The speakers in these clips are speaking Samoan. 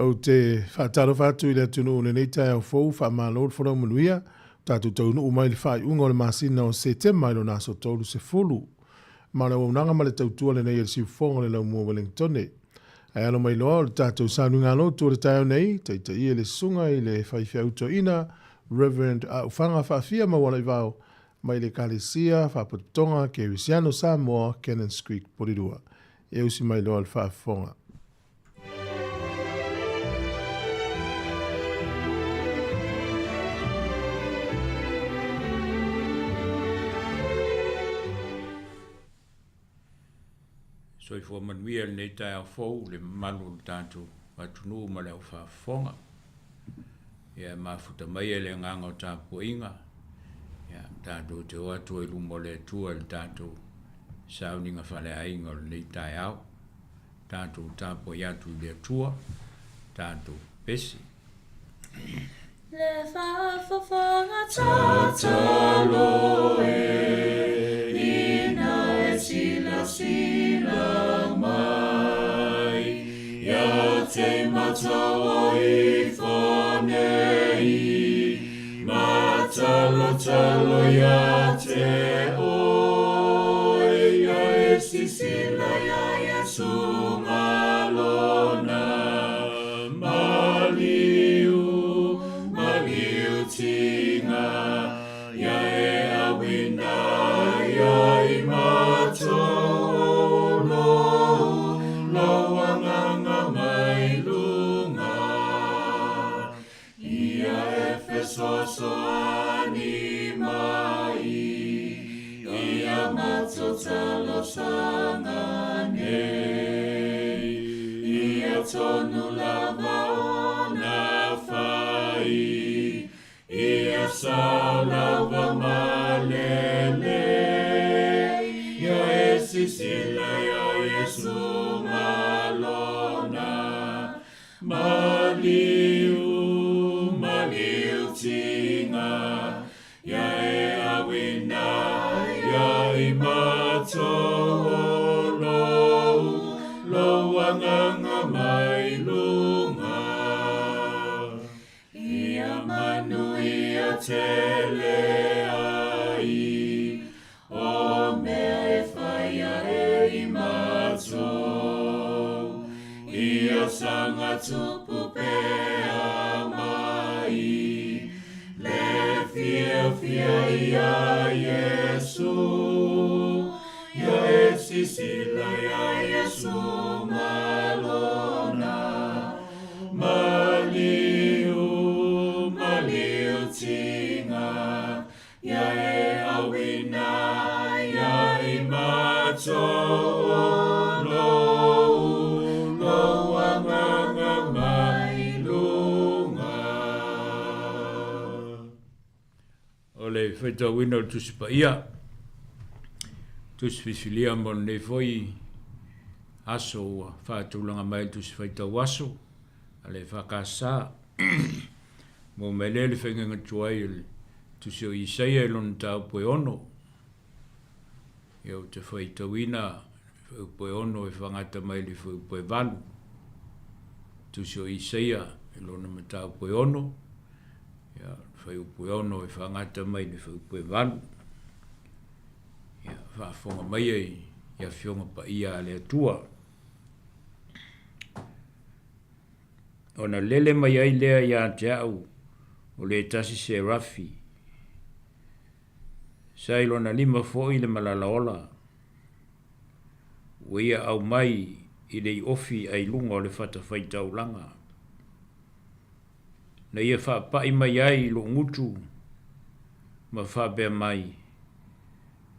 Ou te faatalofa atu i le atunuu i lenei taeao fou, faamalo le folau manuia. Ua tatou taunuu mai i le faaiuga o le masina o Setema i lona aso 30. Ma o le auaunaga ma le tautua lenei a le Siufofoga o le Laumua Welengtone. Ae alo mai loa o le tatou sauniga lotu o le taeao nei, taitaia e le Susuga i le Faifeau Toeaina, Rev. Aufaga Faafia Maualaivao, mai le Ekalesia Faapotopotoga Kerisiano Samoa, Cannons Creek, Porirua. E usi mai loa le faafofoga. Soifua manuia i lenei taeao fou i le mamalu o le tatou atunuu ma le au faafofoga. Ia e mafuta mai e le agaga o tapuaiga, ia tatou te o atu ai i luma o le Atua i le tatou sauniga faaleaiga o lenei taeao. Tatou tapuai atu i le Atua, tatou pese. Le faafofoga tatalo e ina e silasila mai ia te matau ifo nei matalotalo ia te oe ia e sisila ia Iesu malona Maliu, maliu tinga, ia e awina ia i matou lou, lou anganga mai lunga. Ia e fesoasoani mai, ia matou talosaga nei. Ia tonu lava ona fai, ia sao lava ma lelei. Ia e sisila ia Iesu malona, Maliu, maliu tinga, ia e awina, ia i matou o lou, lou anganga mai lunga. Ia manuia tele ai, O mea e whaia e i matou, Ia sanga tupu pea mai, Le fiafia ia Iesu, Ia e sisila ia Iesu malona, Maliu, maliu tinga, Ia e awina ia i matou o lou, lou anganga mai lunga. O le faitauina o le Tusi Paia, Tusi Filifilia mo lenei foi aso ua faatulaga mai le Tusi Faitau Aso a le EFKS. Maua mai lea le faigaga tuai o le Tusi o Isaia i lona mataupu e ono. Ia ou te faitauina le fuaiupu e ono e fagata mai le fuaiupu e valu. Tusi o Isaia i lona mataupu e ono, ia le fuaiupu e ono e fagata mai le fuaiupu e valu. Ia faafofoga mai i Afioga Paia a le Atua. Ona lele mai ai lea ia te au o le tasi serafi, sa i lona lima foi le malala ola, ua ia aumai i le iofi ai luga o le fatafaitaulaga, na ia faapai mai ai i lou gutu ma faapea mai,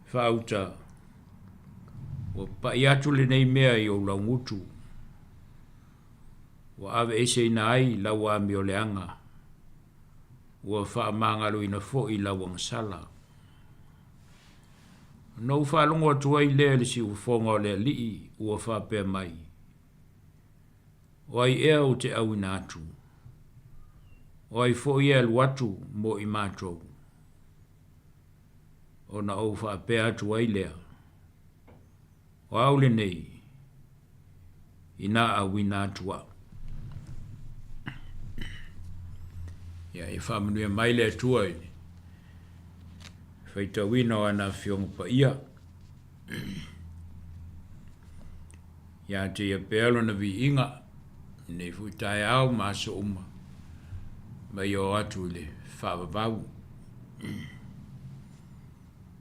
Faauta, ua pai atu lenei mea i ou laugutu, ua aveeseina ai lau amioleaga, ua faamagaloina foi lau agasala. Ona ou faalogo atu ai lea i le siufofoga o le Alii ua faapea mai, O ai ea ou te auina atu? O ai foi e alu atu mo i matou? Ona ou faapea atu ai lea, O au lenei, inā auina atu au. Ia, ia faamanuia mai le Atua i le faitauina o ana Afioga Paia. Ia te ia pea lona viiga, lenei foi taeao ma aso uma, ma ia oo atu i le faavavau.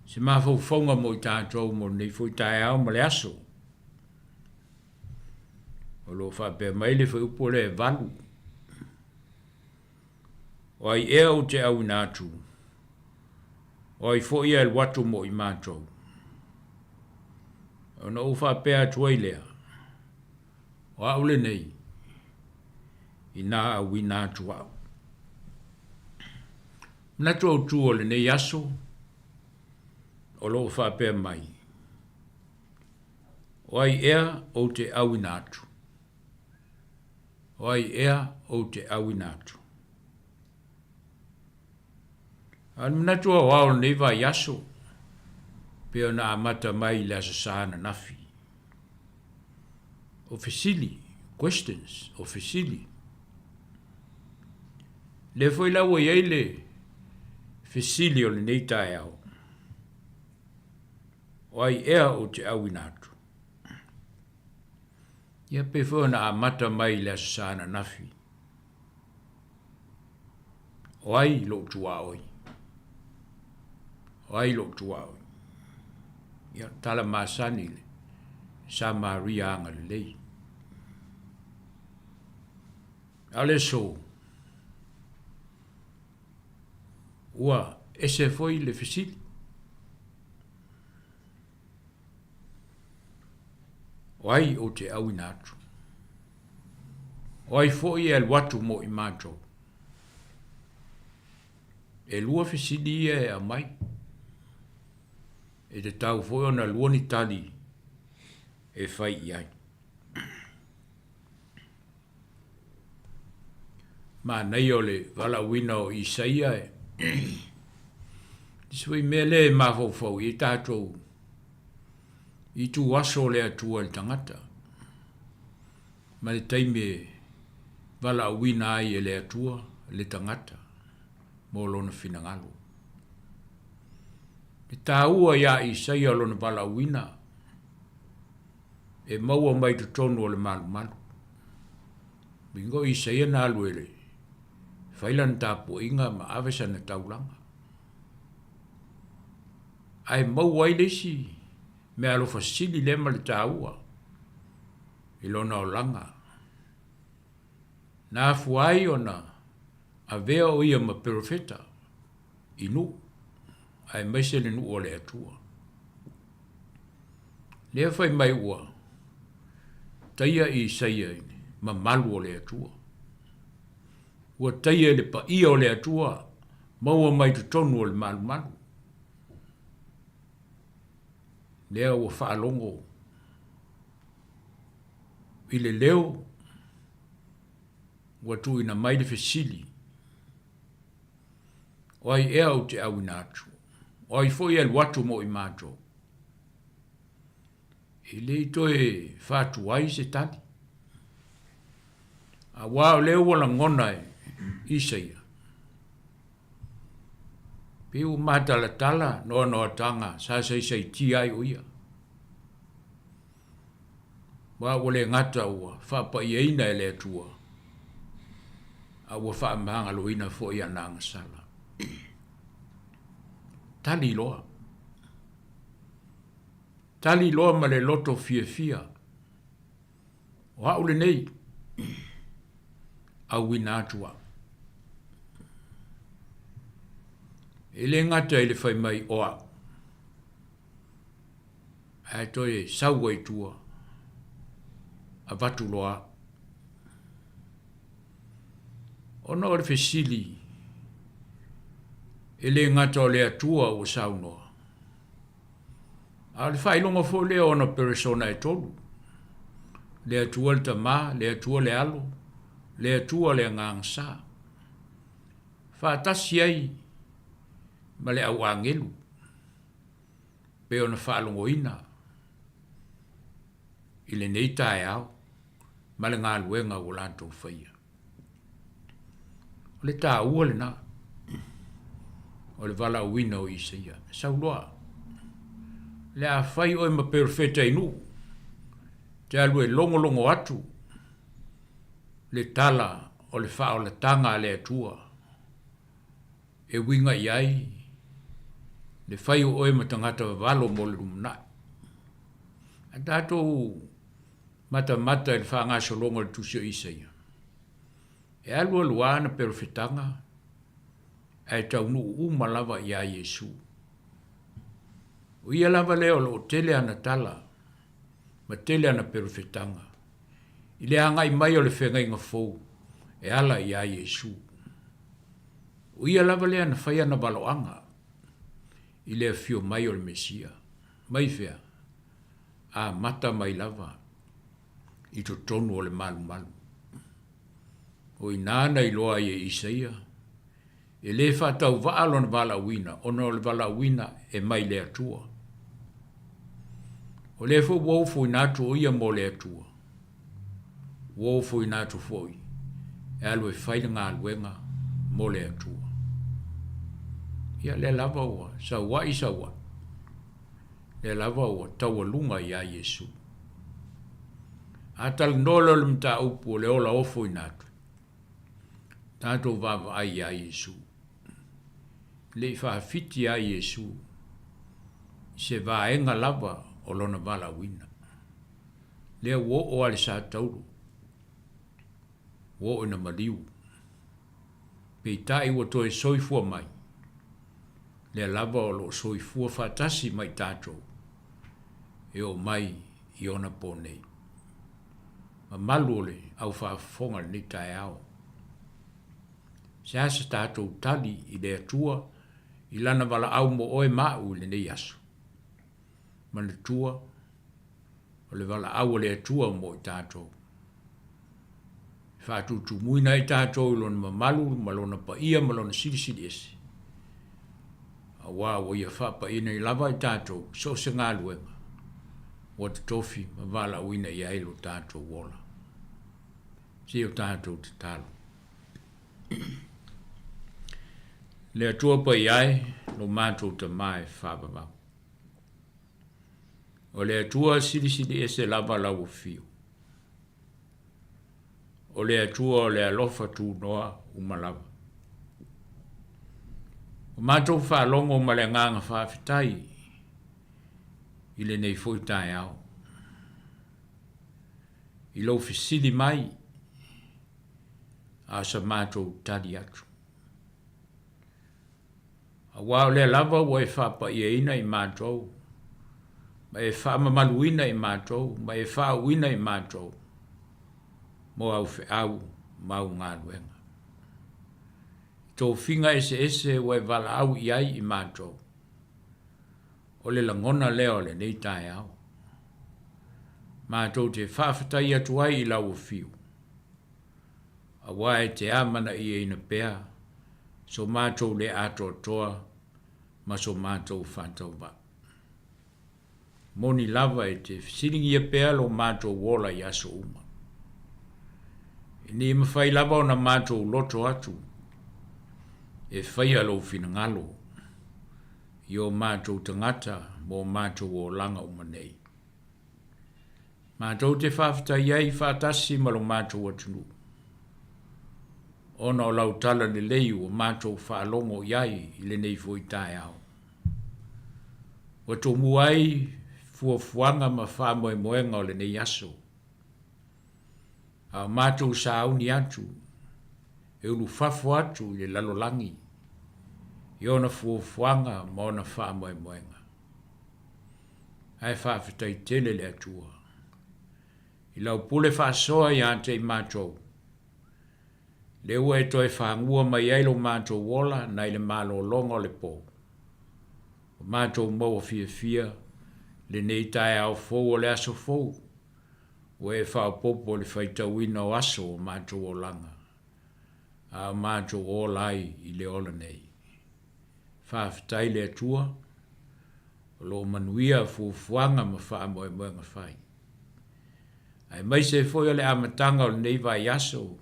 Se mafaufauga mo i tatou mo lenei foi taeao ma le aso. O lo o faapea mai le fuaiupu lea e 8. O ai ea ou te auina atu? O ai foi e alu atu mo i matou? Ona ou faapea atu ai lea, O au lenei, inā auina atu au. Manatu autu o lenei aso, o lo o faapea mai, O ai ea ou te auina atu? O ai ea ou te auina atu? A o le manatu aoao o lenei vaiaso, pei ona amata mai i le Aso Sa ananafi. O fesili, questions, o fesili. Lea foi la ua i ai le fesili o lenei taeao. O ai ea ou te auina atu? Ia pei foi ona amata mai i le Aso Sa ananafi. O ai lou tuaoi? O ai lou tuaoi? Ia, tala masani le Samaria agalelei. A o le aso, ua ese foi le fesili. O ai ou te auina atu? O ai foi e alu atu mo i matou? E lua fesili ia e aumai. E tatau foi ona lua ni tali e fai i ai. Manaia o le valaauina o Isaia e isi foi mea lea e mafaufau i ai tatou i ituaso o le Atua i le tagata ma le taimi e valaauina ai e le Atua le tagata mo lona finagalo. E taua iā Isaia lona valaauina e maua mai totonu o le malumalu. Uiga o Isaia na alu e fai lana tapuaiga ma ave sana taulaga. Ae maua ai le isi meaalofa sili lea ma le taua i lona olaga. Na afua ai ona avea o ia ma perofeta i nuu, aemaise le nuu o le Atua. Lea fai mai ua taia Isaia i le mamalu o le Atua. Ua taia i le paia o le Atua, maua mai totonu o le malumalu. Lea ua faalogo i le leo ua tuuina mai le fesili, O ai ea ou te auina atu? O ai foi e alu atu mo i matou? E le i toe faatuai se tali. Aua o lea ua lagona e Isaia, pei ua matalatala noanoataga sa saisaitia ai o ia. Aua ua le gata ua faapaiaina e le Atua, a ua faamagaloina foi ana agasala. Tali loa. Tali loa ma le loto fiafia. O au lenei, auina atu au. E le gata i le fai mai o au, ae toe sau ai i tua, avatu loa au. Ona o le fesili, e le gata o le Atua ua saunoa, a o le faailoga foi lea o ona peresona e tolu, le Atua le Tama, le Atua le Alo, le Atua le Agaga Sa, faatasi ai ma le au agelu, pei ona faalogoina i lenei taeao ma le galuega ua latou faia. O le taua lena o le valaauina o Isaia. Sau loa. Le a fai oe ma perofeta i nuu, te alu e logologo atu le tala o le faaolataga a le Atua e uiga i ai le fai o oe ma tagata vavalo mo le lumanai. A tatou matamata i le faagasologa o le tusi o Isaia, e alualu lava ana perofetaga ae taunuu uma lava iā Iesu. O ia lava lea o lo o tele ana tala ma tele ana perofetaga i le agai mai o le feagaiga fou e ala iā Iesu. O ia lava lea na fai ana valoaga i le afio mai o le Mesia. Mai fea? Amata mai lava i totonu o le malumalu. O i ina na iloa ai e Isaia, e le faatauvaa lona valaauina ona o le valaauina e mai le Atua. O lea foi ua ofoina atu o ia mo le Atua, ua ofoina atu foi e alu e fai le galuega mo le Atua. Ia lea lava ua saua'i saua'i, lea lava ua taualuga iā Iesu. A talanoa loa i le mataupu o le ola ofoina atu, tatou vaavaai iā Iesu. E le i faafiti lava Iesu i se vaega lava o lona valaauina. Lea ua oo lava i le sa taulu, ua oo ina maliu. Peitai ua toe soifua mai, lea lava o lo o soifua faatasi ma i tatou e oo mai i ona po nei. Mamalu o le au faafofoga i lenei taeao, se a se tatou tali i le Atua i Lana valaau mo oe ma au i lenei aso? Manatua, o le valaau a le Atua mo i tatou. E faatutumuina ai tatou i Lona mamalu ma Lona paia ma Lona silisili ese, aua ua Ia faapaia nei lava i tatou i so o se galuega ua totofi ma valaauina i ai lo tatou ola. Se o tatou tatalo. Le Atua paia e, lo matou Tama e faavavau. O le Atua silisili ese lava lau afio. O le Atua o le alofa tunoa uma lava. Ua matou faalogo ma le agaga faafetai i lenei foi taeao. I lou fesili mai, a o sa matou tali atu. Aua o lea lava ua e faapaiaina i matou, ma e faamamaluina i matou, ma e faauuina i matou mo au feau ma au galuega. I tofiga eseese ua e valaau i ai i matou, o le lagona lea o lenei taeao. Matou te faafetai atu ai i lau afio, aua e te amanaiaina pea so matou le atoatoa ma so matou faatauvaa. Moni lava e te fesiligia pea lo matou ola i aso uma. E le mafai lava ona matou loto atu e faia lou finagalo i o matou tagata ma o matou olaga uma nei. Matou te faafetai ai faatasi ma lo matou atunuu, ona o lau tala lelei ua matou faalogo i ai i lenei foi taeao. Ua tomua ai fuafuaga ma faamoemoega o lenei aso, a o matou sauni atu e ulufafo atu i le lalolagi i ona fuafuaga ma ona faamoemoega. Ae faafetai tele le Atua i lau pule faasoa ia te i matou, lea ua e toe fagua mai ai lo matou ola nai le malologa o le po. Ua matou maua fiafia lenei taeao fou o le aso fou ua e faaopoopo i le faitauina o aso o matou olaga, a o matou ola ai i le ola nei. Faafetai le Atua, o lo o manuia fuafuaga ma faamoemoega fai. Aemaise foi o le amataga o lenei vaiaso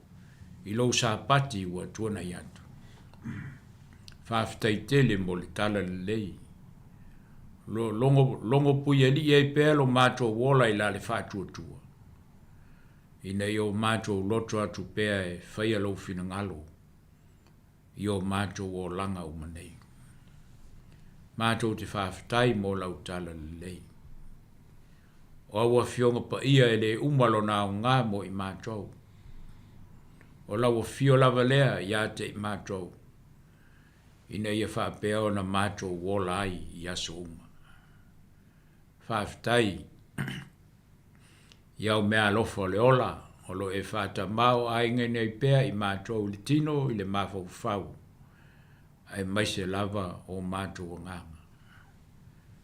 i lou Sapati ua tuanai atu. Faafetai tele mo le tala lelei. Lo logo, logo puialii ai pea lo matou ola i la le faatuatua, ina ia o matou loto atu pea e faia lou finagalo i o matou olaga uma nei. Matou te faafetai mo lau tala lelei. O au Afioga Paia e le uma lona aoga mo i matou. O lau afio lava lea ia te i matou, ina ia faapea ona matou ola ai i aso uma. Faafetai i au meaalofa o le ola o lo o e faatamao-aigaina ai pea i matou i le tino i le mafaufau, aemaise lava o matou agaga.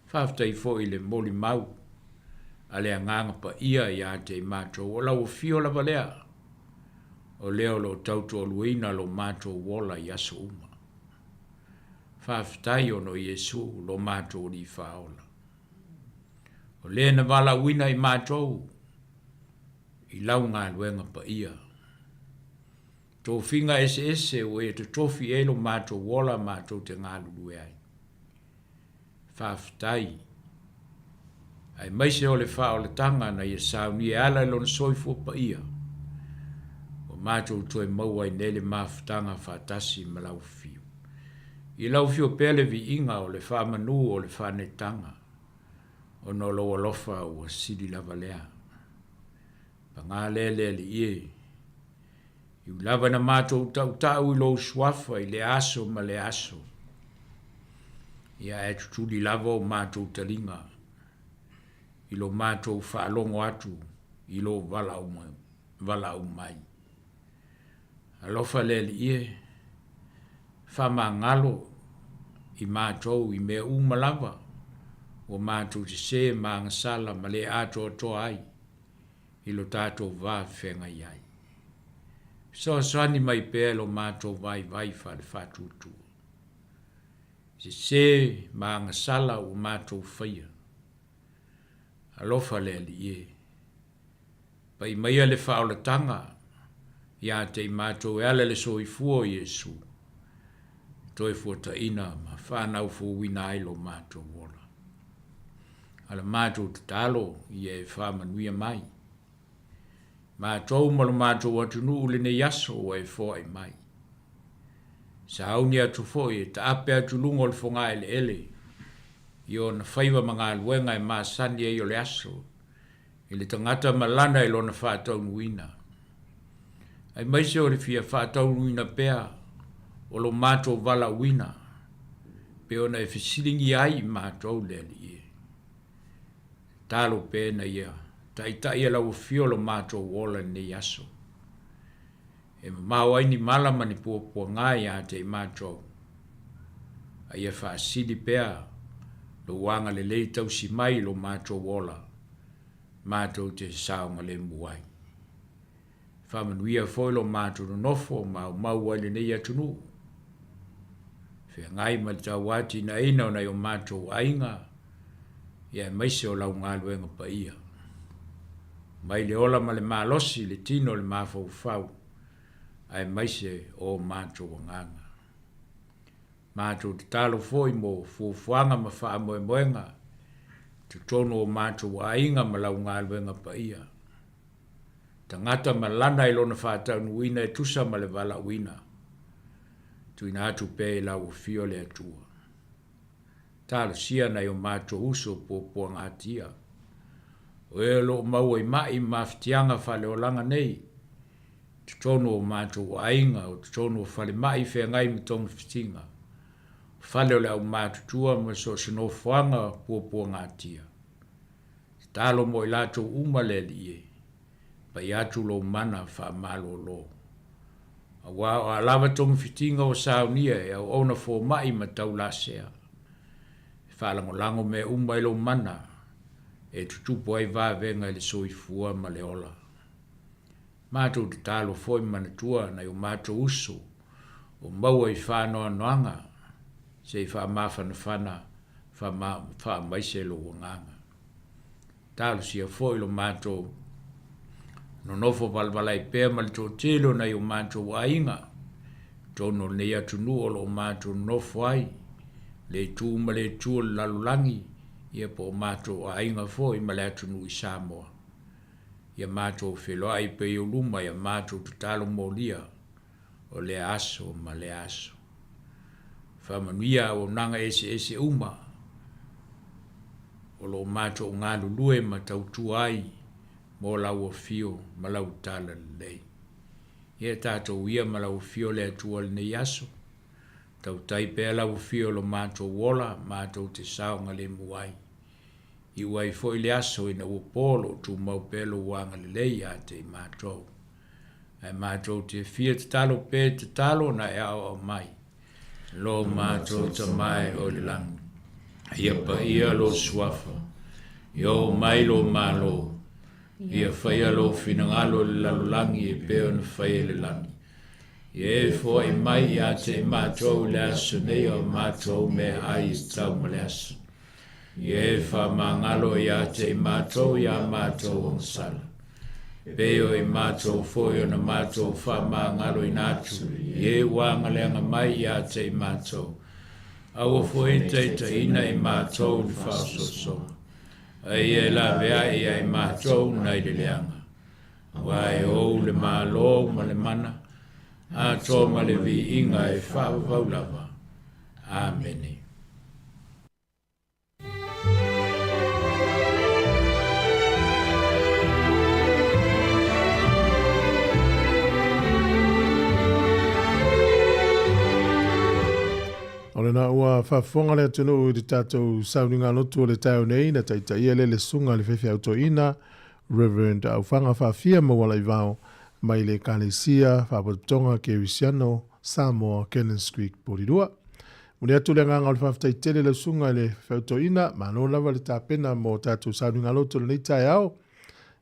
Faafetai foi i le molimau a le Agaga Paia ia te i matou, o lau afio lava lea, o lea o lo o tautoaluaina lo matou ola i aso uma. Faafetai ona o Iesu lo matou Alii Faaola. O le na valaauina i matou i lau galuega paia. Tofiga eseese ua e totofi i ai lo matou ola matou te galulue ai. Faafetai. Aemaise o le faaolataga na ia saunia e ala i Lona soifua paia, ua matou toe maua ai nei le mafutaga faatasi ma Lau Afio. I Lau Afio pea le viiga o le faamanu o le faanetaga, ona o Lou alofa ua sili lava lea. Paga lea le Alii e, i ui lava ina matou tautau i Lou Suafa i lea aso ma lea aso, ia ae tutuli lava o matou taliga i lo matou faalogo atu i Lou valaau mai. Alofa le Alii e, faamagalo i matou i mea uma lava ua matou sese ma agasala ma le atoatoa ai i lo tatou va feagai ai. Fesoasoani mai pea i lo matou vaivai faale-faatuatua. Sese ma agasala ua matou faia. Alofa le Alii e. Pai maia le faaolataga ia te i matou e ala i le soifua o Iesu, e toe fuataina ma faanaufouina ai lo matou ola. A la matou tatalo ia e faamanuia mai. Matou ma lo matou atunuu i lenei aso ua e foai mai. Sauni atu foi e taape atu i luga o le fogaeleele i ona faiva ma galuega e masani ai o le aso i le tagata ma lana i lona faataunuuina, aemaise o le fia faataunuuina pea o lo matou valaauina, pei ona e fesiligia ai i matou le Alii e. Tatalo pea ina ia taitai e lau Afio lo matou ola i lenei aso, e mamao ai ni mala ma ni puapuaga ia te i matou, a ia faasili pea lou agalelei tausi mai i lo matou ola matou te saogalemu ai. Faamanuia foi lo matou nonofo maumau ai lenei atunuu, feagai ma le tauatinaeina o nai o matou aiga, ia aemaise o lau galuega paia. Mai le ola ma le malosi i le tino i le mafaufau, aemaise o matou agaga. Matou tatalo foi mo fuafuaga ma faamoemoega i totonu o matou aiga ma lau galuega paia. Tagata ma lana i lona faataunuuina e tusa ma le valaauina, tuuina atu pea i lau afio le Atua. Talosia nai o matou uso puapuagatia, o e o lo o maua i ma'i ma mafatiaga faaleolaga nei, i totonu o matou aiga, o totonu o falemai feagai ma togafitiga, o fale o le aumatutua ma so o se nofoaga puapuagatia. Tatalo mo i latou uma le Alii e, pai atu lou mana faamalolo. Aua o a lava togafitiga ua saunia e auauna fomai ma taulasea, e faalagolago mea uma i lou mana e tutupu ai vavega i le soifua ma le ola. Matou tatalo foi manatua nai o matou uso o maua i faanoanoaga se i faamafanafana faamaise lou agaga. Talosia foi lo matou. Nonofo valavalai pea ma le toatele o nai o matou aiga i totonu o lenei atunuu o lo o matou nonofo ai, le itu ma le itu o le lalolagi, ia po o matou aiga foi ma le atunuu i Samoa. Ia matou feiloai pea i ou luma ia matou tatalo molia o lea aso ma lea aso. Faamanuia auaunaga eseese uma o lo o matou galulue ma tautua ai mo lau afio ma lau talalelei. Ia tatou ia ma lau afio le Atua i lenei aso, tautai pea lau afio i lo matou ola matou te saogalemu ai. Iu ai foi le aso ina ua po o lo o tumau pea lou agalelei ia te i matou. Ae matou te fia tatalo pea i tatalo na e aoao mai. Lo matou Tama e oe i le lagi, ia paia lou suafa, ia oo mai lou Malo, ia faia lou finagalo i le lalolagi e pei ona faia i le lagi. Ia e foai mai ia te i matou i le aso nei o a matou meaai e tatau ma le aso. Ia e faamagalo ia te i matou i a matou agasala, e pei o i matou foi ona matou faamagaloina atu i e ua agaleaga mai ia te i matou. Aua foi e taitaiina i matou i le faaosoosoga, a ia e laveai ia i matou nai le leaga. Aua e ou le Malo ma le mana, atoa ma le viiga e faavavau lava. Amene. O lena ua faafofoga le atunuu i le tatou sauniga lotu o le taeao nei na taitaia lea le susuga i le faifeau toeaina Reverend Aufaga Faafia Maualaivao mai le Ekalesia Faalapotopotoga Kerisiano Samoa Cannons Creek Porirua. Momoli atu le agaga o le faafetai tele i lau susuga i le faifeau toeaina, malo lava le tapena mo tatou sauniga lotu o lenei taeao.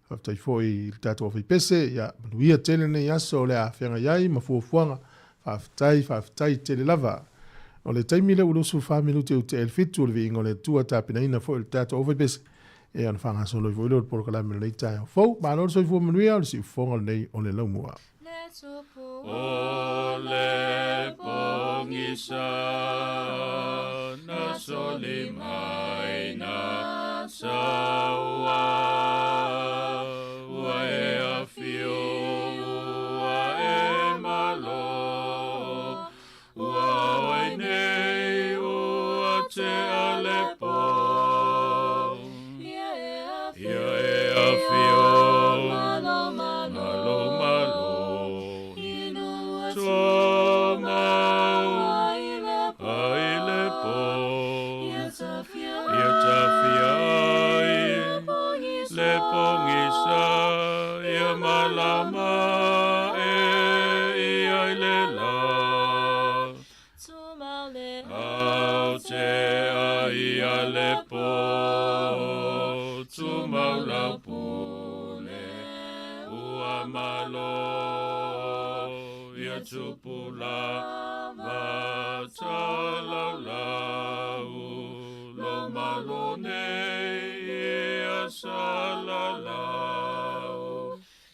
Faafetai foi i le tatou aufaipese, ia manuia tele lenei aso o le a feagai ai ma fuafuaga. Faafetai, faafetai tele lava. O le taimi lea ua 24 minute ua tea i le 7 o le viiga o le Atua tapenaina foi o le tatou aufaipese e ona faagasolo ai foi lea o le polokalame o lenei taeao fou. Malo le soifua manuia, o le siufofoga lenei o le laumua. O le pogisa na soli mai na saua Ua e afio ua e malo Ua oi nei ua tea le po Ia e afio malo malo Tumau ai le po Ia tafia ai le pogisa Ia malama e ia i le la Au te ai a le po Tumau lau pule Ua malo Ia tupu lava Talaulau Lo malo nei Ia salalau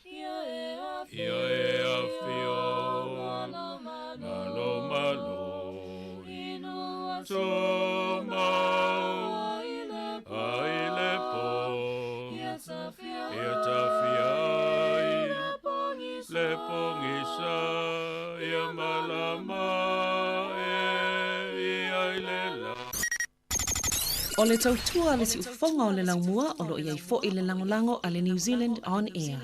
Ia e afio malo malo Tumau ai le po Ia tafia ai le pogisa Ia malama e ia i le la. O le tautua a le siufofoga o le laumua o lo o i ai foi le lagolago a le New Zealand On Air.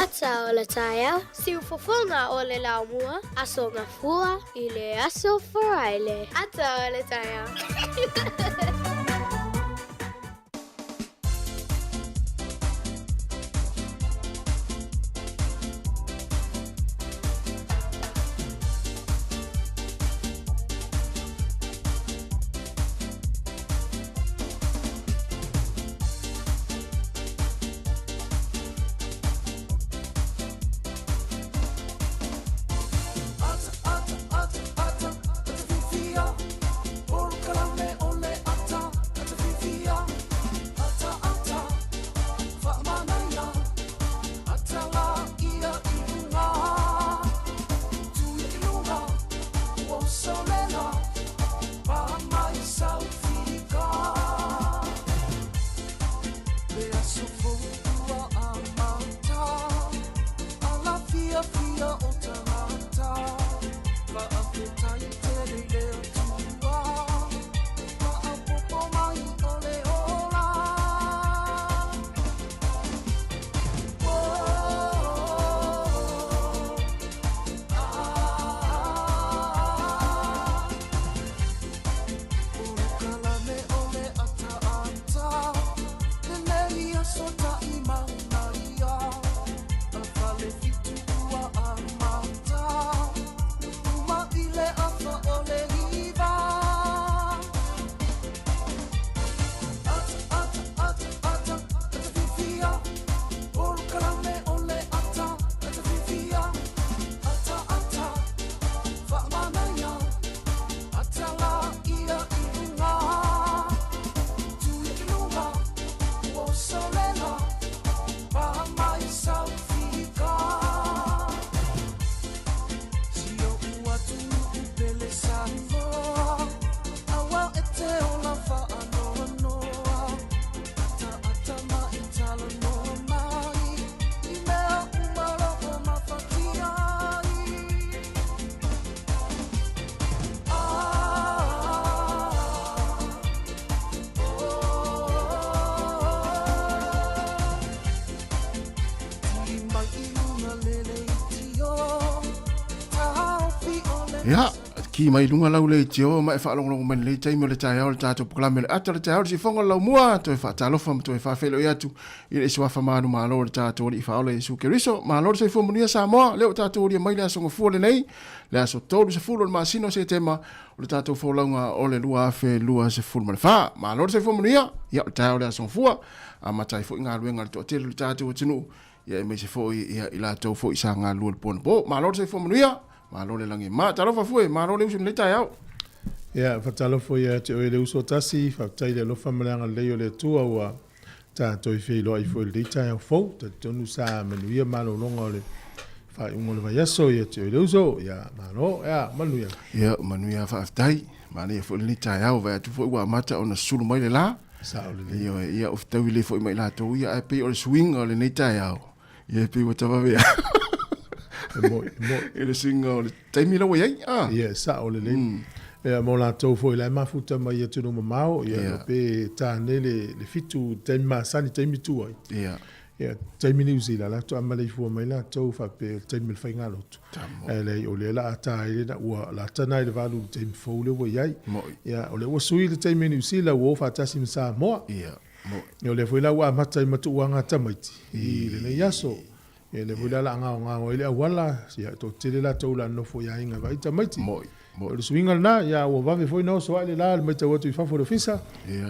Ata o le taeao, siufofoga o le laumua, Aso Gafua i le Aso Faraile. Ata o le taeao. Ata, ata, ata, ata, ata fifia. Polokalame o le ata. te ola whaanoanoa Ataata mai talanoa mai I mea uma loko mafatia ai Ah, oh, Ti mai i lunga lele i tio Ia, ki mai lunga lau le tio ma e whaalongolongo mai le taimi o le taeao le tātou pokalame le ata le taeao le sifonga lau mua toe whaatalofa ma toe whaawhelo i atu i le suafa maanu malo le tātou ali whaola Iesu Keriso malo le soifua manuia Samoa lea ua tātou ulia mai le aso gafua lenei le aso 30 o le masina o Setema o le tātou folauga o le 2024 malo le soifua manuia ia o le taeao le aso gafua amata ai foi galuega a le toatele o le tātou atunuu ia aemaise foi ia i latou foi sa galulue i le po anapo. Malo le soifua manuia, malo le lagi e ma. Talofa fue, malo le uso i lenei taeao. Ia, faatalofa ia te oe le uso tasi, faafetai i le alofa ma le agalelei o le Atua ua tatou feiloai foi i lenei taeao fou. Talitonu sa manuia malologa o le faaiuga o le vaiaso ia te oe le uso. Ia, malo, ia, manuia. Ia, manuia faafetai. Manaia foi lenei taeao, vaai atu foi ua amata ona susulu mai le la. Sao lelei. Ioe, ia o fetaui lelei foi ma i latou ia, ae pei o le suiga o lenei taeao, ia e pei ua tavave lava. E moi, e moi. I le suiga o le taimi la ua i ai, a. Ia, e sao lelei. Ia, mo latou foi la e mafuta mai i atunuu mamao, ia, yeah. pe tāne le, le fitu taimi masani, taimi tuai. Ia. Ia, taimi Niu Zila, la faatoa maleifua mai latou faapea i le taimi o le faigalotu. Ae leai, o lea la a ta ai lena, ua lata na i le valu i le taimi fou lea ua i ai. Ia, o lea ua sui le taimi Niu Sila, ua o faatasi ma Samoa. Ia, moni. Ia, o lea foi la ua amata ai ma tuuaga a tamaiti i lenei aso. Ia, lea foi la o le a gaogao ai le auala, ia, toatele latou o le a nonofo i aiga e vaai tamaiti. Moni. O le suiga lena, ia, ua vave foi ona oso ae le la i le matau atu i fafo o le ofisa. Ia,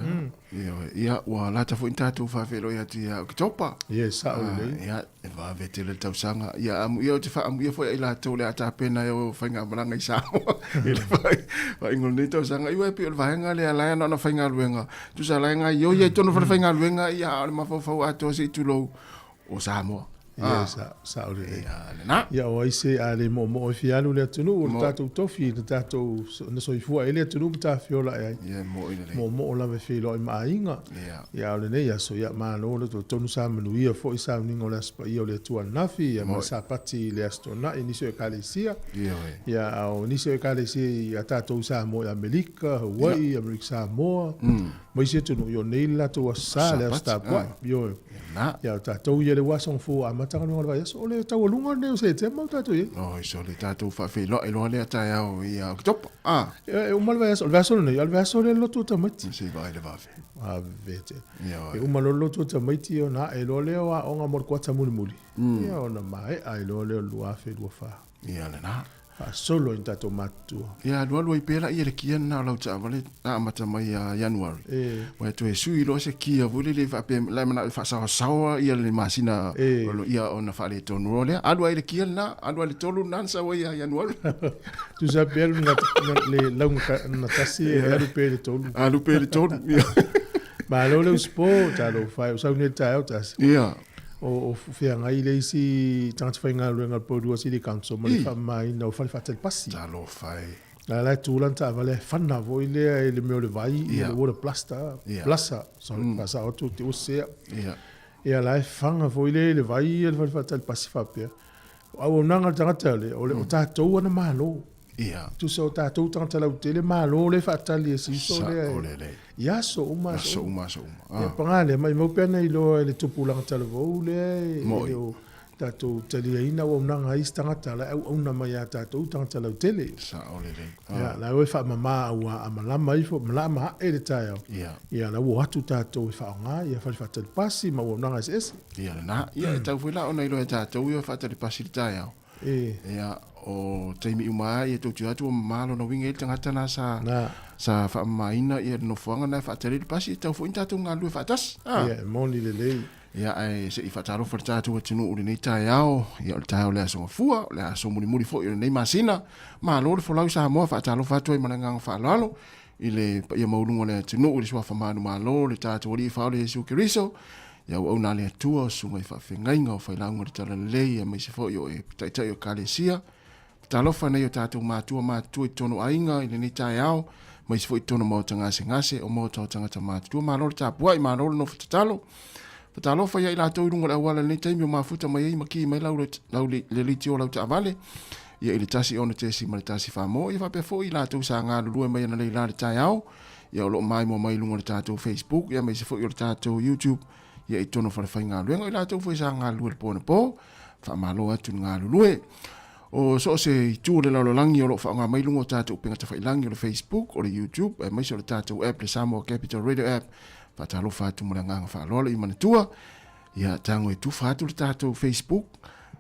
ioe. Ia, ua lata foi ona tatou faafeiloai atu ia Oketopa. Ia, e sao lelei. Ia, e vave tele le tausaga. Ia, amuia, ou te faaamuia foi ia i latou o le a tapena e o faigamalaga i Samoa i le faaiuga o lenei tausaga. Ia, e pei o le vaega lea la e na ona faigaluega. Tusa la e gaoioi ai totonu o falefaigaluega, ia, a o le mafaufau atoa se i tulou o Samoa. Ia, sa, sao lelei. Ia, lena. Ia, o ai se a le moomoo e fia alu le atunuu, o le tatou tofi, na tatou, na soifua ai le atunuu ma tafiola ai. Ia, e moi lelei. Moomoo lava e feiloai ma aiga. Ia. Ia, a o lenei aso, ia, malo le talitonu sa manuia foi sauniga o le Aso Paia o le Atua ananafi, ia, ma le Sapati i le Aso Toonai i nisi o Ekalesia. Ioe. Ia, a o nisi o Ekalesia i a tatou i Samoa i Amerika, Hawaii, Amerika Samoa, ma isi atunuu, ia o nei le latou aso sa, le aso tapuai. Ioe. Na. Ia, o tatou ia le ua aso gafua ua amata galuega o le vaiaso, o le taualuga lenei o Setema o tatou i ai. Oi, so le tatou faafeiloai loa lea taeao ia Oketopa. Ah. E, e uma le vaiaso, o le vaiaso lenei, a o le vaiaso lea le lotu o tamaiti. Se i vaai le vave. Vave tele. Ioe. E uma loa le lotu o tamaiti, ona ae loa lea o aoga mo le kuata mulimuli. Ia, ona maea ai loa lea o le 2024. Ia lena. Faasolo ai ni tatou matutua. Ia alualu ai pea laia le kia lena o lau taavale na amata mai ia Ianuari. E. Ua toe sui loa se kia foi lele faapea la e manao e faasaosaoa ia le masina E. ia ona faaletonu loa lea. Alu ai le kia lena, alu ai le tolu lena na sau ai ia Ianuari. Tusa pe alu na, na, le lauga na tasi e alu pea i le tolu. Alu pea i le tolu. Ia. Malo le usipo, talofa e, o sau nei le taeao tasi. Ia. O, o feagai le isi tagata faigaluega o le Porirua City Council ma le faamamaina o fale faatali pasi. Talofa e. La la e tu lana taavale ae fana foi lea i le mea o le vai, ia le water blaster, blasa, sorry, faasao atu te ua sesea. Ia la e faga foi lea i le vai ia le fale faatali pasi faapea. O auaunaga a le tagata le, o le o tatou ana Malo. Ia. Tusa o tatou tagata lautele, Malo lea e faatali e si uso lea. Sao lelei. I aso uma, aso uma. Aso uma, aso uma. Ia, paga lea, maimau pe ana iloa e le tupulaga talavou lea e Moi. le o tatou taliaina auaunaga a isi tagata la e auauna mai ia tatou tagata lautele. Sao lelei. Ia, la ua e faamama aua a malama ifo, malama ae le taeao. Ia. Ia, la ua o atu tatou e faaaoga ia fale faatali pasi ma auaunaga eseese. Ia lena. Ia, e tau foi la ona iloa e tatou ia faatali pasi i le taeao. E. Ia, o taimi uma lava ia tou te o atu ua mama lona uiga e i ai le tagata na sa, Na. sa faamamaina ia le nofoaga na e faatali ai le pasi, e tatau foi ona tatou galulue faatasi. A. Ia, e moni lelei. Ia, ae se i faatalofa le tatou atunuu i lenei taeao, ia o le taeao o le Aso Gafua, o le aso mulimuli foi o lenei masina. Malo le folau i Samoa, faatalofa atu ai ma le agaga faaaloalo i le paia maualuga o le atunuu i le suafa manumalo, le tatou Alii Faaola Iesu Keriso, Ia auauna a le Atua o susuga i faafeagaiga o failauga o le Talalelei aemaise foi o e taitai o Ekalesia. Talofa nei o tatou matua matutua i totonu o aiga i lenei taeao. ma isi foi i totonu o maota gasegase, o maota o tagata matutua. Malo le tapuai, malo le nofo tatalo. Fatalofa ia i latou i luga o le auala i lenei taimi o mafuta mai ai ma ki mai lau, lau le, le leitio o lau taavale ia i le 1 6.1 mo ia faapea foi i latou sa galulue mai ana leila le taeao ia o lo o maimoa mai i luga o le tatou Facebook ia aemaise foi o le tatou YouTube ia i totonu o falefaigaluega o i latou foi sa galulue i le po anapo faamalo atu le galulue. O so o se itu o le lalolagi o lo o faaaoga mai luga o tatou upega tafailagi o le Facebook, o le YouTube, aemaise o le tatou app, le Samoa Capital Radio App. Faatalofa atu ma le agaga faaaloalo i manatua, ia tago e tufa atu le tatou Facebook,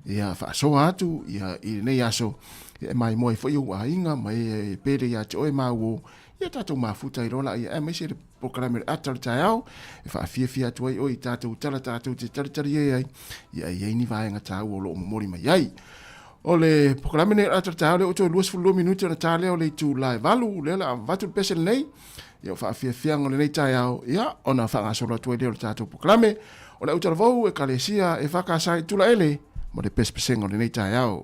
ia faasoa atu ia i lenei aso, ia e maimoa ai foi ou aiga ma e pele ia te oe ma uo, ia tatou mafuta ai loa laia, aemaise le polokalame o le ata o le taeao, e faafiafia atu ai oe i tatou tala tatou te talitali ai ai, ia e i ai ni vaega taua o lo o momoli mai ai. O le polokalame lenei o le ata o le taeao lea ua toe 22 minute ona ta lea o le itula e 8, lea o le a avatu le pese lenei, ia o faafiafiaga o lenei taeao, ia ona faagasolo atu ai lea o le tatou polokalame. O le autalavou Ekalesia EFKS i Tulaele mo le pesepesega o lenei taeao.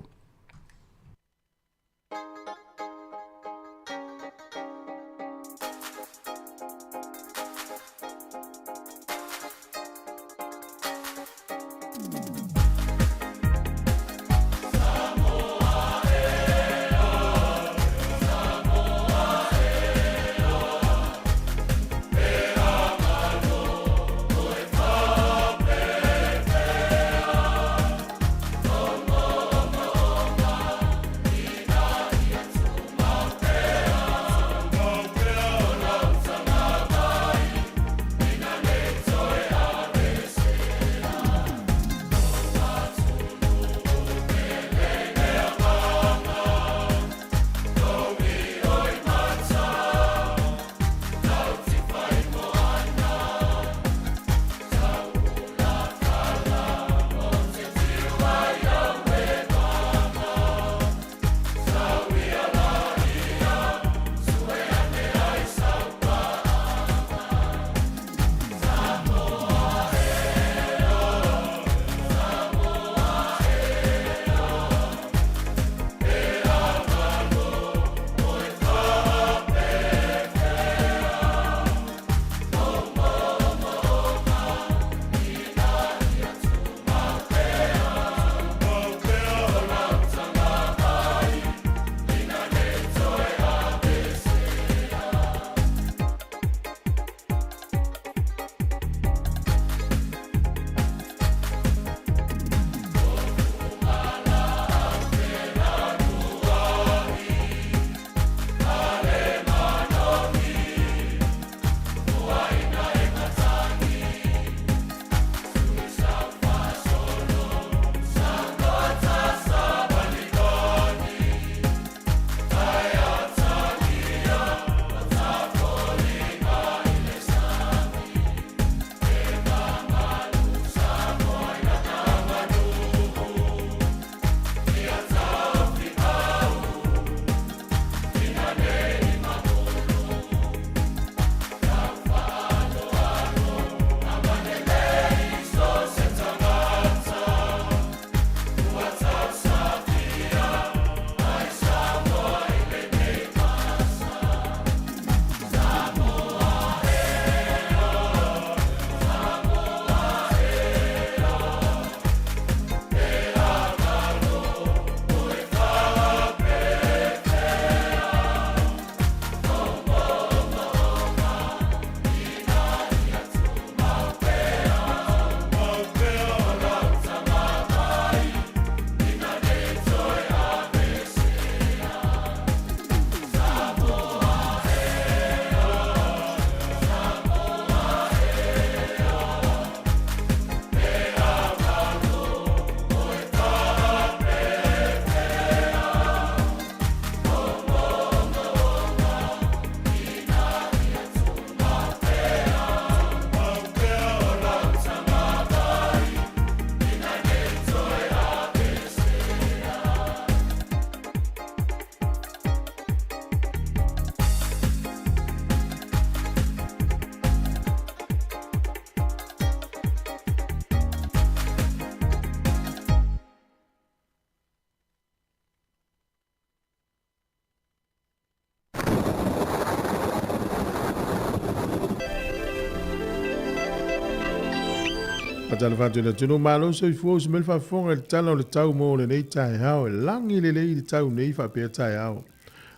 Faatalofa atu i le atunuu, malo soifua usu mai le faafofoga i le tala o le tau mo lenei taeao. E lagi lelei le tau nei faapea taeao.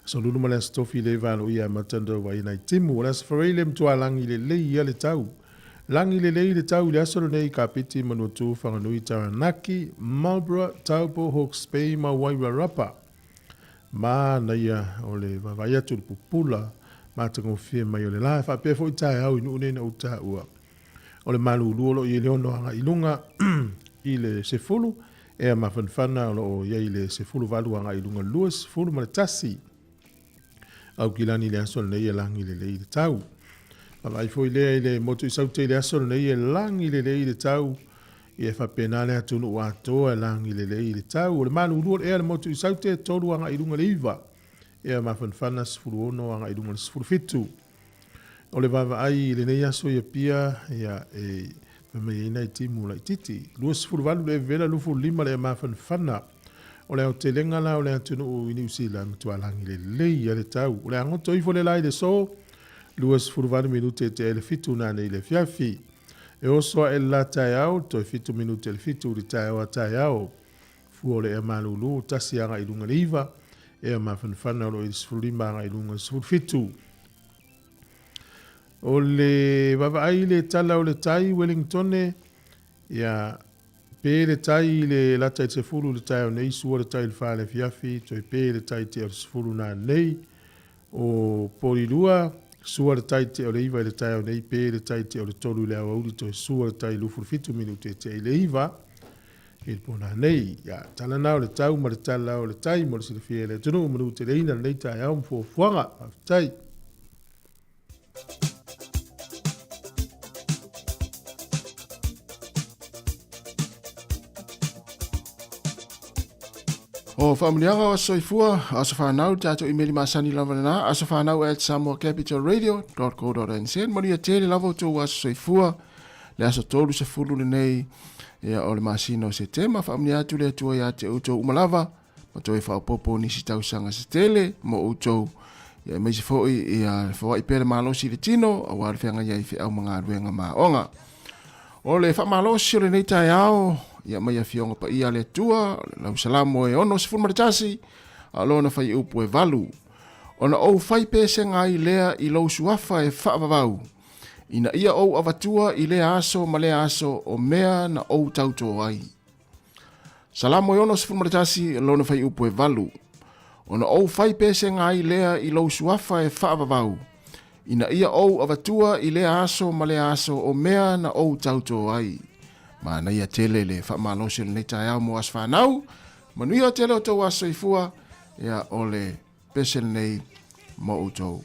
Aso Lulu ma le Aso Tofi le valoia amata ona vaai nai timu. O le Aso Faraile e matua lagi lelei ia le tau. Lagi lelei le tau i le aso lenei i Kapiti, Manuatu, Whanganui, Taranaki, Marlborough, Taupo, Hawke's Bay ma Wairarapa. Manaia o le vaavaai atu i le pupula matagofie mai o le la. E faapea foi taeao i nuu nei na ou taua. O le malulu o lo o i ai le 6 agai i luga i le 10, ea mafanafana o lo o i ai le 18 agai i luga 21. Aukilani i le aso lenei e lagi lelei le tau. Vaavaai foi lea i le motu i Saute i le aso lenei e lagi lelei le tau. Ia e faapena le atunuu atoa e lagi lelei le tau. O le malulu o le ea le motu i Saute, 3 agai i luga le 9. Ea mafanafana 16 agai i luga le 17. O le vaavaai i lenei aso i Apia, ia, e fai mai ai nai timu laitiiti. 28 le vevela, 25 le mafanafana. O le aotelega la o le atunuu i Niu Sila, e matua lagi lelei lava le tau. O le a goto ifo le la i le so, 28 minute e tea ai le 7 nanei i le afiafi. E oso ae le la taeao, toe 7 minute i le 7 i le taeao a taeao. Fua o le ea malulu, 1 agai i luga i le 9, ea mafanafana o lo o i le 15 agai i luga i le 17. O le vaavaai i le tala o le tai, Wellingtone, ia, pe le tai i le lata i le 10 i le taeao nei, sua le tai i le 4 i le afiafi, toe pe le tai i tea o le 10 nanei. O Porirua, sua le tai i tea o le 9 i le taeao nei, pe le tai i tea o le 3 i le aoauli, toe sua le tai i 27 minute i tea i le 9 i le po nanei. Ia, tala na o le tau ma le tala o le tai mo le silafia e le atunuu, manuteleina lenei taeao ma fuafuaga. Faafetai. O faamanuiaga o aso soifua, aso fanau, le tatou imeli masani lava lena, asofanau at samoacapitalradio.co.nz. Manuia tele lava outou aso soifua, le aso 30 lenei ia, o le masina o Setema. Faamanuia atu le Atua ia te outou uma lava, ma toe faaopoopo nisi tausaga se tele mo outou, ia aemaise foi ia foai pea le malosi i le tino, aua le feagai ai i feau ma galuega ma aoga. O le faamalosi o lenei taeao, ia mai afioga paia a le Atua, o le Lausalamo e 61, a o lona fuaiupu e 8. Ona ou fai pesega ai lea i lou suafa e faavavau, ina ia ou avatua i lea aso ma lea aso o mea na ou tautō ai. Salamo e 61, lona fuaiupu e 8. Ona ou fai pesega ai lea i lou suafa e faavavau, ina ia ou avatua i lea aso ma lea aso o mea na ou tautō ai. Manaia tele le faamalosi o lenei taeao mo aso fanau. Manuia tele o tou aso soifua, ia o le pese lenei mo outou.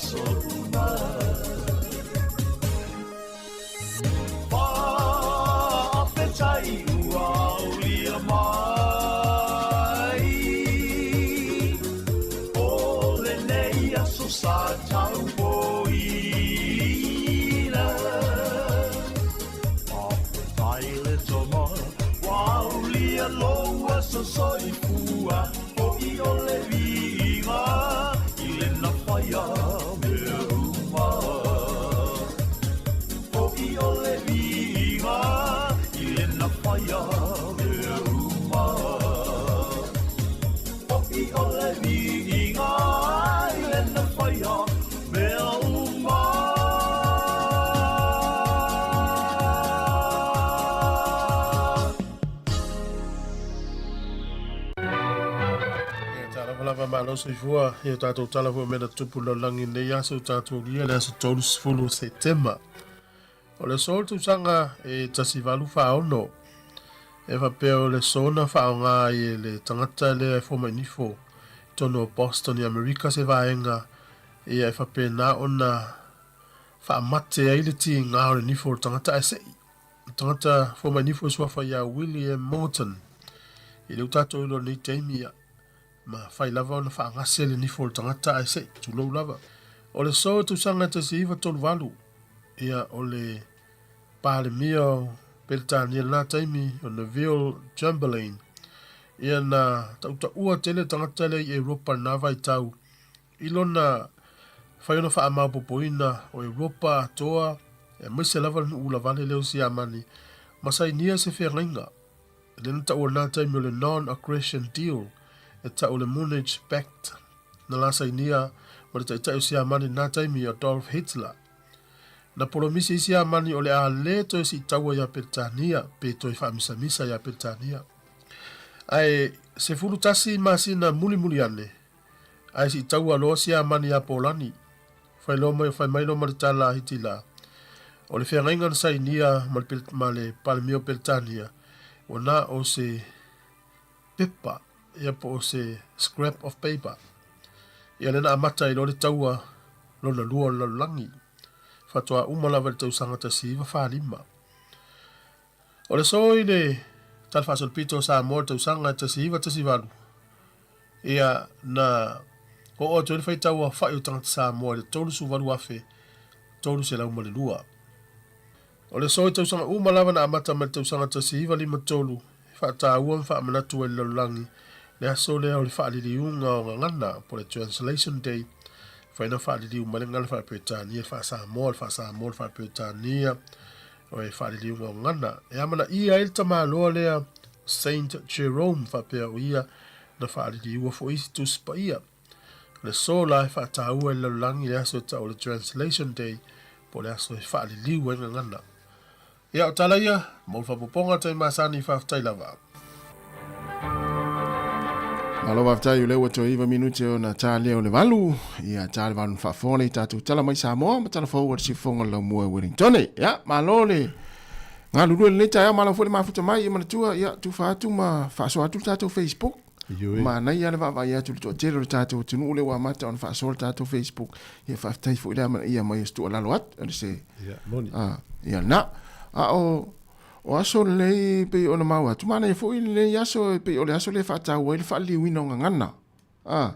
aso uma. Faafetai ua aulia mai o lenei aso sa taupoina. Faafetai le tama ua aulia lou aso soifua, fo'i o le viiga i lena faia mea uma. Fo'i o le viiga i lena faia mea uma. Fo'i o le viiga i lena faia mea uma. Ia talofa lava malo soifua ia tatou tala foi mea na tutupu i le lalolagi i lenei aso ua tatou aulia le aso 30 o Setema. O le aso o le tausaga e 1846, e faapea o le aso na faaaoga ai e le tagata lea e fomai nifo i totonu o Boston i Amerika se vaega ia e faapena ona faamate ai le tiga o le nifo o le tagata ae se'i le tagata fomai nifo e suafa ia William Morton i lea ua tatou iloa i lenei taimi ia ma fai lava ona faagase le nifo o le tagata ae se'i tulou lava. O le aso e tausaga e 1938 ia o le Palemia o Peretania i lena taimi o Neville Chamberlain ia na tautaua tele tagata lea i Europa i lena vaitau i lona fai ona faamaopoopoina o Europa atoa aemaise lava le nuu ulavale lea o Siamani ma sainia se feagaiga lea na taua i lena taimi o le Non-Aggression Deal e tau o le Munich Pact na la sainia ma le taitai o Siamani i lena taimi Adolf Hitler. Na polomisi ai Siamani o le a le toe siitaua iā Peretania pe toe faamisamisa iā Peretania. Ae 11 masina mulimuli ane, ae siitaua loa Siamani iā Polani. Fai loa mai, fai mai loa ma le tala a Hitila, o le feagaiga na sainia ma le, ma le Palemia o Peretania, ua na o se pepa, ia po o se scrap of paper. Ia lea na amata ai loa le taua lona lua o le lalolagi, faatoa uma lava i le tausaga 1945. O le aso i le Tala Faasolopito o Samoa i le tausaga 1918, ia na oo atu ai le faitau aofai o tagata Samoa i le 38,302. O le aso i tausaga uma lava na amata mai le tausaga 1953 e faataua ma faamanatu ai i le lalolagi le aso lea o le faaliliuga o gagana po o le Translation Day, fai ona faaliliu mai le gagana faa-Peretania i le faa-Samoa, le faa-Samoa i le faa-Peretania, o le faaliliuga o gagana. E amanaia ai le tamaloa lea Saint Jerome faapea o ia na faaliliua foi isi Tusi Paia. O le aso la e faataua e le lalolagi le aso e tau o le Translation Day po o le aso e faaliliu ai gagana. Ia, o tala ia, mo le faaopoopoga tai masani, faafetai lava. Malo faafetai o lea ua toe 9 minute ona ta lea o le valu. Ia ta le valu na faafofoga nei tatou tala mai Samoa ma tala fou a le siufofoga o le laumua i Wellington. Ia, malo le galulue lenei taeao, malo foi le mafuta mai, ia manatua, ia tufa atu ma faasoa atu le tatou Facebook. Ioe. Manaia le vaavaai atu i le toatele o le tatou atunuu lea ua amata ona faasoa le tatou Facebook. Ia faafetai foi le amanaia mai o se tuualalo atu, o se Ia, moni. Ah, ia na. A o o aso lenei pei ona maua atu, manaia foi lenei aso e pei o le aso lea e faataua ai le faaliliuina o gagana. Ah.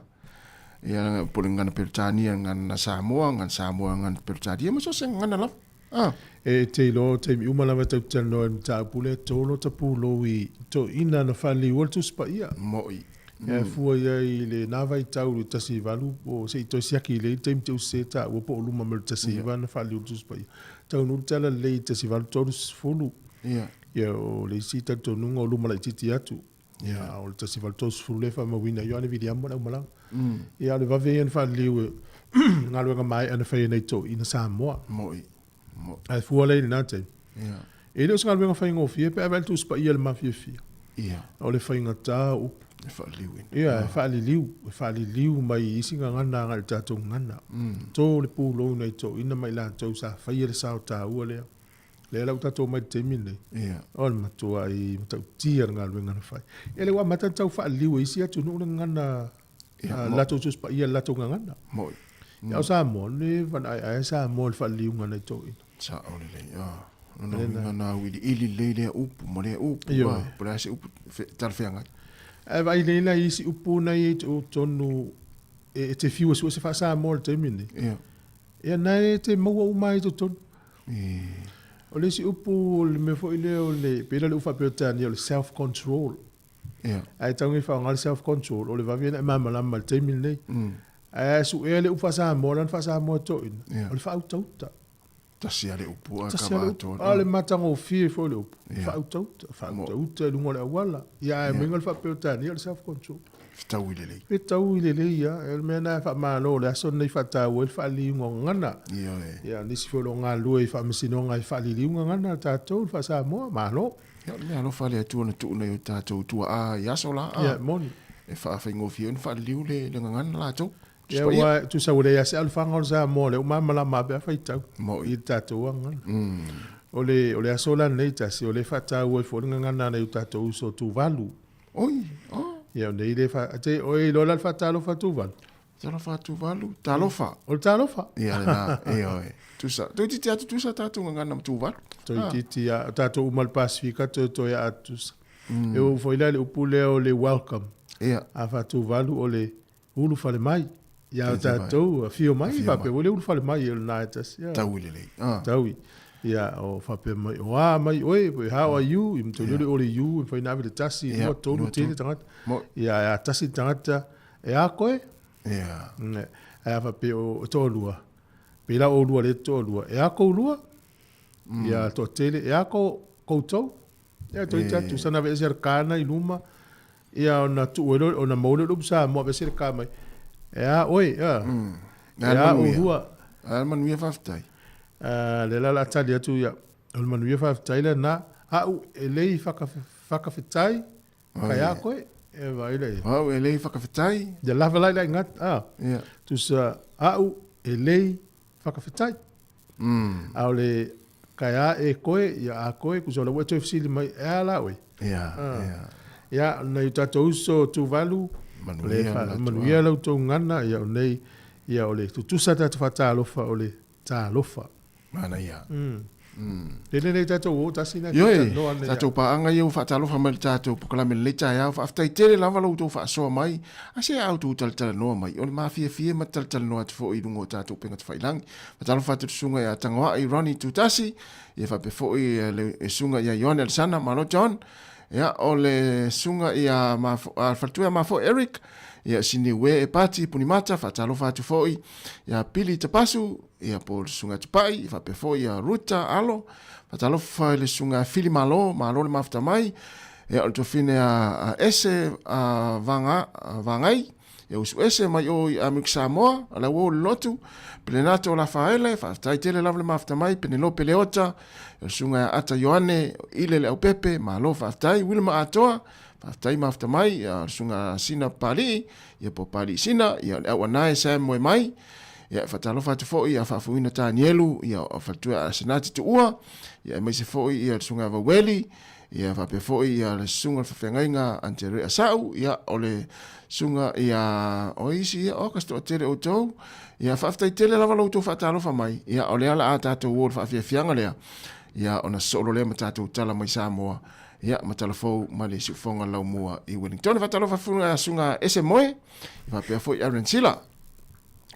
Ia po o le gagana Peretania, gagana Samoa, gagana Samoa, gagana Peretania, ma so o se gagana lava. Ah. E te iloa o taimi uma lava e tatou te talanoa i le mataupu lea, tolo ta pulou i toeaiina na faaliliua le Tusi Paia. Mo'i. E fua i ai i lena vaitau i le 18 po o se i toe siaki lelei le taimi te use taua po o luma mai le 19 na faaliliu le Tusi Paia. Taunuu le tala lelei i le 1830. Ia. Ia o le isi talitonuga o luma laitiiti atu. Ia a o le 1830 lea e faamauina ai Ioane Viliamo le aumalaga. Ia a o le vave ia na faaliliu e galuega maea na fai e nai toeaiina Samoa. Mo'i. Mo'i. Ae fua lea i lena taimi. Ia. E le o se galuega faigofie pe a vaai i le Tusi Paia i le mafiafia. Ia. O le faigata o upu. E faaliliuina. Ia, e faaliliu, e faaliliu mai i isi gagana agai i le tatou gagana. To le pulou i nai toeaiina ma i latou sa faia le sao taua lea. Lea la ua tatou omai i le taimi lenei, Ia. o le matuai matautia le galuega na fai. Ia lea ua amata ona tau faaliliu e isi atunuu le gagana, Ia, a mo- latou Tusi Paia i le latou gagana. Mo'i. Ia o Samoa, le fanaʻaeʻae Samoa i le faaliliuga a nai toeaiina. Sao lelei, a. Lona uiga na auiliili lelei lea upu ma lea upu, a, po o le a se upu talafeagai. Ae vaai lelei la i isi upu na i ai totonu e te fiu e sue se faa-Samoa i le taimi lenei. Ia. Ia na e te maua uma ai i totonu. O le isi upu o le mea foi lea o le, pei la o le upu faa-Peretania o le self control. Ia. Ae tatau ona faaaoga le self control, o le vave ona e malamalama i le taimi lenei. Ae a suea le upu faa-Samoa lea na faa-Samoa e toeaiina, o le faautauta. Tasi lava le upu a Tasi lava le upu. A o le matagofie foi o le upu, faautauta, faautauta i luga o le auala. Ia ae meinga le faa-Peretania o le self control. Fetaui lelei. Fetaui lelei lava. O le mea lena e faamalo o le aso lenei faataua ai le faaliliuga o gagana. Ioe. Ia o nisi foi o lo o galulue i faamasinoga e faaliliu gagana a tatou le faa-Samoa, malo. Ia o le mea alofa a le Atua na tuu nei o tatou tuaa i aso la, a. Ia, e moni. E faafaigofie ai ona faaliliu le gagana latou. Ia, aua e tusa ua leai lava se alofaga o le Samoa, o lea ua malamalama lava pe a faitau i le tatou gagana. O le, o le aso la lenei tasi, o lea e faataua ai foi le gagana a nai o tatou uso o Tuvalu. Oi, oh. Ia, o nei le fa, te, oi iloa la le faatalofa a Tuvalu? Talofa a Tuvalu, talofa. O le talofa. Ia, lena, ioe. Tusa, toeitiiti lava tutusa tatou gagana ma Tuvalu. Toeitiiti lava, o tatou uma i le Pasefika toetoe lava tutusa. E oo foi la i le upu lea o le welcome. Ia. A faa-Tuvalu o le ulufale mai. Ia o tatou, afio mai, faapea foi le ulufale mai o lena e tasi. Taui lelei. Taui. Ia, o faapea mai, o a mai oe, pe how are you, i matou le o le you, e mafai ona ave le tasi, lua, tolu, tele tagata. Ia, ae a tasi le tagata, e a koe? Ia. Ae a faapea o toalua, pei la o oulua lea e toalua, e a koulua? Ia, toatele, e a koutou? Ia, toeitiiti lava tusa na aveese le kana i luma, Ia ona tuu ai lea, ona maua lea o le upu Samoa, aveese le ka mai. E a oe, a. E a oulua. A le manuia faafetai. A, lea la o le a tali atu, ia, o le manuia faafetai lena. A'u e lei whakawhetai, kai a koe, e vaai lea. A'u e lei whakawhetai. Ia lava lai lai ngat, a. Ia. Tusa, a'u e lei whakawhetai. A o le kai a e koe, ia a koe, kusa o la ua e toe fesili mai, e a la oe? Ia, ia. Ia, nai o tatou uso Tuvalu, Manuia le manuia la outou gagana, ia o nei, ia o le tutusa tatou faatalofa o le talofa. Manaia. Lele nei tatou o tasi na Ioe, talanoa nei. tatou paaga ia ua faatalofa mai i le tatou polokalame i lenei taeao. Faafetai tele lava lo outou faasoa mai, a se a outou talatalanoa mai. O le mafiafia ma talatalanoa atu foi i luga o tatou upega tafailagi. Faatalofa atu i le susuga ia Tagoai Ronnie Tutasi, ia faapea foi le susuga ia Ioane Alesana, malo John. Ia, o le susuga ia Faletua ia Mafoe Eric, ia Siniue Epati Punimata, faatalofa atu foi ia Pili Tapasu, ia po o le susuga Tupai, faapea foi ia Ruta Alo, faatalofa i le susuga Fili Malo, malo le mafuta mai, ia o le tuafine a Ese a Vaga, Vagai, ia usu ese mai o i Amerika Samoa, o la ua o le lotu, Pelenato Lafaele, faafetai tele lava le mafuta mai, Penelope Leota, ia le susuga ia Ata Ioane, Ile Leaupepe, malo faafetai, Wilma Atoa, faafetai mafuta mai, ia le susuga Sina Papalii, ia po o Papalii Sina, ia o le auanae Sam Moemai, ia e faatalofa atu foi ia Faafuina Tanielu, ia o faletua ia Senati Tuua, ia aemaise foi ia le susuga ia Vaueli, ia faapea foi ia le susuga le faafeagaiga Antere Asau, ia o le susuga ia o isi ia o kasi toatele outou, ia faafetai tele lava lo outou faatalofa mai, ia o lea la a tatou o le faafiafiaga lea, ia ona sosoo loa lea ma tatou tala mai Samoa, Ia, ma tala fou mai le siufofoga laumua i Wellington. Faatalofa fu susuga Ese Moe, faapea foi Aaron Sila.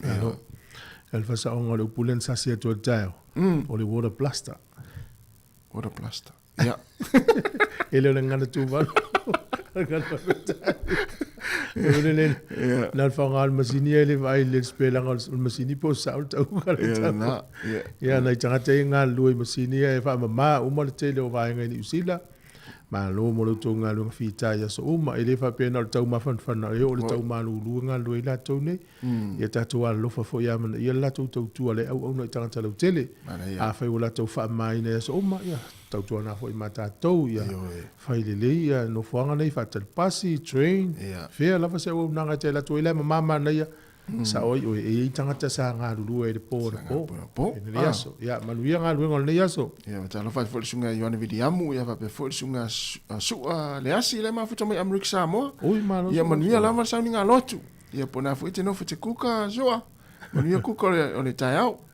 Ia. O le faasaoga o le upu lea na sasi atu ai i le taeao, o le water blaster. Water blaster. Ia. E le o le gagana Tuvalu. Na o le faaaoga o le masini ia e le vaai i le sipelaga o le masini po o sao le tauga o le tau. Ia, nai tagata ia e galulue i masini ia e faamama uma le tele o vaega i Niu Sila. Malo mo lo outou galuega fita i aso uma. E le faapea na o le tau mafanafana e oo i le tau malulu e galulue ai latou nei. Ia tatou alolofa foi ia amanaia le latou tautua le auauna i tagata lautele. Afai ua latou faamamaina i aso uma, ia tautuana foi ma tatou, ia fai lelei ia nofoaga nei, faatali pasi, train, fea lava se auaunaga e te alu atu ai la e mama manaia. Sao ai oe, e i ai tagata sa galulue ai i le po anapo, i lenei aso. Ia, manuia galuega o lenei aso. Ia, faatalofa atu foi i le Susuga ia Ioane Viliamu, ia faapea foi le Susuga Sua Leasi, lea e mafuta mai Amerika Samoa. Oi, malo. Ia manuia lava le sauniga lotu. Ia, po o le a foi e te nofo te kuka, Sua. Manuia kuka o le taeao.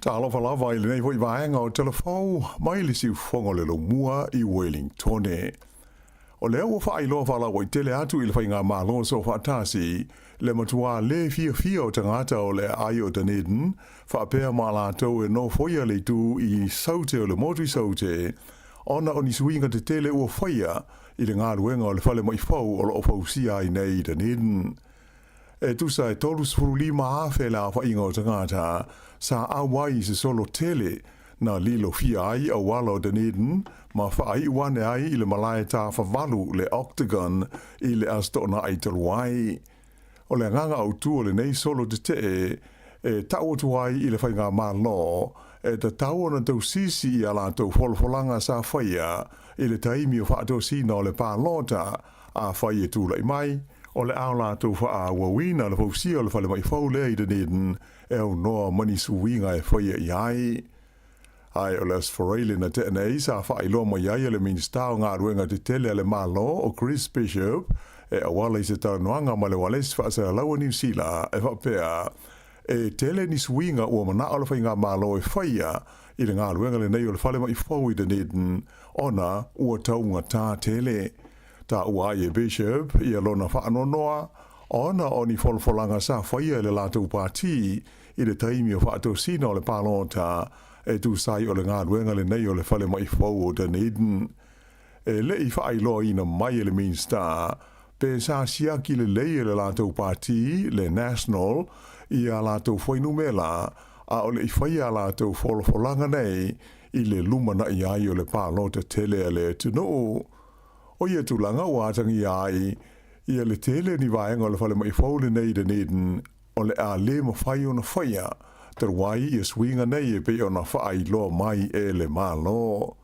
Talofa lava i lenei foi vaega o Tala Fou mai le siufofoga o le Laumua i Wellingtone. O lea ua faailoa faalauaitele atu i le Faigamalo Soofaatasi le matuā le fiafia o tagata o le aai o Dunedin faapea ma latou e nofoia le itu i Saute o le motu i Saute ona o ni suiga tetele ua faia i le galuega o le falemai fou o lo o fausia ai nei i Dunedin. E tusa e 35,000 le aofaiga o tagata sa auai i se solo tele na lilofia ai auala o Dunedin ma faaiu ane ai i le malae tafavalu le Octagon i le Aso Toonai talu ai. O le agaga autu o lenei solo tetee e tau atu ai i le Faigamalo e tatau ona tausisi i a latou folafolaga sa faia i le taimi o faatosina o le palota Afai e tulai mai, o le a latou faaauauina le fausia o le falemai fou lea i Dunedin e aunoa ma ni suiga e faia i ai. Ae o le Aso Faraile na tea nei sa faailoa mai ai e le Minisita o Galuega Tetele a le Malo o Chris Bishop e auala i se talanoaga ma le ualesi faasalalau a Niu Sila e faapea, E tele ni suiga ua manao le Faigamalo e faia i le galuega lenei o le falemai fou i Dunedin ona ua taugata tele. Taua ai e Bishop ia lona faanoanoa ona o ni folafolaga sa faia e le latou pati i le taimi o faatosina o le palota e tusa ai o le galuega lenei o le falemai fou o Dunedin. E le i faailoaina mai e le Minista pe sa siaki lelei e le latou pati, le National, i a latou fuainumela a o le i faia a latou folafolaga nei i le lumanai ai o le palota tele a le atunuu. O ia tulaga ua atagia ai ia le tele o ni vaega o le falemai fou lenei i Dunedin o le a le mafai ona faia talu ai ia suiga nei e pei ona faailoa mai e le Malo.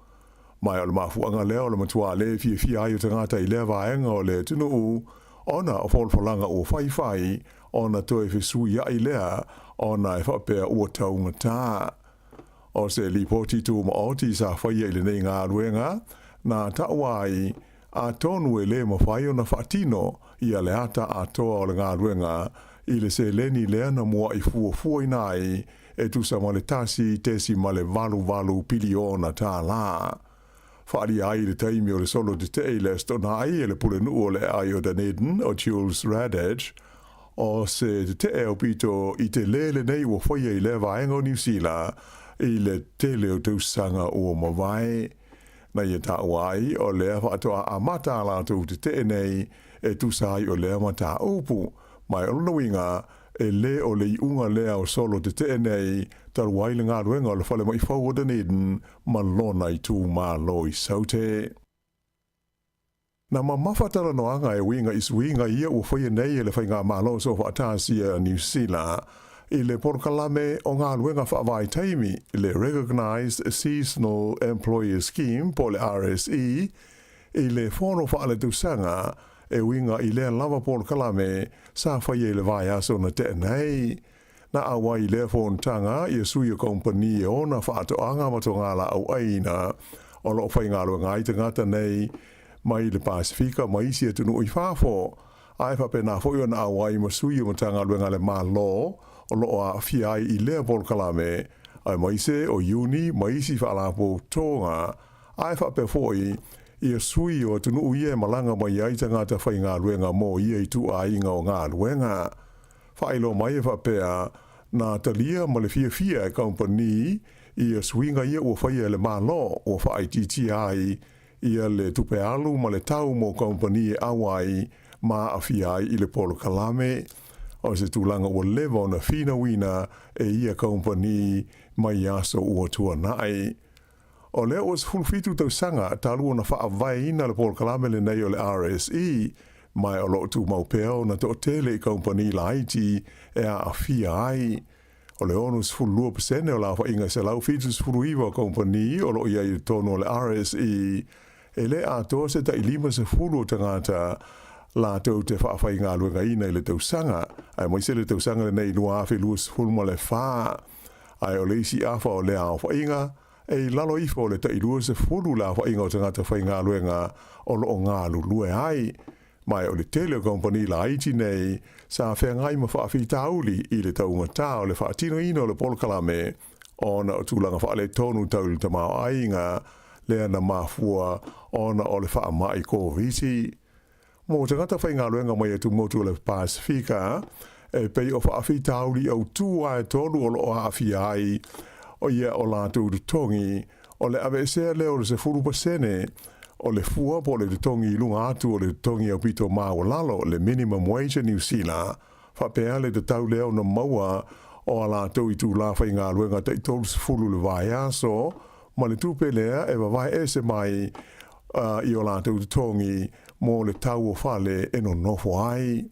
Ma o le mafuaaga lea o le matua le fiafia ai o tagata i lea vaega o le atunuu ona o folafolaga ua faifai ona toe fesuiai lea ona e faapea ua taugata. O se lipoti tumaoti sa faia i lenei galuega na taua ai atonu e le mafai ona faatino ia le ata atoa o le galuega i le seleni lea na muai fuafuaina ai e tusa ma le $1.88 piliona. Faaalia ai i le taimi o le solo tetee i le Aso Toonai e le Pulenuu o le Aai o Dunedin o Jules Radich, o se tetee aupito i telē lenei ua faia i lea vaega o Niu Sila i le tele o tausaga ua mavae. Na ia taua ai o lea faatoa amata a latou tetee nei e tusa ai o lea mataupu, ma o lona uiga e lē o le iuga lea o solo tetee nei talu ai le galuega o le falemai fou o Dunedin ma lona itumalo i Saute. Na mamafa talanoaga e uiga i suiga ia ua faia nei e le Faigamalo Soofaatasi a Niu Sila i le polokalame o galuega faavaitaimi, le Recognised Seasonal Employer Scheme po o le RSE, i le fono faaletausaga e uiga i lea lava polokalame sa faia i le vaiaso na tea nei. Na auai i lea fonotaga ia sui o kamupani e ona faatoaga ma togalaau aina o lo o faigaluega ai tagata nei mai le Pasefika ma isi atunuu i fafo, ae faapena foi ona auai ma sui o Matagaluega a le Malo o lo o aafia ai i lea polokalame, aemaise o Iuni ma isi faalapotopotoga, ae faapea foi ia sui o atunuu ia e malaga mai ai tagata faigaluega mo ia ituaiga o galuega. Faailoa mai e faapea, na talia ma le fiafia e kamupani ia suiga ia ua faia e le Malo ua faaitiitia ai ia le tupe alu ma le tau mo kamupani e auai ma aafia ai i le polokalame. O se tulaga ua leva ona finauina e ia kamupani mai aso ua tuanai. O lea ua 17 tausaga talu ona faavaeina le polokalame lenei o le RSE, ma o lo o tumau pea ona toatele i kamupani laiti e aafia ai. O le 62% o le aofaiga e 179 o kamupani o lo o i ai i totonu o le RSE, e le atoa se tai 50 o tagata latou te faafaigaluegaina i le tausaga, aemaise le tausaga lenei 2024. Ae o le isi afa o lea aofaiga, e i lalo ifo o le tai 20 le aofaiga o tagata faigaluega o lo o galulue ai. Ma o le tele o kamupani laiti nei sa feagai ma faafitauli i le taugata o le faatinoina o le polokalame ona o tulaga faaletonu tau i le tamaoaiga lea na mafua ona o le faamai Koviti. Mo tagata faigaluega mai atumotu o le Pasefika, e pei o faafitauli autū ae tolu o lo o aafia ai o ia o latou totogi, o le aveesea lea o le 10% o le fua po o le totogi i luga atu o le totogi aupito maualalo, le minimum wage a Niu Sila, faapea le tatau lea ona maua o a latou itulā faigaluega tai 30 le vaiaso, ma le tupe lea e vavae ese mai i o latou totogi mo le tau o fale e nonofo ai.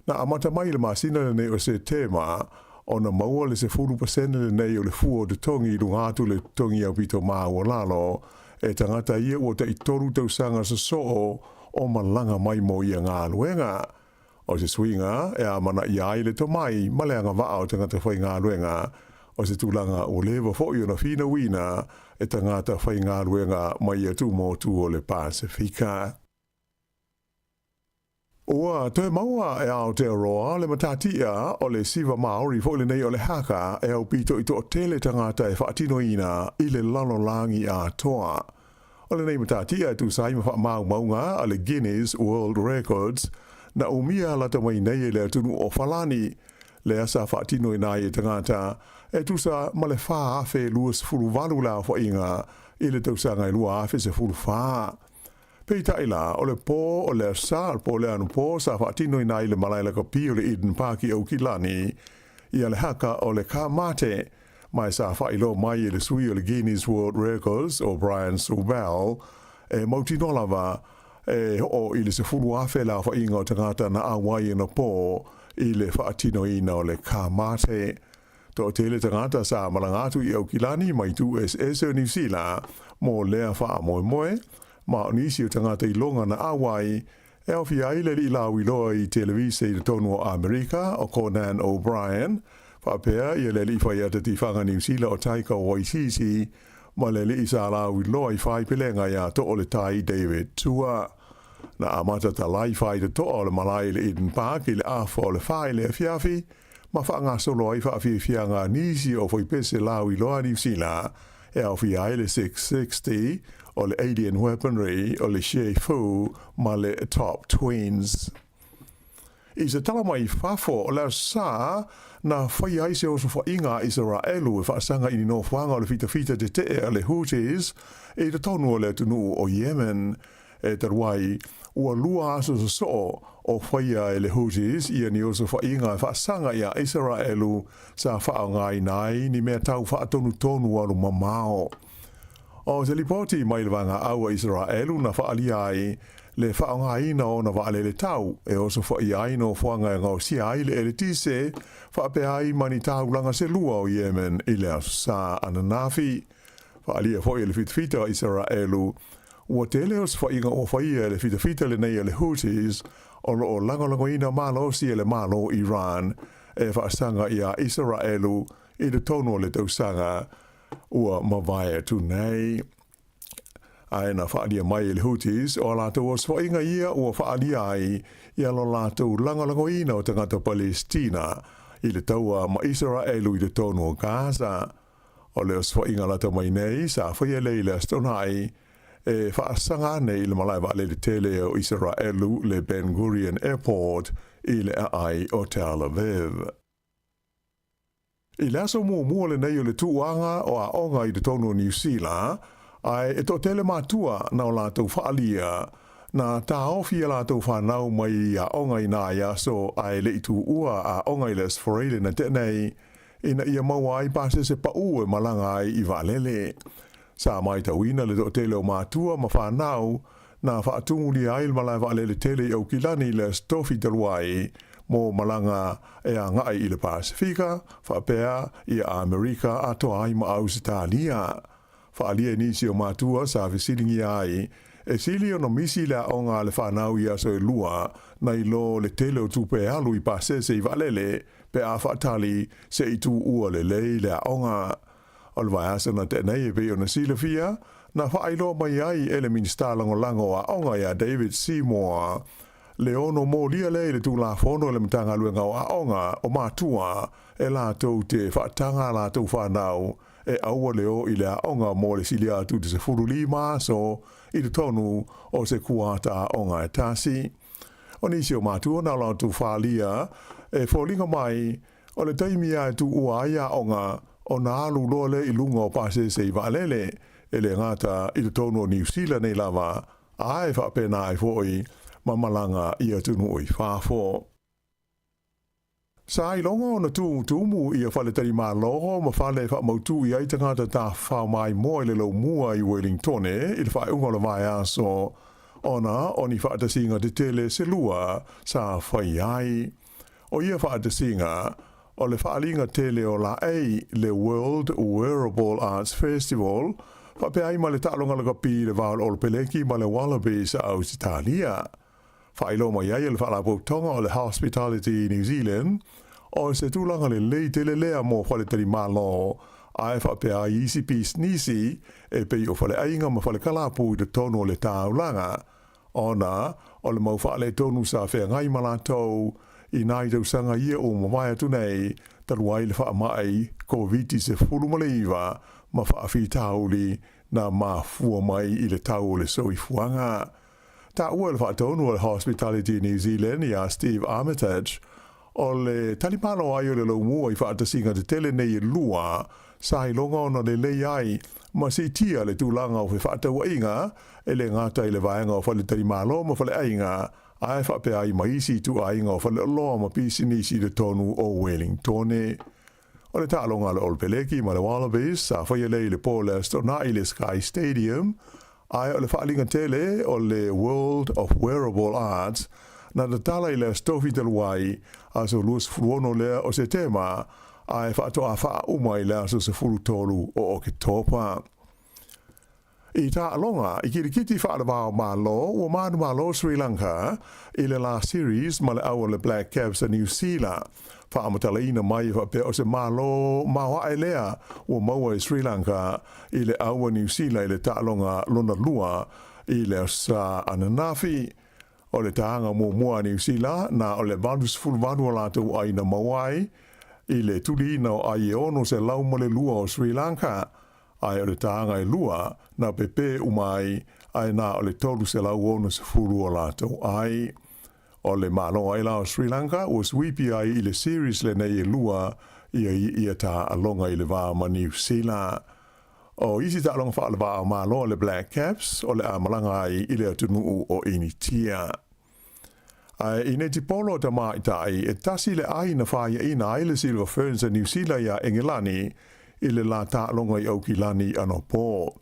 Na amata mai i le masina lenei o Setema ona maua le 10% lenei o le fua o totogi i luga atu o le totogi aupito maualalo e tagata ia ua tai 3 tausaga sosoo o malaga mai mo ia galuega. O se suiga e amanaia ai le tomai ma le agavaa o tagata faigaluega, o se tulaga ua leva foi ona finauina e tagata faigaluega mai atumotu o le Pasefika. Ua toe maua e Aotearoa le matatia o le siva Maori foi lenei o le haka e aupito i toatele tagata e faatinoina i le lalolagi atoa. O lenei matatia e tusa ai ma faamaumauga a le Guinness World Records na umia lata mai nei e le atunuu o Falani, lea sa faatinoina ai e tagata e tusa ma le 4,028 le aofaiga i le tausaga e 2014. Peitai la, o le pō o le Aso Sa po o le anapo sa faatinoina ai i le malae lakapi o le Eden Park i Aukilani ia le haka o le Ka Mate. Ma e sa faailoa mai e le sui o le Guinness World Records o Brian Sobel, e mautinoa lava e oo i le 10,000 le aofaiga o tagata na auai anapō i le faatinoina o le kāmate. Toatele tagata sa malaga atu i Aukilani mai itu eseese o Niu Sila mo lea faamoemoe, ma o nisi o tagata iloga na auai e aofia ai le alii lauiloa i televise i totonu o Amerika o Conan O'Brien, faapea ia le alii faiata tifaga Niu Sila o Taika Waititi, ma le alii sa lauiloa i faipelega ia Tooletai David Tua. Na amata talai faitotoa o le malae i le Eden Park i le afa o le 4 i le afiafi, ma faagasolo ai faafiafiaga a nisi o fuaipese lauiloa a Niu Sila e aofia ai le 660, o le Alien Weaponry, o le She Fu ma le Top Twins. I se tala mai fafo, o le Aso Sa na faia ai se osofaiga a Isaraelu e faasaga i ni nofoaga o le fitafita tetee a le Houthis i totonu o le atunuu o Yemen. E talu ai, ua lua aso sosoo o faia e le Houthis ia ni osofaiga e faasaga iā Isaraelu sa faaaogaina ai ni mea tau faatonutonu alu mamao. O se lipoti mai le Vaegaau a Isaraelu na faaalia ai le faaaogaina o ona vaalele tau e osofaia ai nofoaga e gaosia ai le eletise faapea ai ma ni taulaga se lua o Yemen i le Aso Sa ananafi. Faaalia foi e le fitafita a Isaraelu ua tele osofaiga ua faia e le fitafita lenei a le Houthis o lo o lagolagoina malosi e le Malo Iran e faasaga iā Isaraelu i totonu o le tausaga ua mavae atu nei. Ae na faaalia mai e le Houthis o a latou osofaiga ia ua faaalia ai ia lo latou lagolagoina o tagata Palestina i le taua ma Isaraelu i totonu o Gaza. O le osofaiga lata mai nei sa faia lea i le Aso Toonai e faasaga ane i le malae vaalele tele o Isaraelu le Ben Gurion Airport i le aai o Tel Aviv. I le aso muamua lenei o le tūāga o aoga i totonu o Niu Sila, ae e toatele matua na o latou faaalia, na tāofi e latou whanau mai i aoga i nā aso ae le i tuua aoga i le Aso Faraile na tea nei, ina ia maua ai pasese paʻū e malaga ai i vaalele. Sa matauina le toatele o matua ma whanau na faatumulia ai le malae vaalele tele i Aukilani i le Aso Tofi talu ai mo malaga e agai i le Pasefika, faapea ia Amerika atoa ai ma Ausetalia. Faaalia e nisi o matua sa fesiligia ai, e sili ona misi le aoga a le whanau i aso e lua, nai lo le tele o tupe e alu i pasese i vaalele, pe a faatali se i tuua lelei le aoga. O le vaiaso na tea nei e pei ona silafia, na faailoa mai ai e le Minisita Lagolago o Aoga iā David Seymour le ono molia lea i le Tulafono e le Matagaluega o Aoga o Matua e latou te faataga a latou whanau e aua le o i le aoga mo le silia atu i te 15 aso i totonu o se kuata aoga e tasi. O nisi o matua na o latou faaalia e foliga mai o le taimi lava e tuua ai aoga ona alu loa lea i luga o pasese i vaalele, e le gata i totonu o Niu Sila nei lava, ae faapena ai foi ma malaga i atunuu i fafo. Sa iloga ona tumutumu ia faletalimalo ma fale e faamautu i ai tagata tafafao maimoa i le laumua i Wellingtone i le faaiuga o le vaiaso ona o ni faatasiga tetele se lua sa fai ai. O ia faatasiga, o le faaaliga tele o laei, le World Wearable Arts Festival, faapea ai ma le taaloga lakapi i le va o le Olopeleki ma le Wallabies a Ausetalia. Faailoa mai ai e le Faalapotopotoga o le Hospitality New Zealand, o se tulaga lelei tele lea mo faletalimalo, ae faapea ai isi pisinisi e pei o faleaiga ma falekalapu i totonu o le taulaga, ona o le mau faaletonu sa feagai ma latou i nai tausaga ia ua mavae atu nei, talu ai le faamai Koviti-19 ma faafitauli na mafua mai i le tau o le soifuaga. Taua e le faatonu o le Hospitality New Zealand iā Steve Armitage, o le talimalo ai o le laumua i faatasiga tetele nei e lua, sa iloga ona lelei ai ma siitia le tulaga o fefaatauaiga e le gata i le vaega o faletalimalo ma faleaiga, ae faapea ai ma isi ituaiga o faleoloa ma pisinisi i totonu o Wellingtone. O le taaloga a le All Peleki ma le Wallabies sa faia lea i le po o le Aso Toonai i le Sky Stadium, ae o le faaaliga tele o le World of Wearable Arts na tatala i le Aso Tofi talu ai, aso 26 lea o Setema, ae faatoa faauma i le aso 13 o Oketopa. I taaloga i kilikiti faalevao Malo, ua manumalo Sri Lanka i le la series ma le au o le Black Caps a Niu Sila. Faamatalaina mai e faapea o se Malo maoae lea ua maua e Sri Lanka i le au a Niu Sila i le taaloga lona lua i le aso Sa ananafi. O le taga muamua a Niu Sila na o le 88 o latou ai na maua ai i le tuliina o ai e 602 o Sri Lanka, ae o le taga e lua na pepē uma ai, ae na o le 360 o latou ai. O le Malo ai la o Sri Lanka ua suipi ai i le series lenei e lua ia i ia taaloga i le va ma Niu Sila. O isi taaloga faalevaa Malo a le Black Caps o le a malaga ai i le atunuu o Initia. Ae i netipolo o tamaitai, e tasi le ai na faiaina ai le Silver Ferns a Niu Sila iā Engelani i le la taaloga i Aukilani anapo.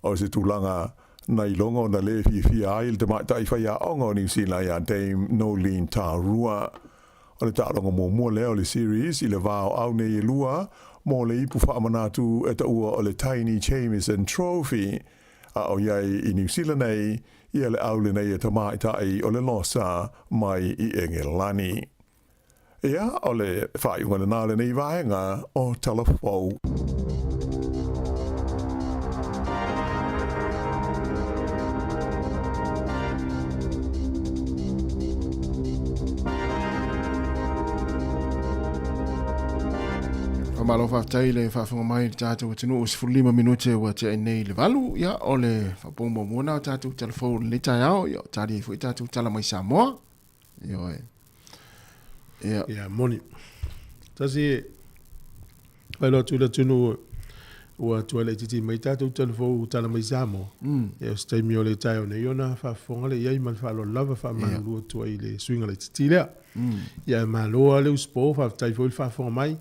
O se tulaga na iloga ona lē fiafia ai le tamaitai faiaoga o Niu Sila iā Dame Noeline Taurua. O le taaloga muamua lea o le series i le va o au nei e lua mo le ipu faamanatu e taua o le Taini Jamieson Trophy. A o i ai i Niu Sila nei, ia le au lenei e tamaitai o le Losa mai i Engelani. Ia, o le faaiuga lena o lenei vaega o Tala Fou. Faamalo faafetai le faafofoga mai i le tatou atunuu 15 minute ua tea nei le valu ia o le faapou muamua na o tatou tala fou lenei taeao ia o tali ai foi tatou tala mai Samoa ioe ia ia moni tasi e faailoa atu i le atunuu ua tuai laitiiti mai tatou tala fou tala mai Samoa. Ia o se taimi o le taeao nei ona faafofoga lea i ai ma le faaaloalo lava faamalulu atu ai i le suiga laitiiti lea. Ia ae malo lava le usupo, faafetai foi le faafofoga mai.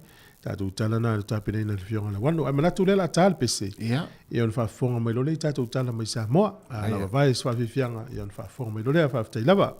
Tatou tala na le tapenaina e le Afioga ia Lauano. Ae manatu lea o le a ta le pese. Ia. Ia ona faafofoga mai loa lea i tatou tala mai Samoa. A lava vae se faafiafiaga, ia ona faafofoga mai loa lea. Faafetai lava.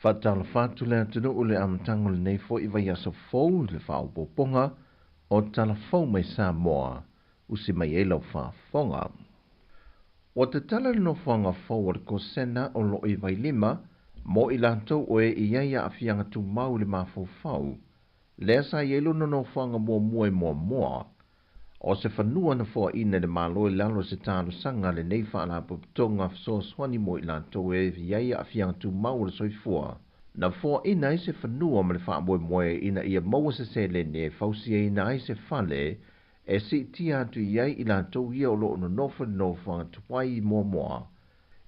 Faatalofa atu le atunuu i le amataga o lenei foi vaiaso fou i le faaopoopoga o Tala Fou mai Samoa, usi mai ai lau faafofoga. Ua tatala le nofoaga fou a le Kosena o lo o i Vailima mo i latou o e i ai aafiaga tumau i le mafaufau, lea sa i ai lona nofoaga muamua i Moamoa. O se fanua na foaina e le Malo i lalo o se talosaga a lenei Faalapotopotoga Fesoasoani mo i latou e i ai aafiaga tumau o le soifua, na foaina ai se fanua ma le faamoemoe ina ia maua se seleni e fausiaina ai se fale e siitia atu i ai i latou ia o lo o nonofo i le nofoaga tuai i Moamoa,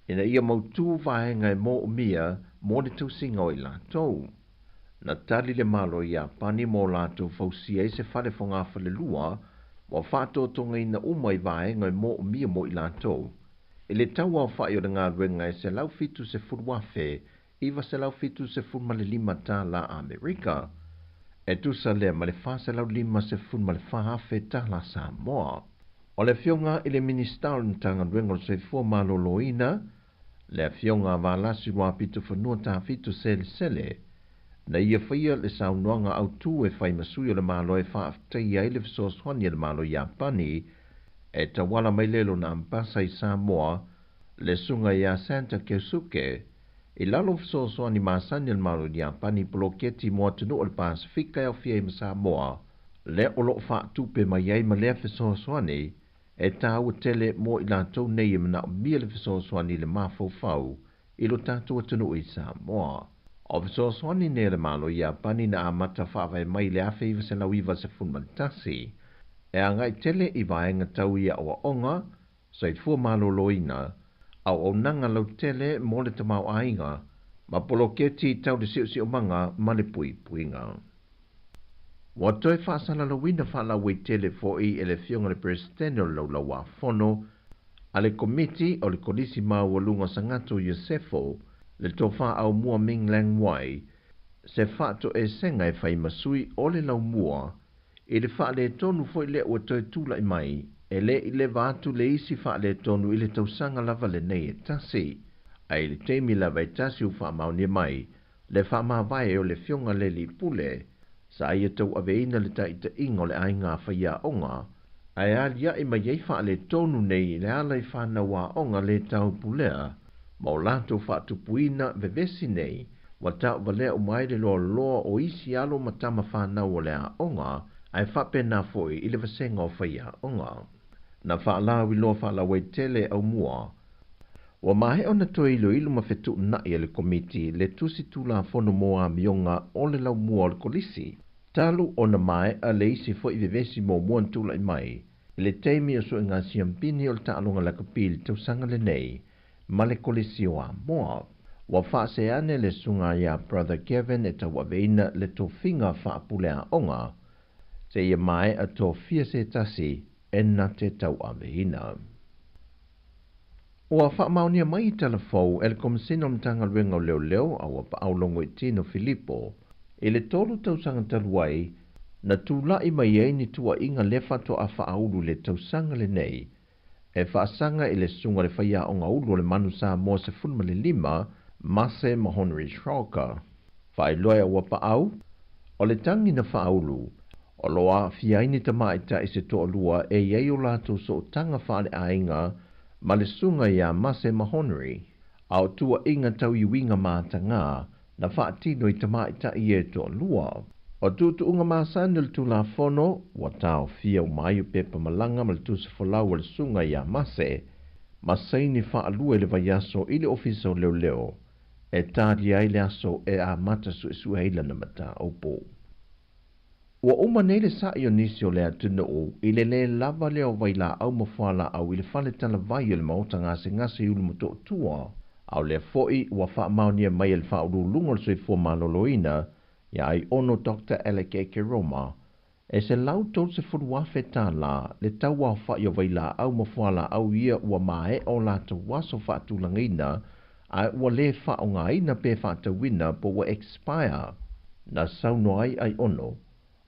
ina ia mautū vaega e moomia mo le tausiga o i latou. Na tali le Malo o Iapani mo latou fausia ai se fale fogafalelua ua faatotogaina uma i vaega e moomia mo i latou, i le tau aofai o le galuega e $170,975 tālā Amerika, e tusa lea ma le $454,000 tālā Samoa. O le Afioga i le Minisita o le Matagaluega o le Soifua Maloloina, le Afioga a Valasi Luapitofanua Tafito Selesele, na ia faia le saunoaga autu e fai ma sui o le Malo e faafetaia ai le fesoasoani a le Malo Iapani e tauala mai lea i lona ambasa i Samoa, le Susuga ia Santa Keisuke, i lalo o fesoasoani masani a le Malo Iapani i poloketi mo atunuu o le Pasefika e aofia ai ma Samoa, lea o lo o faatupe mai ai ma lea fesoasoani e taua tele mo i latou nei e manaomia le fesoasoani i le mafaufau i lo tatou atunuu i Samoa. O fesoasoani nei a le Malo Iapani na amata faavae mai i le 1991 e agai tele i vaega tau i aoaoga, soifua maloloina, auaunaga lautele mo le tamaoaiga, ma poloketi tau le siosiomaga ma le puipuiga. Ua toe faasalalauina faalauaitele foi e le Afioga i le Peresetene o le Laulau-a-Fono a le Komiti o le Kolisi Maualuga o Sagato Iosefo, le Tofa Aumua Ming Leng Wai, se faatoesega e fai ma sui o le laumua i le faaletonu foi lea ua toe tulai mai e le i leva atu le isi faaletonu i le tausaga lava lenei e tasi. Ae i le taimi lava e tasi ua faamaonia mai le faamavae o le Afioga i le Alii Pule sa ia tauaveina le taitaiga o le aiga faiaoga, ae aliae mai ai faaletonu nei i le ala i fanau aoga le taupulea ma o latou faatupuina vevesi nei ua tauvalea uma ai le loaloa o isi alo ma tama fanau o le aoga, ae faapena foi i le vasega o faiaoga. Na faalauiloa faalauaitele Aumua Ua maea ona toe iloilo ma fetuunai e le Komiti le Tusi Tulafono mo Amioga o le Laumua o le Kolisi, talu ona maea le isi foi vevesi muamua na tulai mai i le taimi o suega siampini o le taaloga lakapi i le tausaga lenei ma le Kolisi o Amoa. Ua faasee ane le Susuga ia Brother Kevin e tauaveina le tofiga faapuleaoga seia maea tofia se tasi e na te tauaveina. Ua faamaonia mai i tala fou e le Komesina o le Matagaluega o Leoleo a ua paau Logoitino Filipo i le tolu tausaga talu ai na tula'i mai ai ni tuuaiga lea faatoa faaulu i le tausaga lenei e faasaga i le Susuga i le Faiaoga Ulu o le Manu Samoa 15 Mase Mahonri Shroka. Faailoa e ua paau, o le tagi na faaulu, o lo o aafia ai ni tamaitai se toalua e i ai o latou sootaga faaleaiga ma le susuga ia Mase Mahonri, a o tuuaiga tau i uiga matagā na faatino i tamaitai ia e toalua. O tuutuuga masani o le Tulafono, ua taofia uma ai o pepa malaga ma le tusi folau a le susuga ia Mase, ma saini faalua i le vaiaso i le Ofisa o Leoleo e talia ai le aso e amata suesue ai lana mataupu. Ua uma nei le sa'i o nisi o le atunuu i le lē lava lea o vailaau ma fualaau i le fale talavai o le Maota Gasegase i Ulumotootua, a o lea foi ua faamaonia mai e le Faauluuluga o le Soifua Maloloina ia Aiono Doctor Alec Ekeroma e $130,000 tālā le tau aofa'i o vailaau ma fualaau ia ua maea o latou aso faatulagaina ae ua lē faaaogaina pe faatauina po ua expire. Na saunoa ai Aiono,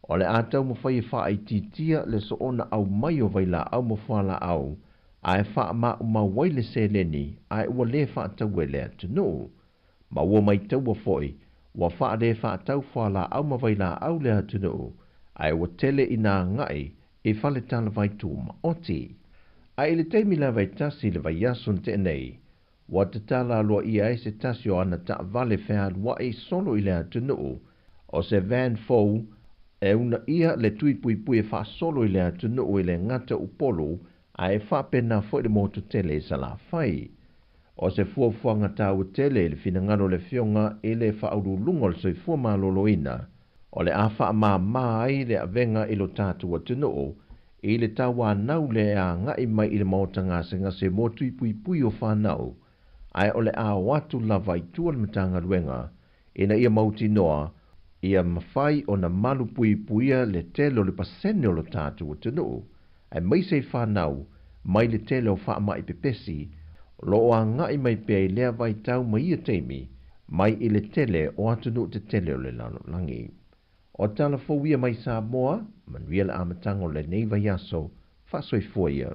o le a taumafai e faaitiitia le soona aumai o vailaau ma fualaau ae faamaumau ai le seleni ae ua lē faataua e le atunuu. Ma ua maitaua foi, ua faale faatau fualaau ma vailaau le atunuu, ae ua tele ina agai i fale talavai tumaoti. Ae i le taimi lava e tasi i le vaiaso na tea nei, ua tatala aloaia ai se tasi o ana taavale fealuai solo i le atunuu, o se van fou e uunaia le tui puipui e faasolo i le atunuu e le gata Upolu ae faapena foi le motu tele i Salafai. O se fuafuaga taua tele i le finagalo o le Afioga i le Faauluuluga o le Soifua Maloloina, o le a faamāmā ai le avega i lo tatou atunuu i le tauanau lea e agai mai i le maota gasegase mo tui puipui o fanau, ae o le a o atu lava i tua le Matagaluega ina ia mautinoa ia mafai ona malupuipuia le tele o le pasene o lo tatou atunuu, aemaise i fanau mai le tele o faamai pepesi o lo o agai mai pea i lea vaitau ma ia taimi mai i le tele o atunuu tetele o le lalolagi. O tala fou ia mai Samoa, manuia le amataga o lenei vaiaso, faasoifua ia.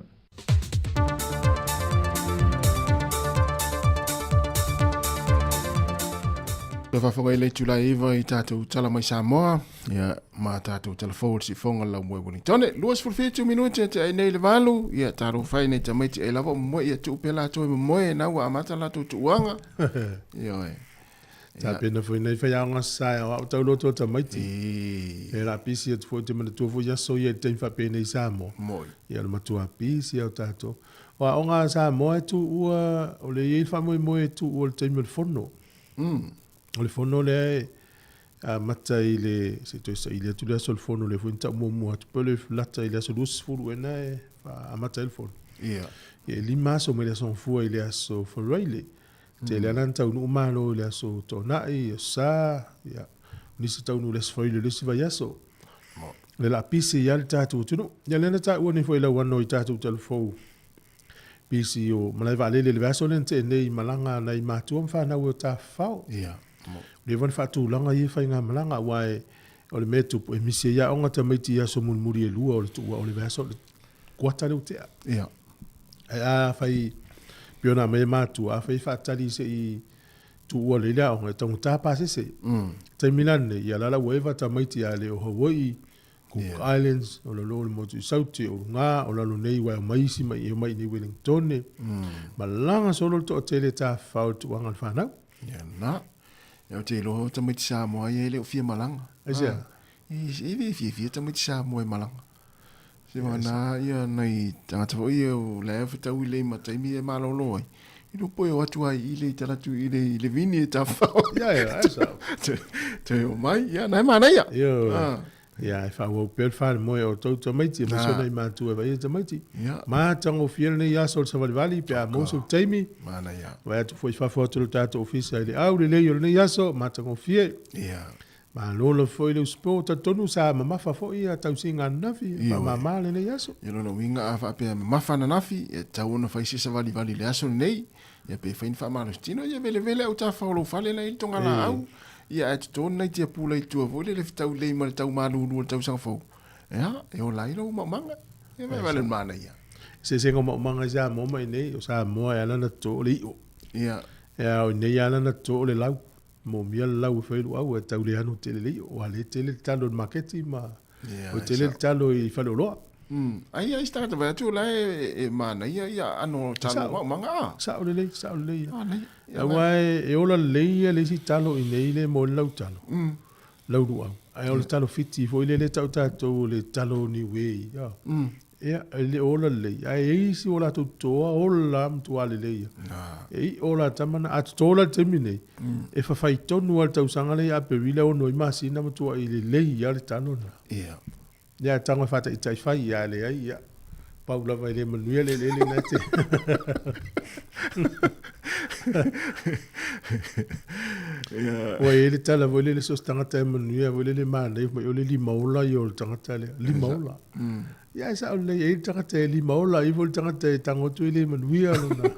Toe faafofoga i le itula e 9 i tatou tala mai Samoa, ia, ma tatou tala fou o le sifoga o le laumua i Wellington. 27 minute te ai nei le 8, ia, talofa e nei tamaiti ai lava o momoe, ia tuu pea latou e momoe, na ua amata latou tuuaga. Ioe. Tapena foi nei faiaoga sae o au tau loto o tamaiti. E la pisi atu foi te manatua foi aso ia i le taimi faapenei i Samoa. Moi. Ia o le matua pisi au tatou. O aoga a Samoa e tuua, o le i ai le faamoemoe e tuua i le taimi o le fono. O le fono lea e amata i le, se i toe saili atu le aso o le fono lea foi na tau muamua atu, pe o le lata i le aso 20 ea na e amata ai le fono. Ia. Ia e 5 aso mai le aso Gafua i le aso Faraile. Tele lava na taunuu malo i le aso Toonai, aso Sa, ia, nisi taunuu i le aso Faraile o le isi vaiaso. Le lapisi ai lava le tatou atunuu. Ia lea na taua nei foi e Lauano i tatou talafou pisi o malae vaalele i le vaiaso lea na tea nei i malaga a nai matua ma fanau e o tafafao. Ia. Ua leva ona faatulaga ia faigamalaga aua e, o le mea e tupu, e misi ai aoga tamaiti i aso mulimuli e lua o le tuua o le vaiaso o le kuata lea ua tea. Ia. Ae afai, pei ona aumai e matua, afai e faatali se i tuua lelei le aoga, e taugata pasese. Taimi la lenei, ia la la ua eva tamaiti a le o Hawaii, Cook yeah. Islands, o lalo o le motu i Saute, o luga, o lalo nei, ua e omai isi mai e omai i nei Wellingtone. Malaga solo le toatele tafafao i le tuuaga o le fanau. Ia na. Ia ou te iloa o tamaiti Samoa ia e le o fia malaga. Aisea? E le fiafia tamaiti Samoa e malaga. Se vagana ia nai tagata foi ia o la e fetaui lelei ma taimi e malolo ai. I lo poe o atu ai i le tala atu i le i le vini e tafafao. Ia ia, ai sao. Toe o mai, ia na e manaia. Ioe. Ia, e faaauau pea le falemoe o outou tamaiti, aemaise o nai matua e vaai ai tamaiti. Ia. Matagofie lenei aso o le savalivali pe a maua sou taimi. Manaia. Vaai atu foi i fafo atu o le tatou ofisa i le aulelei o lenei aso, matagofie. Ia. Malo lava foi le usupo, talitonu sa mamafa foi ia tausiga ananafi, Ioe. faamama lenei aso. Ia lona uiga a faapea e mamafa ananafi, e tatau ona fai se savalivali i le aso lenei, ia pe fai ni faamalositino, ia velevele au tafa o lou fale la e i ai le togalaau, ia ae toto ni nai tiapula i tua foi lele fetau lelei ma le tau malulu o le tausaga fou, ia, e ola ai lou maumaga. Ia vae vale o le manaia. Eseesega o maumaga i Samoa ma i inei, o Samoa e ala ona toto o le i'o. Ia. Ia, o inei e ala ona toto o le lau. Moomia le lau e fai luau ae tau le anu tele le i'o, ua le tele le talo i le maketi ma ua tele le talo i faleoloa. Ai ai se tagata vae atu o la e manaia ia ano talo maumaga a. Sao lelei, sao lelei ia. Aua e ola lelei ia le isi talo i nei le mo le lau talo, lau luau. Ae o le talo Fiti foi lele e tau tatou o le talo Niue. Ia, e le o ola lelei, ae i ai isi o latou totoa ola matua lelei ia. E i'o la tama na, a toto la i le taimi nei, e fafai tonu lava le tausaga lea ia Aperila e ono ai masina matuai lelei lava le talo lena. Ia. Ia, e tago e faataitai fai, ia a leai, ia, pau lava e le manuia le eleele na e te. Ua i ai le tala foi lele so o se tagata e manuia foi lele e manaia fai mai o le limaola ia o le tagata lea, limaola. Ia e sao lelei, e i ai le tagata e limaola, e i ai foi le tagata e tago atu e le manuia lona.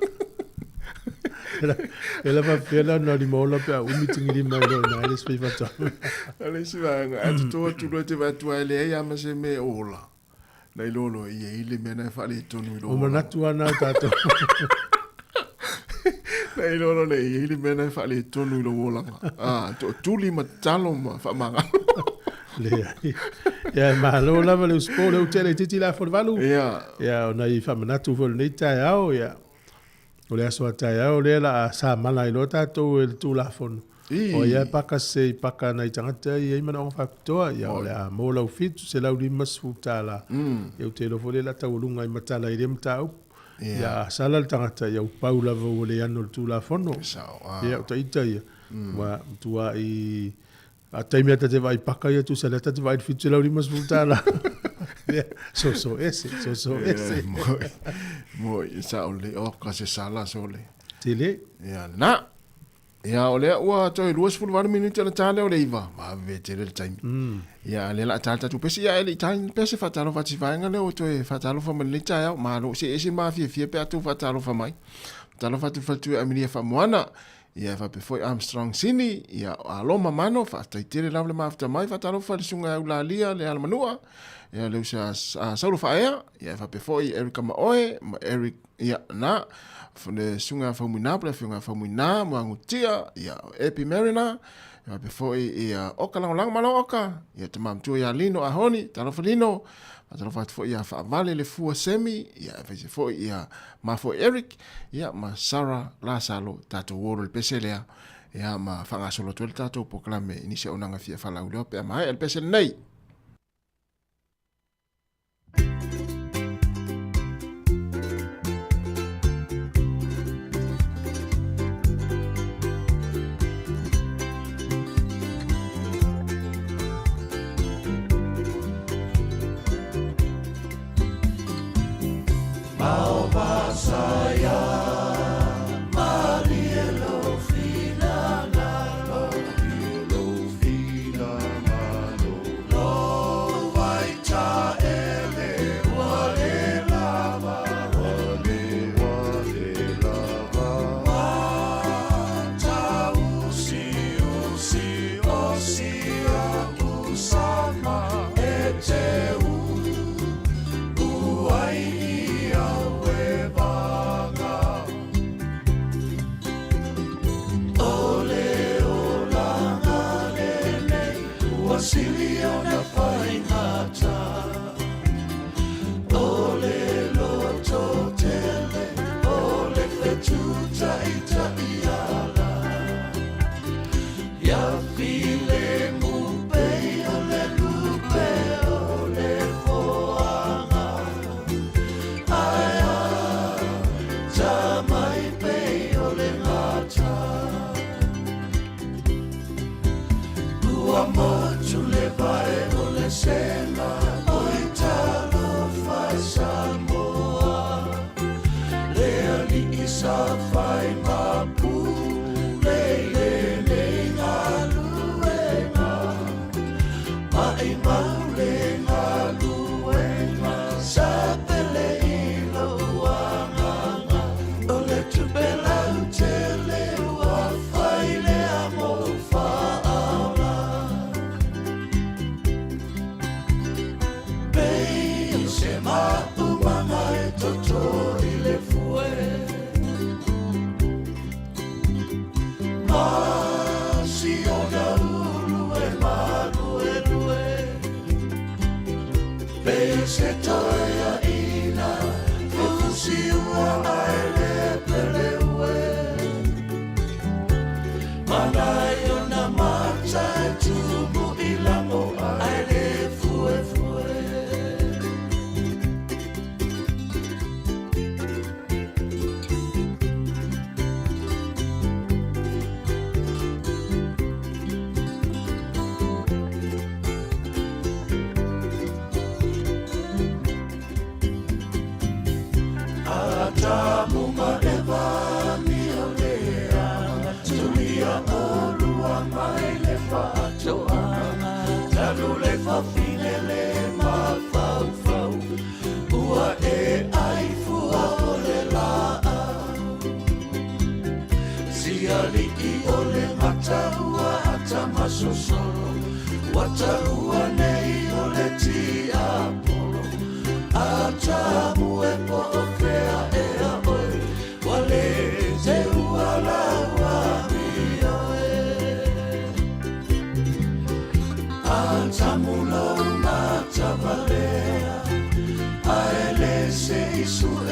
E la faapefea la ona limaola pe a umi tigilima i lo ina ai le isi faifaatoaga. O le isi vaega, a toto atu loa e te vaai atu lava e leai lava ma se mea e ola. Na iloa loa e i ai le mea na e faaletonu i lou O manatu lava na o tatou. Na iloa loa lea e i ai le mea lena e faaletonu i lou olaga. A, tootuli ma tatalo ma faamagalo. Leai. Ia, e malo lava le usupo, lea ua tea laitiiti le afa o le 8. Ia. Ia, o nai faamanatu foi o lenei taeao, ia, o le aso a taeao lea la a samala ai loa tatou e le Tulafono. I. O ai lava e paka sese i paka a nai tagata ia e i ai manaoga faapitoa, ia, o le a maua lau $750. Ia, ou te iloa foi lea o le a taualuga ai ma tala i lea mataupu. Ia, a sala le tagata, ia ua pau lava ua le ano i le Tulafono. Sao, a. Ia, o taita ia, ua matuai A taimi a ta te vaai paka ia tusa lea ta te vaai i le $750. Ia, soso ese, soso ese. Moi, moi, e sao lelei, oka se sala sole. Tele. Ia, lena. Ia, o lea ua toe 28 minute ona ta lea o le 9. Vave tele le taimi. Ia, a lea la ta le tatou pese. Ia, e le i ta ni pese faatalofa atu i vaega lea ua toe faatalofa mai lenei taeao. Malo, se ese mafiafia pe a tou faatalofa mai. Faatalofa atu i le faletua ia Amelia Faamoana. Ia e faapea foi Armstrong Sini, ia o Aloma Mano, faafetai tele lava le mafuta mai, faatalofa i le susuga ia Ulalia le Alamanua, ia le uso a Saulo Faaea, ia e faapea foi Eric Kamaoe ma Eric, ia na, le susuga ia Faumuina po le afioga ia Faumuina Muagutia, ia o Epi Mariner, e faapea foi ia Oka Lagolago, malo Oka, ia tama matua ia Lino Ahoni, talofa Lino, faatalofa atu foi ia Faavale le Fua Semi, ia e faise foi ia Mafoe Eric, ia ma Sarah Lasalo, tatou o loa i le pese lea, ia ma faagasolo atu ai le tatou polokalame i nisi auaunaga fia faalauleo pe a maea le pese lenei.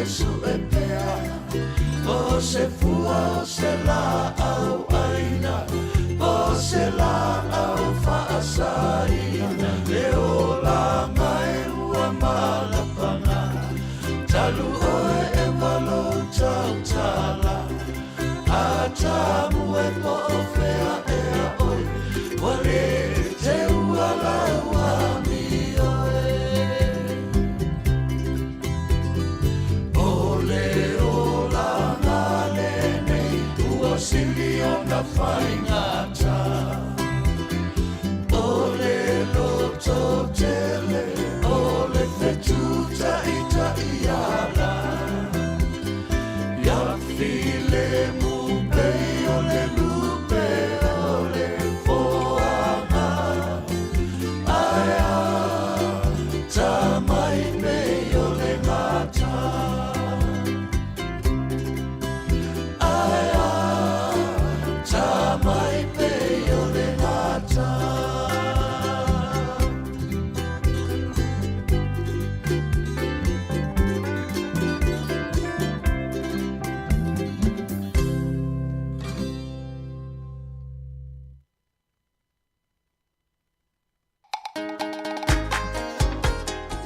suʻesuʻe pea Po se fua o se laʻau ʻaina Po se laʻau faʻasaina Le olaga e ua malapana Talu ʻoe ʻEwa lou tautala A tamu e po o fea ea ʻoe Ua lē te ua lau amio e ʻO le olaga lenei Ua sili ona faigata ʻO le loto tele ʻO le fetu taʻitaʻi ala Ia filemu pei o le lupe o le foaga Ae a ta mai pei o le gata Ae a ta mai pei o le gata.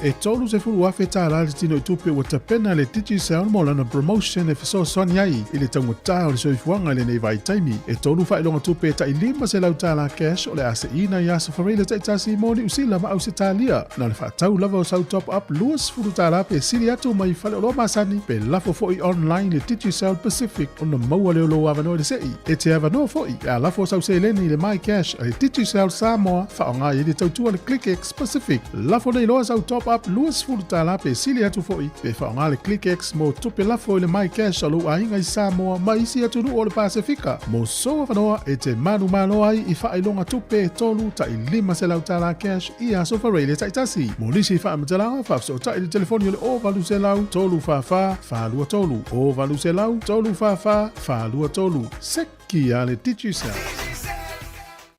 E $30,000 tālā le tino i tupe ua tapena le Digicel mo lana promotion e fesoasoani ai i le taugata o le soifuaga i lenei vaitaimi. E tolu faailoga tupe e tai $500 cash o le a seina i aso Fareile taitasi mo Niu Sila ma Ausetalia. Na o le faatau lava o sau top up $20 pe sili atu mai faleoloa masani pe lafo foi online i le Digicel Pacific ona maua lea o lou avanoa i le sei. E te avanoa foi pe a lafo sau seleni i le MyCash a le Digicel Samoa faaaoga i ai le tautua le ClickX Pacific. Lafo nei loa sau top up $20 pe sili atu foi pe faaaoga le ClickX mo tupe lafo i le MyCash a lou aiga i Samoa ma isi atunuu o le Pasefika. Mo sou avanoa e te manumalo ai i faailoga tupe e tolu tai $500 cash i aso Faraile taitasi. Mo nisi faamatalaga, faafesootai i le telefoni o le 0800 344 423, 0800 344 423. Seki a le Digicel.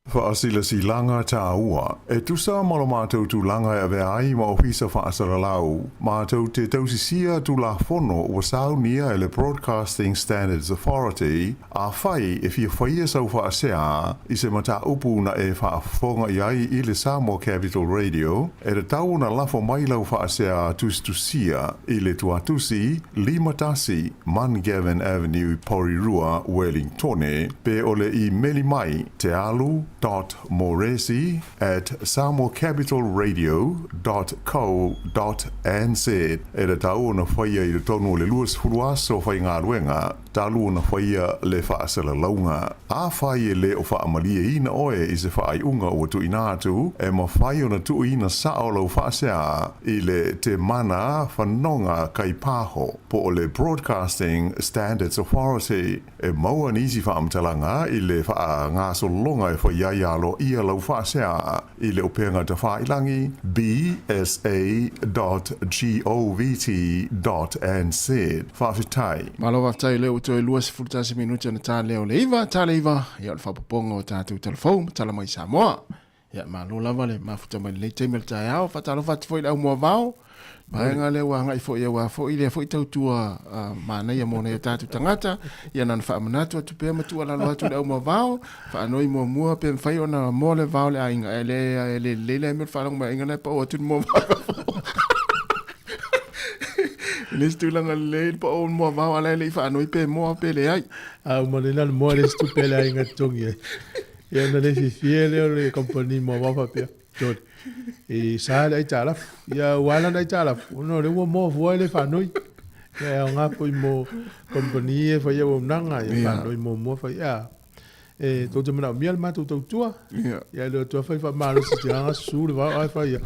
Faasilasilaga tāua. E tusa ma lo matou tulaga e avea ai ma Ofisa Faasalalau, matou te tausisia Tulafono ua saunia e le Broadcasting Standards Authority, Afai e fia faia sau faasea i se mataupu na e faafofoga i ai i le Samoa Capital Radio, e tatau ona lafo mai lau faasea tusitusia i le tuatusi 51 Mungavin Avenue, Porirua, Wellingtone, pe o le imeli mai tealu dot moresi at samoacapitalradio dot co dot nz. E tatau ona faia i totonu o le 20 aso faigaluega talu ona faia le faasalalauga. Afai e le o faamalieina oe i se faaiuga ua tuuina atu, e mafai ona tuuina sao lau faasea i le Te Mana Whanonga Kaipaho po o le Broadcasting Standards Authority. E maua nisi faamatalaga i le faagasologa e fai ai aloaia lau faasea i le upega tafailangi bsa.govt.nz. Faafetai. Malo faafetai lea ua toe 21 minute ona ta lea o le iva, ta le iva, ia o le faapopoga o tatou talafou ma tala mai Samoa. Ia malo lava le mafuta mai lenei taimi o le taeao, faatalofa atu foi i le au moavao, vaega lea ua agai foi aua foi lea foi tautua manaia mo nai o tatou tagata, ia na ona faamanatu atu pea ma tuualalo atu i le au moavao, faanoi muamua pe mafai ona moa le vao o le aiga, ae le e le lelei la mea o le faalogo mai aiga la e pao atu le moavao. E le o se tulaga lelei le pao o le moavao a la e le i faanoi pe moa pe leai. A uma nei la le moa le isi tupe a le aiga e totogi ai. Ia ona le fiafia lea o le kamupani moavao faapea, George, e sa le aitalafu. Ia ua ala le aitalafu, ona o lea ua moa fua e le faanoi. Ia e aoga foi mo kamupani ia e fai auaunaga, ia faanoi muamua fai. Ia, e tou te manaomia le matou tautua. Ia e le o toe fai faamalosi te aga susu le vao ae fai ia.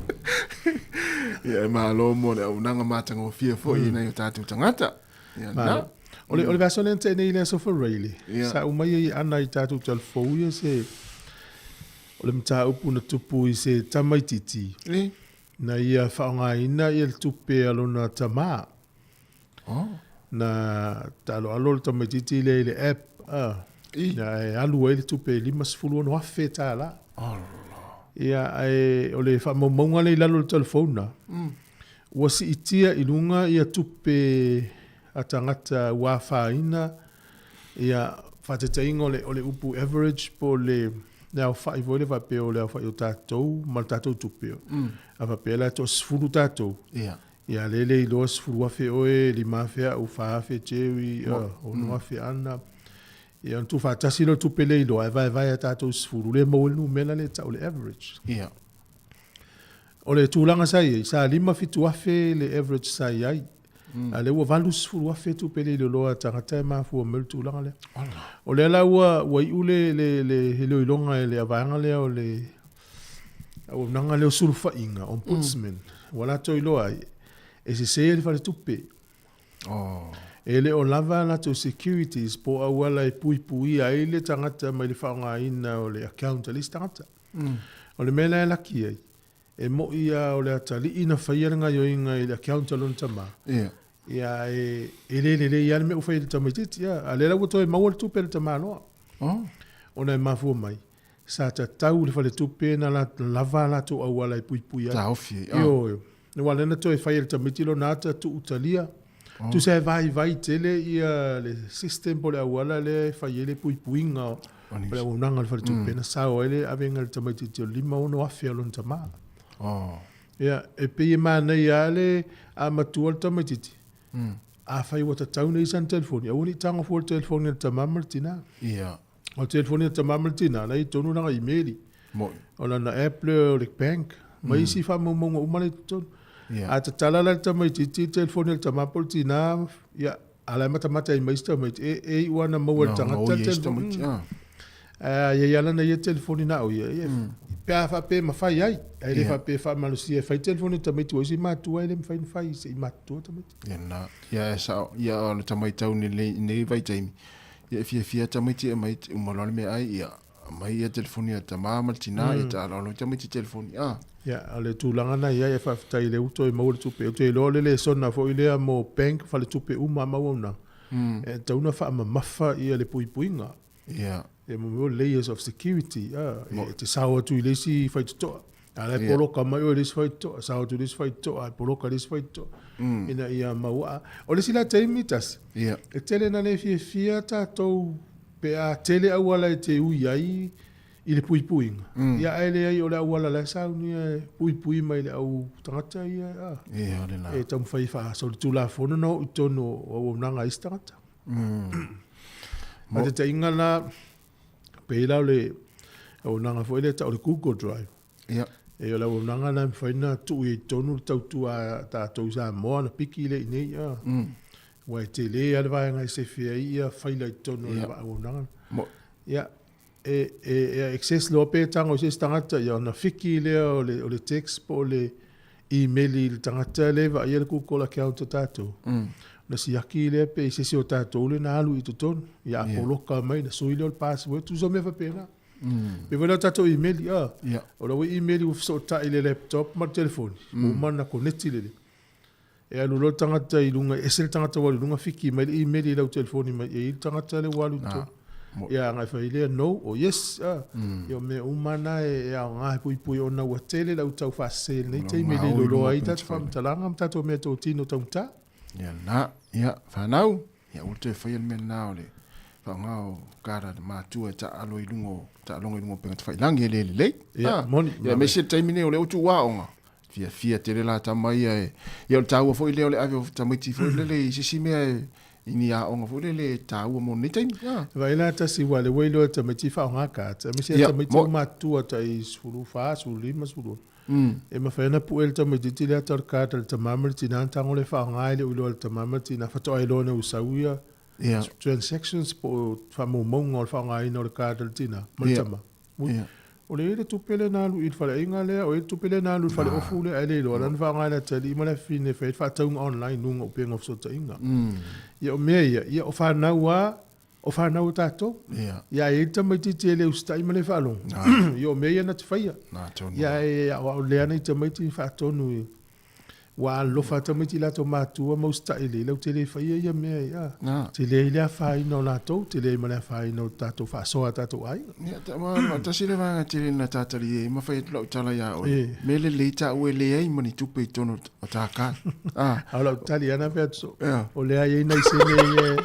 Ia e malo mo le auaunaga matagofie foi i nai o tatou tagata. Ia na. O le, o le vaiaso lea na tea nei i le aso Faraile, sa uma ai ana i tatou talafou ia se, o le mataupu na tupu i se tamaitiiti, na ia faaaogaina ia le tupe a lona tama. Oh. Na taaloalo le tamaitiiti lea i le app, na e alu ai le tupe e $56,000. Ia, ae o le faamaumauga lea i lalo o le telefona, ua siitia i luga ia tupe. a tagata ua afaina, ia, faataitaiga o le, o le upu average po o le, le aofai foi lea faapea o le aofai o tatou ma le tatou tupe, a faapea la e toasefulu tatou, Ia. Ia, lea e le iloa 10,000 oe, 5,000 au, 4,000 Jerry, 6,000 Ana. Ia, ona tuufaatasi lea o tupe le iloa, ae vaevae a tatou 10, lea e maua ai le numera lea e tau o le average. Ia. O le tulaga sa i ai, sa 5-7 afe le average sa i ai. A o lea ua 80,000 tupe le iloiloa a tagata e mafua mai le tulaga lea. O lea la ua, ua iu le, le, le iloiloga e le vaega lea o le auaunaga lea o sulufaiga, ombudsman, ua latou iloa ai, e sese le faletupe. Oh. E le o lava a latou securities po o auala e puipuia ai le tagata mai le faaaogaina o le account a le isi tagata. O le mea la e laki ai, e mo'i lava o le atalii na faia le gaioiga i le account a lona tama. Ia. Ia, e, e le lelei lava le mea ua fai e le tamaitiiti. Ia, a o lea la ua toe maua le tupe a le tamaloa. Oh. Ona e mafua mai, sa tatau le faletupe na lava a latou auala e puipui ai. Taofi ai. Ah. Ioe. Aua o lea na toe fai e le tamaiti lona ata tuu talia. Oh. Tusa e vaivai tele ia le system po o le auala lea e fai ai le puipuiga o le auaunaga a le faletupe na sao ai le avega i le tamaitiiti o le 56,000 o lona tama. Oh. Ia, e pei e manaia lava le a matua le tamaitiiti, afai ua tatau ona i ai sana telefoni, aua ne i tago fua le telefoni a le tama ma le tina. Ia. O le telefoni a le tama ma le tina, la e i totonu lana imeli. Moni. O lana app lea o le bank, ma isi faamaumauga uma la e i totonu. Ia. A tatala la e le tamaitiiti le telefoni a le tama po o le tina, ia, a o la e matamata ai ma isi tamaiti, e, e iu lava ina maua e le tagata le telefoni. Ae a i ai lava lana ia telefoni na o ia, ia, pe a faapea e mafai ai, ae le faapea e faamalosia e fai telefoni a tamaiti aua o isi matua e le mafai ona fai se i matutua tamaiti. Ia na, ia e sao, ia o le tamaitau i lenei vaitaimi, ia e fiafia tamaiti e aumai, uma loa le meaai, ia aumai ia telefoni a tama ma le tina, ia taalolo ai tamaiti i telefoni, a. Ia, o le tulaga na i ai, ae faafetai o lea ua toe maua le tupe. Ou te iloa o le lesona foi lea mo bank, faletupe uma ma auaunaga, e tatau ona faamamafa ia le puipuiga. Ia. Ia mo mea o layers of security, a, e te sao atu i le isi faitotoa, a o la e poloka mai oe i le isi faitotoa, sao atu i le isi faitotoa, ae poloka i le isi faitotoa, ina ia maua. O le isi la taimi tasi, e tele ina le fiafia tatou pe a tele auala e te ui ai i le puipuiga, ia ae leai o le auala la e saunia e puipui mai le au tagata ia, a, e taumafai e faasolitulafono ona oo i totonu o auaunaga a isi tagata. Faataitaiga la, pei la o le auaunaga foi lea e tau o le Google Drive. Ia. E o le auaunaga la e mafai ona tuu i ai totonu le tautua a tatou i Samoa ona piki lea i inei. Aua e tele lava le vaega e sefe ai ia faila i totonu o le auaunaga. Ia, e, e, e access loa pe tago i se isi tagata, ia ona fiki lea o le, o le text po o le email i le tagata lea e vaaia le Google account a tatou. Ona siaki lea pe i se isi o tatou lea na alu i totonu. Ia a poloka mai, ona sui lea o le password, tusa o mea faapena. Pei foi la o tatou email, a, o lau email ua fesootai i le laptop ma le telefoni, ua uma ona koneti lelei. E alu loa le tagata i luga, e ese le tagata ua alu i luga fiki mai le email i lau telefoni mai, e i ai le tagata lea ua alu i totonu. Ia agai fai lea no o yes. A. Ia o mea uma na e aoga e puipui ona ua tele le au taufaasese i lenei taimi e le iloiloa ai tatou faamatalaga ma tatou meatotino taugata. Ia na, ia fanau, ia aua le toe faia le mea lena o le faaaoga o kara matua e taaalo i luga o taaloga i luga o upega tafailagi e le lelei. Ia, moni. Ia aemaise le taimi nei o lea ua tuu aoga. Fiafia tele la tama ia e, ia o le taua foi lea o le ave o tamaiti foi lele i se isi mea e, i ni aoga foi lele e taua mo lenei taimi. Ah. Vaai la tasi aua o lea ua iloa e tamaiti faaaoga cards, aemaise lava tamaiti ua matutua tai 14, 15, 16. E mafai ona pue e le tamaitiiti le ata o le card a le tama ma le tina ona tago lea e faaaoga e le o iloa e le tama ma le tina faatoa iloa ina ua sau ia transactions po o faamaumauga o le faaaogaina o le card a le tina ma le tama. O le i ai le tupe lea na alu i le faleaiga lea, o i ai le tupe lea na alu i le faleofu lea, ae le iloa la na faaaoga e le atalii ma le afafine e fai ai le faatauga online i luga o upega o fesootaiga. Ia o mea ia, ia o fanau lava, o fanau a tatou. Ia ae i ai le tamaitiiti e le usitai ma le faalogo, ia o mea ia na te faia. Ia ae aoao lelei lava nai tamaiti faatonu i. Ua alolofa lava tamaiti i latou matua ma usitai lelei, latou te le faia ia mea ia. Tele ai le afaina o latou, tele ai ma le afaina o tatou faasoa a tatou aiga. Ia, aua tasi le vaega tele na tatali ai ma fai atu lau tala ia oe. Mea lelei taua e leai ma ni tupe i totonu o ta card. A o lau tali lava na fai atu soo, o lea e i ai nai sene ia e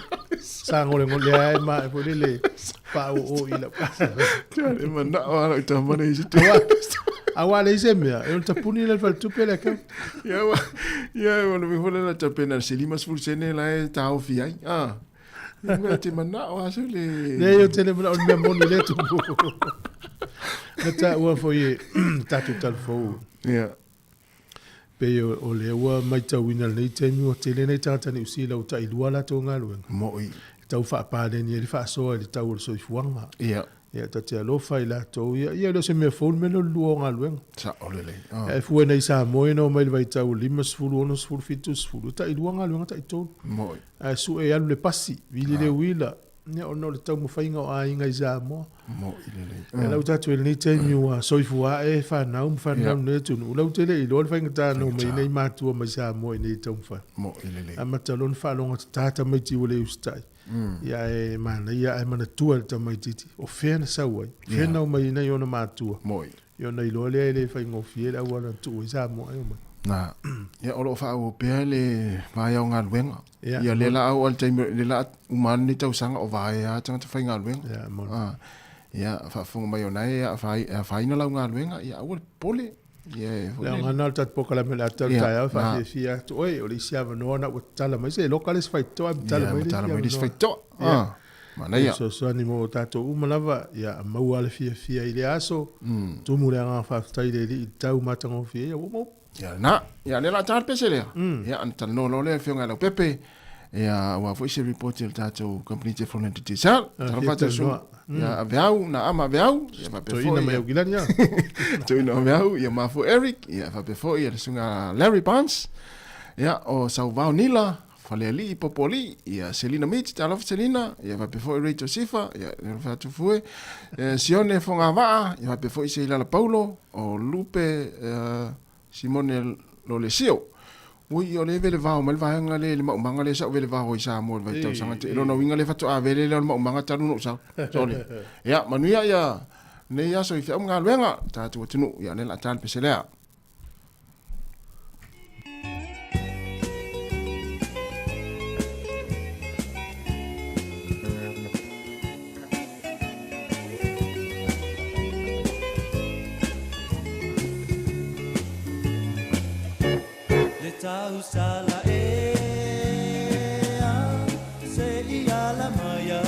sagolegole ai ma e foi lele faaoo i lau. E manao lava lau tama nei se Aua leai se mea, e ono tapuni le faletupe le account. Ia, ia, o le mea foi lea na tapena se 50 sene la e taofi ai. Ah. Ia, mea te manao lava se le... Leai, ou te le manao o le mea moni lea tupu. Na taua foi e tatou talafou. Ia. Pei o lea ua matauina i lenei taimi ua tele nai tagata Niu Sila ua tailua a latou galuega. Mo'i. E tau faapaleni ai le faasoa i le tau o le soifuaga. Ia. Ia, ta te alofa i latou ia. Ia, e le o se mea fou le mea lea o le lua o galuega. Sao lelei. Ae fua nei i Samoa ina ua omai i le vaitau o le 50, 60, 70, e tailua galuega taitolu. Mo'i. Ae sue e alu le pasi, vili le uila. Ia, ona o le taumafaiga o aiga i Samoa. Mo'i lelei. Ia lau tatou i lenei taimi ua soifua ae fanau ma fanau lenei atunuu, lau te le iloa le faigata na omai nei matua mai Samoa i nei taumafai. Mo'i lelei. Amata loa ona faalogotatā tamaiti ua le usitai. Ia ae manaia ae manatua e le tamaitiiti, o fea na sau ai, o fea na omai ai nai ona matua. Mo'i. Ia ona iloa lea e le faigofie le auala na tuu ai Samoa e omai. Na. Ia o lo o faaauau pea le vaea o galuega. Ia, ia lea la au le taimi lea la uma lenei tausaga o vaea lava tagata faigaluega. Ia, moni. Ah, ia faafofoga mai o na e afaina lau galuega, ia aua le popole. Ia e foi. Le aoga o le tatou polokalame o le ata o le taeao e faafiafia atu oe, o le isi avanoa na ua tatala mai se loka le isi faitotoa ae matala mai le isi faitotoa. Ia. Manaia. Fesoasoani mo tatou uma lava, ia maua le fiafia i lea aso, tumu le agaga faafetai i le Alii i le tau matagofie ia ua maua. Ia lena, ia lea la ta le pese lea. Ia ona talanoa loa lea afioga ia Leaupepe, ia aua foi se report a le tatou company Teflon and Digicel. Talofa atu talanoa. Ia Aveau, na ama Aveau, ia faapea foi. Toeaina mai Aukilani ia. Toeaina Aveau, ia ma foi Eric, ia faapea foi ia le susuga Larry Barnes. Ia o Sauvao Nila, Falealii Popoalii, ia Selina Mitch, talofa Selina, ia faapea foi Rachel Sifa, ia talofa atu fue, Sione Fogavaa, ia faapea foi Seilala Paulo, o Lupe Simone Lolesio. Ui, o lea e velevao mai le vaega lea i le maumaga lea sa ou velevao ai i Samoa i le vaitausaga te. Lona uiga lea faatoa vele lea o le maumaga talu ona ou sau. Sole. Ia, manuia ia lenei aso i feau ma galuega, tatou atunuu. Ia, o lea o le a ta le pese lea. Le tausala ea se i ala maia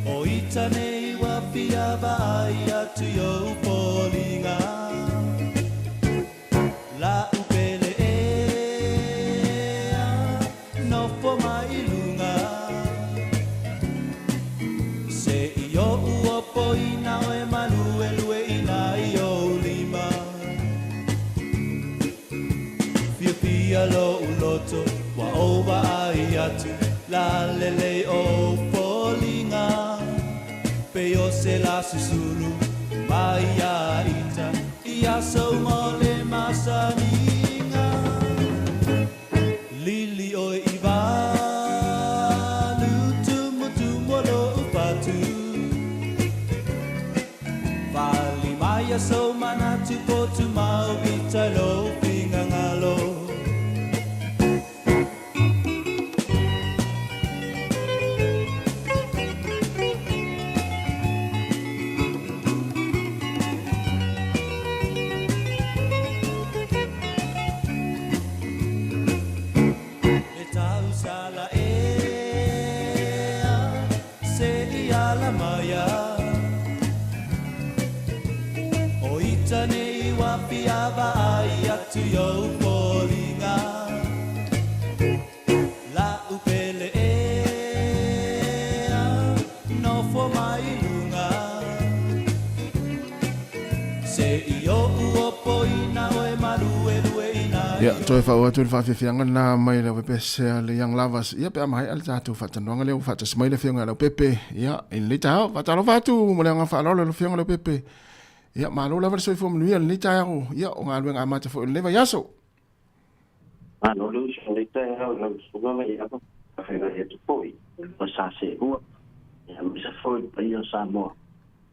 O ita nei ua fia vaai atu i ou foliga La upele ea nofo mai i luga Se i oʻu opoina oe maluelueina i ou lima Fiafia loʻu loto ua ou vaai atu La lelei ou foliga Pei o se la susulu mai ia ita I aso uma o le masaniga Lili ʻoe i walu Tumutumu o loʻu fatu Pali mai sou manatu potu mau i tai lou finagalo. Le tausala ea se i ala maia O ita nei ua fia vaai atu i ou foliga La'u pele ea nofo mai i luga Se i o'u opoina oe maluelueina i Ia, toe faauu atu le faafiafiaga lena mai le Aupepe a le Young Lovers. Ia, pe a maea le tatou faatalanoaga lea ua faatasi mai le Afioga ia Leaupepe. Ia, i lenei taeao, faatalofa atu ma le agaga faaaloalo i le Afioga Leaupepe. Ia, malo lava le soifua manuia i lenei taeao, ia, o galuega amata foi o lenei vaiaso. Malo le uso i lenei taeao i lau Susuga Vaiava, faafegai atu foi i le sa seelua, ia, aemaise foi le paia o Samoa,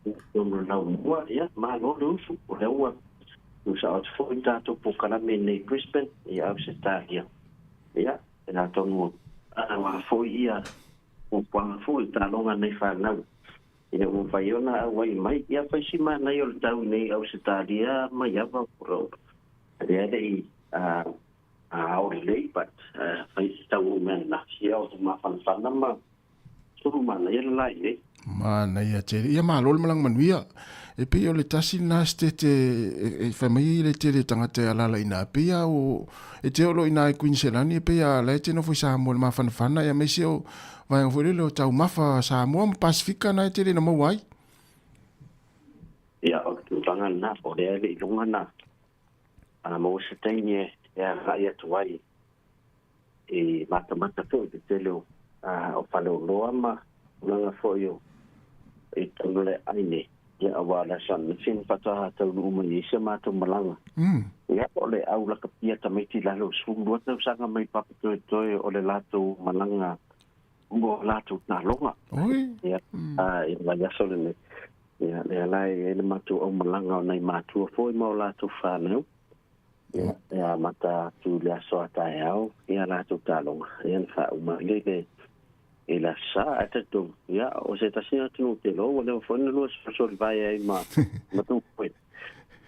ia, atonu o le laumua, ia, malo le uso, o lea ua tuusao atu foi le tatou polokalame i nei Brisbane, ia, Ausetalia, ia, atonu aua foi ia fuafuaga foi i taaloga a nei fanau. Ina ua mafai ona auai mai, ia fai si manaia o le tau i nei Ausetalia mai ava o lea le i ao lelei but fai si tau o mea na ia o mafanafana ma sulu manaia le la i nei. Manaia tele. Ia malo le malaga manuia. E pei o le tasi lena setete e fai mai ai le tele o tagata e alaala i ina. E pei lava o, e te oo loa i ina i Kuiniselani e pei lava la e te nofo i Samoa i le mafanafana aemaise o vaega foi lele o taumafa Samoa ma Pasefika na e tele ina maua ai. Ia, o le tulaga lena, o lea e le i luga na a maua se taimi e agai atu ai i matamata foi i le tele o faleoloa ma tulaga foi o i totonu o le aine. Ia, aua o le aso ananafi na faatoa taunuu mai ai si a matou malaga. Ia, o le au lakapia tamaiti i lalo o le 12 tausaga mai Papatoetoe o le latou malaga mo latou taaloga. Oi. Ia, i le vaiaso lenei. Ia, lea la e i ai le matou aumalaga o nai matua foi ma o latou fanau. Ia, e amata atu i le aso a taeao ia latou taaloga. Ia, na faauma ai le i le Aso Sa, ae talitonu, ia, o se tasi lena atunuu tele ua leva foi ona lua solisoli vae ai ma ma Tupue.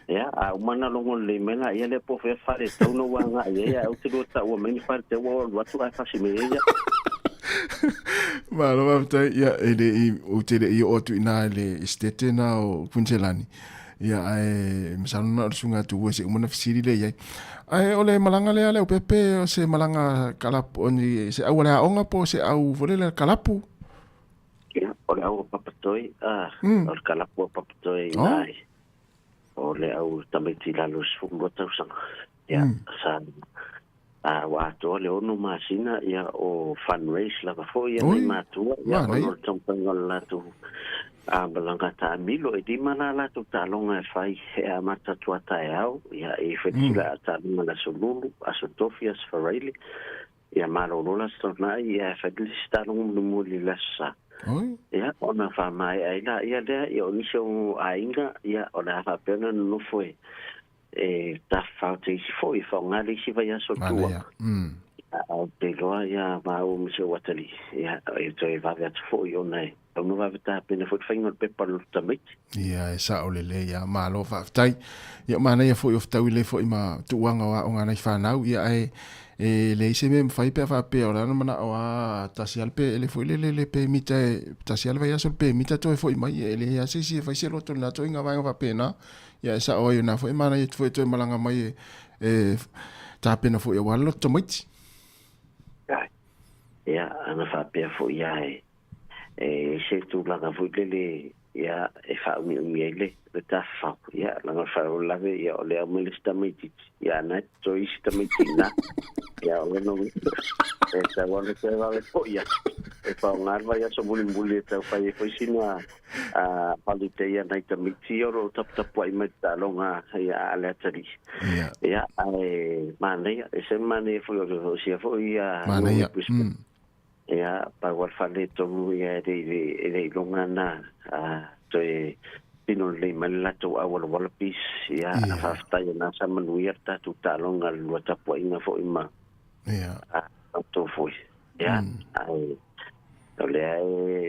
Ia, a uma ona logo lelei mai la, ia lea po o fea fale e tatau ona ou agai i ai, ae ou te lua taua mai ni fale te ua ou alu atu ae fasi mai ai au. Malo faafetai. Ia, e le i, ou te le i oo atu i ina i le Esetete na o Kuiniselani. Ia, ae masalo na o le susuga atu ua se uma na fesili lea i ai. Ae o le malaga lea a Leaupepe, o se malaga kalapu, o ni, se au a le aoga po o se au foi lele kalapu? Ia, o le au a Papatoe, a, o le kalapu a Papatoe i ina i, o le au tamaiti i lalo o le 12 tausaga. Ia, sa, a, ua atoa le 6 masina, ia, o fundraise lava foi ia nai matua, ia, ona o le taumafaiga o le latou a, malaga taamilo, e lima la latou taaloga e fai, e amata atu a taeao, ia, e fai sila taaloga i le Aso Lulu, Aso Tofi, Aso Faraile, ia malolo le Aso Toonai, ia, e fai le isi taaloga mulimuli i le Aso Sa. Ia, ona faamaea ai laia lea, ia, o nisi o aiga, ia, o le a faapea ona nonofo e e tafafao te isi foi e faaaoga le isi vaiaso tua. A ou te iloa ia māua ma si ou atalii, ia, e toe vave atu foi ona e tatau ona vave tapena foi le faiga o le pepa o le loto tamaiti. Ia, e sao lelei lava, malo faafetai. Ia, manaia foi o fetaui lelei foi ma tuuaga o aoga a nai fanau, ia ae e leai se mea e mafai pe a faapea o le a na manao lava tasi lava le pe, le foi lele le pemita e tasi lava le vaiaso le pemita toe foi mai, e leai lava se isi e fai se loto i lena ituaiga vaega faapena. Ia e sao ai o na foi e manaia atu foi e toe malaga mai e, e tapena foi aua le loto tamaiti. Ai. Ia, ana faapea foi ia e, e se tulaga foi lele ia e faaumiumi ai le, le tafafao. Ia, laga o le faalavelave ia o le au mai le isi tamaitiiti. Ia, ana e totoe isi tamaiti i ina. Ia, o lona uiga, e tatau lava ona toe vave foi ia. E faaaoga le vaiaso mulimuli e tau fai ai foi sina a holiday a nai tamaiti o lo o taputapuai mai le taaloga ia a le atalii. Ia, ae manaia, e se manaia foi o le o sia foi ia Manaia. Ia, pau o le faaletonu ia e le i iloga na toe tino lelei mai le latou auala Wallabies. Ia, faafetai o na sa manuia le tatou taaloga le lua tapuaiga foi ma tatou foi. Ia, ae o lea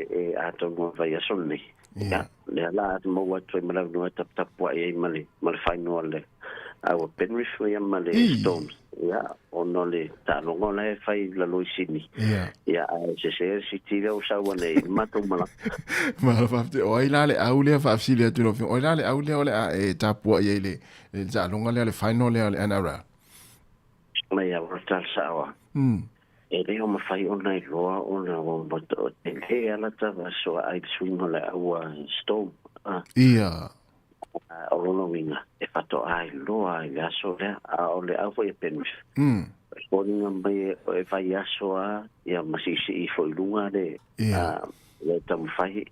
e atonu o le vaiaso lenei. Ia, lea la a maua atu ai ma le avanoa e taputapuai ai ma le ma le final le au a Penrith ia ma le Storms. Ia, ona o le taaloga o la e fai i lalo i Sydney. Ia, ae sese le City lea ua sau ane i le matou malaga. Malo faafetai. O ai la le au lea faafesili atu i lau Afioga, o ai la le au lea o le a e tapuai ai i le taaloga lea, le final lea o le NRL? Mai a o le tala sao lava. E le o mafai ona iloa ona ua tele ala tava soa ai le suiga o le aua storm. Ia. O lona uiga, e faatoa iloa i le aso lea, a o le au foi e Penrith. E foliga mai e vaiaso lava ia ma siisii foi i luga le taumafai.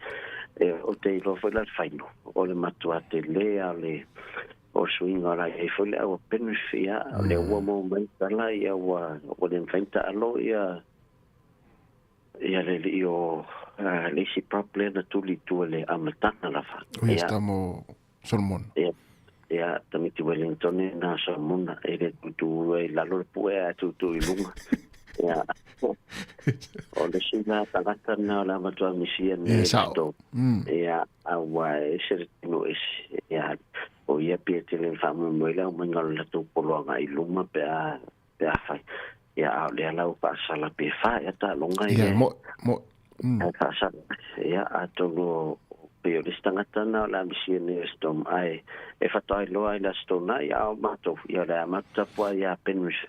E o te iloa foi la le faino o le matua tele a le o suiga o la i ai foi le au a Penrith, ia, o lea ua maua mai tala, ia, ua le mafai ona taalo ia ia le alii o le isi prop lea na tuli i tua i le amataga lava. O ia tama o Solomona. Ia, ia, tamaiti Wellington na Solomona, e le tutu ai i lalo le pue ae tutu i luga. Ia, o le isi la tagata na o le a matua misia nei sao. Ia, a ua ese le tino ese. Ia, o ia pia tele na faamoemoe le aumaiga o le latou poloaga i luma pe a pe a fai. Ia, a o lea la ua faasala pe fa ea taaloga ia. Mo, mo. Ae faasala. Ia, atonu o pei o le isi tagata na o le a misia nei o Storm, ae e faatoa iloa ai le Aso Toonai, a o matou, ia o le a matou tapuai ia Penrith.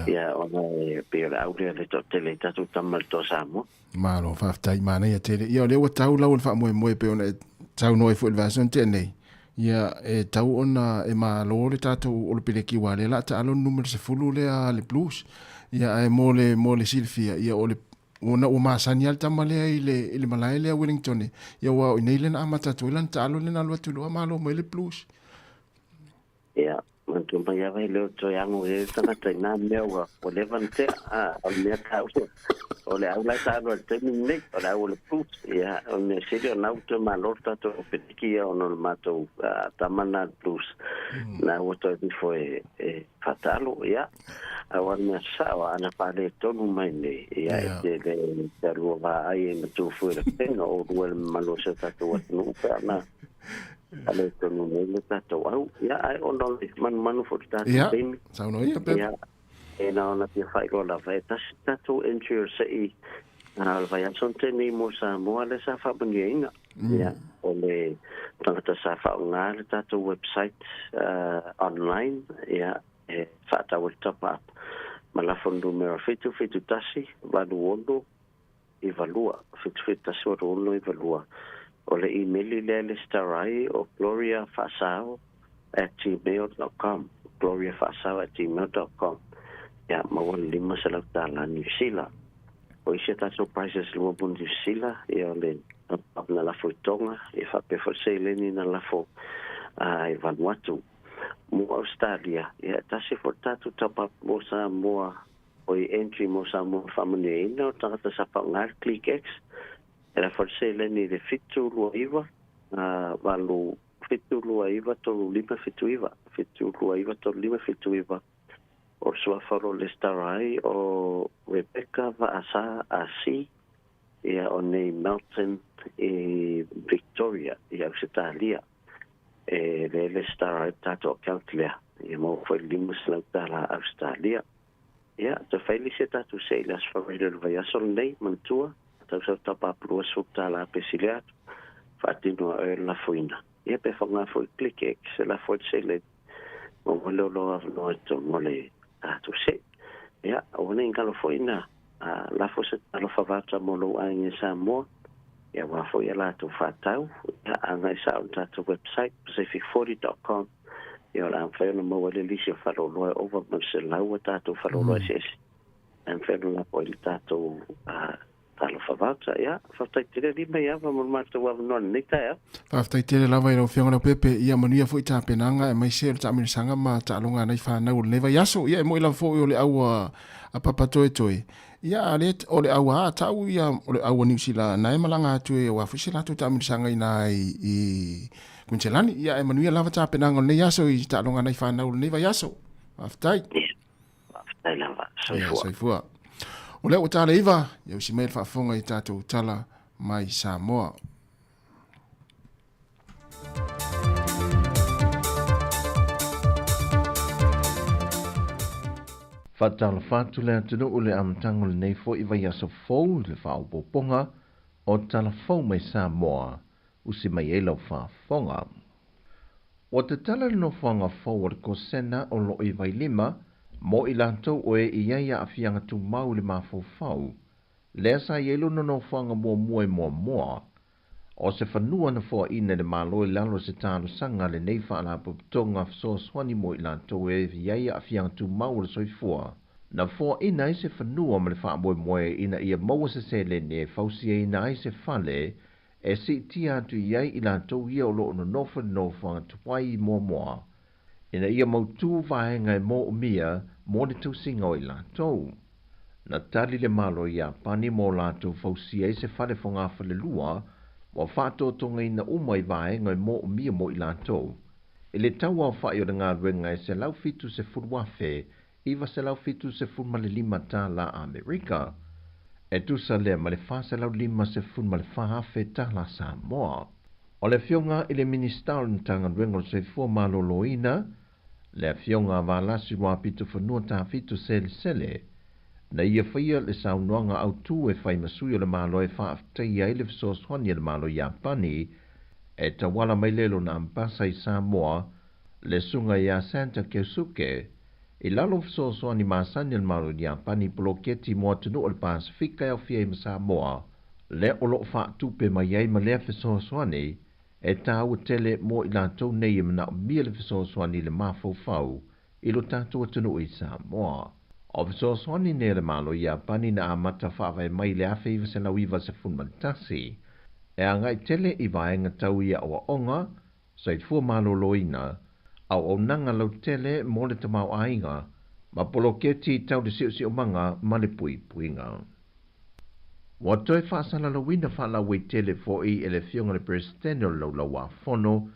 Ia, ona e pei o le au lea le toatele i tatou tama i le Toa Samoa. Malo, faafetai, manaia tele. Ia, o lea ua tau lau o le faamoemoe pei ona e saunoa ai foi i le vaiaso na tea nei. Ia, e tau ona e malo le tatou Olopeleki aua o lea o le a taalo le numera 10 lea a le Blues. Ia, ae mo le, mo le silafia, ia o le, ona ua masani lava le tama lea i le, i le malae lea Wellington, ia aua o i inei lea na amata atu ai lana taalo lea na alu atu loa malo mai le Blues. Ia, manatua mai lava e le o toe ago i ai le tagata i nā mea ua leva ona tea. A, o le mea taua, o le au la e taalo ai i le taimi lenei, o le au o le Blues. Ia, o le mea sili o lena ua toe malo le tatou peleki ia ona o le matou tama lena le Blues. Na ua toe nofo e faataalo, ia. Aua o le mea sao, ana faaletonu mai nei, ia, e tele te alua vaai e matua fua i le pena o lua i le mamalu o si o tatou atunuu pe ana faaletonu nei le tatou au. Ia, ae ona o le manumanu foi i le tatou taimi. Ia, saunoa ia, Pepa. Ia, e na ona fia faailoa lava, e tasi le tatou entry o se i o le vaiaso na tea nei mo Samoa lea sa faamanuiaina. Ia, o le tagata sa faaaoga le tatou website online, ia, e faatau ai le top up ma lafo le numera 771 86 92, 771 86 92. O le imeli lea e lesitala ai o gloriafaasao@gmail.com, gloriafaasao@gmail.com. Ia, maua le $500 tala Niu Sila. O isi a tatou prizes lua mo Niu Sila, ia o le top up na lafo i Tonga, ia faapea foi le seleni na lafo i Vanuatu. Mo Ausetalia, ia e tasi foi le tatou top up mo Samoa, oi entry mo Samoa faamanuiaina o tagata sa faaaoga le ClickX, e lafo le seleni i le 729 8 729 3579, 729 3579. O le suafa o lo o lesitala ai o Rebecca Vaasa Asi, ia o nei Melton i Victoria i Ausetalia. E lea e lesitala ai le tatou account lea, ia maua foi le $500 Ausetalia. Ia, toe fai le isi a tatou se i le Aso Faraile o le vaiaso lenei, manatua, tau sau tapa ap $20 pe sili atu, faatino a oe le lafoina. Ia, pe faaaoga foi click X e lafo ai le seleni, maua lea o lou avanoa i totonu o le tatou se. Ia, aua ne i galo foi na lafo se talofa vata mo lou aiga i Samoa, ia aua foi a latou faatau, ia agai sao i le tatou website pacific40.com, ia o le a mafai ona maua ai le lisi o faleoloa e ova ma le 100 a tatou faleoloa eseese. E mafai ona lafo ai le tatou talofa vata. Ia, faafetai tele alii mai ava mo le matou avanoa i lenei taeao. Faafetai tele lava i lau Afioga Leaupepe, ia manuia foi tapenaga aemaise o le taamilosaga ma taaloga a nai fanau o lenei vaiaso. Ia e moi lava foi o le au a Papa Toetoe, ia a le o le au a tau ia o le au a Niu Sila na e malaga atu e aua foi se latou taamilosaga ina i Kuiniselani. Ia e manuia lava tapenaga o lenei aso i taaloga a nai fanau o lenei vaiaso. Faafetai. Faafetai lava. Soifua. Ia, soifua. O lea ua tala iva, ia usi mai le faafofoga i tatou tala mai Samoa. Faatalofa atu le atunuu i le amataga o lenei foi vaiaso fou i le faaopoopoga o Tala Fou mai Samoa, usi mai ai lau faafofoga. Ua tatala le nofoaga fou o le Kosena o lo o i Vailima mo i latou o e i ai aafiaga tumau i le mafaufau, lea sa i ai lona nofoaga muamua i Moamoa. O se fanua na foaina e le Malo i lalo o se talosaga a lenei Faalapotopotoga Fesoasoani mo i latou e i ai aafiaga tumau o le soifua. Na foaina ai se fanua ma le faamoemoe ina ia maua se seleni e fausiaina ai se fale. e siitia atu i ai i latou ia o loo nonofo i le nofoaga tuai i Moamoa, ina ia mautū vaega e moomia mo le tausiga o i latou. Na tali le Malo o Iapani mo latou fausia ai se fale fogafalelua ua faatotogaina uma i vaega e moomia mo i latou, i le tau aofai o le galuega e $170,975 tālā Amerika, e tusa lea ma le $454,000 tālā Samoa. O le Afioga i le Minisita o le Matagaluega o le Soifua Maloloina, le Afioga a Valasi Luapitofanua Tafito Selesele, na ia faia le saunoaga autū e fai ma sui o le Malo e faafetaia ai le fesoasoani a le Malo o Iapani e tauala mai lea i lona ambasa i Samoa, le Susuga ia Santa Keusuke, i lalo o fesoasoani masani a le Malo o Iapani i poloketi mo atunuu o le Pasefika e aofia ai ma Samoa, lea o loo faatupe mai ai ma lea fesoasoani e tāua tele mo i latou nei e manaomia le fesoasoani i le mafaufau i lo tatou atunuu i Samoa. O fesoasoani nei a le Malo o Iapani na amata faavae mai i le 1991, e agai tele i vaega tau i aoaoga, soifua maloloina, auaunaga lautele mo le tamaoaiga, ma poloketi tau le siosiomaga ma le puipuiga. Ua toe faasalalauina faalauaitele foi e le Afioga i le Peresetene o le Laulau-a-Fono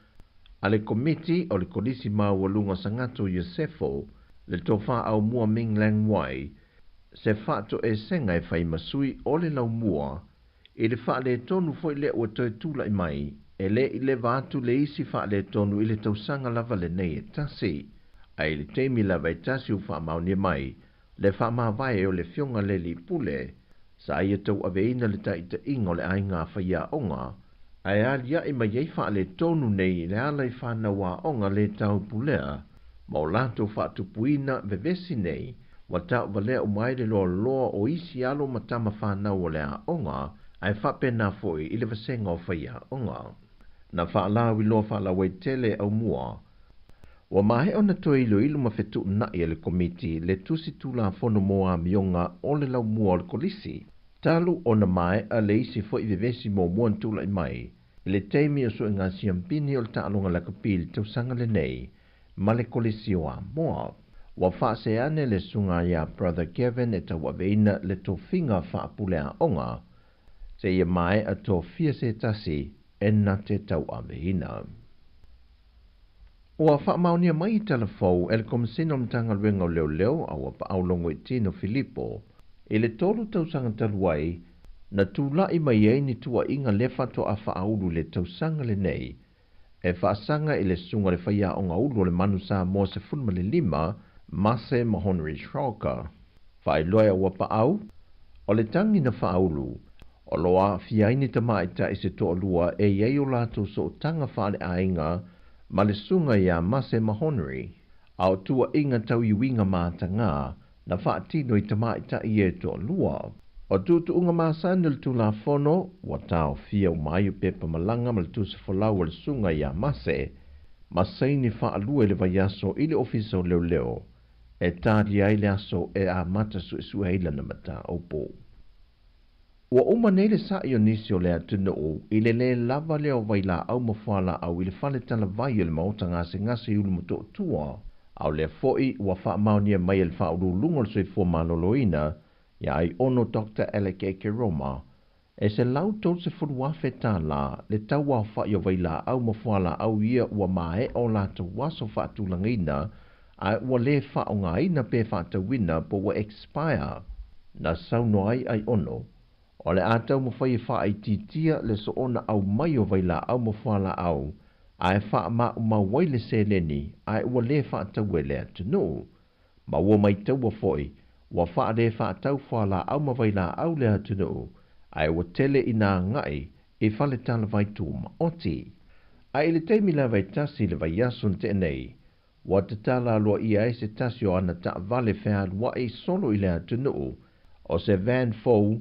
a le Komiti o le Kolisi Maualuga o Sagato Iosefo, le Tofa Aumua Ming Leng Wai, se faatoesega e fai ma sui o le laumua i le faaletonu foi lea ua toe tulai mai e le i leva atu le isi faaletonu i le tausaga lava lenei e tasi. Ae i le taimi lava e tasi ua faamaonia mai le faamavae o le Afioga le Alii Pule sa ia tauaveina le taitaiga o le aiga faiaoga, ae aliae mai ai faaletonu nei i le ala i fanau aoga le taupulea ma o latou faatupuina vevesi nei ua tauvalea uma ai le loaloa o isi alo ma tama fanau o le aoga ae faapena foi i le vasega o faiaoga. Na faalauiloa faalauaitele Aumua. Ua maea ona toe iloilo ma fetuunai e le Komiti le Tusi Tulafono mo Amioga o le Laumua o le Kolisi, talu ona maea le isi foi vevesi muamua na tulai mai i le taimi o suega siampini o le taaloga lakapi i le tausaga lenei ma le Kolisi o Amoa. Ua faaseane le susuga ia Brother Kevin e tauaveina le tofiga faapuleaoga seia maea tofia se tasi e na te tauaveina. Ua faamaonia mai i tala fou e le Komesina o le Matagaluega o Leoleo a ua paau Logoitino Filipo i le 3 tausaga talu ai na tulai mai ai ni tuuaiga lea faatoa faaulu i le tausaga lenei e faasaga i le susuga i le faiaoga ulu o le Manu Samoa 15 Mase Mahonri Shroka. Faailoa e ua paau, o le tagi na faaulu, o lo o aafia ai ni tamaitai se toalua e i ai o latou sootaga faaleaiga ma le susuga ia Mase Mahonri, a o tuuaiga tau i uiga matagā na faatino i tamaitai ia e toalua. O tuutuuga masani o le Tulafono, ua taofia uma ai o pepa malaga ma le tusi folau a le susuga ia Mase, ma saini faalua i le vaiaso i le Ofisa o Leoleo e talia ai le aso e amata suesue ai lana mataupu. Ua uma nei le sa'i o nisi o le atunuu i le lē lava lea o vailaau ma fualaau i le fale talavai o le Maota Gasegase i Ulumotootua, a o lea foi ua faamaonia mai e le Faauluuluga o le Soifua Maloloina ia Aiono Doctor Alec Ekeroma e $130,000 le tau aofai o vailaau ma fualaau ia ua maea o latou aso faatulagaina ae ua lē faaaogaina pe faatauina po ua expire. Na saunoa ai Aiono, o le a taumafai e faaitiitia le soona aumai o vailaau ma fualaau ae faamaumau ai le seleni ae ua lē faataua e le atunuu. Ma ua maitaua foi ua faale faatau fualaau ma vailaau le atunuu ae ua tele ina agai i fale talavai tumaoti. Ae i le taimi lava e tasi i le vaiaso na tea nei, ua tatala aloaia ai se tasi o ana taavale fealuai solo i le atunuu, o se van fou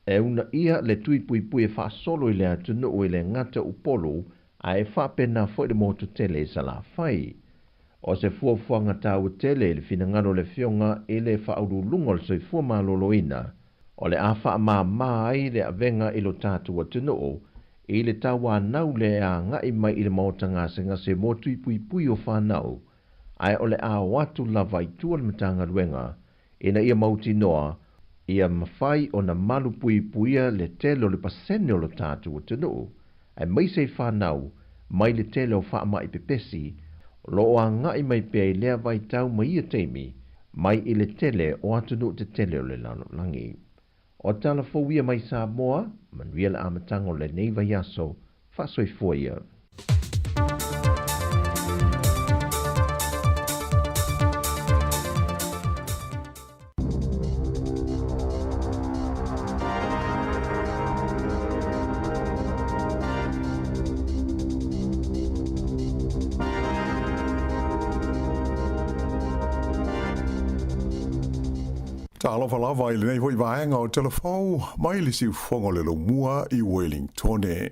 e uunaia le tui puipui e faasolo i le atunuu e le gata Upolu ae faapena foi le motu tele i Salafai. O se fuafuaga taua tele i le finagalo o le Afioga i le Faauluuluga o le Soifua Maloloina, o le a faamāmā ai le avega i lo tatou atunuu i le tauanau le agai mai i le maota gasegase mo tui puipui o fanau, ae o le a o atu lava i tua le Matagaluega ina ia mautinoa ia mafai ona malu puipuia le tele o le pasene o le tatou atunuu, aemaise i fanau mai le tele o faamai pepesi o lo o agai mai pea i lea vaitau ma ia taimi mai i le tele o atunuu tetele o le lalolagi. O tala fou ia mai Samoa, manuia le amataga o lenei vaiaso, faasoifua ia. Talofa lava i lenei foi vaega o Telefou mai le siufofoga o le Laumua i Wellingtone.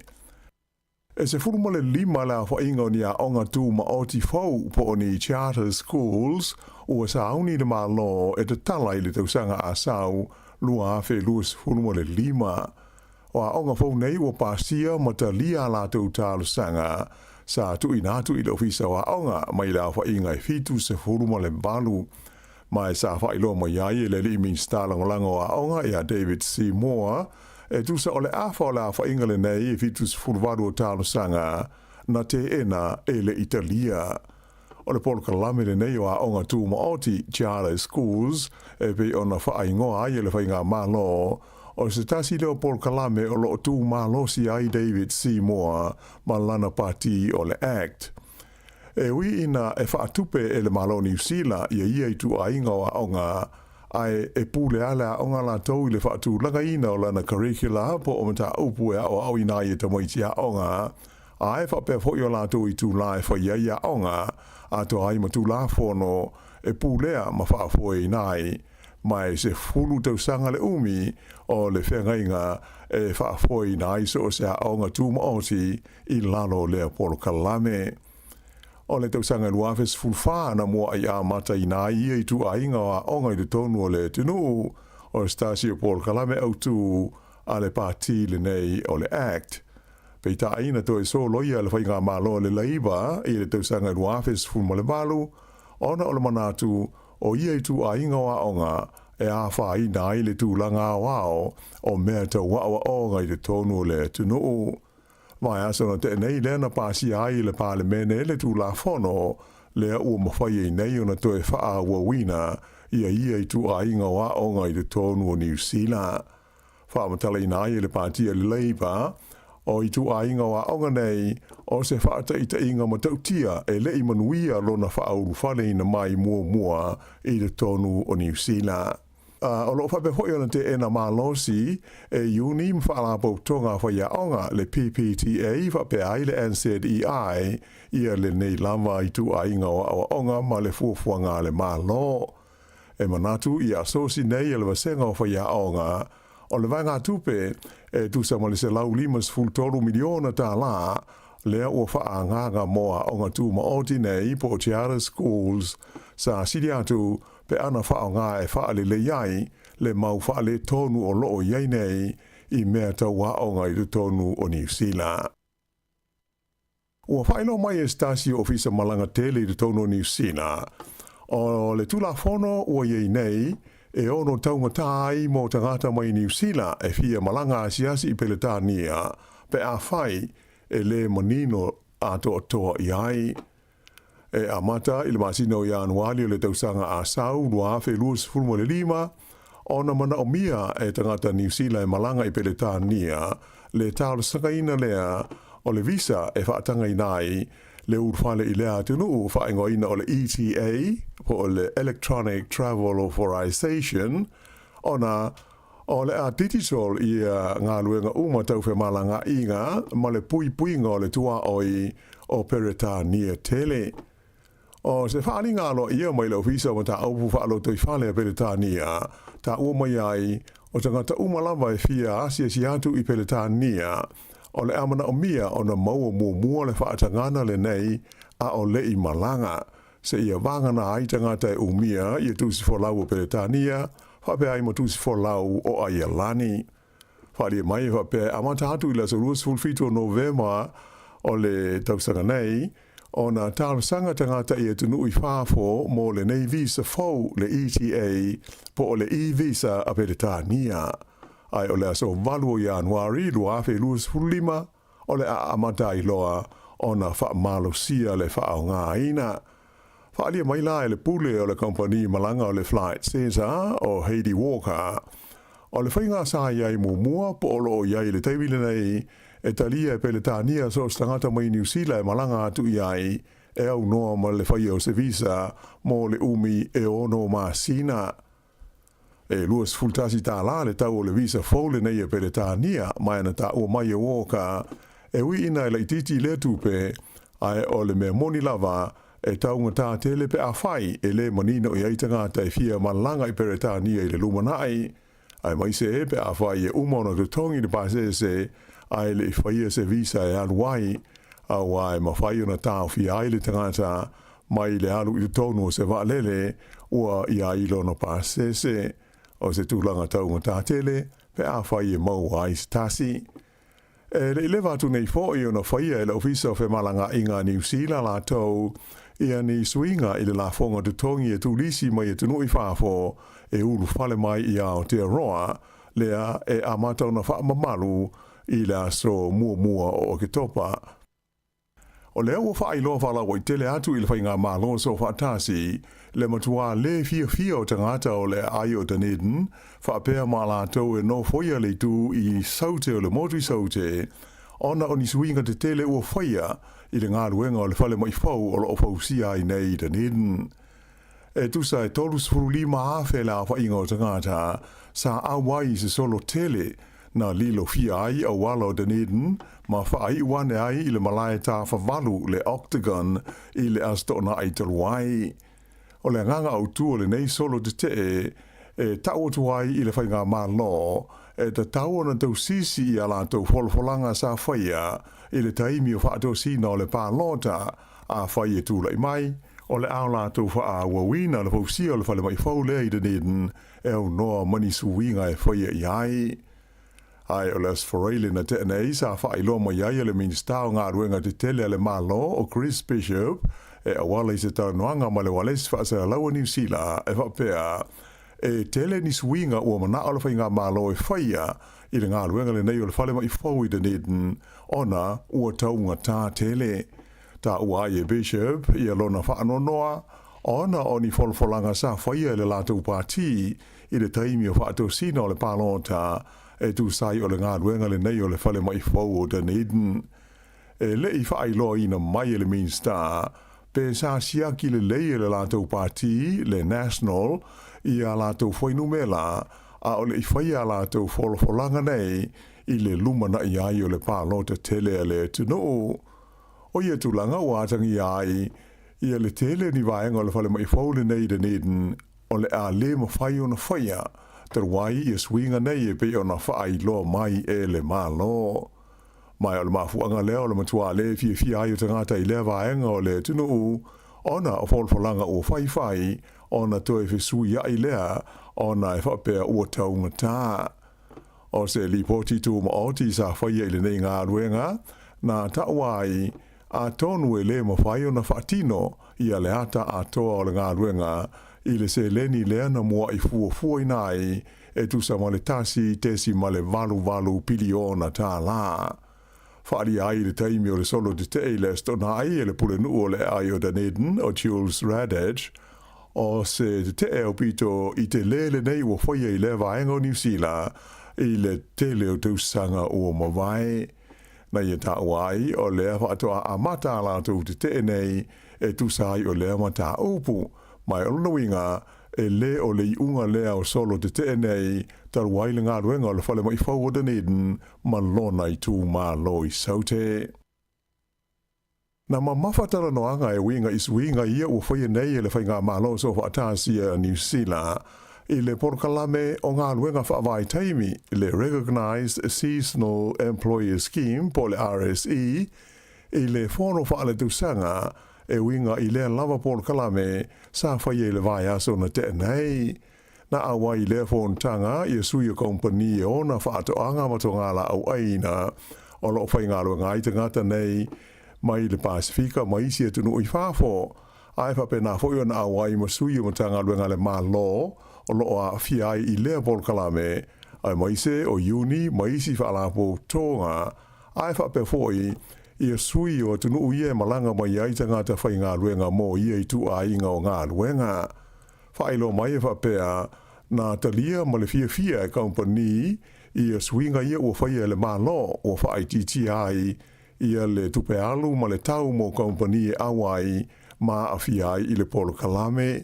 E 15 le aofaiga o ni aoga tumaoti fou po o ni charter schools ua sauni le Malo e tatala i le tausaga asau 2025. O aoga fou nei ua pasia ma talia a latou talosaga sa tuuina atu i le Ofisa o Aoga mai le aofaiga e 78, ma e sa faailoa mai ai e le alii Minisita Lagolago o Aoga ia David Seymour e tusa o le afa o le aofaiga lenei e 78 o talosaga na teena e le Italia. O le polokalame lenei o aoga tumaoti, charter schools, e pei ona faaigoa ai e le Faigamalo, o se tasi lea o polokalame o lo o tumalosi ai David Seymour ma lana pati o le act. E ui ina e faatupe e le Malo o Niu Sila ia ia ituaiga o aoga, ae e pule lava le aoga latou i le faatulagaina o lana curricula po o mataupu e aoaoina ai e tamaiti aoga, ae faapea foi o latou itulā e fai ai aoga, atoa ai ma Tulafono e pulea ma faafoeina ai, ma e 10 tausaga le umi o le feagaiga e faafoeina ai so o se aoga tumaoti i lalo o lea polokalame. O le tausaga e 2014 na muaʻi amataina ai ia ituaiga o aoga i totonu o le atunuu, o se tasi o polokalame autu a le pati lenei o le act. Peitai, na toe soloia e le Faigamalo a le Labour i le tausaga e 2018 ona o le manatu o ia ituaiga o aoga e afaina ai le tulaga aoao o mea tau aoaoga i totonu o le atunuu. Vaiaso na tea nei lea na pasia ai e le Palemene le Tulafono lea ua mafai ai nei ona toe faaauauina ia ia ituaiga o aoga i totonu o Niu Sila. Faamatalaina ai e le Pati a le Labour, o ituaiga o aoga nei, o se faataitaiga matautia e le i manuia lona faaulufaleina mai muamua i totonu o Niu Sila. O lo o faapea foi ona teena malosi e iuni ma faalapotopotoga a faiaoga, le PPTA faapea ai le NZEI, ia lenei lava ituaiga o aoaoga ma le fuafuaga a le Malo. E manatu i asosi nei a le Vasega o Faiaoga, o le vaegatupe e tusa ma le $153 miliona tālā lea ua faaagaaga mo aoga tumaoti nei po o charter schools sa sili atu pe ana faaaoga e faalelei ai le mau faaletonu o lo o i ai nei i mea tau aoga i totonu o Niu Sila. Ua faailoa mai e se tasi o ofisa malaga tele i totonu o Niu Sila, o le Tulafono ua i ai nei e ono taugata ai mo tagata mai Niu Sila e fia malaga asiasi i Peletania pe afai e le manino atoatoa i ai. E amata i le masina o Ianuali o le tausaga asau 2025, ona manaomia e tagata Niu Sila e malaga i Peletania le talosagaina lea o le visa e faatagaina ai le ulufale i lea atunuu faaigoaina o le ETA po o le Electronic Travel Authorisation ona o le a digital ia galuega uma tau femalagaaiga ma le puipuiga o le tuaoi o Peretania tele. O se faaaliga aloaia mai le Ofisa o Mataupu Faalotoifale a Peretania, taua mai ai, o tagata uma lava e fia asiasi atu i Peretania, o le a manaomia ona maua muamua le faatagana lenei a o le i malaga, seia vagana ai tagata e umia ia tusi folau o Peretania, faapea ai ma tusi folau o Aialani. Faaalia mai e faapea e amata atu i le aso 27 o Novema o le tausaga nei, ona talosaga tagata i atunuu i fafo mo lenei visa fou le ETA po o le e-visa a Peretania. Ae o le aso 8 o Ianuari 2025 o le a amata ai loa ona faamalosia le faaaogaina. Faaalia mai la e le pule o le kamupani malaga o le Flight Centre o Heidi Walker, o le faiga sa i ai muamua po o lo o i ai i le taimi lenei e talia e Peretania so o se tagata mai Niu Sila e malaga atu i ai e aunoa ma le faia o se visa mo le umi e ono masina. E 21 tālā le tau o le visa fou lenei a Peretania mai ana taua mai e Walker, e ui ina e laitiiti lea tupe, ae o le mea moni lava, e taugata tele pe afai e lē manino i ai tagata e fia malaga i Peretania i le lumanai, aemaise pe afai e uma ona totogi le pasese ae le i faia se visa e alu ai, auā e mafai ona taofia ai le tagata mai le alu i totonu o se vaalele ua i ai lona pasese, o se tulaga taugata tele pe afai e maua ai se tasi. E le i leva atu nei foi ona faia e le Ofisa o Femalagaaiga a Niu Sila latou ia ni suiga i le lafoga totogi e turisi mai atunuu i fafo e ulufale mai i Aotearoa, lea e amata ona faamamalu i le aso muamua o Oketopa. O lea ua faailoa faalauaitele atu i le Faigamalo Soofaatasi le matuā lē fiafia o tagata o le aai o Dunedin faapea ma latou e nofoia le itu i Saute o le motu i Saute ona o ni suiga tetele ua faia i le galuega o le falemai fou o lo o fausia ai nei i Dunedin. E tusa e 35,000 le aofaiga o tagata sa auai i se solo tele na lilofia ai auala o Dunedin ma faaiu ane ai i le malae tafavalu le Octagon i le Aso Toonai talu ai. O le agaga autu o lenei solo tetee e tau atu ai i le Faigamalo e tatau ona tausisi i a latou folafolaga sa faia i le taimi o faatosina o le palota Afai e tulai mai, o le a latou faaauauina le fausia o le falemai fou lea i Dunedin e aunoa ma ni suiga e faia i ai. Ae o le Aso Faraile na tea nei sa faailoa mai ai e le Minisita o Galuega Tetele a le Malo o Chris Bishop e auala i se talanoaga ma le ualesi faasalalau a Niu Sila e faapea, E tele ni suiga ua manao le Faigamalo e faia i le galuega lenei o le falemai fou i Dunedin ona ua taugata tele. Taua ai e Bishop ia lona faanoanoa ona o ni folafolaga sa faia e le latou pati i le taimi o faatosina o le palota e tusa ai o le galuega lenei o le falemai fou o Dunedin. E le i faailoaina mai e le Minista pe sa siaki lelei e le latou pati, le National, i a latou fuainumera, a o le i faia a latou folafolaga nei i le lumanai ai o le palota tele a le atunuu. O ia tulaga ua atagia ai ia le tele o ni vaega o le falemai fou lenei i Dunedin o le a lē mafai ona faia talu ai ia suiga nei e pei ona faailoa mai e le Malo. Ma o le mafuaaga lea o le matuā lē fiafia ai o tagata i lea vaega o le atunuu ona o folafolaga ua faifai ona toe fesuiai lea ona e faapea ua taugata. O se lipoti tumaoti sa faia i lenei galuega, na taua ai, atonu e lē mafai ona faatino ia le ata atoa o le galuega i le seleni lea na mua'i fuafuaina ai e tusa ma le 1.88 piliona tālā. Faaalia ai i le taimi o le solo tetee i le Aso Toonai e le pulenuu o le aai o Dunedin o Jules Radich, o se tetee aupito i telē lenei ua faia i lea vaega o Niu Sila i le tele o tausaga ua mavae. Na ia taua ai o lea faatoa amata a latou tetee nei e tusa ai o lea mataupu, ma o lona uiga e lē o le iuga lea o solo tetee nei talu ai le galuega o le falemai fou o Dunedin ma lona itumalo i Saute. Na mamafa talanoaga e uiga i suiga ia ua faia nei e le Faigamalo Soofaatasi a Niu Sila i le polokalame o galuega faavaitaimi, le Recognised Seasonal Employer Scheme po o le RSE, i le fono faaletausaga e uiga i lea lava polokalame sa faia i le vaiaso na tea nei. Na auai i lea fonotaga ia sui o kaumpani e ona faatoaga ma togalaau aina o lo o faigaluega ai tagata nei mai le Pasefika ma isi atunuu i fafo, ae faapena foi ona auai ma sui o Matagaluega a le Malo o lo o aafia ai i lea polokalame, aemaise o Iuni ma isi faalapotopotoga, ae faapea foi ia sui o atunuu ia e malaga mai ai tagata faigaluega mo ia ituaiga o galuega. Faailoa mai e faapea, na talia ma le fiafia e kaumpani ia suiga ia ua faia e le Malo ua faaitiitia ai ia le tupe alu ma le tau mo kaumpani e auai ma aafia ai i le polokalame.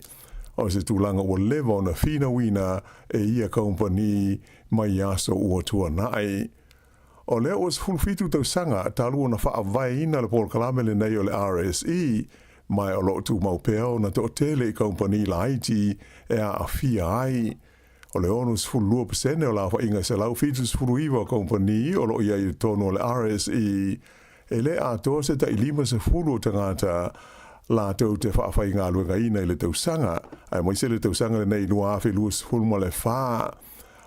O se tulaga ua leva ona finauina e ia kaumpani mai aso ua tuanai. O lea ua 17 tausaga talu ona faavaeina le polokalame lenei o le RSE, ma o lo o tumau pea ona toatele i kaumpani laiti e aafia ai. O le 62% o le aofaiga e 179 o kaumpani o lo o i ai i totonu o le RSE, e le atoa se tai 50 o tagata latou te faafaigaluegaina i le tausaga, aemaise le tausaga lenei 2024.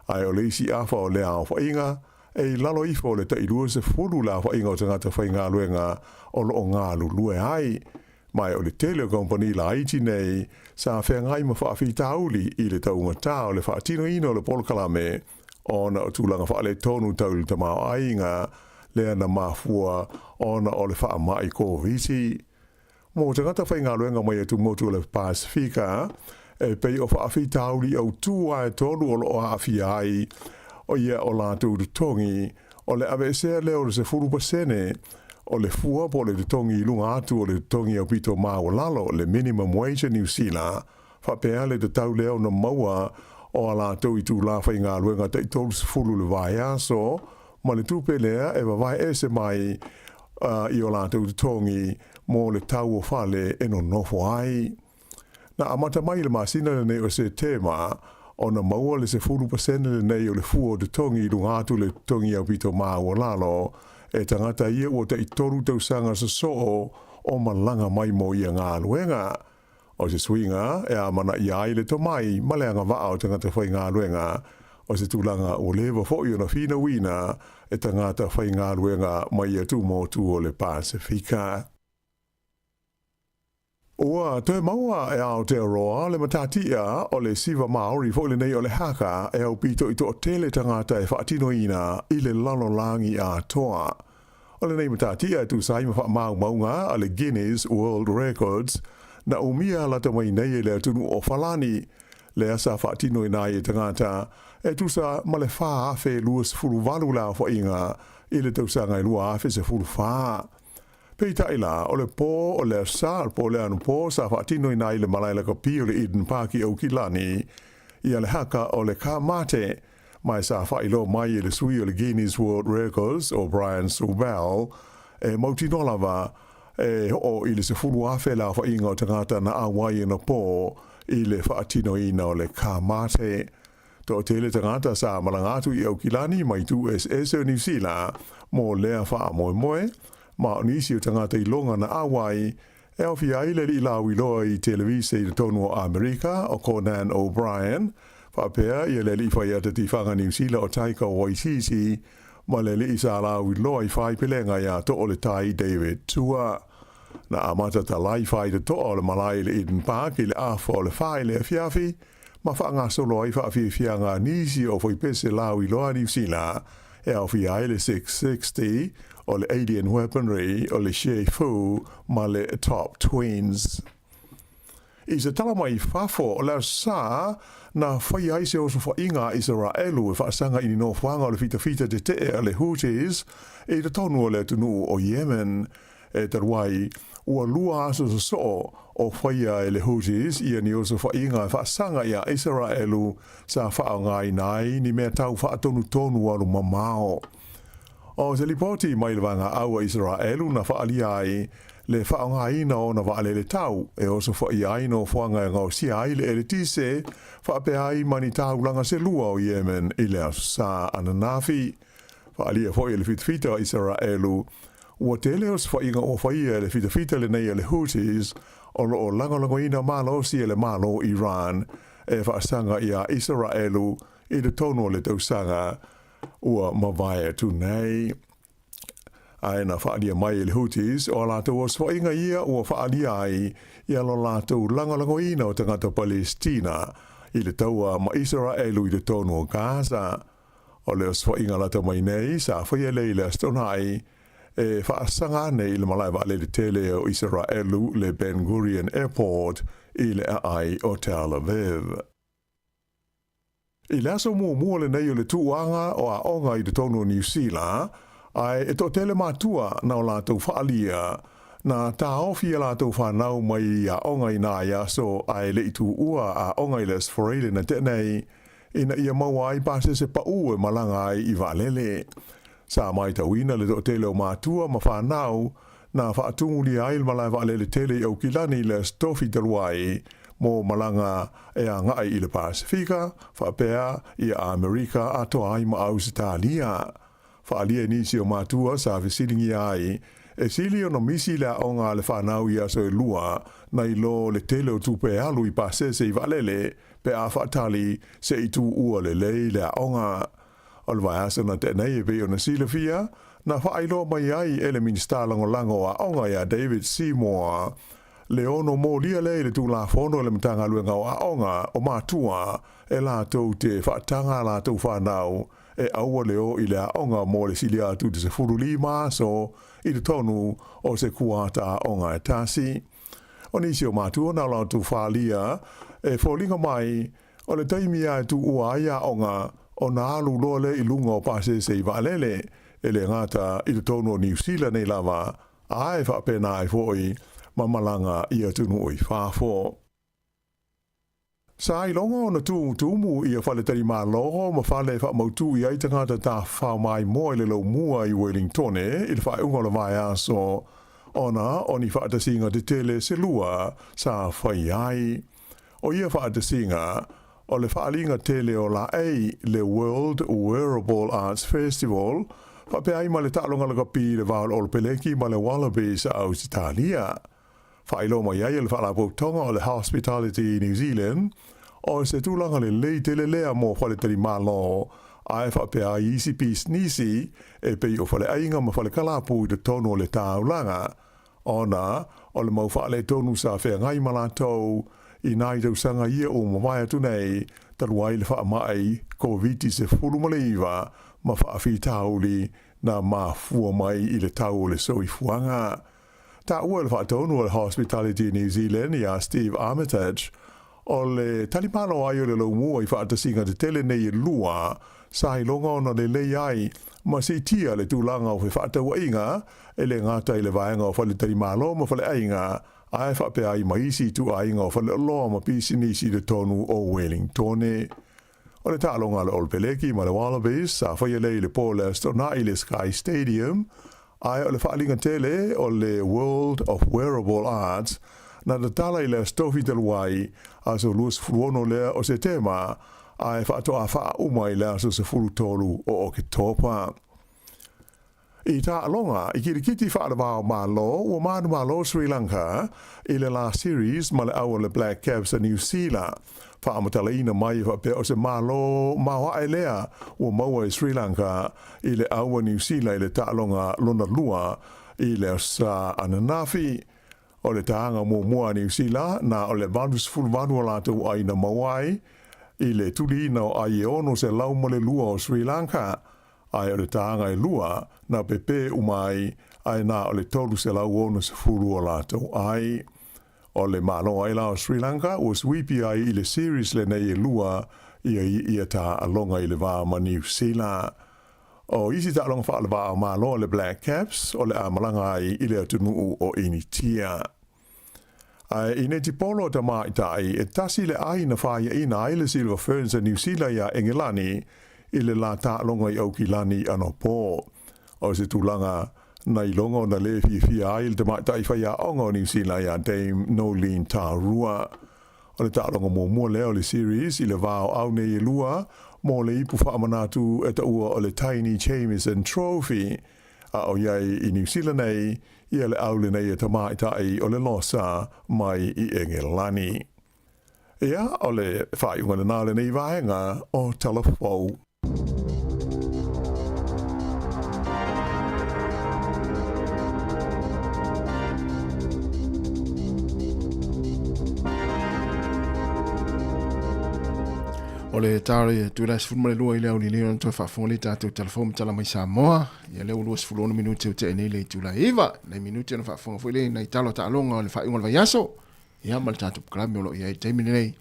Ae o le isi afa o lea aofaiga, e i lalo ifo o le tai 20 le aofaiga o tagata faigaluega o lo o galulue ai. Ma o le tele o kaumpani laiti nei sa feagai ma faafitauli i le taugata o le faatinoina o le polokalame ona o tulaga faaletonu tau i le tamaoaiga lea na mafua ona o le faamai Koviti. Mo tagata faigaluega mai atumotu o le Pasefika, e pei o faafitauli autū lava e tolu o lo o aafia ai o ia o latou totogi, o le aveesea lea o le 10% o le fua po o le totogi i luga atu o le totogi aupito maualalo, le minimum wage a Niu Sila, faapea le tatau lea ona maua o a latou itulā faigaluega tai 30 i le vaiaso, ma le tupe lea e vavae ese mai i o latou totogi mo le tau o fale e nonofo ai. Na amata mai i le masina lenei o Setema ona maua le 10% lenei o le fua o totogi i luga atu le totogi aupito maualalo e tagata ia ua tai 3 tausaga sosoo o malaga mai mo ia galuega. O se suiga e amanaia ai le tomai ma le agavaa o tagata faigaluega, o se tulaga ua leva foi ona finauina e tagata faigaluega mai atumotu o le Pasefika. Ua toe maua e Aotearoa le matatia o le siva Maori foi lenei o le haka e aupito i toatele tagata e faatinoina i le lalolagi atoa. O lenei matatia e tusa ai ma faamaumauga a le Guinness World Records na umia lata mai nei e le atunuu o Falani, lea sa faatinoina ai e tagata e tusa ma le 4,028 le aofaiga i le tausaga e 2014. Peitai la, o le pō o le aso po o le anapo sa faatinoina ai i le malae lakapi o le Eden Park i Aukilani ia le haka o le Ka Mate, ma e sa faailoa mai e le sui o le Guinness World Records o Brian Sobel e mautinoa lava e oo i le 10,000 le aofaiga o tagata na auai anapo i le faatinoina o le Ka Mate. Toatele tagata sa malaga atu i Aukilani mai itu eseese o Niu Sila mo lea faamoemoe, ma o nisi o tagata iloga na auai e aofia ai le alii lauiloa i televise i totonu o Amerika o Conan O'Brien, faapea ia le alii faiata tifaga Niu Sila o Taika Waititi, ma le alii sa lauiloa i faipelega ia Too le Tai David Tua. Na amata talai faitotoa o le malae i le Eden Park i le afa o le 4 i le afiafi, ma faagasolo ai faafiafiaga a nisi o fuaipese lauiloa a Niu Sila e aofia ai le 660, o le Alien Weaponry, o le Che Fu ma le Top Twins. I se tala mai fafo, o le aso Sa na faia ai se osofaiga a Isaraelu e faasaga i ni nofoaga o le fitafita tetee a le Houthis i totonu o le atunuu o Yemen. E talu ai, ua lua aso sosoo o faia e le Houthis ia ni osofaiga e faasaga iā Isaraelu sa faaaogaina ai ni mea tau faatonutonu alu mamao. O se lipoti mai le Vaega Au a Isaraelu na faaalia ai le faaaogaina o ona vaalele tau e osofaia ai nofoaga e gaosia ai le eletise faapea ai ma ni taulaga se lua o Yemen i le Aso Sa ananafi. Faaalia foi e le fitafita a Isaraelu ua tele osofaiga ua faia e le fitafita lenei a le Houthis o lo o lagolagoina malosi e le Malo o Iran. e faasaga iā Isaraelu i totonu o le tausaga ua mavae atu nei. Ae na faaalia mai e le Houthis o a latou osofaʻiga ia ua faaalia ai ia lo latou lagolagoina o tagata Palestina i le taua ma Isaraelu i totonu o Gaza. O le osofaʻiga lata mai nei sa faia lea i le Aso Toonai e faasaga ane i le malae vaalele tele o Isaraelu le Ben Gurion Airport i le aai o Tel Aviv. I le aso muamua lenei o le tuuaga o aoga i totonu o Niu Sila, ae e toatele matua na o latou faaalia, na taofi e latou fanau mai i aoga i nai aso ae le i tuua aoga i le Aso Faraile na tea nei, ina ia maua ai pasese paʻu e malaga ai i vaalele. Sa matauina le toatele o matua ma fanau na faatumulia ai le malae vaalele tele i Aukilani i le Aso Tofi talu ai mo malaga e agai i le Pasefika, faapea ia Amerika atoa ai ma Ausetalia. Faaalia e nisi o matua sa fesiligia ai, e sili ona misi le aoga a le fanau i aso e lua nai lo le tele o tupe e alu i pasese i vaalele pe a faatali se i tuua lelei le aoga. O le vaiaso na tea nei e pei ona silafia, na faailoa mai ai e le Minisita Lagolago o Aoga iā David Seymour le ono molia lea i le Tulafono a le Matagaluega o Aoga o Matua e latou te faataga a latou fanau e aua le o i le aoga mo le silia atu i te 15 aso i totonu o se kuata aoga e tasi. O nisi o matua na o latou faaalia e foliga mai O le taimi lava e tuua ai aoga, ona alu loa lea i luga o pasese i vaalele, e le gata i totonu o Niu Sila nei lava, a e faapena ai foi ma malaga i atunuu i fafo. Sa iloga ona tumutumu ia faletalimalo ma fale e faamautu i ai tagata tafafao maimoa i le laumua i Wellingtone i le faaiuga o le vaiaso, ona o ni faatasiga tetele se lua sa fai ai. O ia faatasiga, o le faaaliga tele o laei, le World Wearable Arts Festival, faapea ai ma le taaloga lakapi i le va o le Olopeleki ma le Wallabies a Ausetalia. Faailoa mai ai e le Faalapotopotoga o le Hospitality New Zealand, o se tulaga lelei tele lea mo faletalimalo, ae faapea ai isi pisinisi e pei o faleaiga ma falekalapu i totonu o le taulaga. Ona o le mau faaletonu sa feagai ma latou i nai tausaga ia ua mavae atu nei, talu ai le faamai Koviti-19 ma faafitauli na mafua mai i le tau o le soifuaga. Taua e le faatonu o le Hospitality New Zealand iā Steve Armitage, o le talimalo ai o le laumua i faatasiga tetele nei e lua, sa iloga ona lelei ai ma siitia le tulaga o fefaatauaiga e le gata i le vaega o faletalimalo ma faleaiga, ae faapea ai ma isi ituaiga o faleoloa ma pisinisi i totonu o Wellingtone. O le taaloga a le Olopeleki ma le Wallabies sa faia lea i le po le Aso Toonai i le Sky Stadium, ae o le faaaliga tele o le World of Wearable Arts na tatala i le Aso Tofi talu ai, aso 26 lea o Setema, ae faatoa faauma i le aso 13 o Oketopa. I taaloga i kirikiti faalevao Malo ua manumalo Sri Lanka i le la series ma le au o le Black Caps a Niu Sila. Faamatalaina mai e faapea o se Malo maoae lea ua maua e Sri Lanka i le au a Niu Sila i le taaloga lona lua i le aso ananafi. O le tāga muamua a Niu Sila na o le 88 o latou ai na maua ai i le tuliina o ai e 602 o Sri Lanka. Ae o le tāga e lua na pepē uma ai, ae na o le 360 o latou ai. O le Malo ai la o Sri Lanka ua suipi ai i le series lenei e lua ia i ia taaloga i le va ma Niu Sila. O isi taaloga faalevaa o Malo a le Black Caps o le a malaga ai i le atunuu o Initia. Ae i netipolo a tamaitai, e tasi le ai na fāiaʻina ai le Silver Ferns a Niu Sila iā Engelani i le lā taaloga i Aukilani anapo. O se tulaga na iloga ona lē fiafia ai le tamaitai faiaoga o Niu Sila iā Dame Noeline Taurua. O le taaloga muamua lea o le series i le va o au nei e lua mo le ipu faamanatu e taua o le Taini Jamieson Trophy, a o i ai i Niu Sila nei, ia le au lenei e tamaitai o le Losa mai i Engelani. Ia, o le faaiuga lena o lenei vaega o Tala Fou. O le tala i itula e 12 i le aoauli nei ona toe faafofoga lea i tatou tala fou ma tala mai Samoa. Ia lea ua 26 minute ua tea nei le itula e 9. Nai minute ona faafofoga foi lea i nai tala o taaloga o le faaiuga o le vaiaso. Ia ma le tatou polokalame o lo o i ai i le taimi lenei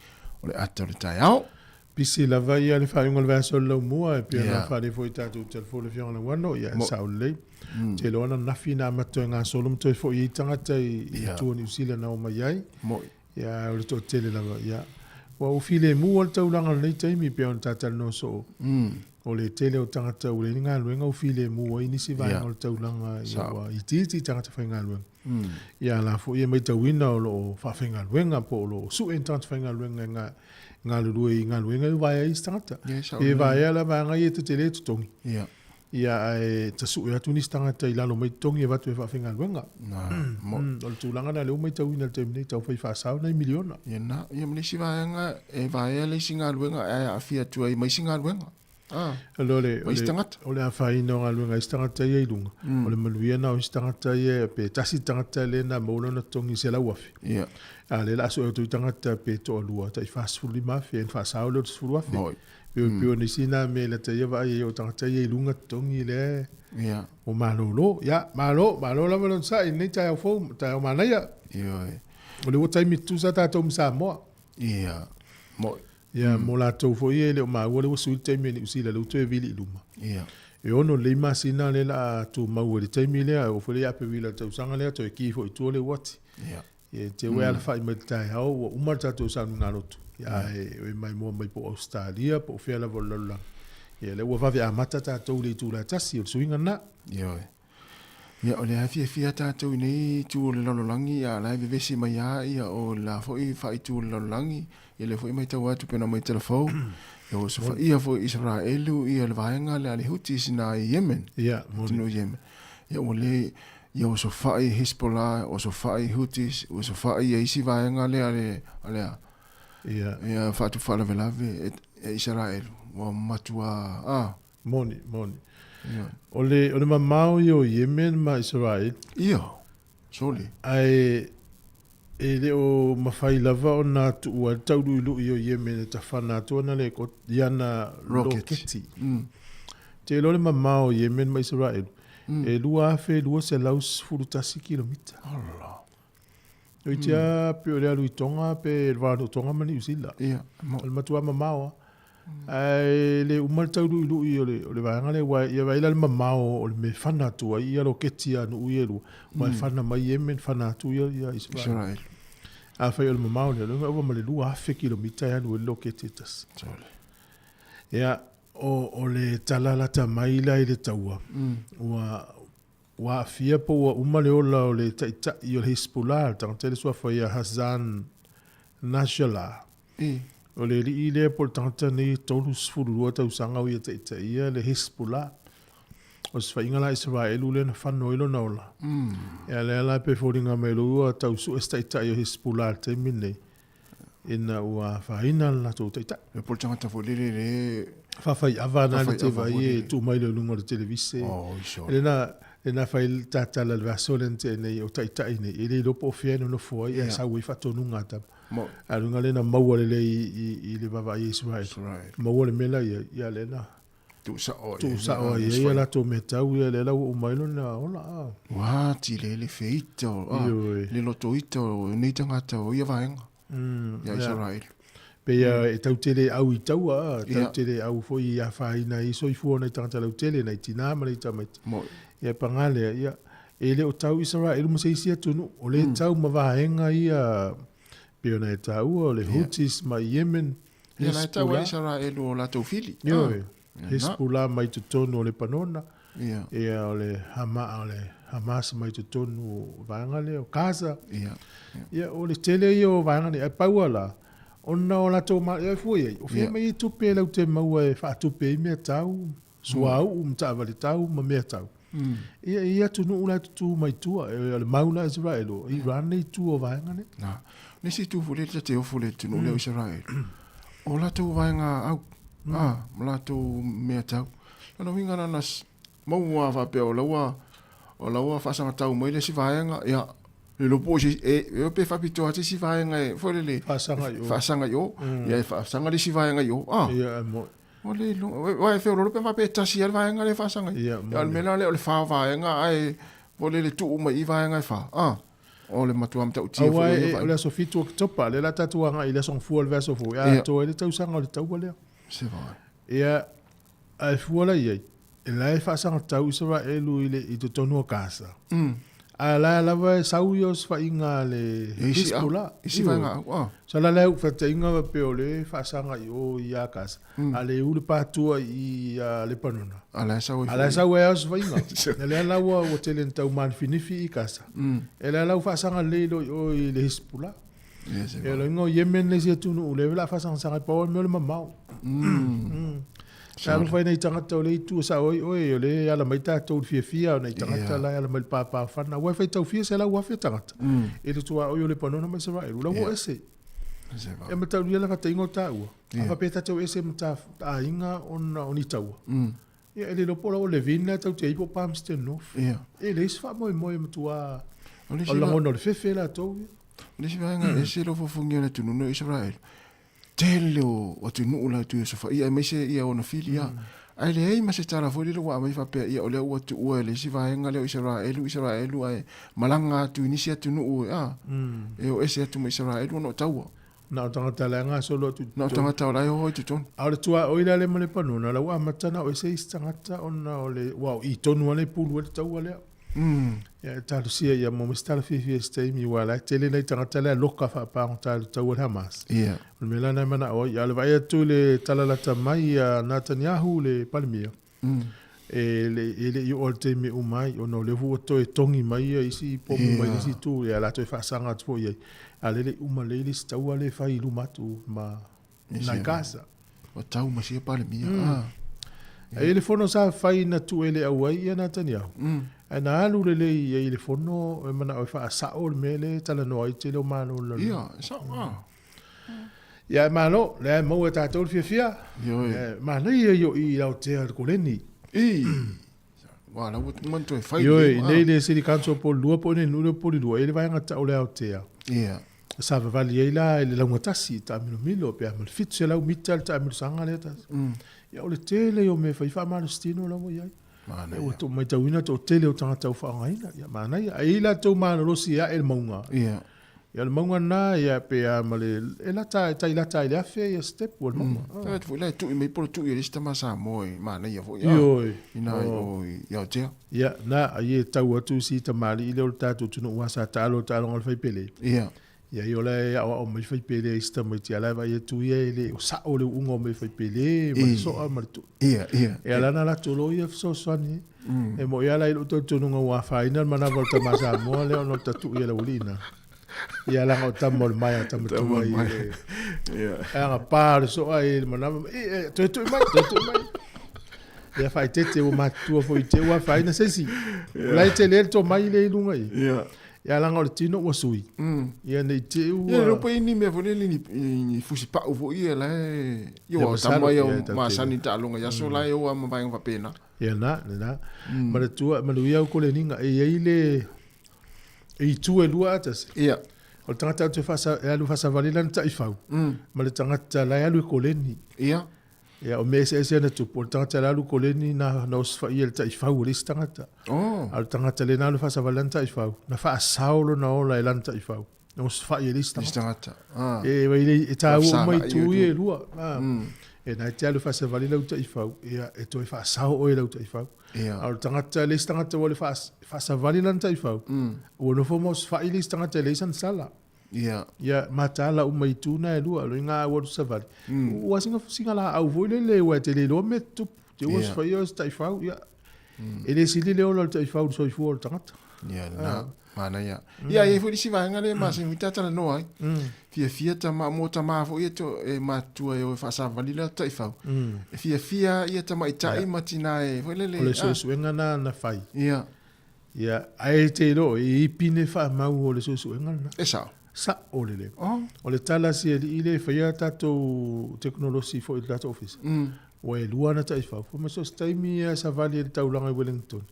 o le ata o le taeao. Pisi lava ia le faaiuga o le vaiaso o le laumua e pei ona faaali foi i tatou telefoni le Afioga Lauano, ia e sao lelei. Ou te iloa ananafi na amata toe gasolo ma toe foi ai tagata i tua o Niu Sila na omai ai. Ia o le toatele lava, ia ua ou filemu lava le taulaga o lenei taimi pei ona ta talanoa soo. O le tele o tagata ua leai ni galuega ua filemu ai nisi vaega o le taulaga, ia ua itiiti tagata faigaluega. Ia a la foi e matauina o lo o faafaigaluega po o lo o sue ni tagata faigaluega e galulue i galuega e vaea ai isi tagata. Pe vaea la vaega ia e tetele totogi. Ia ae tasue atu nisi tagata i lalo mai totogi e avatu e faafaigaluega. O le tulaga lena lea ua matauina i le taimi nei, tau fai faasao nai miliona. Ia na, ia ma le isi vaega e vaea le isi galuega ae aafia atu ai ma isi galuega. Ah, o le, o le, o le afaina o galuega a isi tagata ia i luga, mm. o le manuia na o isi tagata ia, pe tasi tagata lea na maua lona totogi i 100,000. Yeah. A lea la sue atu i tagata pe toalua, tai 45,000, e faasao lea o le 10,000. Pe mm. pe o nisi na me la taia vaai ai o tagata ia i luga totogi lea. Yeah. O malolo. Ya, malo, malo lava lona sa'i nei taeao fou, taeao manaia. Ioe. O le ua taimi tutusa tatou ma Samoa. Ia. Mo Ia, mo latou foi ia e le o maua lea ua sui le taimi a Niu Sila lea ua toe vili i luma. Ia. E ono lelei masina lea la a tumau ai le taimi lea, e oo foi lea ia Aperila i le tausaga lea toe ki foi i tua le uati. Ia. Ia, te ua e alafai mai le taeao ua uma le tatou sauniga lotu. Ia, ae e maimoa mai po o Ausetalia po o fea lava o le lalolagi. Ia, lea ua vave amata tatou i le itula e tasi, o le suiga lena. Ioe. Ia, o lea e fiafia tatou i nei itu o le lalolagi, a o la e vevesi mai lava ia, o le la foi faaitu o le lalolagi, ia lea foi e matau atu pei ona aumai i Telefou, ia ua sofaia foi Isaraelu ia le vaega lea a le Houthis i ina i Yemen, Ia, moni. atunuu Yemen. Ia ua le, ia ua sofai Hezbollah, ua sofai Houthis, ua sofai ia isi vaega lea a le, a le a? Ia. Ia faatupu faalavelave e Isaraelu, ua matua, a. Moni, moni. O le, o le mamao ia o Yemen ma Isaraelu. Ia, sole. Ae e le o mafai lava ona tuua ai le tauluilui o Yemen e tafana atu ana le i ana roketi. Mm. Te iloa le mamao o Yemen ma Isaraelu, mm. e 2,211 kilomita. Allah. Toeitiiti lava pei o le alu i Tonga pe le va o Tonga ma Niu Sila. Ia, O le matua mamao lava. Ae le uma le tauluilui o le, o le vaega lea, aua ia vaai la le mamao o le mea e fana atu ai ia loketi a nuu ia e lua, aua e fana mai Yemen, fana atu ia, ia Israel. Israel. Afai o le mamao lea, lona ua ma le 2,000 kilomita e alu ai le loketi e tasi. Sole. Ia, o, o le tala lata mai la i le taua, ua, Ua aafia po ua uma le ola o le taitai o le Hezbollah, le tagata i le suafa ia Hassan Nasrallah. O le alii lea po o le tagata nei e 32 tausaga o ia taitaia le Hezbollah. O se faiga la Isaraelu lea na fano ai lona ola. Ia lea la pe foliga mai loa ua tau sue se taitai o Hezbollah i le taimi lenei ina ua afaina le latou taitai. E po o le tagata foi lele le Faafaiava ana le te vaai e tuu mai lea i luga o le televise. Oh, iso. Lena, lena fai le tatala le vaiaso lea na tea nei, o taitai nei, e le iloa po o fea e nonofo ai, ae sau ai faatonuga a tama. Mo. A luga lena maua lelei i, i le vaavaai a Israel. Israel. Maua le mea la i ai, ia lena. Tuusao ai. Tuusao ai ai a latou mea tau, ia lea la ua uma ai lona ola. A. Ua atili ai le feita o, a, le lotoita o nei tagata o ia vaega. Ia Israel. Pei e tau tele au i taua, a, tau tele au foi i afaina ai soifua o nai tagata lautele, nai tinā ma nai tamaiti. Ia pagā lea, ia, e le o tau Isaraelu ma se isi atunuu, o lea e tau ma vaega ia, pei ona e taua, o le Houthis mai Yemen, Ia la e tau ai Isaraelu o latou fili. Ioe, Hezbollah mai totonu o Lepanona, ia o le Hama, o le Hamas mai totonu o vaega lea o Gaza. Ia o le tele ia o vaega nei, ae pau lava la, ona o latou ma, ia fua i ai, o fea mai ai tupe latou te maua e faatupe ai mea tau, suauu ma taavale tau ma mea tau. Ia e i ai atunuu la e tutu mai tua, o le mau la a Isaraelu, o Iran lea e i tua o vaega nei. Na. Le isi itu foi lea ta te ofo le atunuu lea o Isaraelu, o latou vaega au, a, ma latou mea tau. Lona uiga la na maua lava faapea o la ua, o la ua faasagatau mai le isi vaega, ia, le iloa po o se isi, e, pe faapitoa lava se isi vaega e, foi lele, Faasaga i o. faasaga i o, ia e faasaga le isi vaega i o, a. Ia, e moni. Ua le iloa, aua e feoloolo pe a faapea e tasi lava le vaega lea e faasaga i ai. Ia, A o le mea la lea o le fa o vaega ae foi lele tuu mai i i vaega e fa, a. O le matua matautia foi o ia. Aua o le aso 7 o Oketopa, lea o le a tatou agai i le aso Gafua o le vaiaso fou, e atoa ai le tausaga o le taua lea. Se vai. Ia, ae fua la i ai, e la e faasagatau Isaraelu i le i totonu o Gasa. A la lava e sau ia osofaiga a le Hezbollah. Isi vaega au, a. So la lea faataitaiga faapea o lea e faasaga i o ia Gasa, a le u le patua i ia Lepanona. A la e sau ai A la e sau ai osofaiga. O lea la ua tele ina tau manifinifi i Gasa. E la la ua faasaga lelei loa i o i le Hezbollah. E o le uiga o Yemen le isi atunuu lea o le a faasagasaga ai, pau lava le mea o le mamao. Sa alofa ai nai tagata o lea itu e sao ai oe, o lea e ala mai tatou i le fiafia o nai tagata la e ala mai i le pāpāfana. Aua e faitau fia 100,000 tagata i le tuaoi o Lepanona ma Isaraelu. La ua ese. E mataulia le faataiga o taua. A faapea tatou ese ma ta aiga ona o ni taua. Ia, e le iloa po o la ua Levin lea tatou te ai po o Palmerston North. E leai se faamoemoe e matua o le lagona o le fefe latou ia. O le isi vaega e ese le ofofogia o le atunuu nei o Isaraelu, tele o atunuu latou e osofaia aemaise ia ona fili a. Ae leai ma se tala foi lele ua aumai faapea ia o lea ua tuua e le isi vaega lea o Isaraelu Isaraelu ae malaga atu i nisi atunuu a e o ese atu ma Isaraelu ona o taua. Na o tagata la e gasolo atu i totonu. Na o tagata la e o i totonu. A o le tuaoi la lea ma Lepanona, la ua amata ona o ese isi tagata ona o le, aua o i tonu lava lea e pulu ai le taua lea. Ia e talosia ia maua mai se tala fiafia i se taimi aua o la e tele nai tagata la e loka faapagota i le taua a le Hamas. O le mea la lena e manao ai. A o le vaai atu i le tala lata mai a Netanyahu le Palemia, e le i oo i le taimi e uma ai, ona o lea foi ua toe togi mai ia isi pomu mai le isi itu, ia o le a toe faasaga atu foi i ai. A o lea e le i uma lelei le isi taua lea e fai i luma atu ma nai Gaza. Ua tau ma sia Palemia. Mm. E i ai le fono sa fai na tueleau ai ia Netanyahu. Ae na alu lelei i ai i le fono e manao e faasao le mea lea e talanoa ai tele o Malo o le lalolagi. Ia, e sao. Ah. Ia e malo, lea e maua e tatou le fiafia. Ioe. E manaia ia o i Aotea i le koleni. I. Ua la ua uma ona toe fai. Ioe, i nei le City Council o Polilua po o nei nuu lea o Polilua, e i ai le vaega tau o le Aotea. Ia. Savavali ai la i le laugatasi, taamilomilo, pe a ma le 700 mita le taamilosaga lea tasi. Ia o le tele ia o mea e fai faamalositino la ua i ai. Manaia. Ua to maitauina toatele o tagata ua faaaogaina. Ia manaia. Ae i ai latou malolosi e ae le mauga. Ia. Ia o le mauga lena, ia pe a ma le, e lata, e tai lata i le 1000 ia step o le mauga. Mm. Tagata foi la e tui mai po o le tui e le isi tama Samoa e manaia foi. Ioe. Ina i o i Aotea. Ia, na, ai e tau atu si tamalii lea o le tatou atunuu aua sa taalo i le taaloga a le faipele. Ia. Ia, ia o la e aoao mai faipele a isi tamaiti, a o la e vaai atu ia e le o sao le uuga o mea faipele ma le soa ma le tui. Ia, ia. Ia, la na latou loa ia fesoasoani ai. E moni lava la i lou talitonuga ua afaina le manava o le tama Samoa lea ona o le tatui e le aualii na. Ia leaga o tama o le maea tama tuai i le e agapā o le soa i le manava e toe tui mai, toe tui mai. Ia faaeteete ua matutua foi i te ua afaina se isi. O la e tele le tomai lea i luga i. Ia leaga o le tino ua sui. Ia ne i te i ua. Ia le pe ni mea foi lele ni fusi pau foi ia la e ia o tama ia masani taaloga i aso la e o a ma vaega faapena. Ia na, na. Manatua, manuia au koleniga e i ai le e itu e lua atasi. Ia. O le tagata atu e faasa, e alu faasavali lana taifau, ma le tagata la e alu e koleni. Ia. Ia, o mea eseese na tupu, o le tagata la e alu koleni na, na osofaia e le taifau o le isi tagata. Oh. A o le tagata lea na alu faasavali lana taifau, na faasao lona ola e lana taifau. Na osofai e le isi tagata. Isi tagata. Ah. E, e, e tāua uma itu ia e lua. Ah. E na e te alu faasavali lau taifau, ia, e toe faasao oe lau taifau. Ia. A o le tagata, le isi tagata ua le faasavali lana taifau, ua nofo ma osofai le isi tagata e leai sana sala. Ia. Ia, mataala uma i itu na e lua, lo inga ua alu savali. Ua singa, singa laau foi lele, ua e te le iloa mea tutupu. Te ua osofai oe se taifau, ia. E le sili le ola o le taifau i le soifua o le tagata. Ia, lena. Manaia. Ia, e i ai foi le isi vaega lea e masani foi ta talanoa ai. Fiafia tama, mo tama foi ia to, e matutua e o e faasavali la taifau. E fiafia ia tamaitai ma tina e foi lele. O le suesuega na na fai. Ia. Ia, ae te iloa, e i ai pine faamau o le suesuega lena. E sao. Sa'o lelei. O le tala a si alii lea e faia tatou tekonolosi foi i le tatou ofisa, ua e lua ana taifau. Fai mai so o se taimi lava e savali ai i le taulaga i Wellington,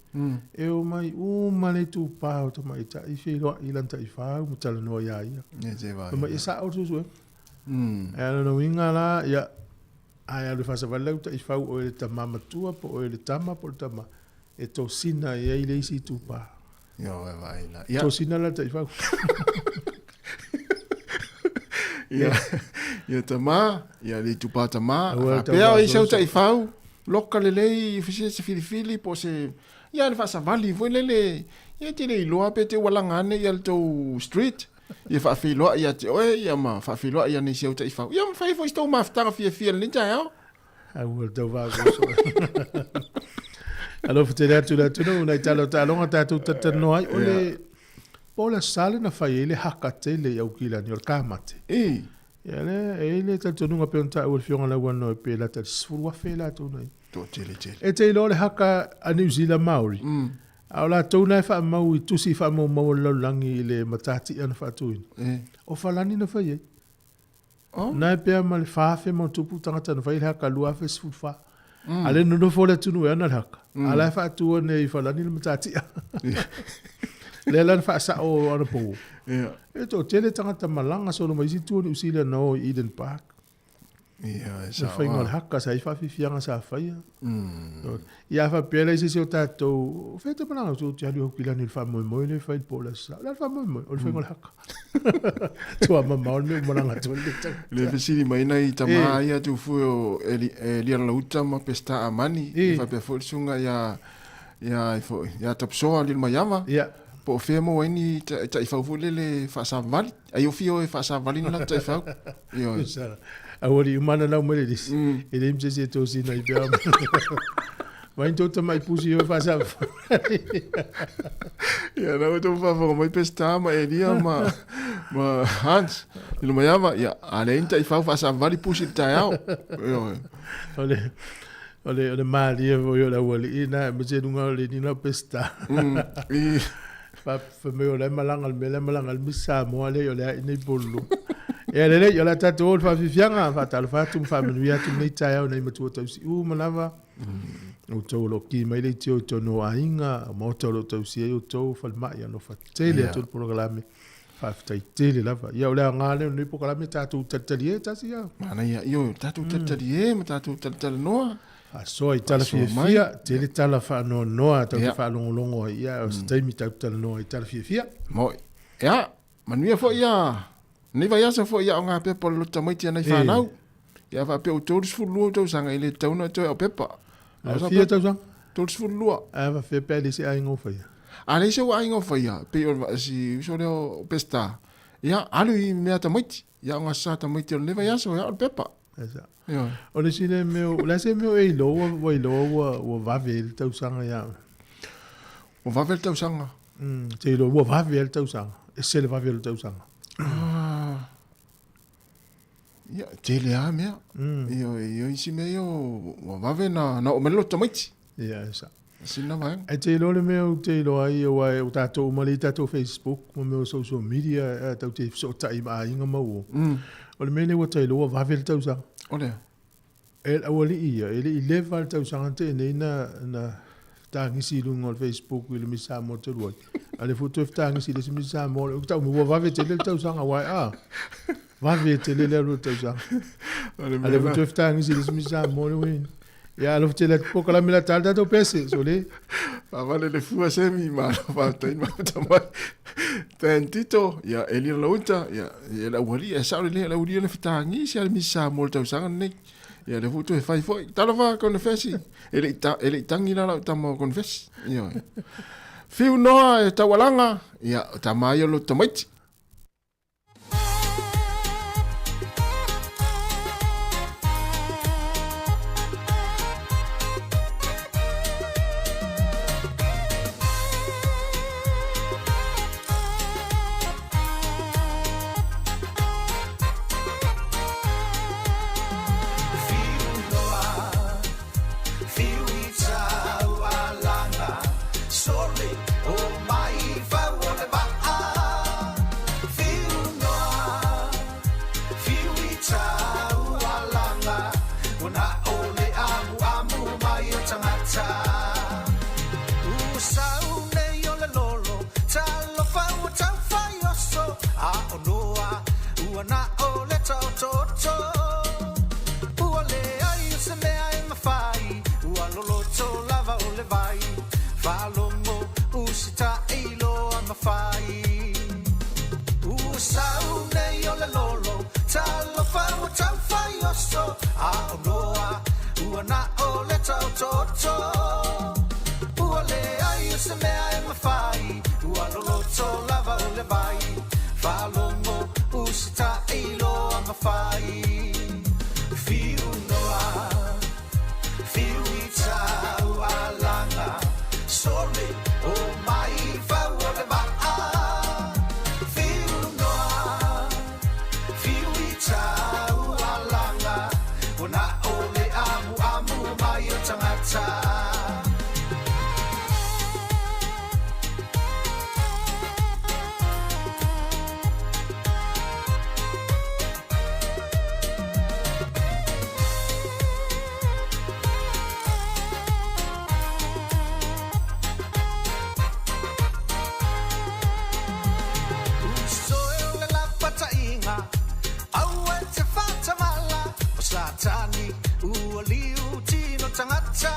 e omai uma le itupa o tamaitai feiloai i lana taifau ma talanoa iā ia. Fai mai e sa'o le suesuega. Ae o lona uiga la, ia, a e alu e faasavali lau taifau o oe le tama matua po o oe le tama po o le tama, e tosina i ai le isi itupa. Ioe vaai la. Ia. Tosina la taifau. Ia, ia tama, ia le itupa tama. Faapea o i sau taifau, loka lelei, se se filifili po o se ia le faasavali foi lele. Ia e te le iloa pe te ua laga ane ia le tou street. Ia faafeiloai ia te oe ia ma faafeiloai ia nei si au taifau. Ia ma fai foi si tou mafutaga fiafia i lenei taeao. Aua le tau vasoaso. Alofa tele atu le atunuu nai tala o taaloga tatou talatalanoa ai. O le po o le Aso Sa lea na fai ai le haka tele i Aukilani o le kamate. Ia lea e i ai le talitonuga pei ona taua e le Afioga Lauano pe lata i le 10,000 latou na i ai. Toatele tele. E te iloa o le haka a Niu Sila Maori, a o latou na e faamau i tusi faamaumau a le lalolagi i le matatia na faatuina. O Falani na fai ai. Oh. Na e pea ma le 4,000 ma ona tupu tagata na fai le haka 2014. A le nonofo le atunuu e ana le haka. A la e faatua nei i Falani le matatia. Lea la na faasao anapo. E toatele tagata malaga solo mai isi itu o Niu Sila na o i Eden Park. Ia, e Le sao faiga o le lava. haka sa i ai faafiafiaga sa faia. Ia a faapea la i se isi o tatou, o fea te malaga atu ou te alu i Aukilani i le faamoemoe lea e fai i le po o le Aso Sa. O le a le faamoemoe? O le faiga o le haka. Tua mamao le mea ua malaga atu ai le tagata. Le fesili mai nai tama ia Tufue o Elia Lalauta ma Peseta Amani, e faapea foi le susuga ia ia foi ia Tapsoa Lilomaiava. Po o fea e maua ai ni taifau foi lele faasavali. Ai o fia o e faasavali ni latou taifau. Ioe. Aua le uma ana lau mai le lisi. E leai ma se isi e tosina ai pea. Vai ni tou tamai pusi e faasavali. Ia, na ua tou faafofoga mai Peseta ma Elia ma, ma Hans Lilomaiava. Ia, a leai ni taifau faasavali pusi i le taeao. Ioe. O le, O le, o le malie foi o le aualii na, aemaise i luga o le nina o Peseta. I. Fa, fai mai o la e malaga le mea lea e malaga ai le Miss Samoa lea o le a i nei Pololo. Ia lelei, o le a tatou o i le faafiafiaga, faatalofa atu ma faamanuia atu lenei taeao i nai matua tausiu uma lava. Outou o lo o ki mai leitio i totonu o aiga, o maota o lo o tausia ai outou, falemai, alofa tele atu le polokalame. Faafetai tele lava. Ia o le aoga lea o lenei polokalame tatou talitalie tasi ia. Manaia, ioe, tatou talitalie ma tatou talatalanoa. Faasoa i tala fiafia, tele tala faanoanoa tatou te faalogologo ai, ia o se taimi tatou talanoa i tala fiafia. Moi. Ia, manuia foi ia lenei vaiaso foi ia o ngā pepa o le loto tamaiti a nai whanau. Ia faapea ua 32 tausaga e le tatau ona toe au pepa. A fia tausaga? 32. A faapea pe a leai se aiga o faia? A leai se aiga o faia, pei o si uso lea o Peseta, ia alu i mea tamaiti. Ia o ngā sa tamaiti o lenei vaiaso, ia o le pepa. Esa. O le isi lea mea, o le a se mea o e iloa ua iloa ua vave ai le tausaga ia oe? Ua vave le tausaga? Te iloa ua vave ai le tausaga. Ese le vave o le tausaga. Ah. Ia, tele lava mea. Ia, ia isi mea ia ua vave na, na oo mai le loto tamaiti. Ia, e sao. Sina vaega. Ae te iloa le mea ou te iloa ai, aua o tatou uma lea i tatou Facebook ma mea o social media, tatou te fesootai ma aiga ma uo. O le mea lea ua ta iloa ua vave le tausaga. O lea. E le aualii ia, e le i leva le tausaga na tea nei na, na fetagisi i luga o le Facebook i le Miss Samoa talu ai. A o lea foi ua toe fetagisi i le isi Miss Samoa, ou te tau mai ua vave tele le tausaga, aua e a, vave tele le alu o le tausaga. A o lea foi ua toe fetagisi i le isi Miss Samoa lea ua i ai nei. Ia, alofa tele atu polokalame la ta le tatou pese, sole. Faavale le fua semi, malo faafetai mafuta mai. Thank Tito, ia Elia Lauta, ia ia le aualii, e sao lelei le aualii le fetagisi a le Miss Samoa i le tausaga lenei. Ia lea foi toe fai foi. Talofa konefesi, e le i ta, e le i tangi la lau tama o konefesi. Ioe. Fiu noa e taualaga, ia o tama ia o loto tamaiti. tagata otooto. Ua leai o se mea e mafai, ua loloto lava o le vai. Faalogo usitai loa ma fai. Fiu noa, fiu i taualaga, sole o mai fau o le vaa. Fiu noa, fiu i taualaga, ua na o le amuamu mai o tagata. Usoe o le lapataiga, aua e te faatamala, o Satani ua liu tino tagata.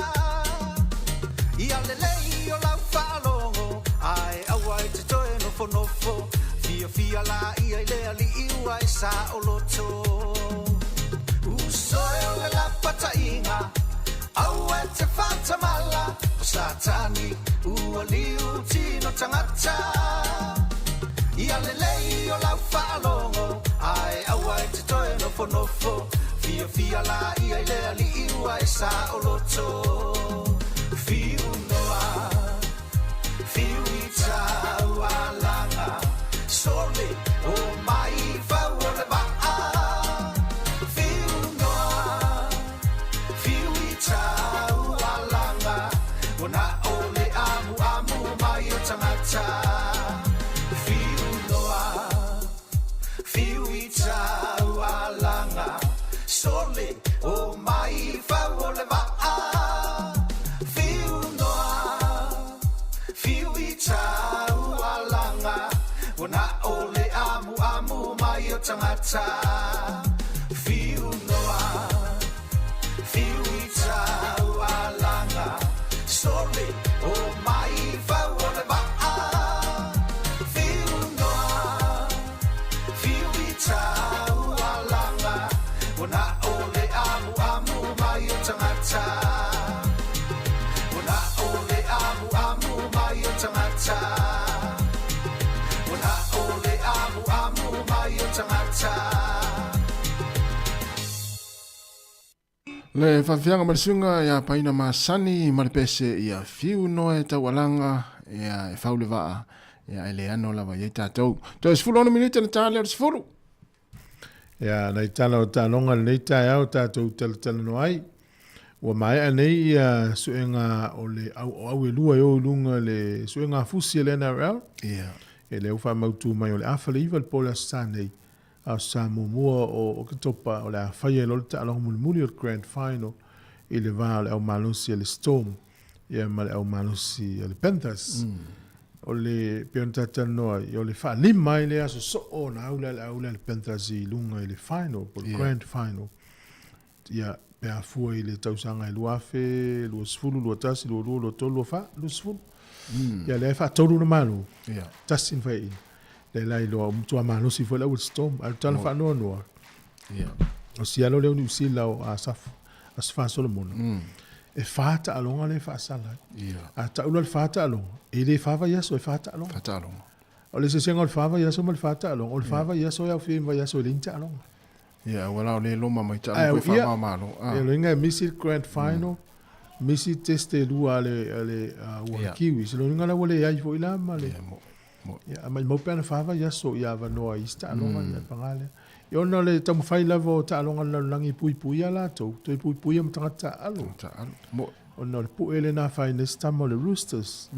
Ia lelei o lau faalogo, ae aua e te toe nofonofo, fiafia laia i le alii ua e saoloto. Usoe o le lapataiga, aua e te faatamala, o Satani ua liu tino tagata. Ia lelei o lau faalogo, ae aua e te toe nofonofo, fiafia laia i le alii ua e saoloto. Fiu noa, fiu i taualaga, sole o mai fau o le vaa. Fiu noa, fiu i taualaga, ua na o le amuamu mai o tagata. Fiu noa, fiu i taualaga, sole o mai fau o le vaa. Fiu noa, fiu i taualaga, ua na o le amuamu mai o tagata. Fiu noa, fiu i taualaga, sole o mai fau o le vaa. Fiu noa, fiu i taualaga, ua na o le amuamu mai o tagata. Ua na o le amuamu mai o tagata. Ua na o le amuamu mai o tagata. Le faafiafiaga ma le suiga ia paina masani ma le pese ia fiu noa e taualaga ia e fau le vaa ia e le ano lava i ai tatou. Toe 16 minute na ta lea o le 10. Ia, nai tala o taaloga lenei taeao tatou talatalanoa ai. Ua maea nei ia suega o le au o au e lua e o i luga le suega fusi a le NRL. Ia. E lea ua faamautu mai o le afa le iva le po o le Aso Sa nei. Aso Sa muamua o Oketopa o le a faia ai loa le taaloga mulimuli o le Grand Final i le va o le au malosi a le Storm ia ma le au malosi a le Panthers. O le pei ona talatalanoa ai, o le faalima ai lea aso soo ona au lea le au lea a le Panthers i luga i le final po o le Grand Final. Ia pe a fua i le tausaga e 2020, 21, 22, 23, 24, 20. Ia lea e faatolu ona malo. Tasi na faiaina. Lea la iloa ua matua malosi foi le au Storm. Ae o le tala faanoanoa. O si alo lea o Niu Sila o Asaf, Asofa Solomona. E fa taaloga lea e faasala ai. A tau loa le fa taaloga, e le fa vaiaso, e fa taaloga. Fa taaloga. O le eseesega o le fa vaiaso ma le fa taaloga, o le fa vaiaso e aofia ai ma vaiaso e leai ni taaloga. Ia, ua la o le loma mai taaloga foi fa malo. Ia, loiga e misi le grand final, misi test e lua a le a le ua Kiwis. Loiga la ua leai foi la ma le Ia, maimau pe ana fa vaiaso ia avanoa i isi taaloga, ia paga lea. Ia ona o le taumafai lava o taaloga a le lalolagi e puipuia latou, toe puipuia ma tagata taaalo. Ona o le pue lena na fai nei se tama o le Roosters.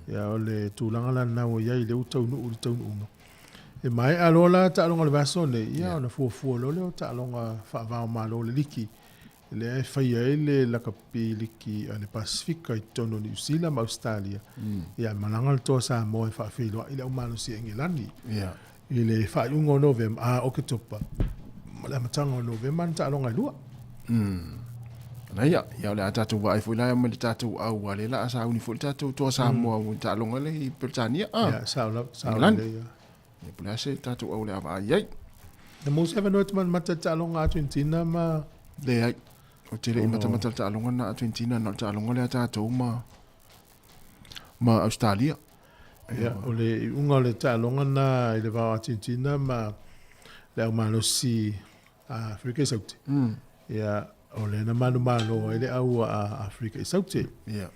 Ia o le tulaga la lena ua i ai, lea ua taunuu i le taunuuga. E maea loa la taaloga o le vaiaso nei, ia ona fuafua loa lea o taaloga faava-o-Malo o le liki, lea e faia ai le lakapi liki a le Pasefika i totonu o Niu Sila ma Ausetalia. Ia e malaga le Toa Samoa e faafeiloai le aumalosi a Engelani i le faaiuga o Novema, a Oketopa ma le amataga o Novema na taaloga e lua. Na ia, ia o le a tatou vaai foi la ma le tatou au a le la a sauni foi le tatou Toa Samoa mm. taaloga le i Peretania. Ah. Ia, sao la, sao la. Ia, po le a se tatou au le a vaai ai. Na mo se avanoa e te mata taaloga Argentina ma Leai. Ou te le i matamata i le taaloga lena a Argentina na o le taaloga lea a tatou ma ma Australia. Ia, o le iuga o le taaloga lena i le va o Argentina ma le au malosi a Afrika i Saute. Ia, o lea na manumalo ai le au a Afrika i Saute. Ia.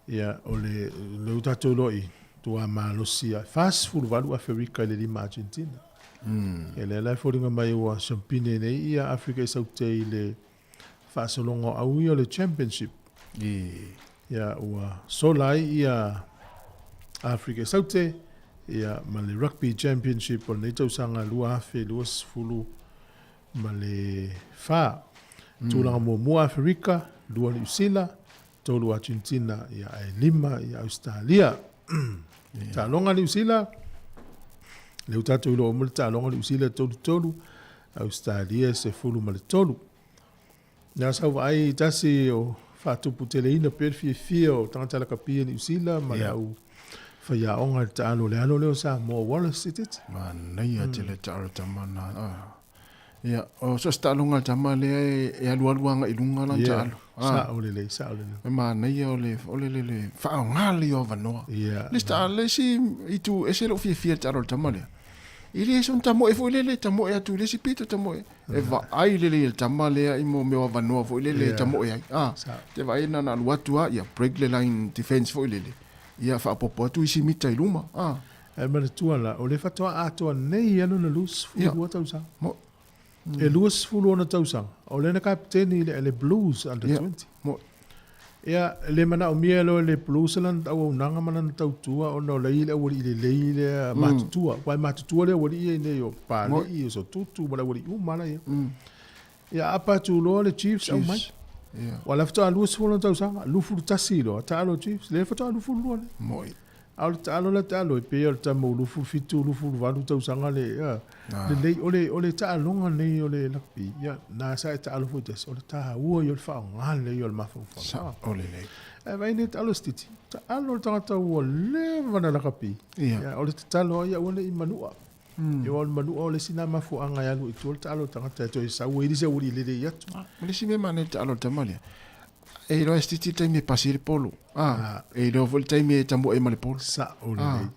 Ia, o le lea ua tatou iloa i tua malosi a 48 Aferika i le 5 Argentina. Ia lea la e foliga mai ua siampine nei ia Afrika i Saute i le faasologa o au ia o le championship. Ia ua sola ai ia Afrika i Saute ia ma le Rugby Championship o lenei tausaga 2024. Tulaga muamua Aferika, 2 Niu Sila, 3 Argentina, ia ae 5 ia Ausetalia. Taaloga Niu Sila, lea ua tatou iloa uma le taaloga Niu Sila e 3-3, Ausetalia e 13. Ia sa ou vaai i tasi o faatuputeleina pea le fiafia o tagata lakapi i Niu Sila ma le au faiaoga i le taalo o le alo lea o Samoa Wallace Sititi. Manaia tele taalo tama na. Ah. Ia, o so se taaloga a le tama lea e, e alualu agai i luga lana taalo. Ah. Sao lelei, sao lelei. E manaia o le, o le, le, le faaaoga lelei o avanoa. Yeah. Le isi taalo, le isi itu ese lou fiafia i le taalo a le tama lea. E le soona tamoe foi lele, tamoe atu i le isi pito, tamoe. E vaai lelei e le tama lea i mo mea o avanoa foi lele e tamoe ai. Ah, te vaai na ona alu atu lava, ia break le line defense foi lele. Ia faaopoopo atu isi mita i luma. Ah. Ae manatua la, o lea faatoa atoa nei ia lona 22 tausaga. Mo. E 20 ona tausaga, o lea na kapeteni i le, le Blues under 20. Mo. Ia, e le manaomia loa e le Blues lana auaunaga ma lana tautua ona o la e i ai le aualii lelei lea matutua. Aua e matutua le aualii ia i inei o Papalii, o Sotutu ma le aualii uma la e i ai. Ia, apa atu loa le Chiefs aumai. Ia. Aua o la e faatoa 20 ona tausaga, 21 loa taalo Chiefs, lea faatoa 22 nei. Moi. A o le taalo la taalo e pei o le tama ua 27, 28 tausaga le, ia, lelei, o le, o le taaloga nei o le rugby, ia, na sa e taalo foi tasi, o le taua ia o le faaaoga lelei o le mafaufau. Sao lelei. Ae vaai nei taalo sititi, taalo le tagata ua leva na lakapi. Ia. Ia, o le tatalo ai, aua ne i manua. Ia, aua o le manua o le isi na mafuaaga e alu i tua le taalo o le tagata e toe sau ai le isi aualii lelei atu. Ma le isi mea manaia i le taalo a le tama lea, E iloa e sititi le taimi e pasi ai le polo. Ah, e iloa foi le taimi e tamua ai ma le polo. Sao lelei. Ah,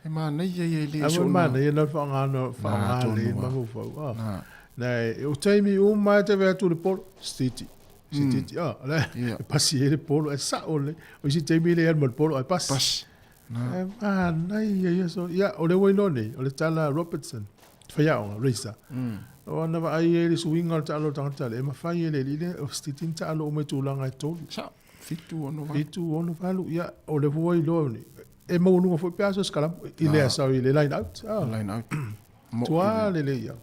e manaia ia e le Ae soona. manaia na faaaoga faaaoga lelei mafaufau. Ah. Na. Na e o taimi uma e te vaai atu i le polo, sititi. Sititi, ah, o la e pasi ai le polo, e sao lelei. O isi taimi e le alu ma le polo ae pasi. Pasi. E manaia ia so. Ia, o le ua iloa nei, o le tala a Robertson, faiaoga, racer. O ana vaai ai i le suiga o le taalo o le tagata lea, e mafai e le alii lea, o sititi ni taalo uma i tulaga e tolu. Sao, 7, 6, 8. 7, 6, 8, ia, o le ua iloa nei, e maualuga foi pe a so se kalamu, i le aso i le line out. Ah. Line out. Tua lelei ia.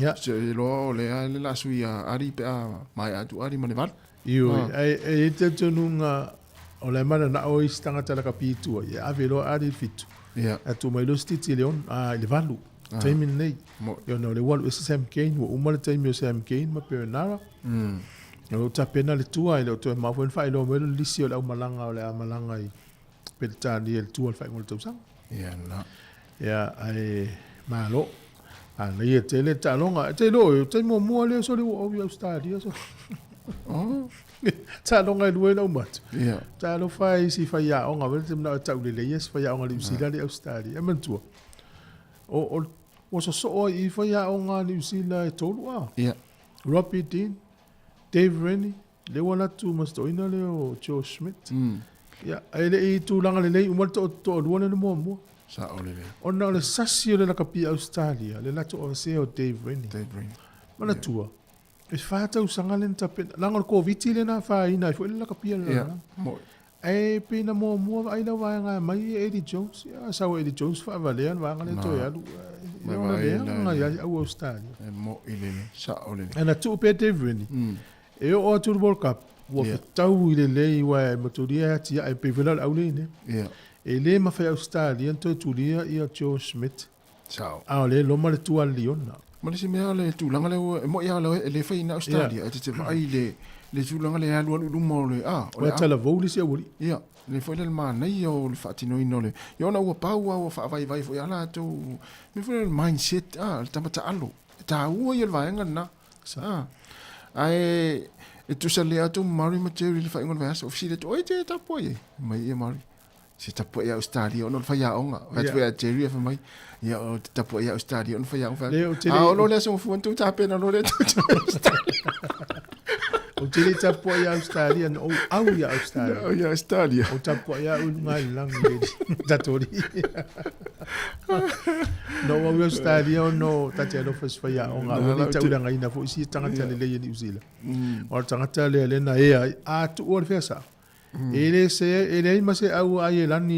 Ia. Se iloa o lea le la sui a Ari pe a maea atu Ari ma le valu. Ioe, ae e i ai talitonuga o la e mananao isi tagata lakapi i tua, ia ave loa Ali i le fitu. Ia. Ae tuu mai loa Stiti i le ono, a, i le valu, taimi lenei. Ia ona o lea ua alu ese Sam Cane, ua uma le taimi o Sam Cane ma Perenara. O lo o tapena le tua, e le o toe mamao foi ona faailoa mai le lisi o le aumalaga o le a malaga i Peretania i le tua o le faaiuga o le tausaga. Ia na. Ia, ae malo. Manaia tele le taaloga. E te iloa, o taimi muamua lea sole ua ou i Ausetalia. So. Oh. Taaloga e lua ai lau matu. Ia. Talofa e isi faiaoga, wele te manao e taulelei ia si faiaoga Niu Sila le Ausetalia. E manatua, o, o, ua sosoo ai i faiaoga Niu Sila e tolu a. Ia. Robbie Dean, Dave Rennie, lea ua alu atu ma si toeaina lea o Joe Schmidt. Ia, ae le i tulaga lelei uma le toalua lea na muamua. Sao lelei. Ona o le sasi o le lakapi Ausetalia, le latou aveesea o Dave Rennie. Dave Rennie. Manatua, e fa tausaga lea na tapena, leaga o le Koviti lea na afaina ai foi le lakapi a le lalolagi. Ia, Ae pei na muamua vaai lau vaega e aumai e Eddie Jones. Ia, sau e Eddie Jones faavalea le vaega lea toe alu. E ona leaga ia te au Ausetalia. E moi lelei, sao lelei. Ae na tuu pea Dave Rennie. E oo atu i le World Cup, ua fetaui lelei aua e matulia e atiae pei foi la o le au lea i inei. E le mafai e Ausetalia ona toe tulia ia Joe Schmidt. Sao. A o lea e loma le tua a le liona. Ma le isi mea o le tulaga lea ua, e moi lava e le fai ina Australia, e te vaai i le, le tulaga lea e alualu i luma o le, a, o le a. Ua talavou le isi aualii. Ia, le foi lea le manaia o le faatinoina o le, ia ona ua pau lava ua faavaivai foi lava latou, mea foi lea o le mindset, a, le tama taalo. E taua ia o le vaega lena. Sao. A, ae. E tusa le atu Maori ma Jerry le faaiuga o le vaiaso. Fesili atu, oi te tapuai e. Mai ia Maori. Se tapuai ia Australia ona o le faiaoga. Fai atu ia Jerry e fai mai, ia o te tapuai ia Australia ona o le faiaoga. Fai Le, ou atu, te le- a o lo le aso gafua na tou tapena loa lea tou te Australia. Ou te le tapuai ia Australia, na ou au ia Australia. Na au ia Australia. Ou tapuai au i luga i le lagi le tatou alii. Na ou au i Australia ona ta te alofa i si faiaoga, aua ne i taulagaina foi sia tagata lelei a Niu Sila. O le tagata lea lea na ea ai, a tuua le fea sao. E le se, e leai ma se au a Aielani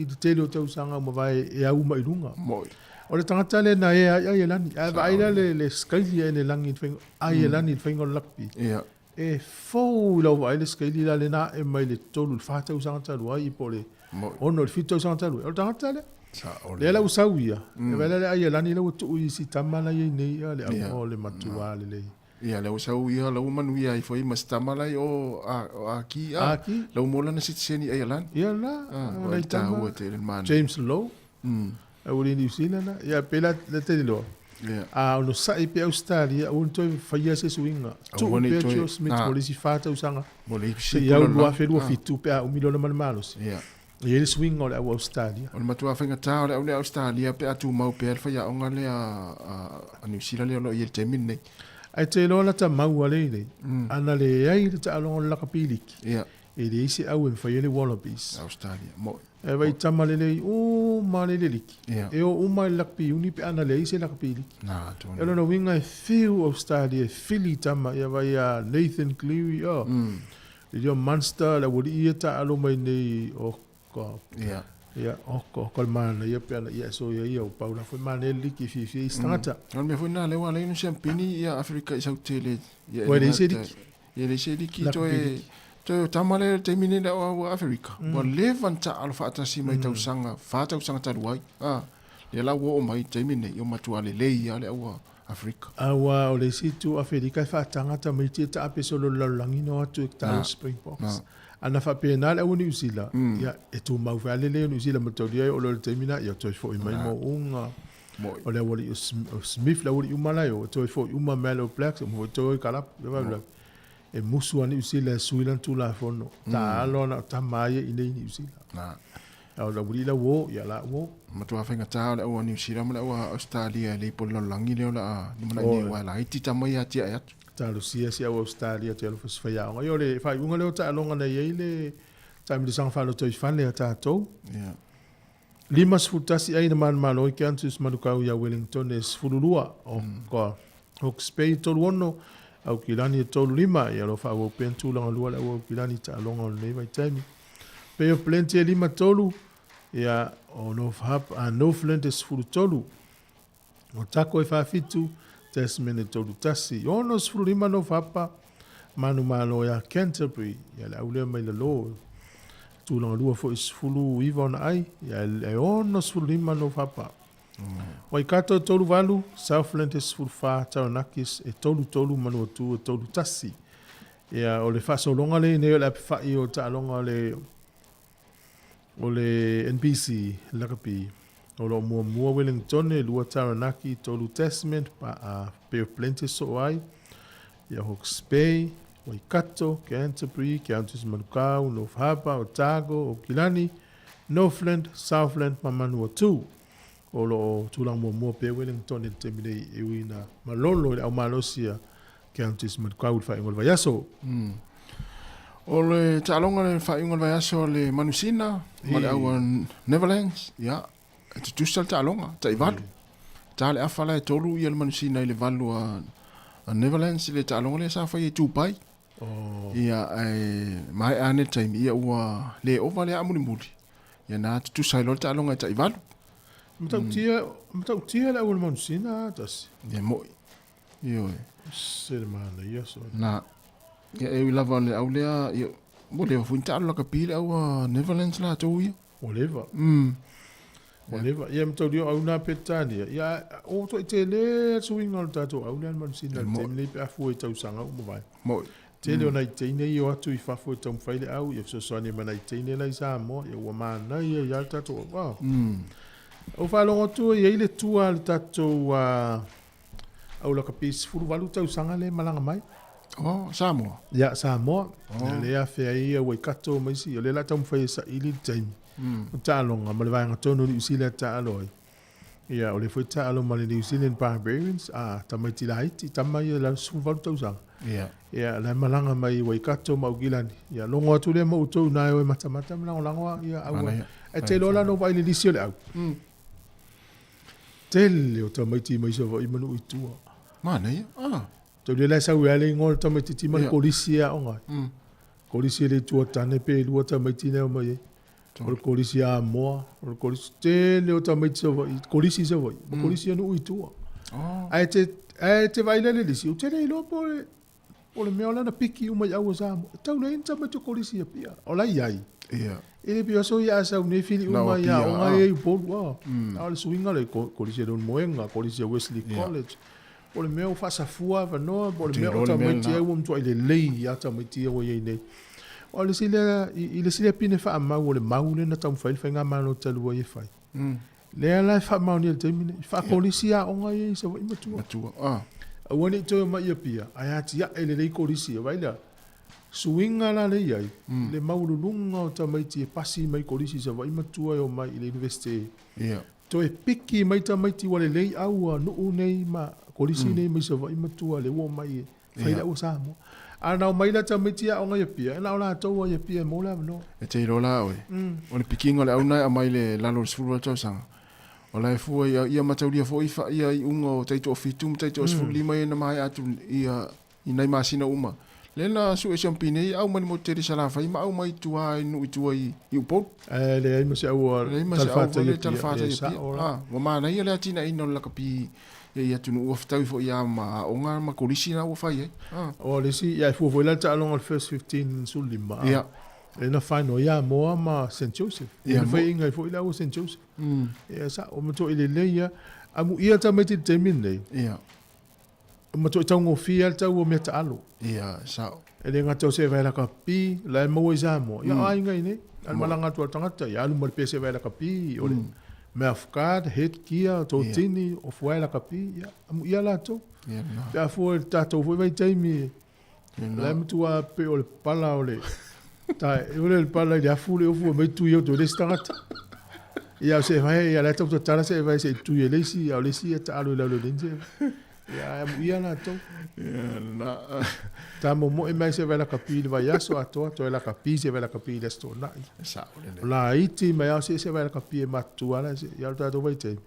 i le tele o tausaga ua mavae e au mai luga. Moi. O le tagata lea na ea ai Aielani. Ae vaai la le, le skeili e le lagi i le faiga, Aielani i le faiga o le lakapi. Ia. E fou i lau vaai le skeili la lena ae mai le 3 i le 4 tausaga talu ai po o le 6 i le 7 tausaga talu ai. O le tagata lea. Sao Lea la ua sau ia, e vaai la le Aielani la ua tuu i si tama la i ai nei, ia le au, o le matua lelei. Ia, lea ua sau ia, la ua manuia ai foi ma si tama la i o a, o Aki, a. Aki. La ua maua lana sitiseni i Aialani. Ia la, Ah, o nai le tama. tāua tele le manaia. James Lowe. A ua le Niu Sila la. Ia, pe la, la tele loa. Ia. A ono sa'i pea Australia, aua ne toe faia se suiga. Tuu Aua ne pea toe- Joe Smith ah. mo le isi 4 tausaga. Mo le isi Seia au pula la. 2027 pe a umi lona ma le malosi. Ia. E i ai le suiga o le au Australia. O le matua faigata o le au lea Australia pe a tumau pea le faiaoga lea a Niu Sila lea o lo o i ai i le taimi lenei. Ae te iloa lata mau a lelei, ana leai le taaloga o le lakapi liki, Ia. e leai se au e mafai ai le Wallabies. Australia, mo'i. E vai tama lelei uma le liki. Ia. E o uma i le lakapi uni pe ana leai se lakapi liki. Na, tonu. E lona uiga e fiu Australia e fili tama ia vai a Nathan Cleary, oh. Lilio Munster, le aualii ia taalo mai nei, oh God. Ia. Ia, oh God, ko le manaia pe ana ia so ia ia o pau la foi manaia le liki e fiafia i isi tagata. O le mea foi lena lea ua ala ai ona siampini ia Aferika i sautele. Ia Ua e leai se le gata- liki. Ia leai se liki Lakapi toe liki. toe o tama lea i le taimi nei le au a Aferika. Ua leva ona taalo faatasi mai tausaga, 4 tausaga talu ai. Ah, lea la ua oo mai i le taimi nei, ua matua lelei lava le au a Aferika. Aua o le isi itu Aferika e faataga tamaiti e taape solo i le lalolagi na o atu e talo Na. Springboks. Na. Ana faapena le au Niu Sila, ia e tumau foi lava le lelei o Niu Sila mataulia e oo loa i le taimi lena, ia toe foi mai mauuga. Mo'i. O le aualii o Smith le aualii uma la e o, e toe foi uma mai le All Blacks, uma foi toe o i kalapu. Ia vaai E musu a Niu Sila e sui lana Tulafono, taalo ana o tama ai ia i nei Niu Sila. Na. A o le aualii la ua o, ia la ua o. Matua faigata o le au a Niu Sila ma le au a Australia e le i po le lalolagi lea o le a lumanai nei aua e laiti tama ia atiae atu. Talosia si au Australia te alofa si faiaoga. Ia o le faaiuga lea o taaloga na i ai le taamilosaga faalotoifale a tatou. Ia. 51 ai na manumalo ai Kansas Manukau iā Wellington e 12, o ka Hawke's Bay e 36, Aukilani e 35, ia o lo o faaauau pea ni tulaga lua le au Aukilani i taaloga o lenei vaitaimi. Bay of Plenty e 53, ia o North Harbour, a Northland e 13, Otago e 47, Tasman e 31, 65 North Harbour, manumalo iā Canterbury, ia le au lea mai lalo tulaga lua foi 19 ona ai, ia e 65 North Harbour. Waikato e 38, Southland e 14, Taranakis e 33, Manuatu e 31. Ia o le faasologa lea nei o le apefai o taaloga o le o le NPC Lakapi. O lo o muamua Wellington, e 2 Taranaki, 3 Tasman, pa, a Bay of Plenty soo ai, ia Hawke's Bay, Waikato, Canterbury, Counties Manukau, North Harbour, Otago, Okilani, Northland, Southland ma Manuatu. O lo o tulaga muamua pea Wellington i le taimi nei e ui ina malolo i le au malosi a Counties Manukau i le faaiuga o le vaiaso. O le taaloga le faaiuga o le vaiaso a le Manusina ma le au a Netherlands, ia, e tutusa le taaloga, tai 8. Ta le afa la e 3 ia le Manusina i le 8 a Netherlands i le taaloga lea sa faia i Dubai. Ia, ae maea ane le taimi, ia ua le ova le aa mulimuli. Ia na tutusa ai loa le taaloga e tai 8. Matautia, matautia le au a le Manusina a tasi. Ia mo'i. Ioe. Se le manaia so. Na. Ia e ui lava o le au lea, ia, ua leva foi ni taalo lakapi le au a Netherlands latou ia. Ua leva. Ua leva. Ia mataulia o au na Petania. Ia, o toi tele suiga o le tatou au lea le Manusina le taimi nei pe a fua i tausaga uma mavae. Mo'i. Tele o nai teine ia o atu i fafo e taumafai le au, ia fesoasoani ai ma nai teine la i Samoa, ia ua manaia ai lava le tatou au. Ah. Ou faalogo atu e i ai le tua a le tatou au lakapi 18 tausaga lea e malaga mai. Oh, Samoa. Ia, Samoa. Oh. Ia, lea afea ai ia Waikato ma isi, o lea o le a taumafai e saili le taimi. O taaloga ma le vaega tonu o Niu Sila e taalo ai. Ia, o lea foi e taalo ma le New Zealand Barbarians, a tamaiti laiti, tama ia i lalo 18 tausaga. Ia. Ia, la e malaga mai i Waikato ma Aukilani. Ia, logo atu lea ma outou i ina e o e matamata ma lagolago ia aua. Ae te iloa la na ou vaai i le lisi o le au. Tele o tamaiti mai Savaii ma nuu i tua. Manaia. Ah. Tau lea la e sau ai le igoa o le tamaitiiti ma le kolisi e aoga ai. Kolisi e le itu a tane pe lua tamaiti na e omai ai. O le kolisi a Amoa, o le kolisi tele o tamaiti Savaii, kolisi Savaii, ma kolisi a nuu i tua. Ae te, ae te vaai la i le lisi, ou te le iloa po o le, po o le mea o lana piki uma i au o Samoa. E tau leai ni tamaiti o kolisi i Apia. O la e i ai. Ia. E le pei o aso ia a sau nei fili uma i aoga ia i Upolu, a. A o le suiga lea, kolisi a Leulumoega, kolisi a Wesley College. Po o le mea ua faasafua avanoa, po o le mea o tamaiti ai ua matuai lelei ia tamaiti ia ua i ai nei. O le isi lea, i le isi lea pine faamau o le mau lea na taumafai le Faigamalo talu ai e fai. Lea la e faamaonia i le taimi lenei, faakolisi aoga ia i Savaii ma tua. Matua, ah. Aua ne i toe omai i Apia, ae atiae lelei kolisi ia. Vaai lea, suiga la lea e i ai, le maualuluga o tamaiti e pasi mai kolisi i Savaii ma tua e omai i le Iunivesite. Ia. Toe piki mai tamaiti ua lelei au a nuu nei ma kolisi nei mai Savaii ma tua lea ua omai e fai le au a Samoa. A na omai la tamaiti aoga i Apia, e na o latou lava i Apia e maua le avanoa. E te iloa la oe, o le pikiga o le au na e aumai le lalo o le 18 tausaga, o la e fua ia, ia mataulia foi fa, ia iuga o taitoafitu ma taitoasefululima ia na maea atu ia i nai masina uma. Lea na sue siampi nei au mai le motu tele i Salafai ma au mai tua i nuu i tua i i Upolu. Ae leai ma se au a Leai ma se au Talafata foi i lea Apia. Talafata E i Apia. sao la. Ah, ua manaia le atinaeina o le lakapi i atunuu ua fetaui foi ia ma aoga ma kolisi na ua fai ai. Ah. O le isi, ia e fua foi la le taaloga o le First 15 15, ah. Ia. Lea na final ai Amoa ma St Joseph. Ia, Na mo- faiaina ai foi le au a St Joseph. Ia sao, matuai lelei lava. Amuia tamaiti i le taimi lenei. Ia. Matuai taugofie lava le tau o mea taalo. Ia, sao. E le gata o se vae lakapi, la e maua i Samoa, ia o aiga i nei. A o le malaga atu a le tagata, ia alu ma le pese vae lakapi, o le mouth guard, head gear, totini, ofu ae lakapi, ia amuia latou. Pe a fua i le tatou foi vaitaimi, la e matua pei o le pala o le tae, o le pala i le afu le ofu e mai tui atu e le isi tagata. Ia o se vae, ia la e tau tatala se vae se i tui e le isi, a o le isi e taalo i lalo e le isi. Ia ae amuia latou. Ia na. Ta momoe mai se vae lakapi i le vaiaso atoa, toe lakapi se vae lakapi i le Aso Toonai. Sao lelei. O laiti mai ao se se vae lakapi e matutua la se, ia o le tatou vaitaimi.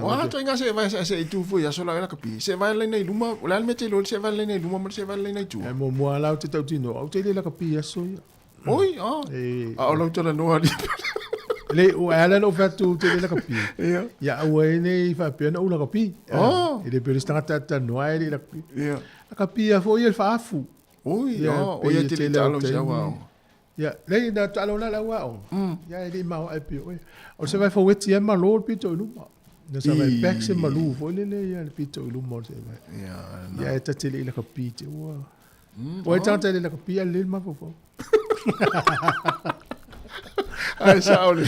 O a ituaiga seevae seasea i tu foi i aso la lakapi? Seevae laina i luma, o le a le mea te iloa i le seevae laina i luma ma le seevae laina i tua? E muamua la ou te tautino, ou te le lakapi i aso ia. Oi, a, E, a o lau talanoa ali. Le, o ala na ou fai atu ou te le lakapi. Ia. Ia aua ai ne i faapea na ou lakapi. Oh. E le pei o le isi tagata e talanoa ai e le i lakapi. Ia. Lakapi a foi ia le faafu. Oi, Ia, a, o pei ia e te le tele taalo o i se au taimi. aoga. Ia, leai na taalo la le au aoga. Ia e le i maoae pei o oe. O le sevae faueti lava malo le pito i luma. Na sevae back se malu foi lele ia le pito i luma o le sevae. Ia, na. Ia e ta te le i lakapi te ua. O ai tagata e le lakapi a lelei le mafaufau. Ae sao le,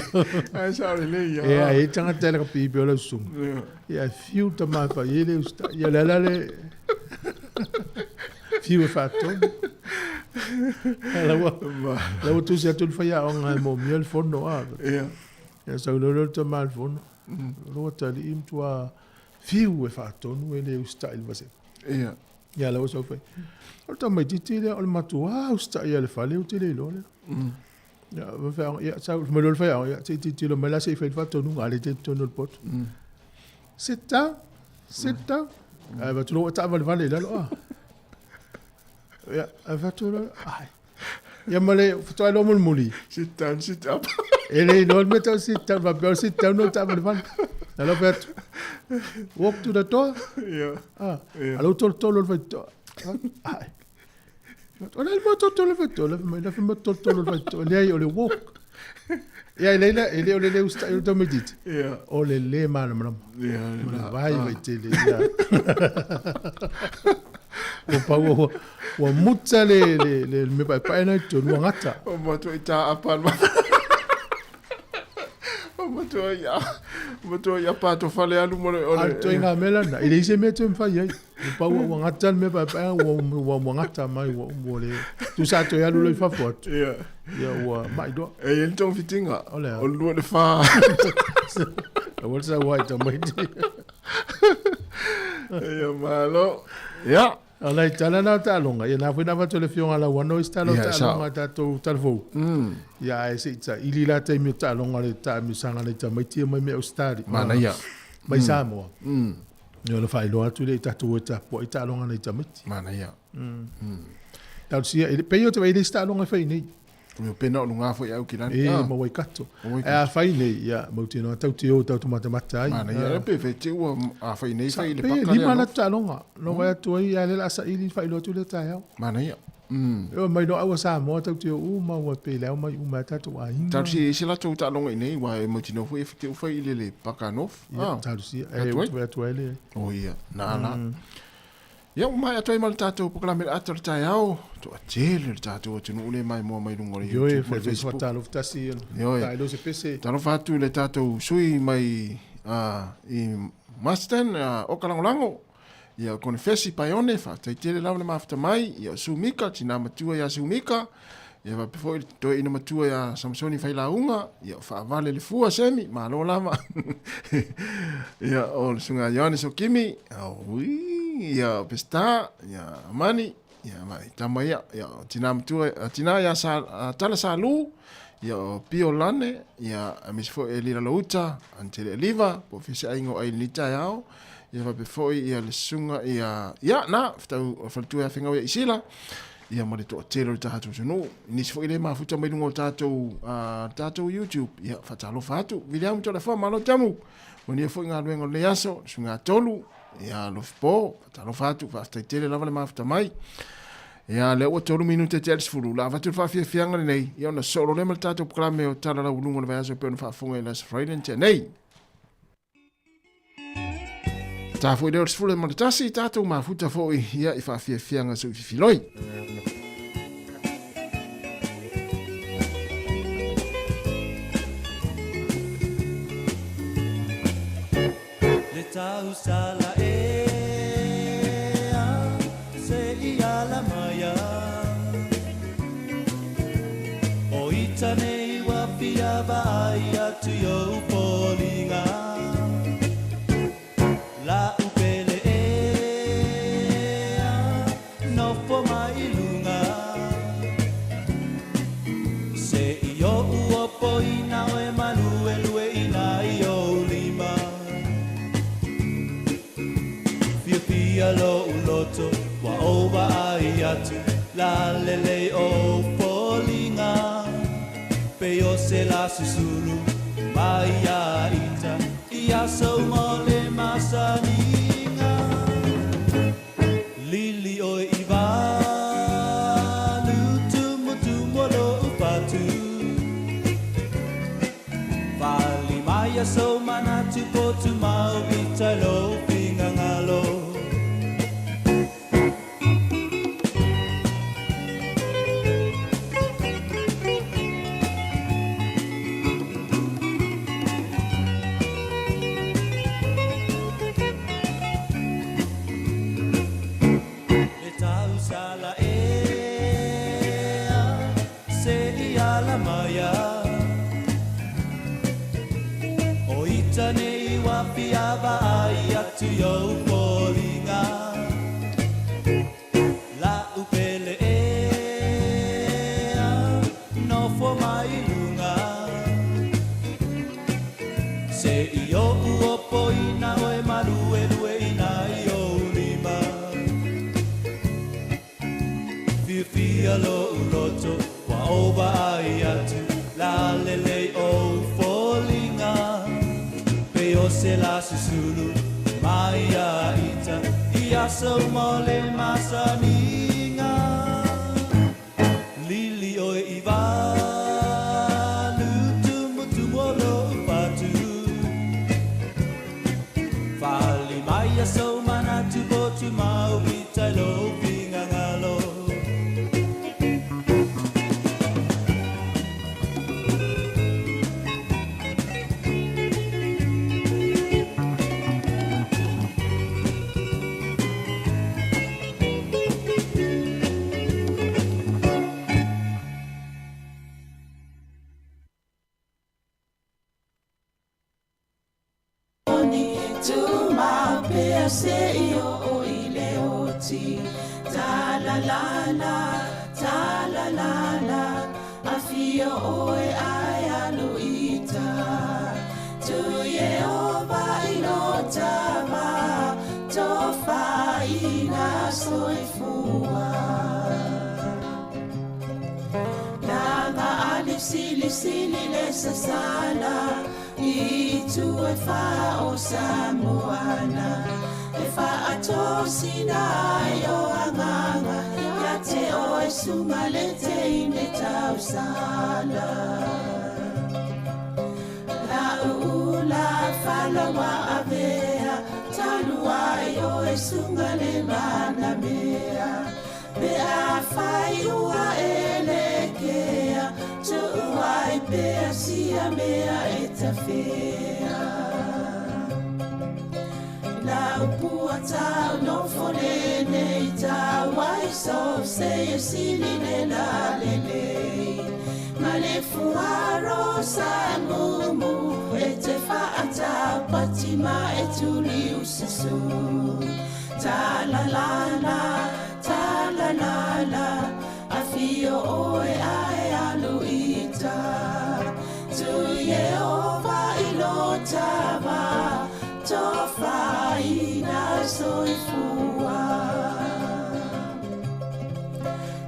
ae sao lelei ia. Ia, e i ai tagata e lakapi pei o lau susuga. Ia. Ia, e fiu tama e fai ai le usitai. Ia, o le ala le fiu e faatonu. La ua, la ua tusi atu le faiaoga e moomia le fono a. Ia. Ia sau loa lea o le tama i le fono. Lua talii matua fiu e faatonu e le usitai i le vasega. Ia. Ia la ua sau fai. O le tamaitiiti lea o le matua usitai lava i le fale ou te le iloa lea. Ia, ma fai, ia, sau mai loa le faiaoga, ia, se i tilotilo mai la se i fai le faatonuga a lea e te i totonu o le poto. Sit down, sit down. Ae avatu loa ua taavalevale i lalo, ah. Ia, avatu loa, ai. Ia ma le faatoa iloa mulimuli. Sit down, sit up. E le iloa le mea tau sit down, faapea o le sit down o le taavalevale. Ae lau fai atu, walk to the door. Ia. Ah, a lau tolotolo o le faitotoa. Ai. O le a le mea o tolotolo le faitotoa? La fai mai, la fai mai o tolotolo le faitotoa. Leai, o le walk. Ia, e leai la, e le o le le usitai o le tamaitiiti. Ia. O le le malamalama. Ia, Ma le na. vaivai tele. Ia. Ua pau ua, ua muta le, le, le, le mea paepae na i totonu, ua gata. O matua i tā apa le O matua Matua ia, matua ia pato fale alu mo le ole. Ai ngā mea lana, i leai se mea toe mawhai ai. Ua pau ua gata le mea paepaea ua ua ua gata mai ua ua le tusa toe alu loa i fafo atu. Ia. Ia ua mai loa. E i ai le togafitiga. O le a? O le 2 i le 4. Aua le sau ai tamaiti. Ia malo. Ia. O nai tala na o taaloga, ia na foi na avatu e le Afioga ia Lauano isi tala o taaloga a tatou talafou. Ia ae se i saili la taimi o taaloga le taamilosaga a nai tamaiti ia mai mea Ausetalia. Manaia. Mai Samoa. Ia ona faailoa atu lea i tatou o e tapuai taaloga a nai tamaiti. Manaia. Talosia, e pei ou te vaai e leai se taaloga e fai nei. O pena o luga foi au ki lani. E, ma Waikato. Ae a fai nei, ia, mautinoa tatou te o tatou matamata ai. Manaia, pe fe te ua a fai nei fai le paka lea. Lima la taaloga. No vaai atu ai, a o lea o le a saili faailoa atu lea taeao. Manaia. E mai loa au a Samoa tatou te o uma ua pe le ao mai uma ai tatou aiga. Talosia e se latou taaloga i nei, aua e mautinoa foi e te u fai i le paka North. Ia, talosia. E atu atu ai le. O ia, na la. Ia, ua maea atu ai ma le tatou polokalame i le ata o le taeao. Toatele le tatou atunuu lea e maimoa mai luga o le YouTube ma le Facebook. Talofa tasi, tailo se pese. Talofa atu i le tatou sui mai i Marsden, Oka Lagolago. Ia, o Konefesi Paione, faafetai tele lava le mafuta mai. Ia, o Sue Mika, tina matua ia Sue Mika. Ia, faapea foi le toeaina matua ia Samasoni Failauga. Ia, o Faavale le Fua Semi, malo lava. Ia, o le susuga ia Ioane Sokimi, ui, ia, o Peseta, ia, Amani, ia, ma tama ia, ia, o tina matua, tina ia Sa, Tala Salu, ia, o Pio Lane, ia, aemaise foi Eli Lalouta, Anitele Aliva, po o Feseaiga o Ai i lenei taeao. Ia faapea foi ia le susuga ia, ia, na, fetau, faletua ia Fegau ia Isila, ia ma le toatele o le tatou atunuu. Nisi foi le mafuta mai luga o tatou, tatou YouTube, ia faatalofa atu. Viliamu Toleafoa, malo tamu. Manuia foi galuega o lenei aso, le susuga Tolu, ia Lofipo, faatalofa atu, faafetai tele lava le mafuta mai. Ia, lea ua 3 minute tea le 10, la avatu le faafiafiaga lenei, ia ona soo loa lea ma le tatou polokalame o Tala Lauuluga o le Vaiaso e pei ona faafofoga i le Aso Faraile na tea nei. Ta foi lea o le 11, tatou mafuta foi ia i faafiafiaga soififiloi. Le tausala ea se i ala maia O ita nei ua fia vaai atu i ou foliga La upele ea nofo mai i luga Se i oʻu opo ina oe maluelue ina i ou lima Fiafia loʻu loto ua ou vaai atu La lelei ou foliga Pei o se la susulu mai ia ita I aso uma o le masaniga Lili oe i walu Tumutumu o loʻu fatu Pali mai a sou manatu potu mau i tai lou finagalo. Le tausala ea se i ala maia O ita nei ua fia vaai atu i ou foliga La upele ea nofo mai i luga Se i oʻu opo ina oe maluelue ina i ou lima Fiafia loʻu loto ua ou vaai atu La lelei ou foliga Pei o se la susulu mai ia ita I aso uma o le masaniga Lili oe i walu Tumutumu o loʻu fatu Fali mai a sou manatu potu mau i tai lou finagalo. la la la Afio oe ae alu ita Tu Iehova i lo tava Tofaina soifua Langa ali sili sili le sasala I tu e wha o Samoana E whaatosina ai o anganga Ia te oe sunga le teine tausala La uula falawa avea Talu ai oe sunga le manamea Pe a fai ua e lekea Tuuai pea sia mea e tafea La upua tau no fone nei tau ai so se e sili le la le le Ma le fuaro sa mumu e te whaatau patima e tuli ususu Ta la la la, ta la la la Afio oe ae alu ita Tu Iehova i lo tava Tofaina soifua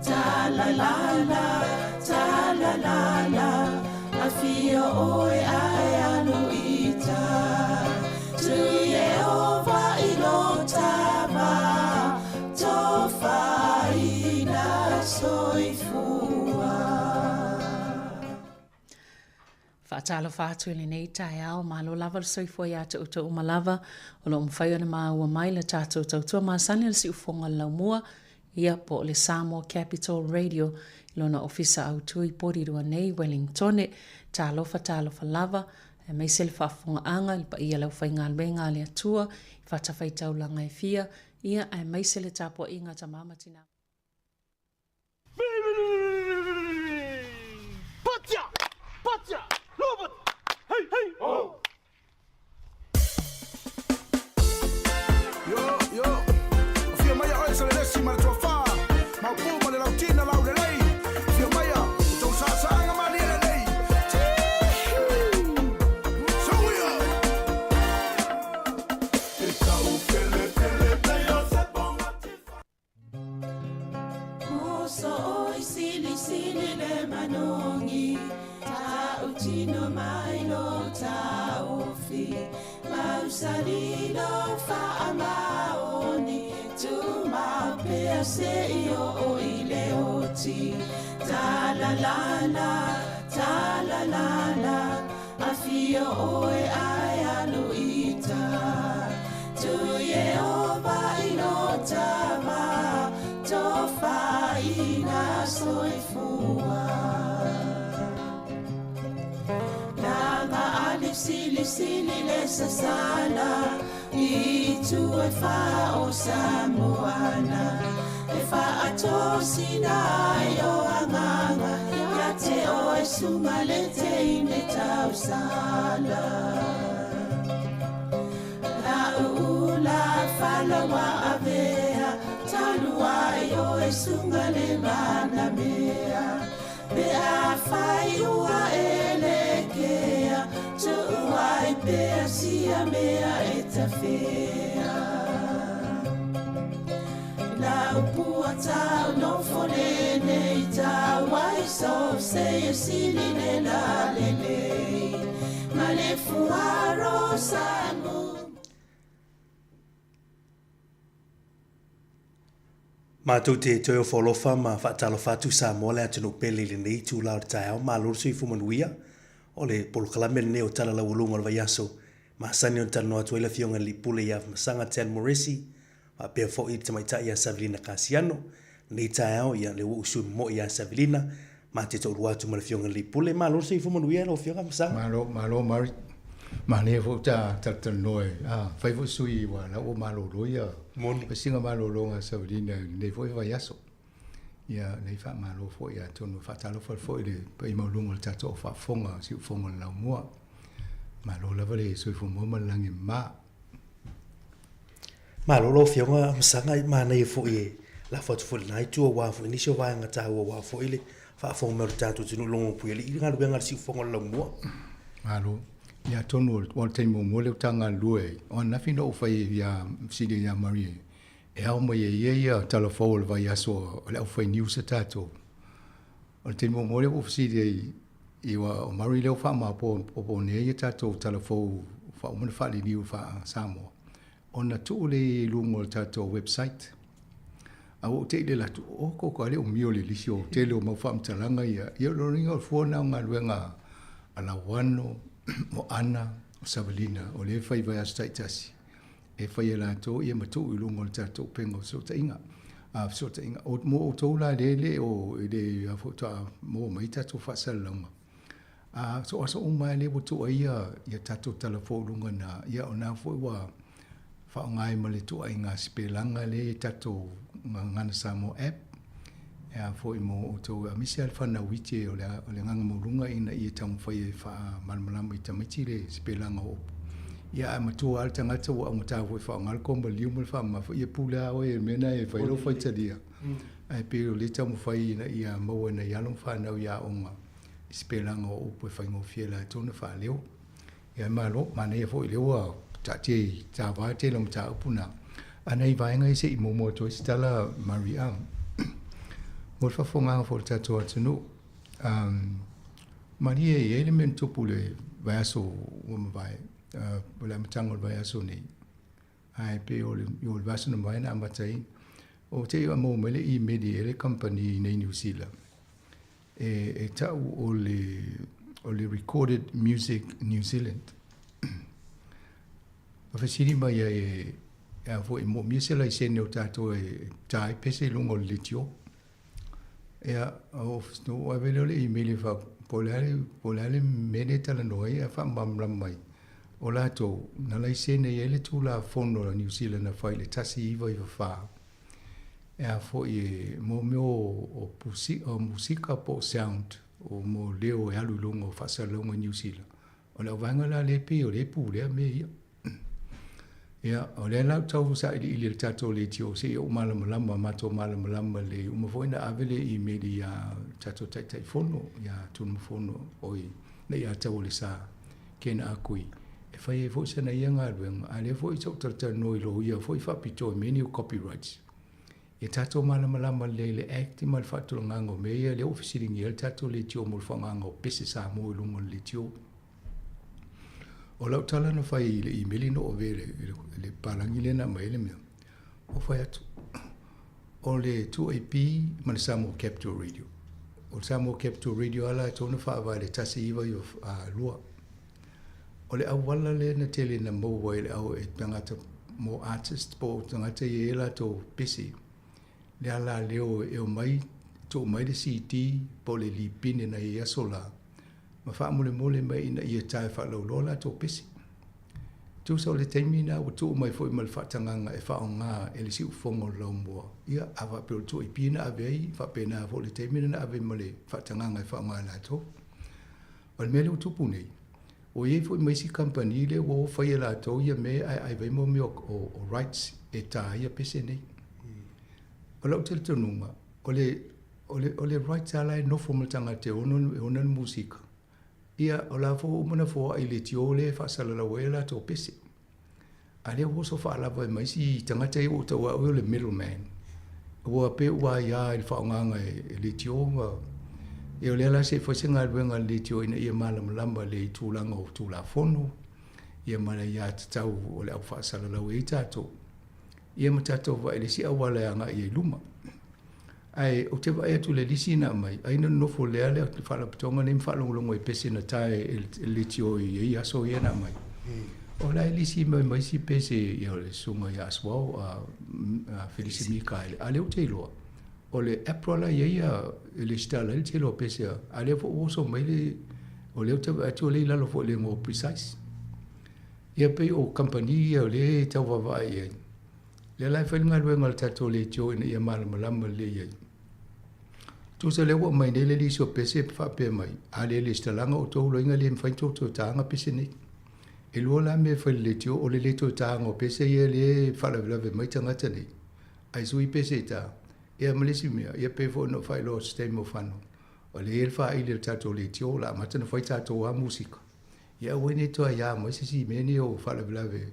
Ta la la la, ta la la la Afio oe ae alu ita Tu Iehova i lo tava Tofaina soifua. Faatalofa atu i lenei taeao, malo lava le soifua ia te outou uma lava o lo o mafai ona maua mai le tatou tautua masani a le siufofoga o le laumua, ia po o le Samoa Capital Radio i lona ofisa autu i Porirua nei, Wellingtone. Talofa, talofa lava, aemaise le faafofogaaga i le paia o le aufaigaluega a le Atua i fatafaitaulaga e fia, ia aemaise le tapuaiga a tama ma tina. Yo, yo, Afio maia oe Salelesi ma le Toafa, Maopu ma le Lautina Laulelei, Afio maia o tou saasaaga malie lelei. Soia! Muso oi sili sili le manongi Ta utino mai lo taofi Mausali lo faamaoni Tumau pea se i oo i le oti Ta la la la, ta la la la Afio oe ae alu ita Tu Iehova i lo tava Tofaina soifua Langa ali sili sili le sasala I tu e wha o Samoana E whaatosina ai o anganga Ia te oe sunga le teine tausala La uula falawa avea Talu ai oe sunga le manamea Pe a fai ua e lekea Tuuai pea sia mea e tafea La upua tau no fone nei tau ai so se e sili le la lelei Ma le fuaro sa mu Matou te toe ofaolofa ma faatalofa atu Samoa le atunuu pele i lenei itula o le taeao. Malo le soifua manuia. O le polokalame lenei o Tala Laualuga o le Vaiaso masani ona talanoa atu ai le Afioga i le Alii Pule ia Afamasaga Tan Moresi faapea foi le Tamaitai ia Savelina Kasiano. Lenei taeao, ia, lea ua ou sui momoe ia Savelina, ma te toalua atu ma le Afioga i le Alii Pule. Malo le soifua manuia lau Afioga Afamasaga. Malo, malo Murray. Manaia foi ta talatalanoa e, a, fai foi sui ua la ua malolo ia. Moni. Pasiga malologa a Savelina i lenei foi vaiaso. Ia, nei faamalo foi atonu e faatalofa foi i le paia maualuga o le tatou au faafofoga o Siufofoga o le Laumua. Malo lava le soifua maua ma le lagi mama. Malo lau Afioga Masaga, manaia foi e Lafo atu foi i lena itu aua foi nisi o vaega taua aua foi le faafofoga mai o le tatou atunuu i luga o Puialii i le galuega a le siufofoga o le Laumua. Malo. Ia atonu o le taimi muamua lea ou ta galulue ai, o ananafi na ou fai ai ia fesili ia Marie e ao mai e ia ia tala fou o le vaiaso a le aufai news a tatou. O le taimi muamua lea ua ou fesili ai i ua o Murray lea ua faamaopoopo nei ia tatou tala fou faauma ona faaliliu faa-Samoa ona tuu lea i luga o le tatou website. A ua ou te i le atu, o koko ale umi o le lisi o tele o mau faamatalaga ia. Ia o lona uiga o le fua lena o galuega a Lauano, o Ana, o Savalina, o lea e fai i vaiaso taitasi. E fai e latou ia ma tuu i luga o le tatou upega o fesootaiga. A fesootaiga. O, mo outou la lea e le o, e le a faatoa maua mai tatou faasalalauga. A so aso uma lava lea ua tuu ai ia, ia tatou tala fou i luga na, ia o na foi ua faaaoga ai ma le ituaiga sipelaga lea i tatou Gagana Samoa app, e a foi mo outou, aemaise lava le fanau iti o le, o le agaga maualuga ina ia taumafai e faamalamalama i tamaiti le sipelaga o upu. Ia ae matua lava le tagata ua augata foi e faaaoga le komaliu ma le faamamafa, ia pule lava oe i le mea lena e fai ai lou faitalia. Ae pei o lea e taumafai ina ia maua e nai alo ma fanau i aoga i sipelaga o upu e faigofie latou ona faaleo. Ia malo, manaia foi lea ua taatia i tava le tele o mataupu na. A nai vaega ia se i muamua atu ai se tala Murray a. Mo le faafofogaaga foi o le tatou atunuu, um, malie e i ai le mea na tupu i le vaiaso ua mavae, uh, o le amataga o le vaiaso nei. Ae pei o le, o le vaiaso na mavae na amata ai, o te i maua mai le imeli e le kamupani nei Niu Sila. E, e tau o le, o le Recorded Music New Zealand. Ma fesili mai ai e, e a foi, moomia se laisene o tatou e ta ai pese i luga o le leitio. Ia, o, o ave lea o le email e fa, po o le a le, po o le a le mea lea e talanoa ai ae faamalamalama mai. O latou, na laisene i ai le Tulafono a Niu Sila na fai i le 1994, e a foi e mo mea o, o musika po o sound, o mo leo e alu i luga o faasalalauga i Niu Sila. O le auvaega la lea pei o lea e pulea mea ia. Ia, o lea la ou tau sailiili i le tatou leitio seia ou malamalama, matou malamalama lelei. Uma foi ona ave le email iā tatou Taitaifono, iā Tunumafono, oi, le ia Taualesa, Ken Akui, e fai ai foi sana ia galuega, a o lea foi sa ou talatalanoa i loia foi faapitoa i mea nei o copyrights. Ia tatou malamalama lelei i le Act ma le faatulagaga o mea ia, lea ua fesiligia ai le tatou leitio mo le faaaogaina o pese Samoa i luga o le leitio. O lau tala na fai i le imeli na ou avea i le palagi lea na aumai ai le mea, ua fai atu, o le 2AP ma le Samoa Capital Radio. O le Samoa Capital Radio lava latou na faavae i le 1992. O le auala lea na tele na maua ai le au e tagata mo artist po o tagata ia e i ai latou pese, le alaleo e omai, tuu mai le CD po o le lipine na i ai aso la, ma faamolemole mai ina ia tae faalauiloa latou pese. Tusa o le taimi lena ua tuu mai foi ma le faatagaga e faaaoga e le siufofoga o le laumua, ia, a faapea o le 2AP na ave ai, faapena foi le taimi lena na ave ma le faatagaga e faaaoga e latou. O le mea lea ua tupu nei, ua i ai foi ma isi kamupani lea ua o fai e latou ia mea ae ave ai mea o rights e ta ai ia pese nei. O lau talitonuga, o le, o le, o le rights lava la e nofo ma le tagata e ona, e ona le musika, ia, o la foi ua uma ona foai i le tio lea e faasalalau ai a latou pese. A lea ua oso faalava ai ma isi tagata ia ua ou taua au ia o le middle man. Ua pei ua aia i le faaaogaga e leitio ma ia o lea la se i fai se galuega a le leitio ina ia malamalama lelei i tulaga o Tulafono ia ma le aiatatau o le au faasalalau e i ai tatou ia ma tatou vaai i le isi auala e agai ai i luma. Ae ou te vaai atu i le lisi na aumai, ai na nonofo lea le faalapotopotoga nei ma faalogologo i pese na tae e le leitio i ia aso ia na aumai. O la e lisi mai ma isi pese ia o le susuga ia Asuao a Felisi Mikaele, a lea ou te iloa, o le APRA la e i ai ia e lesitala ai le tele o pese a, a lea foi ua oso mai le, o lea ou te vaai atu o lea e i lalo foi o le igoa o Precise. Ia pei o kamupani ia o lea e tau vaavaai i ai. Lea la e fai le galuega a le tatou leitio ina ia malamalama lelei ai. Tusa lea ua aumai nei le lisi o pese e faapea mai, a le lesitalaga outou loiga le mafai ona tou toe taga pese nei. E lua la mea e fai i le leitio, o le le toe taga o pese ia lea e faalavelave mai tagata nei, ae sui pese i ta. Ia ma le isi mea, ia pei foi ona ou faailoa i se taimi o fano, o lea e i ai le faaili a le tatou leitio, o le a amata ona fai tatou lava musika. Ia aua ne i toe aia mai se isi mea nei o faalavelave.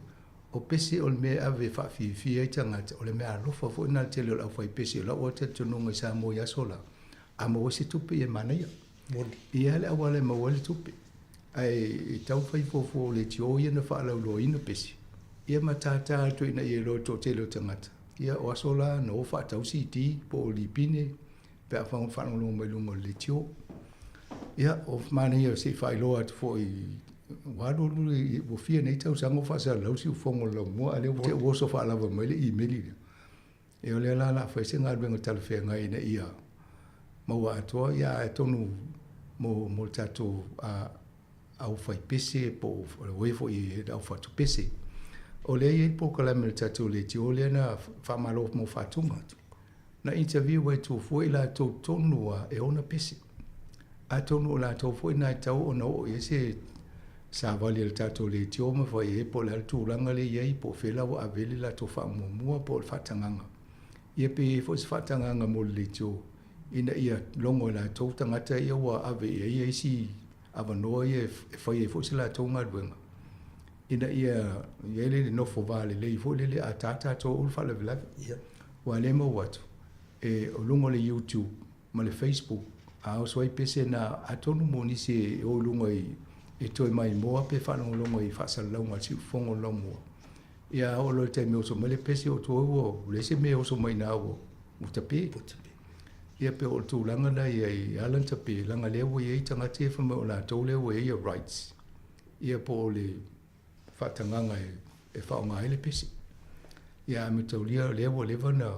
O pese o le mea e ave e faafiafia ai tagata, o le mea alofa foi lena i le tele o le aufaipese. O lau lava talitonuga i Samoa i aso la, a maua se tupe ia e manaia. Moni. Ia le auala e maua ai le tupe. Ae e tau fai fuafua o leitio ia na faalauiloaina pese, ia ma tātā atu ina ia iloa e le toatele o tagata. Ia o aso la na o faatau CD po o lipine pe a faalogologo mai luga o le leitio. Ia, o manaia se i faailoa atu foi ua alualu ua fia nei tausaga o faasalalau le siufofoga o le laumua, a o lea ua te ua oso faalava mai le imeli lea. Ia o lea la o le a fai se galuega talafeagai ina ia maua atoa, ia atonu mo mo le tatou aufaipese po o e foi e le aufatupese. O lea e i ai le polokalame a le tatou leitio lea na faamalo mo faatuga. Na interview ai atu foi latou tonu lava e ona pese. Atonu o latou foi na e tatau ona oo i ai se savali a le tatou leitio ma fai i ai po o le a le tulaga lea e i ai, po o fea la ua ave i ai le latou faamuamua po o le faatagaga. Ia pe i ai foi se faatagaga mo le leitio ina ia logo e latou tagata ia ua ave i ai isi avanoa ia e fai ai foi se latou galuega ina ia i ai le nofo va lelei foi lele a ta tatou o le faalavelave. Ia. Aua o lea e maua atu, e, o luga o le YouTube ma le Facebook, a oso ai pese na, atonu mo nisi e o i luga i, e toe maimoa pe faalogologo i faasalalauga a le siufofoga o le laumua. Ia, a oo loa i le taimi e oso mai le pese, o tua ua leai se mea e oso mai i ina ua, ua tape. Ia pe o le tulaga lena ia i ala ona tape, leaga lea ua i ai tagata ia fai mai o latou lea ua i ai rights, ia po o le faatagaga e faaaoga ai le pese. Ia ae mataulia o lea ua leva ona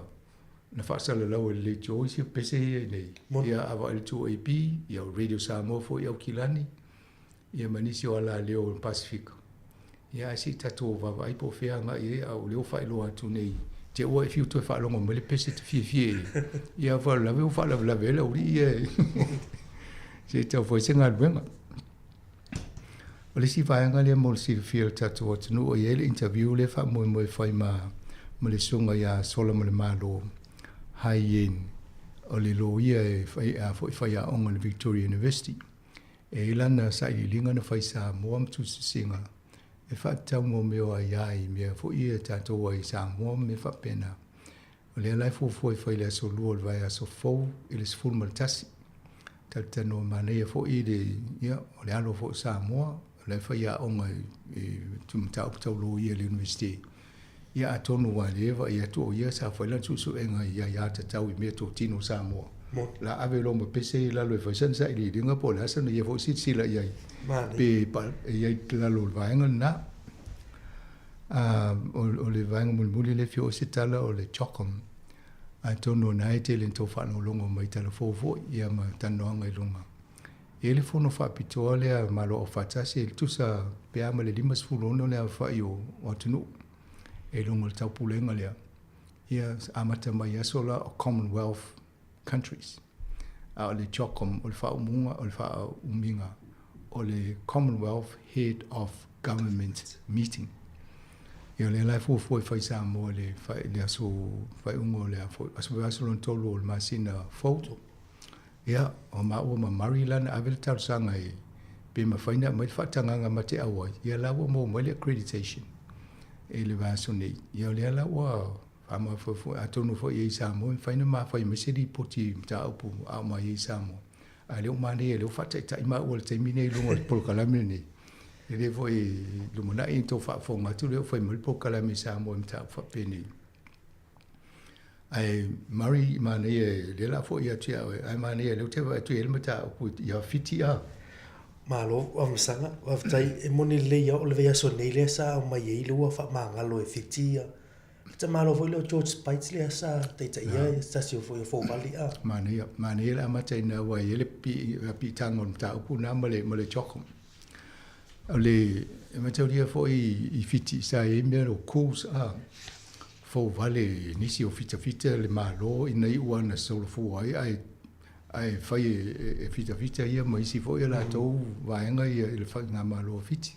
na faasalalau e le leitio isi pese ia i inei. Ia a vaai i le 2AP, ia o Radio Samoa foi i Aukilani, ia ma nisi o alaleo o le Pasefika. Ia ae se i tatou vaavaai po o fea agai i ai, a o lea ua faailoa atu nei, te ua e fiu toe faalogo mai le pese e te fiafia i ai. Ia faalavelave ua faalavelave ai le aualii ia se i tau fai se galuega. O le isi vaega lea mo le silafia e le tatou atunuu, e i ai le interview lea e faamoemoe e fai ma ma le susuga ia Solamalemalo Hai Yen, o le loia e fai, a foi faiaoga i le Victoria University. E i ai lana sailiiliga na fai i Samoa ma tusitusiga e faatatau mo mea o aia i mea foi ia tatou ai i Samoa ma mea faapena. O lea la e fuafua e fai i le aso Lua o le vaiaso fou i le 11. Talatalanoa manaia foi le, ia, o le alo foi o Samoa, o la e faiaoga i mataupu tau loia i le Iunivesite. Ia atonu aua o lea e vaai atu o ia sa fai lana suesuega i aiatatau i meatotino o Samoa. La ave loa ma pese i lalo e fai sana sailiiliga po o le a sana ia foi silasila i ai pe e i ai i lalo o le vaega lena. O le vaega mulimuli lea e fia oo i se tala o le CHOGM. Atonu o lena e tele ina tou faalogologo mai i tala fou foi ia ma talanoaga i luga. E i ai le fono faapitoa lea a Malo Aufaatasi e tusa pe a ma le 56 le aofai o atunuu e i luga o le taupulega lea. Ia amata mai aso la o Commonwealth Countries. A o le CHOGM o le faaumuga o le faaumiga o le Commonwealth Head of Government Meeting. Ia o lea la e fuafua e fai i Samoa i le, le aso faaiuga o le aso, aso lona tolu o le masina fou. Ia, o maua ma Murray la na ave le talosaga e pe mafai ona aumai le faatagaga ma te auai, ia la ua maua mai le accreditation i le vaiaso nei. Ia o lea la ua faamafaafua, atonu foi i ai i Samoa e mafai ona ma fai mai se lipoti i mataupu a o mai ai i Samoa. A o lea ua manaia, lea ua faataitai maua i le taimi nei i luga o le polokalame lenei. E le foi lumanai ni tou faafofoga atu lea ua fai mai le polokalame i Samoa i mataupu faapenei. Ae Murray, manaia lea o le a foi atu ia oe, ae manaia lea ou te vaai atu e i ai le mataupu ia Fiti a. Malo, Afamasaga, faafetai, e moni lelei lava o le vaiaso nei lea sa aumai ai le ua faamagalo e Fiti ia le tamaloa foi lea o George Speights lea sa taitaia se tasi foi o fouvali a. Manaia, manaia le amataina aua e i ai le piitaga o le mataupu lena ma le, ma le CHOGM. O le, e mataulia foi i Fiti sa i ai mea o coups a, fouvale i nisi o fitafita le Malo ina iu lava ina solofua ai ae ae fai e fitafita ia ma isi foi a latou vaega ia i le faigamalo a Fiti.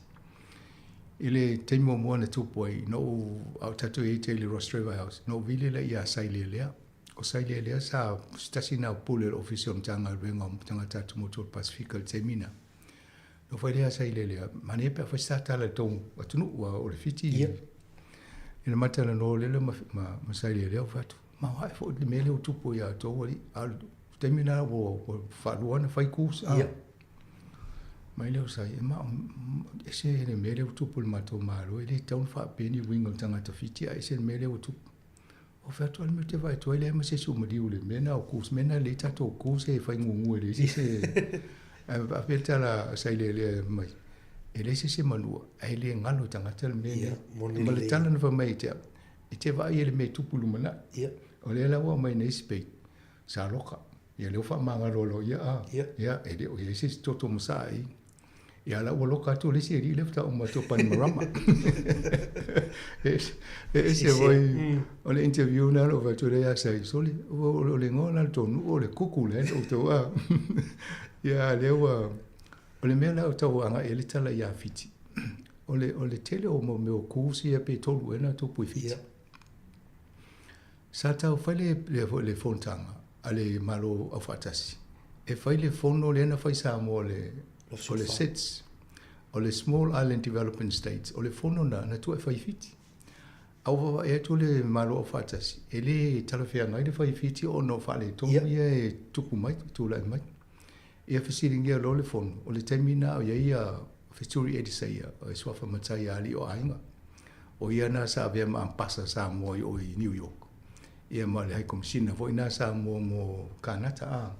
I le taimi muamua na tupu ai, na ou, a o tatou i ai i tai i le Rostrevor House, na ou vili lea ia Sailelea. O Sailelea sa se tasi lena o pule o le Ofisa o le Matagaluega o Tagata Atumotu o le Pasefika i le taimi lena. Na fai lea Sailelea, manaia pe a fai se ta tala i le tou atunuu, aua o le Fiti i le ma talanoa lele ma, ma, ma Sailelea, ou fai atu, maoae foi le mea lea ua tupu ia outou alii. A o le taimi lena ua, ua faalua ona fai coups. Ah. Mai lea o Sai, e ma, ese le mea lea ua tupu i le matou Malo, e le tatau ona faapea ni uiga o le tagata Fiti, ae ese le mea lea ua tupu. Ou fai atu, a o le mea ou te vaai atu ai, e leai ma se isi o maliu i le mea lena o coups, mea lena e lelei tatou coups e fai gugu e leai se isi e... Ae faapea le tala a Sailelea mai, e leai se isi e manua, ae le galo i tagata le mea lea. Ma le tala na fai mai ia te au, e te vaai i le mea e tupu i le lumanai. O lea la ua aumai nei Speight, sa loka. Ia lea ua faamagalo loa ia, a. Ia, e le o i ai se isi toto masaa i i. Ia la ua loka atu le isi alii lea faatoa uma atu o Panimarama. E ese foi o le interview na lou fai atu lea ia Sai, sole, o le igoa la o le tou nuu o le kuku le outou a. Ia lea ua, o le mea la o tau agai ai le tala ia Fiti, o le, o le tele o mau mea o coups ia pe tolu ea na tupu i Fiti. Sa tau fai le, le, foi le fonotaga a le Malo Aufaatasi e fai le fono lea na fai i Samoa le, o le SIDS, o le Small Island Developing States, o le fono na, na tuu e fai i Fiti. A ua vaavaai atu le Malo Aufaatasi, e le talafeagai le fai i Fiti ona o faaletonu ia e tupu mai, tulai mai. Ia fesiligia loa le fono, o le taimi lena o i ai ia Feturi Elisaia, o le suafa matai a alii o aiga. O ia na sa avea ma ambassador Samoa i o i New York. Ia ma le High Commissioner foi na Samoa mo Kanata a.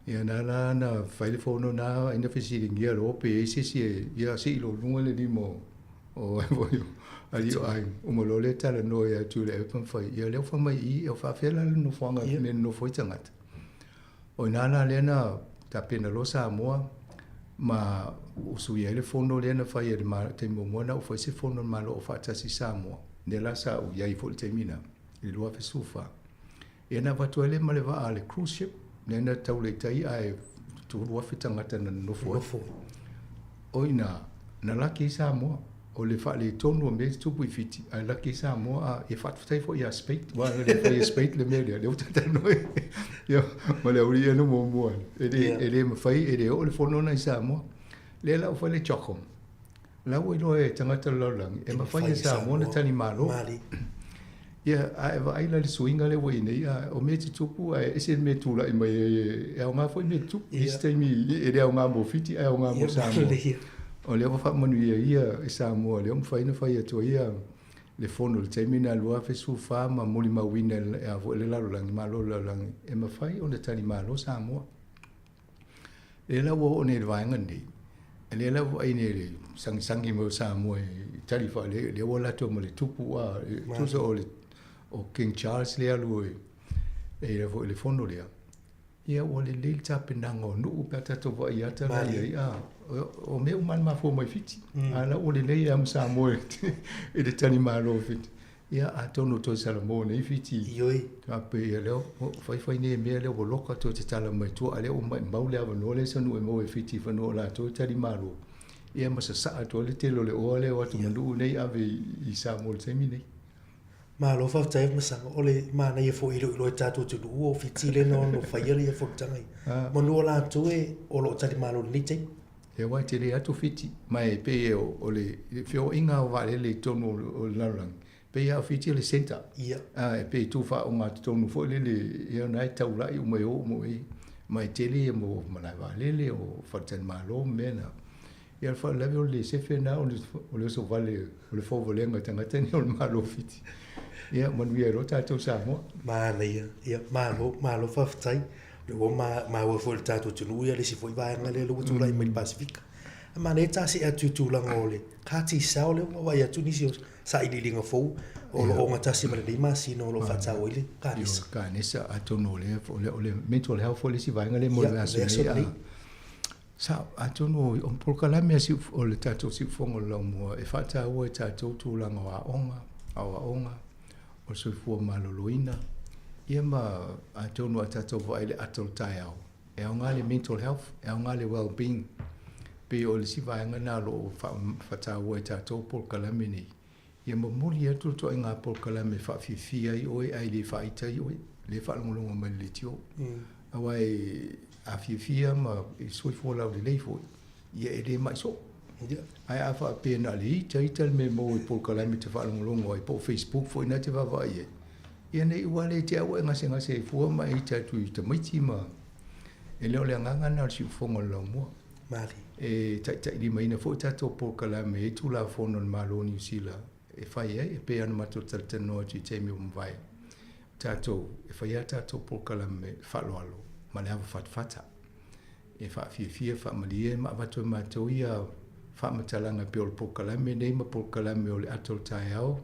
Ia na la na fai le fono na ai na fesiligia loa pe i ai se isi e ia sii loa i luga le lima o o alii o aiga. Uma loa lea talanoa ia Tuilaepa ma fai, ia lea ua fai mai i i, o faafefea la le nofoaga i mea e nonofo ai tagata. O i ina la lea na tapena loa Samoa ma usuia ai le fono lea na fai e le Malo, taimi muamua na ou fai se fono a le Malo Aufaatasi i Samoa, lea la sa ou i ai foi i le taimi lena, i le 2014. Ia na avatu ai lea ma le vaa a le cruise ship, lea na taula i tai ae 3,000 tagata na nonofo ai. O i ina, na laki ai Samoa. O le faaletonu o mea e tutupu i Fiti, ae laki ai Samoa, a ia faafetai foi ia Speight, aua na le fai e Speight le mea lea, lea ua talanoa ia, ma le aualii na muamua, e le, e le mafai, e le oo le fono lena i Samoa. Lea la ua fai le CHOGM, la ua iloa e tagata o le lalolagi, e mafai e Samoa ona tali malo. Ia, a e vaai la i le suiga lea ua i ai nei, a o mea e tutupu ae ese le mea e tulai mai ai, e aoga foi mea e tutupu. I isi taimi e le aoga mo Fiti ae aoga mo Samoa. O lea ua faamanuia ia i Samoa, lea ua mafai ona fai atu ai ia le fono i le taimi lena 2014 ma molimauina e a foi le lalolagi, Malo o le lalolagi, e mafai ona talimalo Samoa. Lea la ua oo nei i le vaega lenei, lea la ua vaai nei i le sagisagi mai o Samoa i tali faalelei, lea ua alu atu ma le tupu a, tusa o le o King Charles lea alu e e foi le fono lea. Ia ua lelei le tapenaga o nuu pe a tatou vaai ata la i ai, a o mea uma lava na mafua mai Fiti. A la ua lelei lava ma Samoa i le talimalo o Fiti. Ia atonu toe salamo nei Fiti. Ioe. Faapea ia lea ua fai fai nei mea lea ua loka toe tatala mai tua a lea ua maimau le avanoa lea sa nuu e maua e Fiti i fanua o latou e talimalo. Ia ma sasaa atu ai le tele o le oa lea o atu ma nuu nei ave i Samoa i le taimi nei. Malo faafetai Afamasaga, o le manaia foi e le o iloa e tatou atunuu o Fiti lea na ono faia ia fonotaga ia. Manu o latou e o lo o talimalo i lenei taimi. Ia aua e tele atu Fiti, ma e pei o le feoaiga o vaalele i totonu o le lalolagi, pei lava o Fiti o le centre. Ia. E pei e tufaogatotonu foi lele, ia na e taulai uma e o uma i ai. Ma e tele ia mo malae vaalele, o faletalimalo ma mea na. Ia o le faalavelave o le sefe lena o le oso vale o le fauvalega o tagata nei o le Malo o Fiti. Ia manuia ai loa tatou Samoa. Manaia, ia malo, malo faafetai. O lea ua maua foi e le tatou atunuu ia le isi foi vaega lea ua tulai mai i le Pasefika. Ae manaia ta see atu i tulaga o le Kāti Sao lea ua vaai atu nisi o sailiiliga fou o lo o ogatasi ma lenei masina o lo o faataua ai le Kanesa. Kanesa, atonu o lea, o le mental health foi le isi vaega lea mo le vaiaso nei. Sao, atonu o polokalame a o le tatou siufofoga o le laumua e faataua e tatou tulaga o aoga, aoaoga, o le soifua maloloina, ia ma atonu a tatou vaai i le ata o le taeao, e aoga le mental health, e aoga le well-being. Pei o le isi vaega lena o lo o faataua e tatou polokalame nei, ia momoli atu le ituaiga polokalame e faafiafia ai oe ae le faaita ai oe. lea e faalogologo mai i le leitio. Aua e a fiafia ma e soifua laulelei foi, ia e le mai soo. Ae a faapea na o le ita ita le mea e maua i polokalame e te faalogologo ai po o Facebook foi na e te vaavaai ai, ia ne i ua le te au e gasegase ai fua ma e ita atu i tamaiti ma e le o le agaga lena o le siufofoga o le laumua. E taitailimaina foi tatou polokalame e i ai Tulafono a le Malo o Niu Sila e fai ai, e pei ona matou talatalanoa atu i taimi ua mavae, tatou, e fai a tatou polokalame faaaloalo ma le ava fatafata, e faafiafia, faamalie ma avatu e matou ia faamatalaga e pei o le polokalame nei ma polokalame o le ata o le taeao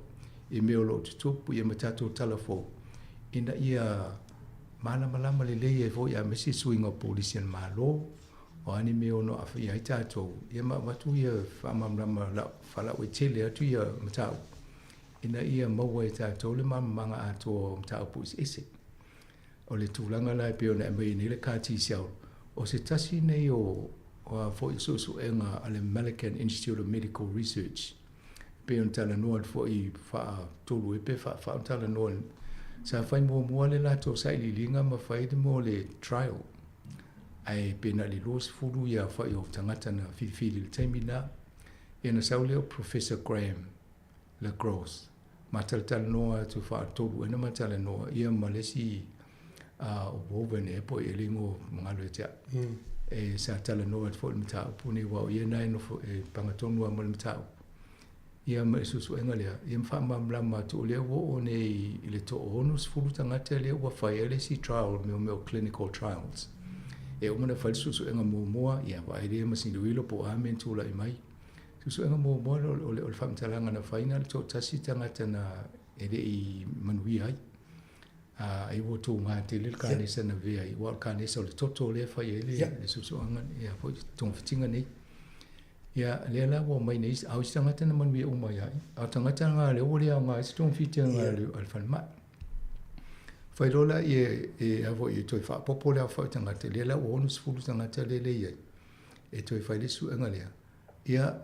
i mea o lo o tutupu ia ma tatou tala fou ina ia malamalama lelei ai foi aemaise suiga o polisi a le Malo. O a ni mea e ono aafia ai tatou, ia ma avatu ia faamalamalama faalauaitele atu ia mataupu ina ia maua e tatou le malamalamaga atoa o mataupu eseese. O le tulaga la e pei ona aumai nei le CAR T-cell, o se tasi nei o a foi suesuega a le American Institute of Medical Research, e pei ona talanoa atu foi faatolu ai pe faafa ona talanoa, sa fai muamua le latou sailiiliga ma fai le mo le trial, ae pe na o le 20 ia aofai o tagata na filifili i le taimi lena. Ia ona sau lea o Professor Graham Le Gros ma talatalanoa atu faatolu ea na ma talanoa ia ma le isi o Woven ea po o le igoa ua galo ia te au. E sa talanoa atu foi i le mataupu lenei aua o ia lena e nofo e paga tonu lava ma le mataupu. Ia ma le suesuega lea, ia ma faamalamalama atu o lea ua oo nei i le toa-60 tagata lea ua fai ai le isi trial, mea o clinical trials. E uma ona fai le suesuega muamua, ia vaai lea ma siloilo po o a mea na tulai mai. Suesuega muamua o le faamatalaga na fai na o le toatasi tagata na e le i manuia ai. Ai ua tuga tele le kanesa na avea ai, aua o le kanesa o le toto lea e fai ai le suesuega ia foi togafitiga nei. Ia, lea la ua omai nei, a o isi tagata na manuia uma ai lava. A o tagata na lea ua le aoga ai se togafitiga a le falemai. Fai loa lea e a foi e toe faaopoopo le aofai o tagata, lea la ua 60 tagata lea e i ai, e toe fai le suega lea. Ia,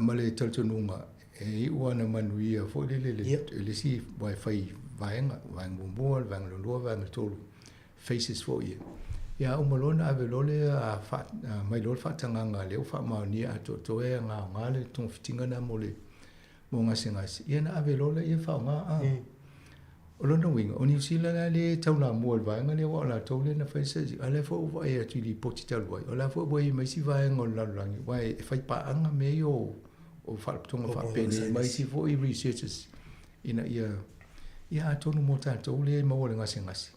ma le talitonuga, e iu lava ina manuia foi lele le isi, aua e fai vaega, vaega muamua, vaega lua, vaega tolu, phases foi ia. Ia a uma loa ona ave loa lea, aumai loa le faatagaga lea ua faamaonia atoatoa e aoga le togafitiga lena mo le mo gasegase, ia ona ave loa lea faaaoga. A o lona uiga, o Niu Sila la lea e taulamua i le vaega lea, aua o latou lea na fai se, a o lea foi ua vaai atu i lipoti talu ai, o la foi ua i ai ma isi vaega o le lalolagi, aua e fai paaga mea ia o faalapotopotoga faapenei ma isi foi researchers ina ia, ia atonu mo tatou lea e maua i le gasegase.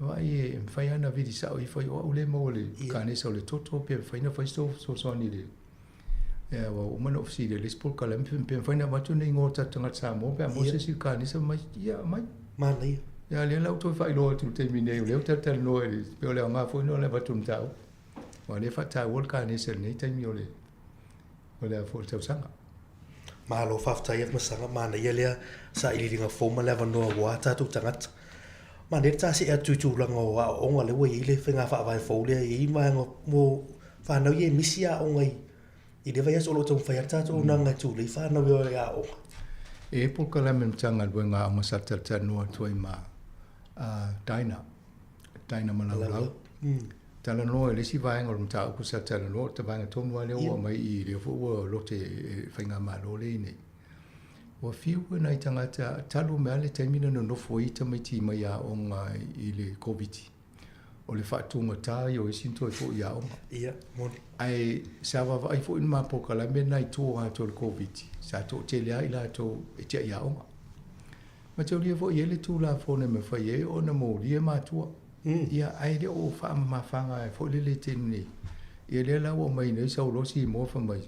Vaai e mafai lava ona vili sao ifo ai o au lea e maua i le kanesa o le toto pe mafai ona fai se fesoasoani i le ua uma ona ou fesili i le isi polokalame pe mafai ona avatu ni igoa o tatou tagata Samoa pe a maua se isi kanesa mai ia aumai. Manaia. Ia lea la ua toe faailoa atu i le taimi nei o lea ua talatalanoa i le pei o le aoga foi lena o le avatu o le mataupu aua o lea e faataua le kanesa i lenei taimi o le o le a foi le tausaga. Malo faafetai Afamasaga, manaia lea sailiiliga fou ma le avanoa ua a tatou tagata. Manaia le ta see atu i tulaga o aoaoga lea ua i ai le faiga faavae fou lea e i ai vaega mo fanau ia e misi aoga i i lea vaiaso o lo o taumafai lava le tatou auaunaga e tulei fanau e o i aoga. E i ai polokalame a le Matagaluega o Aoga sa talatalanoa atu ai ma Dinah, Dinah Malaulau. Talanoa i le isi vaega o le mataupu sa talanoa, o le vaega tonu lava lea ua aumai i i, lea foi ua lote e le faigamalo lea i nei. Ua fiu nai tagata talu mai lava le taimi na nonofo ai tamaiti mai aoga i le Koviti, o le faatugata ia o isi na toe foi i aoga. Ia, moni. Ae sa vaavaai foi le ma polokalame lena i tua atu o le Koviti, sa toatele lava i latou e tiai aoga. Mataulia foi e i ai le Tulafono e mafai ai ona molia matua. Ia, ae le o faamamafaga foi lele i le taimi nei. Ia lea la ua aumai nei sau loa Simoa fai mai,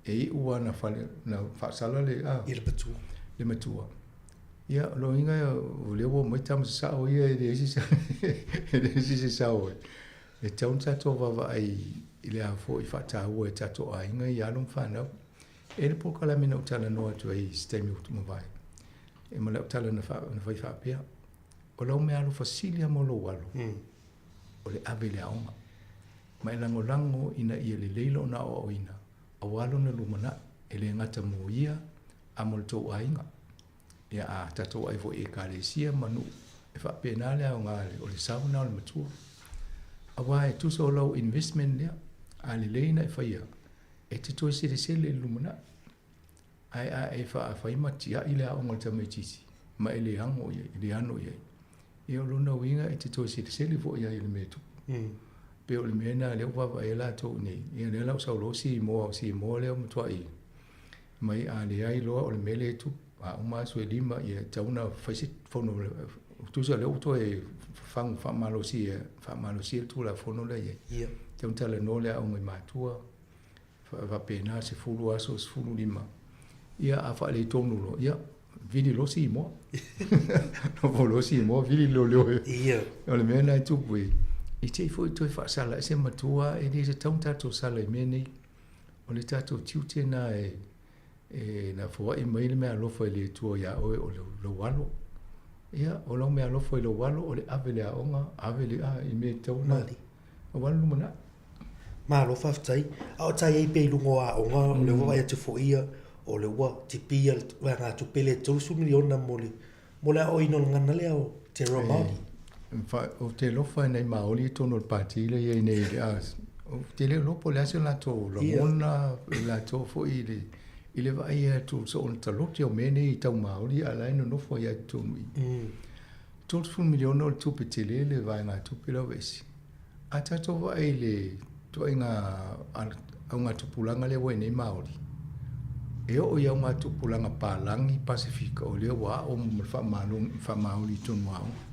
e iu lava na fale, na faasala le, a? I le matua. Le matua. Ia, o lona uiga o lea ua omai tama sasao ia e leai se, e leai se sao e tatau ona tatou vaavaai i le a foi faataua e tatou aiga i alo ma fanau. E i ai le polokalame na ou talanoa atu ai i se taimi ua mavae, e ma lau tala na fai faapea, o lau meaalofa sili lava mo lou alo, o le ave i le aoga, ma e lagolago ina ia lelei lona aoaoina aua lona lumanai, e le gata mo ia a mo le tou aiga. Ia, a tatou vaai foi i Ekalesia ma nuu, E faapena le aoga o le sao lena o le matua. Aua e tusa o lau investment lea, a lelei ona e faia, e te toe selesele i le lumanai. Ae a e fai ma tiai le aoga o le tamaitiiti ma e le ano i ai, le ano i ai, ia o lona uiga e te toe selesele foi i ai i le mea e tupu. Pei o le mea lena lea ua vaavaai ai latou i inei, ia lea la ua sau loa Simoa, o Simoa lea ua matuai mai a leai loa o le mea lea e tupu, a uma aso e 5 ia e tatau ona fai se fono, tusa o lea ua toe fafagu faamalosia, faamalosia le Tulafono lea e i ai. E tatau ona talanoa le aoga i matua, faapena 10 aso, 15, ia a faaletonu loa, ia vili loa Simoa. Nofo loa Simoa vili leoleo e. O le mea lena e tupu ai, i te i foi toe faasala ese matua, e le tatau ona tatou sala i mea nei. O le tatou tiute lena e, e na foai mai le meaalofa i le Atua ia oe o lou alo. Ia, o lau meaalofa i lou alo o le ave i le aoga, ave le, a, i mea e tatau ona, aua le lumanai. Malo faafetai. A o ta i ai pea i luga o aoga, o lea ua vaai atu foi ia, o lea ua tipi ia le vaegatupe lea e $30 miliona mo le, mo le aoaoina o le gagana lea o te reo Māori. Ou te alofa i nai Māori i totonu o le pati lea e i ai nei i le a, ou te le iloa po o le a se latou lagona, i latou foi i le, i le vaai atu soo le talote o mea nei tau Māori a o la e nonofo ai lava i totonu i i. $30 miliona o le tupe tele le vaegatupe lau vesi. A tatou vaai i le ituaiga augatupulaga lea ua i nei Māori, e oo i augatupulaga palagi Pasefika o lea ua aʻo ma le faamāoli i totonu o aoga.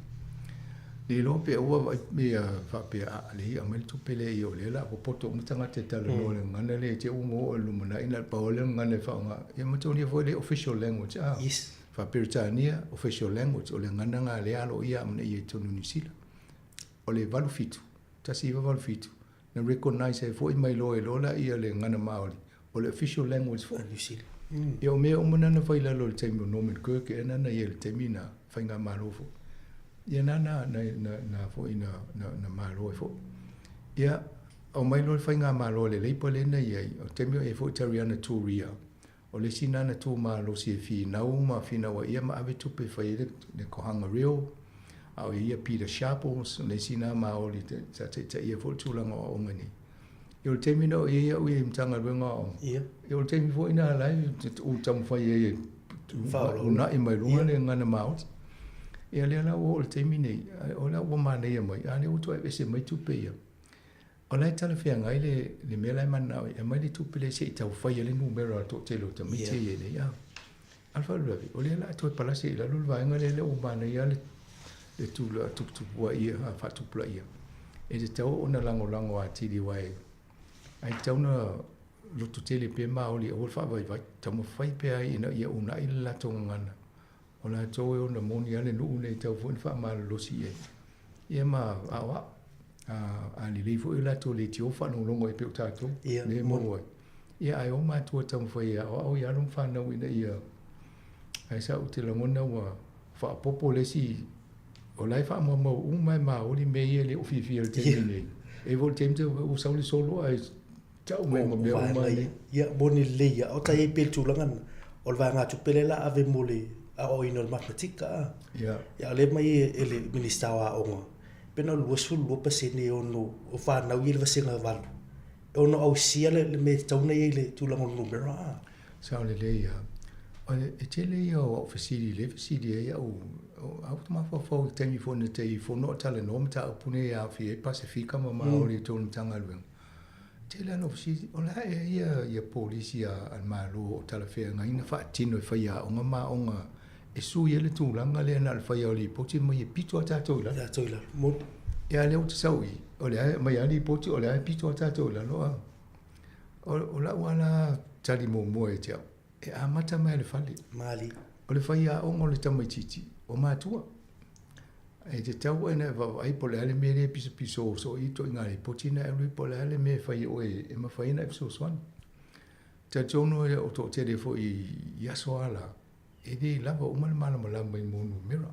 Le iloa pe ua vaai ia faapea, a leai aumai le tupe lea ia o lea o le a popoto uma tagata e talanoa i le gagana lea i te i ua oo i le lumanai na o le pau lava lea o le gagana e faaaoga. Ia manatua foi le official language a. Yes. Faa-Peretania, official language, o le gagana lena lea e aloaia amanaia i totonu o Niu Sila. O le 87, 1987, na recognise ai foi mai loa e loa laia le gagana Māori, o le official language foi. A Niu Sila. Ia o mea uma na na fai i lalo i le taimi o Norman Kirk ea na na ia i le taimi na faigamalo foi. Ia na na na na na foi na na na malo ai foi. Ia aumai loa le faigamalo a le Labour lea na i ai, o le taimi o i ai foi Tariana Turia, O le isi lena na tu malosi e finau ma finauaia ma ave tupe e fai ai le Kohanga Reo, a o ia Peter Sharples, o le isi lena Maori sa taitaia foi le tulaga o aoga nei. Ia o le taimi na o i ai au i le Matagaluega o Aoga, ia o le taimi foi lena la e ou taumafai ai e uunai mai luga le gagana Maori. Ia lea la ua oo i le taimi nei, o lea ua manaia mai, a lea ua toe aveese mai tupe ia. O la e talafeagai le, le mea la e mananao ai, e aumai le tupe lea se i tau fai ai le numera o le toatele o tamaiti ia e i ai nei. A o le faalavelave, o lea o le a toe palasi ai i lalo le vaega lea, lea ua manaia lava le, le tulaga tuputupuaia, faatupulaia. E tatau ona lagolago atili aua e, ae tatau ona lototele pea Maoli aua le faavaivai, taumafai pea ai ina ia uunai le latou gagana O latou e ona moni lava le nuu lenei e tatau foi ona faamalolosi i ai. Ia ma aoao. A, a lelei foi o latou leitio faalogologo ai pei o tatou, Ia, lea e moni. maua ai. Ia ae o matua e taumafai e aoao i alo ma fanau ina ia, ae sa ou te lagona ua faaopoopo le isi, o la e faamaumau uma e Maori mea ia e le o fiafia i le taimi nei. E i ai foi le taimi ua sau le solo ae Tau mai ma mea uma nei. Ia, moni lelei ia. O ta i ai pea i le tulaga lena, o le vaegatupe lea o le a ave mo le aoaoina o le matematika, a. Ia. Ia, o lea e aumai e le Minisita o Aoga, pe na o le 22% e ono, o fanau ia i le vasega 8, e ono ausia le mea e tatau ona i ai i le tulaga o le numera, a. Sao lelei ia. O le, e tele ia o au fesili lea e fesili ai au, au te mafaufau i taimi foi na te i fono o talanoa mataupu nei e aofia ai Pasefika ma Maori i totonu o le Matagaluega. Tele lava fesili, o le a ea ia, ia polisi a, a le Malo o talafeagai na faatino e faiaoga ma aoga e sui ai le tulaga lea na o le fai lava o lipoti ma ia pito lava tatou i lalo. Tatou i lalo, moni. Ia a lea ou te sau i i, o lea e aumai lava lipoti o lea e pito lava tatou i lalo a. O, o lau lava la tali muamua ia te au, e amata mai lava i le fale. Malie. O le faiaoga o le tamaitiiti, o matua. E tatau ona e vaavaai po o le a le mea lea e pisopiso soo i ituaiga lipoti na e alu ai po o le a le mea e fai e oe e mafai ona e fesoasoani. Talitonu o toatele foi i aso a la, e le lava uma le malamalama i mea o numera.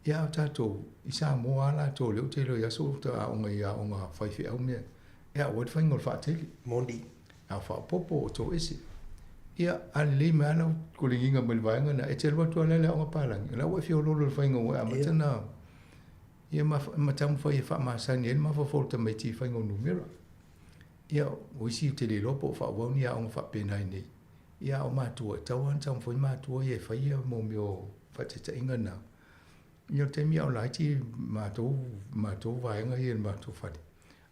Ia a o tatou i Samoa a latou lea ou te iloa i aso o aoga i aoga faifeau mea, e ao ai le faiga o le faatele. Moni. A faaopoopo o toese. Ia, a lelei mai lava lau koligiga mai le vaega lena, e te alu atu lava la i le aoga palagi, o la ua e fia oloolo i le faiga ua e amata ona, ia ma, ma taumafai e faamasani ai le mafaufau o le tamaiti i faiga o numera. Ia, o isi ou te le iloa po o faaauau ni aoga faapena i inei, ia a o matua, e tatau lava ona taumafai matua ia e fai ia mea o faataitaiga na. Ia o le taimi a o laiti matou, matou vaega ia i le matou fale,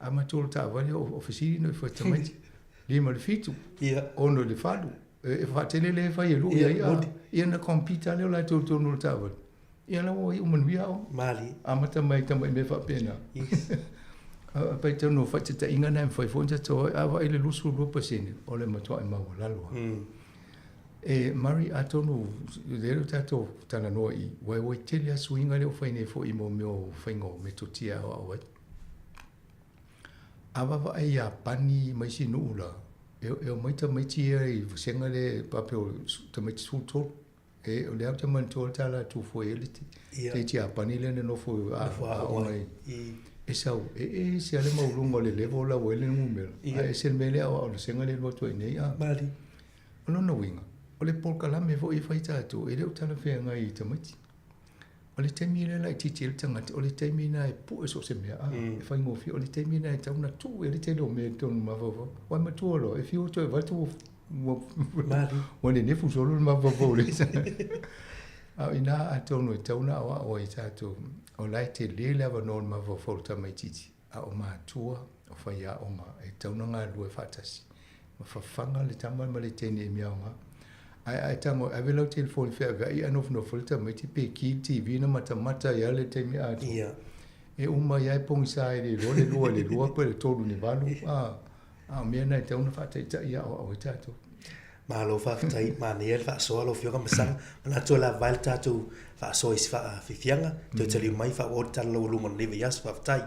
a matou o le taavale, o fesili na ifo e tamaiti, 5 i le 7, 6 i le 8, e faatele lea e fai e lui ai, a, ia na compete lava lea o latou i totonu o le taavale. Ia la ua iu manuia aoga. Malie. Amata mai tamai mea faapena. Yes. A paitonu o faataitaiga na e mafai foi ona tatou ai, a vaai i le 22%, o le matuai maualalo lava. E Murray, atonu lea ua tatou talanoa i i, aua e tele lava suiga lea ua fai nei foi i mea o faiga o metotia e aoao ai. A vaavaai i Iapani ma isi nuu la, e omai tamaiti ia i vasega lea e faapea o tamaiti 13. E, o lea ou te manatua le tala a Tufo e le teici Iapani lea na nofo aoga i, e sau, e ese lava le maualuga o le level la ua i ai le numera, ae ese le mea lea aoao i le vasega lea e alu atu ai nei. A o lona uiga, o le polokalame foi e fai tatou, e le o talafeagai i tamaiti. O le taimi lea e laitiiti ai le tagata, o le taimi lena e pue so o se mea, a, e faigofie. O le taimi lena e tatau ona tuu i ai le tele o mea i totonu o le mafaufau. Aua e matua loa, e fiu e toe avatu ua nenefu solo le mafaufau o le isi. A o i ina atonu e tatau ona aoao ai tatou, o la e tele le avanoa o le mafaufau o le tamaitiiti, a o matua, o faiaoga, e tatau ona galulue faatasi. Ma fafaga le tama ma le teine i mea aoga. Ae a e tago e ave lau telefoni feaveai ae nofonofo ai le tamaiti pe ki le TV na matamata ai lava le taimi atoa. Ia. E uma ai lava e pogisa e le iloa le 2 i le 2 pe le 3 i le 8, a, a o mea na e tatau ona faataitai aoao ai tatou. Malo faafetai, manaia le faasoa lau Afioga Masaga. Manatu o le a vae le tatou faasoa i se faafiafiaga, toe taliu mai faaauau le tala laualuga o lenei vaiaso. Faafetai.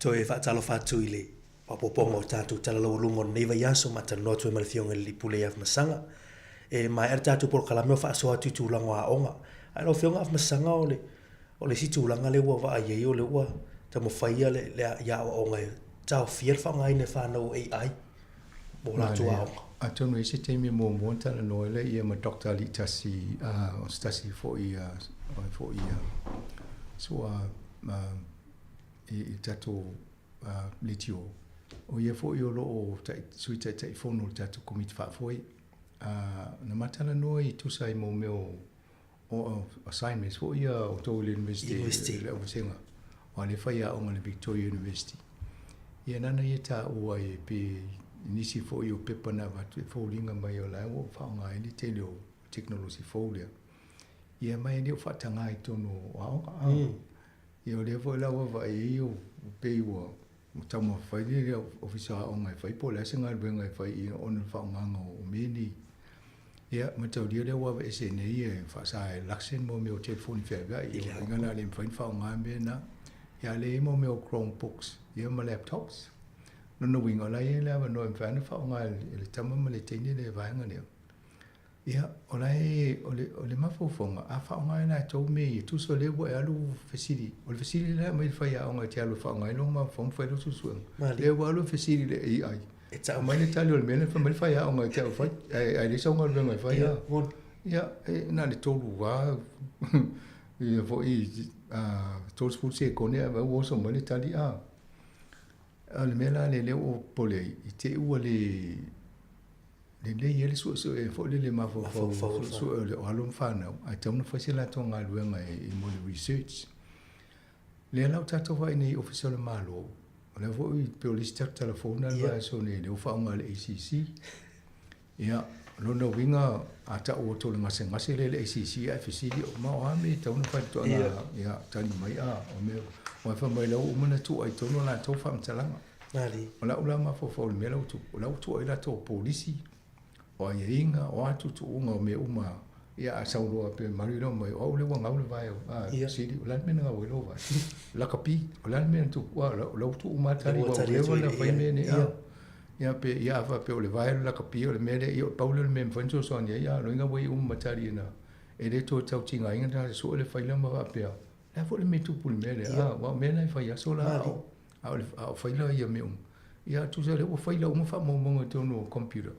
Toe faatalofa atu i le faaopoopoga o tatou tala laualuga o lenei vaiaso ma talanoa atu ai ma le Afioga i le Alii Pule ia Afamasaga. E maea le tatou polokalame o faasoa atu i tulaga o aoga. Ae lau Afioga Afamasaga o le, o le isi tulaga lea ua vaai ai o lea ua taumafaia le, le, i aoaoga e taofia le faaaogaina e fanau o AI mo latou aoga. Atonu e i ai se taimi e muamua ona talanoa ai lea ma Doctor Aliitasi, o se tasi foi o ai foi sua i le tatou leitio, o ia foi o lo o Sui Taitaifono o le tatou Komiti Faafoe. Na ma talanoa e tusa ai mo mea o o assignments foi ia o outou i le University, le Vasega, aua lea e faiaoga i le Victoria University. Ia nana ia taua ai pe nisi foi o pepa na avatu e foliga mai o la ua faaaoga ai le tele o tekonolosi fou lea. Ia ma e le o faataga i totonu o aoga. Ia o lea foi la ua vaai ai o pei ua taumafai le Ofisa o Aoga e fai po o le a se galuega e fai i ona o le faaaogaga o mea nei. Ia, mataulia lea ua aveese nei e faasa e Luxon mo mea o telefoni feaveai. Ia, o uiga la le mafai ona faaaoga mea na. Ia, a le i ai mo mea o Chromebooks ia ma laptops. Lona uiga, o la e i ai le avanoa e mafai ona faaaoga e le tama ma le teine le vaega lea. Ia, o la e, o le, o le mafaufauga, a faaaoga e latou mea ia, tusa o lea ua e alu fesili, o le fesili la e aumai e le faiaoga e te alu e faaaoga ai lou mafaufau ma fai lau suesuega. Lea ua alu e fesili i le AI, E tau mai le tali o le mea lea fai mai le faiaoga e te au fai, ae leai sau galuega e fai. Ia, e na o le 3 lava ia foi 30 sekone ae ua oso mai le tali. A o le mea la lea lea ua ou popole ai, i te i ua le lelei ai le suesue foi lele mafaufau suesue o alo ma fanau, ae tatau ona fai se latou galuega e mo le research. Lea la ua tatou vaai nei i Ofisa o le Malo, o lea foi pei o le isi tatou tala fou lena i le vaiaso nei, lea ua faaaoga e le ACC. Ia, o lona uiga, a tau atu o le gasegase lea i le ACC ae fesili, ma o a mea e tatau ona fai i le ituaiga, ia, tali mai, a, o mea, aua fai mai la ua uma ona tuu ai i totonu a latou faamatalaga. O lau la mafaufau i le mea la ua tupu, o la ua tuu ai latou polisi, o aiaiga, o a tuutuuga o mea uma, ia a sau loa pe malu loa mai, o au lea ua gau le vae o, a, sili, o le a le mea na gau ai lou vae? Lakapi, o le a le mea na tupu? A, o la ua tuu uma lava tali, ua leva ona fai mea nei, a. Ia pe, ia a faapea o le vae o le lakapi o le mea lea, ia pau lea o le mea e mafai ona fesoasoani ai, a o lona uiga ua iu uma tali ina, e le toe tau tigaina le tagata e sue le faila ma faapea, o le a foi le mea e tupu i le mea lea, a, aua o mea na e fai aso la, a o, A o le, a o faila ia mea uma. Ia, tusa o lea ua faila uma faamaumauga i totonu o computer.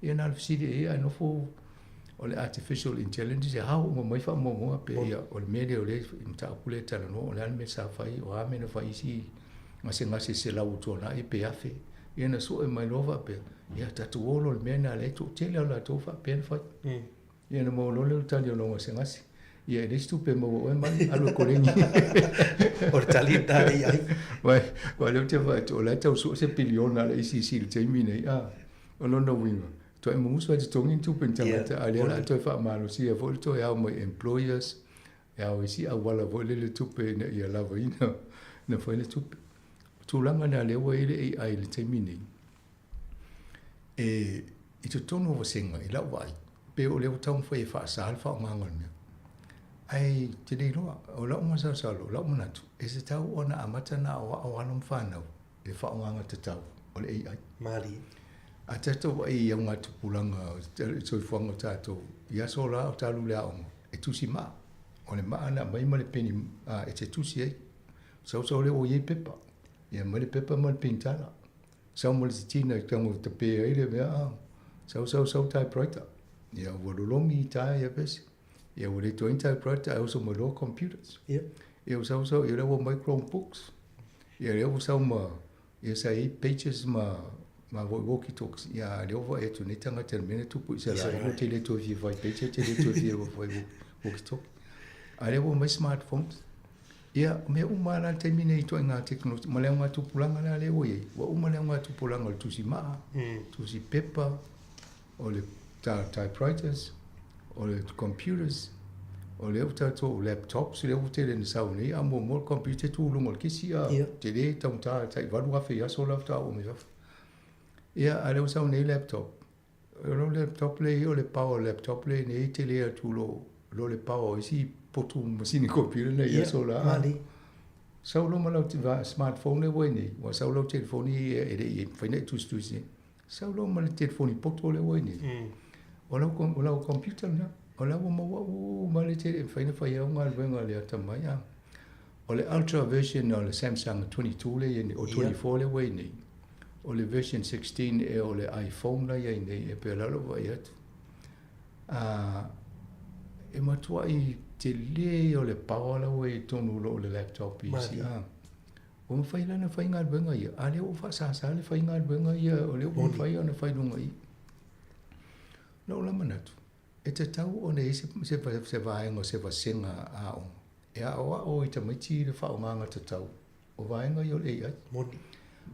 Ia na o le fesili i ai ae nofo o le artificial intelligence e ao uma mai faamaumauga pe ia o le mea lea o le mataupu lea e talanoa o le a le mea sa fai, o a mea na fai isi gasegase selau ua tuanai pe afe. Ia na sue mai loa faapea, ia tatou o loa i le mea lena lea e toatele lava latou faapea na fai. Ia ona maua loa lea o le tali o lou gasegase. Ia e leai se tupe e maua oe Mali, alu e koleni. O le tali lena a le AI. Aua o lea ou te vaai atu o la e tau sue se piliona a le ACC i le taimi nei, a. O lona uiga, toe mumusu lava e totogi ni tupe i ni tagata, a o lea o le a toe faamalosia foi le toe ao mai employers, e ao ai isi auala foi lele tupe ina ia lavaina ona fai le tupe. O tulaga na lea ua i ai le AI i le taimi nei, E, i totonu o vasega, i lau vaai, pei o lea ua taumafai e faasa le faaaogaina o le mea. Ae ou te le iloa, o lau masalosalo, o lau manatu, e tatau ona amata ona aoao alo ma fanau i le faaaogaina tatau o le AI. Malie. A tatou vaai i augatupulaga o le soifuaga o tatou i aso la o talu i le aoga, e tusi maa. O le maa na aumai ma le peni e te tusi ai. Sau sau lea ua i ai pepa. Ia aumai le pepa ma le penitala. Sau ma le titina e tago tape ai le mea a sau sau sau typewriter ia ua lolomi i tae ia pese ia ua le toe typewriter ae oso mai loa computers ia ia ua sau sau ia lea ua mai Chromebooks ia lea ua sau ma ia sa i ai pages ma ma foi walkie talkies ia lea ua vaai atu nei tagata i le mea na tupu i Isaraelu ua te le toe fia fai pager te le toe fia fai walkie talkie a lea ua mai smartphones. Ia, o mea uma lava la i le taimi nei i ituaiga tekonolosi, ma le augatupulaga la lea ua i ai, ua uma le augatupulaga o le tusi maa, tusi pepa, o le typewriters, o le computers, o lea ua tatou laptops lea ua tele ina sau nei, a muamua le computer e tu i luga o le kesi, a tele taugata tai $8,000 i aso la faatoa oo mai fafo. Ia, a o lea ua sau nei laptop, O lo laptop lea i o le power laptop lea nei tele atu lo lo le power o isi potu masini computer nei ia so la. Sau lo ma lau smartphone le ua i nei, ua sau lau telefoni e le i mafai ona e tusitusi ai. Sau lo ma le telefoni poto le ua i nei. O lau o lau computer lena, o la ua maua uma le tele e mafai ona fai au galuega a le atamai. A. O le ultra version o le Samsung 22 lea e i ai nei, o 24 lea ua i ai nei, o le version 16 ea o le iPhone la e i ai nei, e pei o le a lou vaai atu. E matuai tele ia o le power la ua i totonu o lo o le laptop i isi. Ua mafai la ona fai galuega ia, a o lea ua faasasa le fai galuega ia, o lea ua mafai ona fai i luga i i. Lou la manatu, e tatau ona i ai se vaega o se vasega aoga e aoao ai tamaiti i le faaaogaga tatau o vaega ia o le AI. Moni.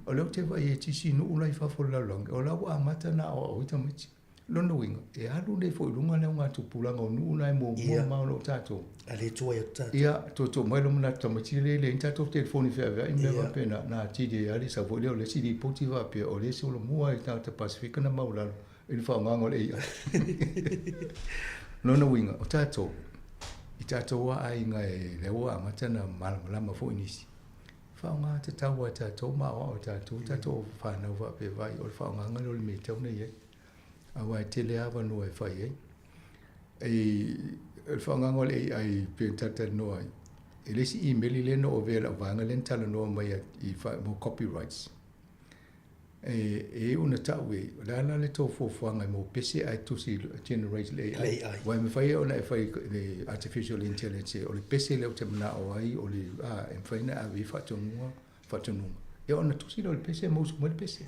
O lea ou te vaai ai i isi nuu la i fafo o le lalolagi, o la ua amata ona aoao ai tamaiti. Lona uiga, e alu nei foi i luga le augatupulaga o nuu la e muamua ma o lo o tatou. A le tuai atu tatou. Ia, tuutuu mai lou manatu tamaiti lea e leai ni tatou telefoni feaveai ma mea faapena, na atili ai lava le sau foi lea o le isi lipoti faapea o lea e solomua ai tagata Pasefika na maualalo i le faaaogaga o le AI. Lona uiga, o tatou, i tatou lava aiga e lea ua amata ona malamalama foi nisi, faaaoga tatau lava e tatou ma aoao e tatou tatou fanau faapea, vaai, o le faaaogaga lea o le mea e tatau ona i ai. Aua e tele lava avanoa e fai ai. O le faaaogaga o le AI pei ona talatalanoa ai, e le isi imeli lea na ou avea i lau vaega lea na talanoa mai ai mo copyrights. E iu ona tau e, o le a la le tou fuafuaga mo pese ae tusi generate le AI. Aua e mafai ona e fai le artificial intelligence o le pese lea ou te manao ai o le a, e mafai ona ave i faatonuga, faatonuga. Ia ona tusi lea o le pese ma usu mai le pese.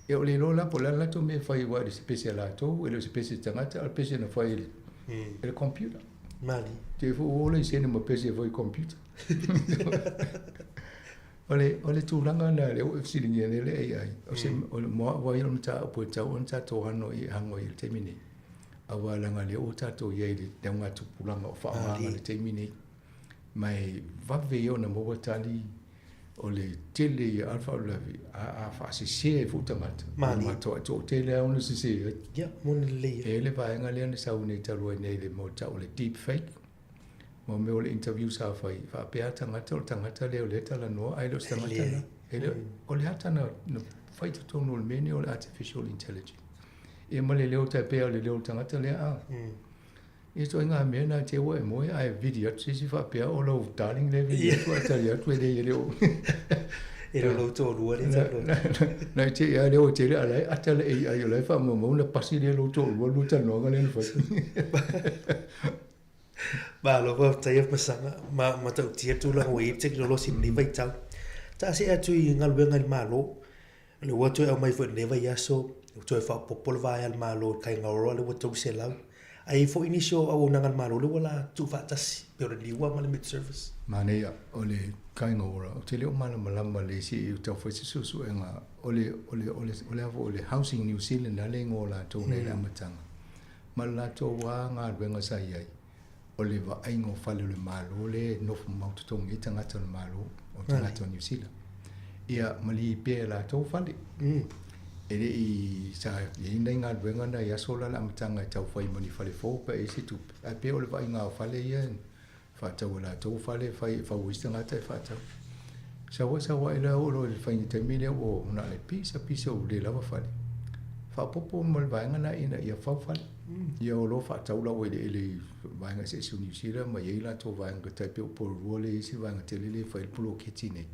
Ia o le iloa la po o le a le latou mea e fai aua e le o se pese a latou, e le o se pese a tagata, a o le pese na fai e le, e le computer. Malie. Te foi ua ola i sene ma pese e fai i computer. O le, o le tulaga lena lea ua e fesiligia nei le AI, o se, o le, mo au lava ia o le mataupu e tatau ona tatou ano i, ano ai i le taimi nei. Aua leaga o lea ua tatou i ai i le augatupulaga o faaaogaina i le taimi nei. Ma e vave ia ona maua tali, o le tele ia, a o le faalavelave, a, a faasese ai foi tagata, Malie. matuai toatele lava ona sese ai. Ia, moni lelei ia. E i ai le vaega lea na sau nei talu ai nei i le mea o tau o le deep fake. Mo mea o le interview sa fai, faapea tagata o le tagata lea o lea e talanoa ae le o se tagata lena. E le, o le ata na, na fai totonu o le mea nei o le artificial intelligence. Ia ma le leo tai pea o le leo o le tagata lea a. Ia ituaiga mea na te ua e moe ae vili atu se isi faapea o lou darling lea e vili atu ae tali atu e le, e le o. E le o lou toalua lea e talanoa atu. Na te i a lea ua tele a la e ata le AI o la e faamaumau na pasi lea lou toalua lua talanoaga lea na fai. Malo faafetai Afamasaga, ma matautia le tulaga ua i ai le tekonolosi i lenei vaitau. Taasee atu i galuega i le Malo, o lea ua toe aumai foi i lenei vaiaso, ua toe faaopoopo le vaea a le Malo i Kaingaroa lea ua 300. Ae i ai foi nisi o auaunaga a le Malo lea ua la tuufaatasi, pei o le NIWA ma le Med-Service. Manaia, o le Kaingaroa, ou te le o malamalama lelei se i tau fai se suesuega, o le, o le, o le, o le a foi, o le Housing New Zealand lava le igoa o latou nei i le amataga. Ma le latou lava galuega sa i ai, o le vaaiga o fale o le Malo lea e nofo mau totogi ai tagata o le Malo, o tagata o Niu Sila. Ia malie pea e latou fale. E le i, sa i ai nai galuega nai aso la le amataga e tau fai ma ni fale fou pe a i ai se tupe, ae pei o le vaaiga o fale ia faatau e latou fale, fai e fau ai se tagata e faatau. Sau ai sau ai la oo loa i le faiga taimi lea ua na o le pisa pisa ua le lava fale. Faaopoopo ma le vaega lena ina ia fau fale. Ia o lo o faatau la ua eleele i vaega eseese o Niu Sila ma i ai latou vaega tai pei o Porirua lea e i ai se vaega tele lea e fai ai le poloketi nei.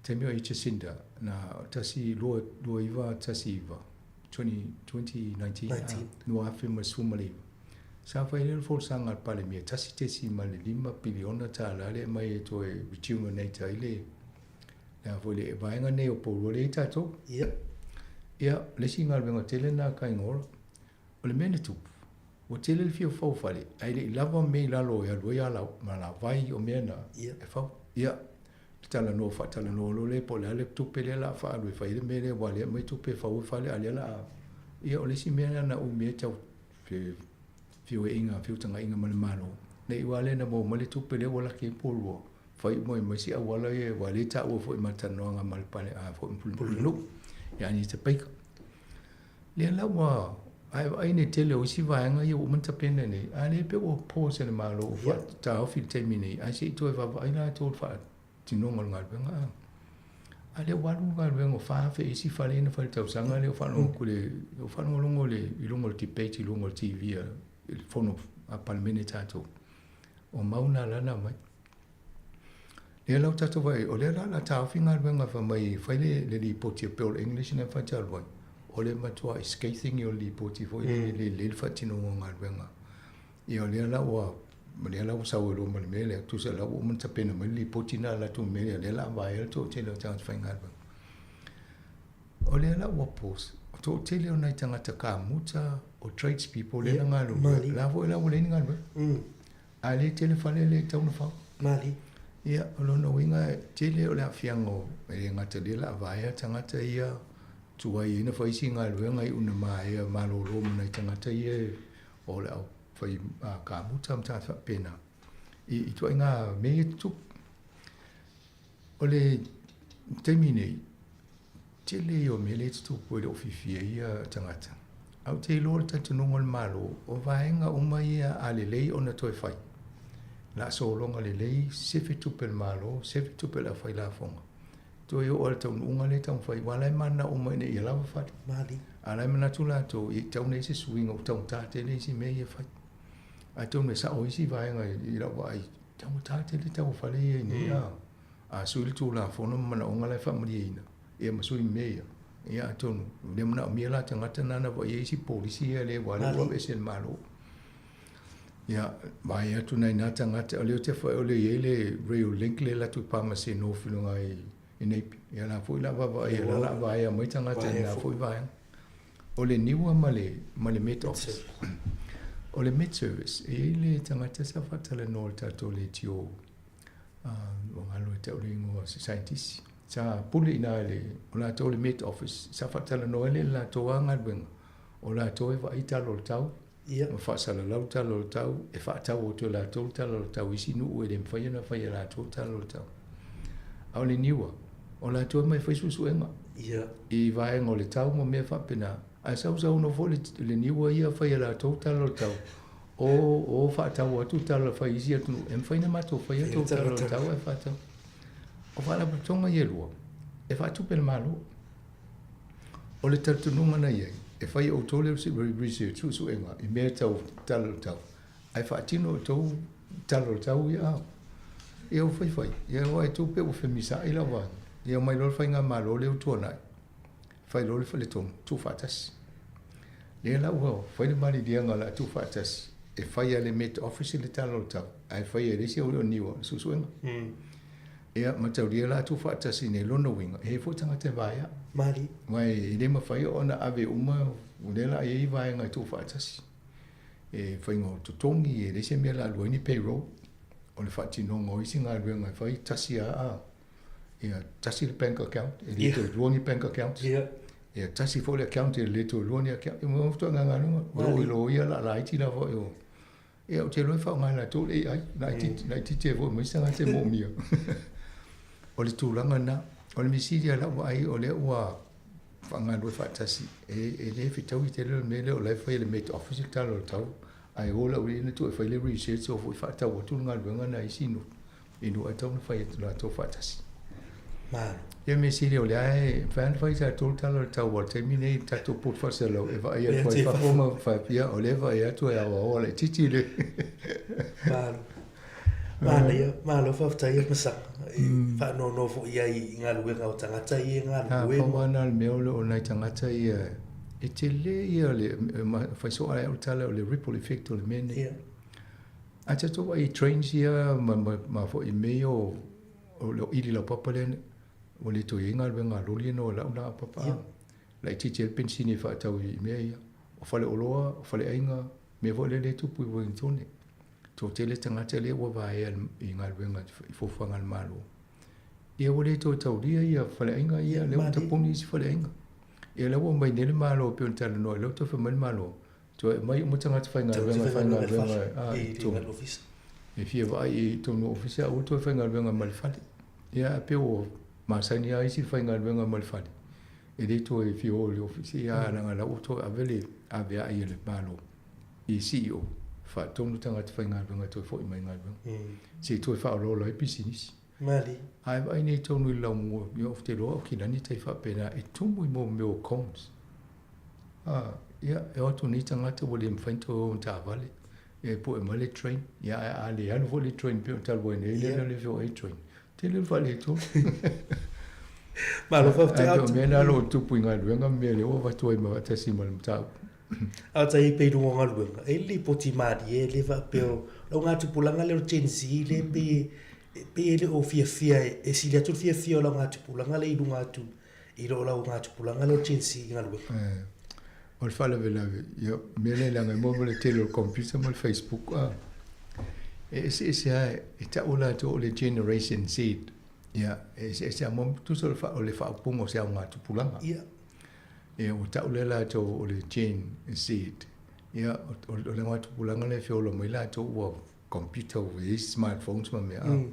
Taimi o i Jacinda, na 19, 2019, 2019, Sa fai lea le folasaga a le Palemia, $1.5 piliona lea e aumai e toe rejuvenate ai le, le a foi le vaega nei o Porirua lea e i ai tatou. Ia. Ia, o le isi galuega tele lena a Kaingaora. O le mea na tupu, ua tele le fia fau fale, ae le i lava mea i lalo e alu ai ala, alavai o mea na e fau. Ia, talanoa faatalanoa loa lea po o le a le tupe lea o le a faaalu e fai ai le mea lea, aua o lea e aumai tupe e fau ai fale, a o lea o le a... Ia, o le isi mea lena na umi ai tau feoaiga, feutagaiga ma le Malo, ne i vale na maua mai le tupe lea ua laki ai Porirua, fai uma ai ma isi auala ia, aua o lea e taua foi ma talanoaga ma le pale, a foi ma Pulenuu, ia Anita Baker. Lea la ua, a e vaai i le tele o isi vaega ia ua uma ona tapena nei, a lea pei ua pause e le Malo ua faataofi i le taimi nei, ae se i toe vaavaai latou i le faatinoga o le galuega. A. A lea ua alu le galuega o 4,000 isi fale ia na fai i le tausaga lea, ua faalogo atu i le, ua faalogologo i le, i luga o le debate i luga o le TV a, i le fono a Palemene tatou. O mau na la na aumai. Lea la ua tatou vaai, o lea la o le a taofi galuega fai mai fai le le lipoti a Bill English na fai talu ai, o le matuai scathing ia o le lipoti foi lele e le lelei le faatinoga o galuega. Ia o lea la ua o lea la ua sau ai loa ma le mea lea, tusa o la ua uma ona tapena mai le lipoti lena a latou mea lea, lea o le a vaea le toatele o tagata faigaluega. O lea la ua pause, o toatele o nai tagata kamuta, o trades people lea na galulue, o la foi la ua leai ni galuega. A le tele fale lea e tatau ona fau. Malie. Ia, o lona uiga e tele o le aafiaga o, e le gata lea la vaea tagata ia tuai ai na fai isi galuega iu na maea malolo ma nai tagata ia o le au fai kamuta ma tagata faapena i ituaiga mea ia tutupu. O le taimi nei, tele ia o mea lea e tutupu e le o fiafia ai ia tagata. Ae ou te iloa o le talitonuga o le Malo, o vaega uma ia a lelei ona toe fai, o le a sologa lelei, sefe tupe a le Malo, sefe tupe a le aufailafoga, toe oo lava i le taunuuga lea e taumafai, aua o la e mananao uma ina ia lava fale. A o la e manatu latou, e tatau ona i ai se suiga ua taugata tele isi mea ia e fai. Atonu e sao isi vaega i lau vaai, taugata tele tau o fale ia i nei a a sui le Tulafono ma manaoga la e faamalieina, ia ma sui mea ia. Ia atonu, o lea manaomia la tagata na na vaai ai isi polisi ia lea ua alu aveese e le Malo. Ia, vaai atu nai na tagata, o lea ou te fai o lea i ai le rail link lea e alu atu i Palmerston North i luga i i Napier. Ia la foi la vaavaai o la la vaea mai tagata i na foi vaega. O le niua ma le ma le Met Office. O le Met Service, e i ai le tagata sa faatalanoa i le tatou leitio ua galo ia te au le igoa o se scientist sa pule i ina i le, o latou le Met Office, sa faatalanoa ai le latou lava galuega, o latou e vaai tala o le tau, ma faasalalau tala o le tau, e faatau atu e latou le tala o le tau i isi nuu e le mafai ona fai e latou tala o le tau. A o le niua, o latou e omai e fai suesuega i vaega o le tau ma mea faapena, ae sausaunoa foi le niua ia fai e latou tala o le tau, O, o faatau atu tala fai i isi atunuu, e mafai ona matou faia tou tala o le tau ae faatau. O faalapotopotoga ia e lua, e faatupe e le Malo. O le talitonuga na i ai, e fai e outou le research, suesuega i mea tau tala o le tau, ae faatino e outou tala o le tau ia. Ia ua fai fai, ia aua e tupe ua femisaai lau vaega. Ia omai loa le faigamalo lea ua tuanai, fai loa le faletonu, tuufaatasi. Lea la ua fai le maliliega o le a tuufaatasi, e fai e le Met Office le tala o le tau, ae fai e le isi o NIWA le suesuega. Ia, mataulia la tuufaatasi nei, lona uiga, e i ai foi tagata e vaea. Malie. Aua e le mafai ona ave uma, o lea la e i ai vaega e tuufaatasi. E faiga o totogi, e leai se mea o le a alu ai ni payroll. O le faatinoga o isi galuega e fai, tasi lava Ia, tasi le bank account, e le toe lua ni bank accounts. Ia. Ia, tasi foi le account, e le toe lua ni account. Ia, mo ituaiga galuega, o lo o i loia laalaiti lava o Ia, ou te iloa e faaaoga e latou le AI, laitiiti, laitiiti ai foi ma isi tagata e moomia. O le tulaga lena. O le mea sili lava i lau vaai, o lea ua faagalue faatasi, e le fetaui tele le mea lea o la e fai e le Met Office le tala o le tau, ae o le aualii lea tuu e fai le research o foi faatau atu le galuega na i isi nuu. I nuu e tatau ona fai atu latou faatasi. Malo. Ia mea sili o lea e mafai ona fai tatou le tala o le tau o le taimi nei le tatou poto faasalau e vaai atu ai fafo ma faapea o lea e vaai atu e aoaoa laitiiti le. Malo. Manaia, malo faafetai e Masaga. E faanoanoa foi i ai i galuega o tagata ia e galulue. Pau lava lena o le mea o nai tagata ia e tele ia le fai soo ai au le tala o le ripple effect o le mea nei. Ae tatou vaai i trains ia ma foi mea ia o le ili laupapa lea ua le toe i ai galuega a loli ona o lau laupapa a. Laitiiti ai le penisini e faatau i mea ia. O faleoloa, o faleaiga, mea foi lea e tupu i Ueligitone. Toatele tagata lea ua vaea i galuega i fuafuaga a le Malo. Ia ua le toe taulia ia faleaiga ia, lea ua tapuni isi faleaiga. Ia lea ua omai nei le Malo e pei ona talanoa, lea ua toe fai mai le Malo, Toe aumai uma tagata faigaluega e faigaluega i totonu. E fia vaai i totonu o ofisa, aua toe faigaluega ma le fale. Ia ae pei ua masani lava isi faigaluega ma le fale, e le toe fia o i le ofisa, ia leaga o la ua toe ave le aveai a le Malo i CEO, faatonu tagata faigaluega e toe foi mai i galuega, se i toe faaolaola ai pisinisi. Malie. Ae vaai nei tonu i le laumua, ia ou te iloa o Kilani tai faapena e tumu i mea o cones. A, ia, e o atu nei tagata ua le mafai ona toe o i taavale, ia e pue mai le train, ia ae a le alu foi le train pei ona talu ai nei lea na le feoai ai train, Tele le faaletonu. Malo faafetai. Ae o mea na o lo o tupu i galuega ma mea lea ua avatu ai ma faatasi ma le mataupu. A ta i pei luga o galuega, e i ai le lipoti malie lea faapea o le augatupulaga lea o le Gen Z lea pei e pei e le o fiafia e sili atu le fiafia o le augatupulaga lea i luga atu i lo le augatupulaga lea o le Gen Z i galuega. O le faalavelave, ia, mea lea leaga e maua ma le tele o le computer ma le Facebook, a. E eseese lava, e tau latou o le Generation Z, ia, e eseese lava, mo tusa o le, o le faaupuga o se augatupulaga. Ia. Ia, ua tau lea latou o le Gen Z. Ia, o le augatupulaga lea e feola mai latou ua computer ua i ai smartphones ma mea. Mm.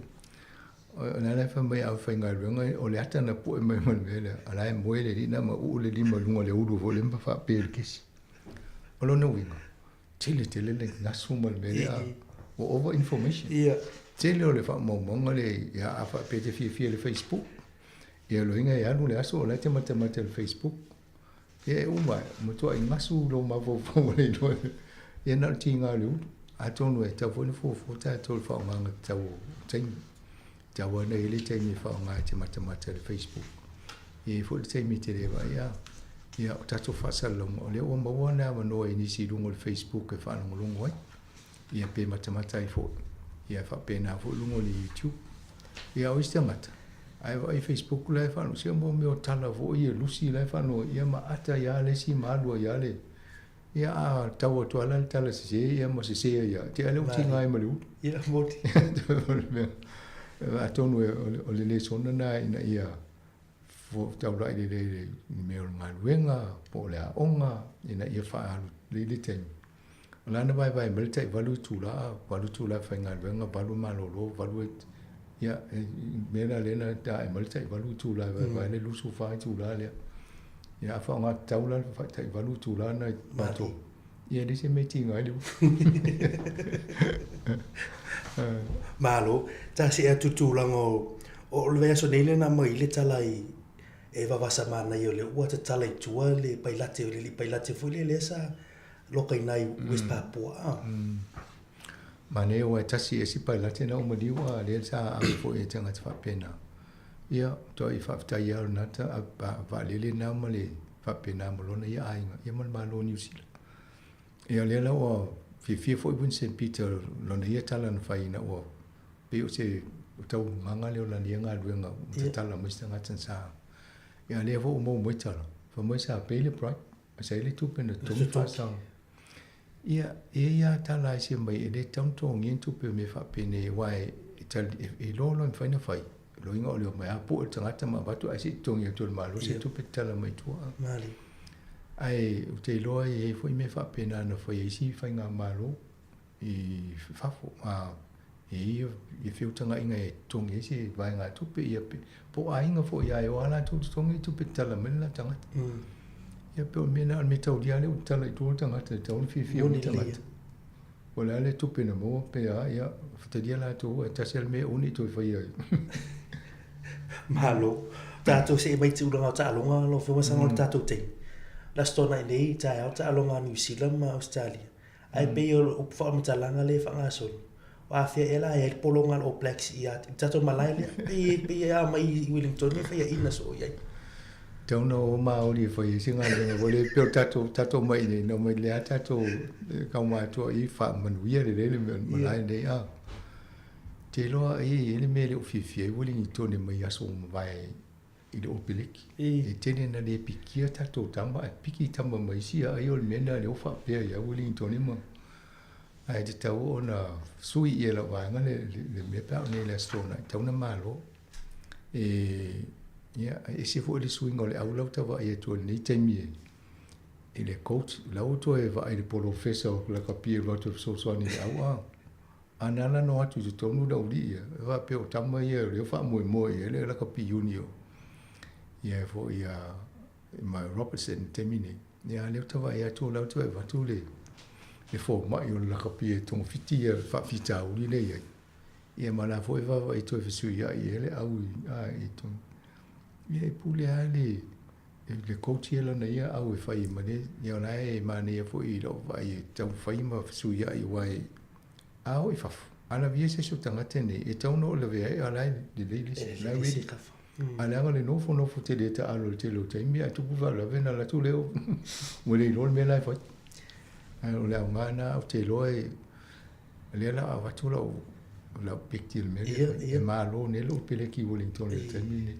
O le ala e fai mai a faigaluega, o le ata na pue mai ma le mea lea, a la e moe le alii na ma uu le lima i luga o le ulu foi lea ma faapea i le kesi. O lona uiga, tele tele le gasu ma le mea lea, ua over information. Ia. Tele o le faamaumauga lea, ia a faapea e te fiafia i le Facebook, ia loiga e alu le aso o la e te matamata i le Facebook. Ia e uma ae, matuai gasu lou mafaufau ua le iloa. Ia na o le tiga o le ulu. Atonu e tatau foi ona fuafua tatou i le faaaogaina tatau o taimi. E tatau lava ona i ai le taimi e faaaoga e te matamata i le Facebook. E i ai foi le taimi e te le vaai a. Ia o tatou faasalalauga, o lea ua maua le avanoa i nisi i luga o le Facebook e faalogologo ai. Ia pe matamata ai foi. Ia faapena foi luga o le YouTube. Ia o isi tagata, ae vaai Facebook la e faalogo, mo mea o tala foi ia lusi la e faalogo, ia ma ata ai lava le isi ma alu ai lava le, ia a tau atu lava la le tala sese ia ma sese ai lava, te i lea ua tiga ai ma le ulu. Ia, moni. Atonu o le lesona lena ina ia taulai lelei i le mea o le galuega po o le aoga ina ia faaalu lelei le taimi. O la na vaevae mai le tai 8 itula, 8 itula e faigaluega, 8 malolo, 8 e, ia, mea la lea na tae mai le tai 8 itula e vaevae le 24 itula lea. Ia, a faaaoga tatau la le tai 8 itula na i matou, ia e leai se mea e tiga ai le ulu. Malo. Ta see atu i tulaga o, o le vaiaso nei lea na aumai ai le tala i, e vavasa manaia o lea ua tatala i tua le pailate, le alii pailate foi lea lea sa lokaina ai West Papua. A. Manaia aua e tasi ea si pailate na uma liu a lea sa ave foi e tagata faapena. Ia, tuai faafetai ia o lena vaalele na ma le faapena ma lona ia aiga, ia ma le Malo o Niu Sila. Ia lea la ua fiafia foi Winston Peter lona ia tala na fai ina ua pei o se taualumaga lea o lana ia galuega ua tatala mai se tagata na sa. Ia lea foi ua maua mai tala, fai mai sa pay le bribe. Sa i ai le tupe na totogi faasao. Ia, e i ai lava tala e ese mai, e le tatau ona totogia ni tupe o mea faapenei aua e iloa loa e mafai ona fai, loiga o le omai lava pue le tagata ma avatu ae se i totogi atu e le Malo se tupe tatala mai tua. Ae ou te iloa e i ai foi mea faapena na fai e isi faigamalo. i fafo, a e i ai feutagaiga e totogi ai se vaegatupe, ia po o aiga foi a e o lava latou totogi le tupe tatala mai le la tagata. Ia pei o le mea lena, o le mea taulia lea ua tatala i tua le tagata, e tatau ona fiafia le tagata. Po o le a le tupe na maua pe a, ia talia latou ae tasi lava le mea e aua ne i toe faia ai. Malo. Tatou see mai i tulaga o taaloga lau Afioga Saga o le tatou taimi. Le Aso Toonai nei, taeao taaloga a Niu Sila ma Ausetalia. Ae pei o le upu faamatalaga lea e faagasolo, o afea ea la e ai le pologa a le All Blacks i le tatou malae lea? Pei pei e a mai i Wellington e faiaina soo i ai. Tatau ona o maoli e fai ai se galuega foi lea, pei o tatou, tatou mai nei, na omai lea tatou kaumātua i faamanuia lelei le malae lenei, a. Te iloa e i ai le mea e le o fiafia ai Wellington mai aso ua mavae i le Opeleki. E tele ina le pikia tatou tama ae piki tama ma isi ai o le mea lena lea ua faapea ia Wellington ma ae tatau ona sui ia lau vaega le, le, le mea pe a o nei le Aso Toonai, tatau ona malo. E, ia, e ese foi le suiga o le au lau ta vaai atu i lenei taimi e, i le coach, lau toe vaai i le polofesa o lakapi e alu atu e fesoasoani i le au a. A na ala na o atu i totonu le aualii ia, e faapea o tama ia o lea e faamoemoe i ai le lakapi junior ia foi ia ma Robertson i le taimi nei. Ia a lea ou te vaai atu o la e toe avatu le le fomai o le lakapi e togafiti ia faafitauli lea e i ai. Ia ma la foi e vaavaai toe fesuiai ai le au i tonu. Ia e pule lava le le coach ia lana ia au e fai ma le ia o la e manaia foi i lou vaai e taumafai ma fesuiai aua e a oo i fafo. A lavea se isi o tagata nei, e tatau ona oo lavea ai a o la e lelei le isi, la e ready. A leaga le nofonofo tele e taalo i le tele o taimi ae tupu le faalavelave ona alu atu lea ua le iloa le mea la e fai. Ae o le aoga lena ou te iloa e o lea la a avatu lau lau peki i le mea lea e malo nei lou peleki i Wellington i le taimi lenei.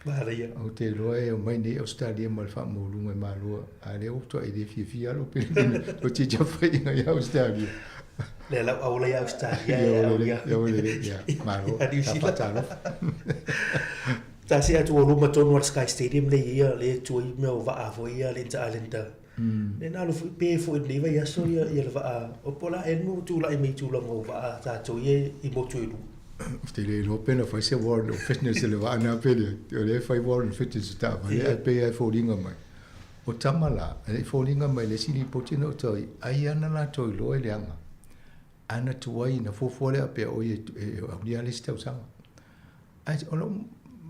Manaia. Ou te iloa e omai nei Ausetalia ma le faamaualuga e malo, a lea ua tuai le fiafia lou peleki toeitiiti lava faiga i Ausetalia. Lea lau aula i Ausetalia e au ia. Ia ua lelei, ia, malo. Ia Niu Sa Sila. faatalofa. Tasi atu ua luma tonu a le Sky Stadium lea ia, lea e tua i mea o vaa foi ia a le Inter Islander. Lea na alu foi pe foi i lenei vaiaso ia ia le vaa o po o le a ea le tulai mai i tulaga o vaa a tatou ia i motu e lua. Ou te le iloa pe na fai se warrant of fitness i le vaa na pe leai. O lea e fai warrant of fitness i taavale ae pei lava e foliga mai. O tama la, e le i foliga mai i le isi lipoti na ou tau ai, ai lava na latou iloa i leaga. A na tuai, na fuafua lea pea o ia e aulia le isi tausaga. Ae o lou,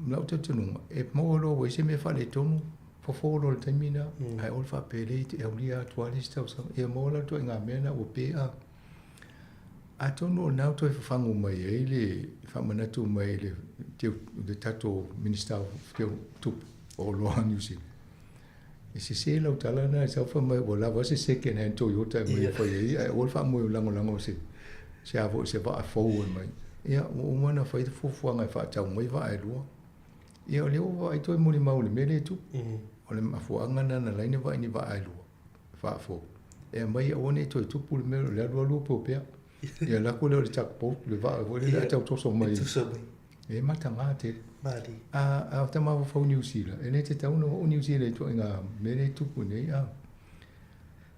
lau talitonuga, e maua loa ua i ai se mea faaletonu, fofo loa i le taimi lena, ae aua le faapea lea e aulia atu lava le isi tausaga. Ia maua la le ituaiga mea lena ua pe a. Atonu o lena ua toe fafagu mai ai le faamanatu mai i le, le tatou Minisita o Tupe o Oloa a Niu Sila. E sese lau tala lena e sau fai mai ua lava se second hand Toyota e aumai e fai ai ae aua le faamoe lagolago se se a foi se vaa fou e aumai. Ia ua uma ona fai fuafuaga e faatau mai vaa e lua. Ia o lea ua vaai toe molimau i le mea lea e tupu. O le mafuaaga lena na ala ai ona vaai ni vaa e lua, vaa fou. E aumai aua ne i toe tupu le mea o le alualu o pea. Ia alu atu lea o le tugboat, le vaa foi lea e tau toso mai. E mataga tele. A, a o ta mafaufau Niu Sila, e le tatau ona oo Niu Sila i ituaiga mea lea e tupu nei, a.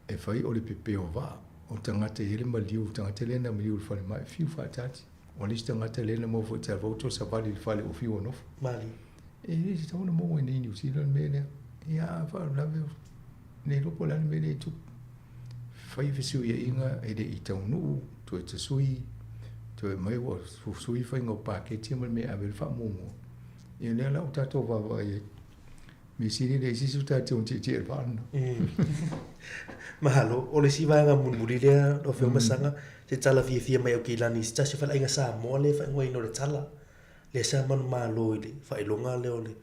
E fai o le pepe o vaa, o tagata e i ai le maliu, o tagata lea na maliu i le falemai, e fiu faatali. O le isi tagata lea na maua foi i Talavou toe savali i le fale ua fiu e nofo. E le tatau ona maua i nei Niu Sila le mea lea. Ia, a faalavelave, le iloa po o le a le mea lea e tupu. Fai fesuiaiga e le i taunuu, toe tasui, toe aumai ua sui faiga o paketi ma le mea e ave ai le faamuamua. Ia lea la ua tatou vaavaai ai. Mea sili e leai se isi o tatou e tietie i le vaa lena. Mahalo. O le isi vaega mulimuli lea lau Afioga Masaga, se tala fiafia mai Aukilani i se tasi o faleaiga Samoa lea e faaigoaina o le Tala, lea sa manumalo i le faailoga lea o le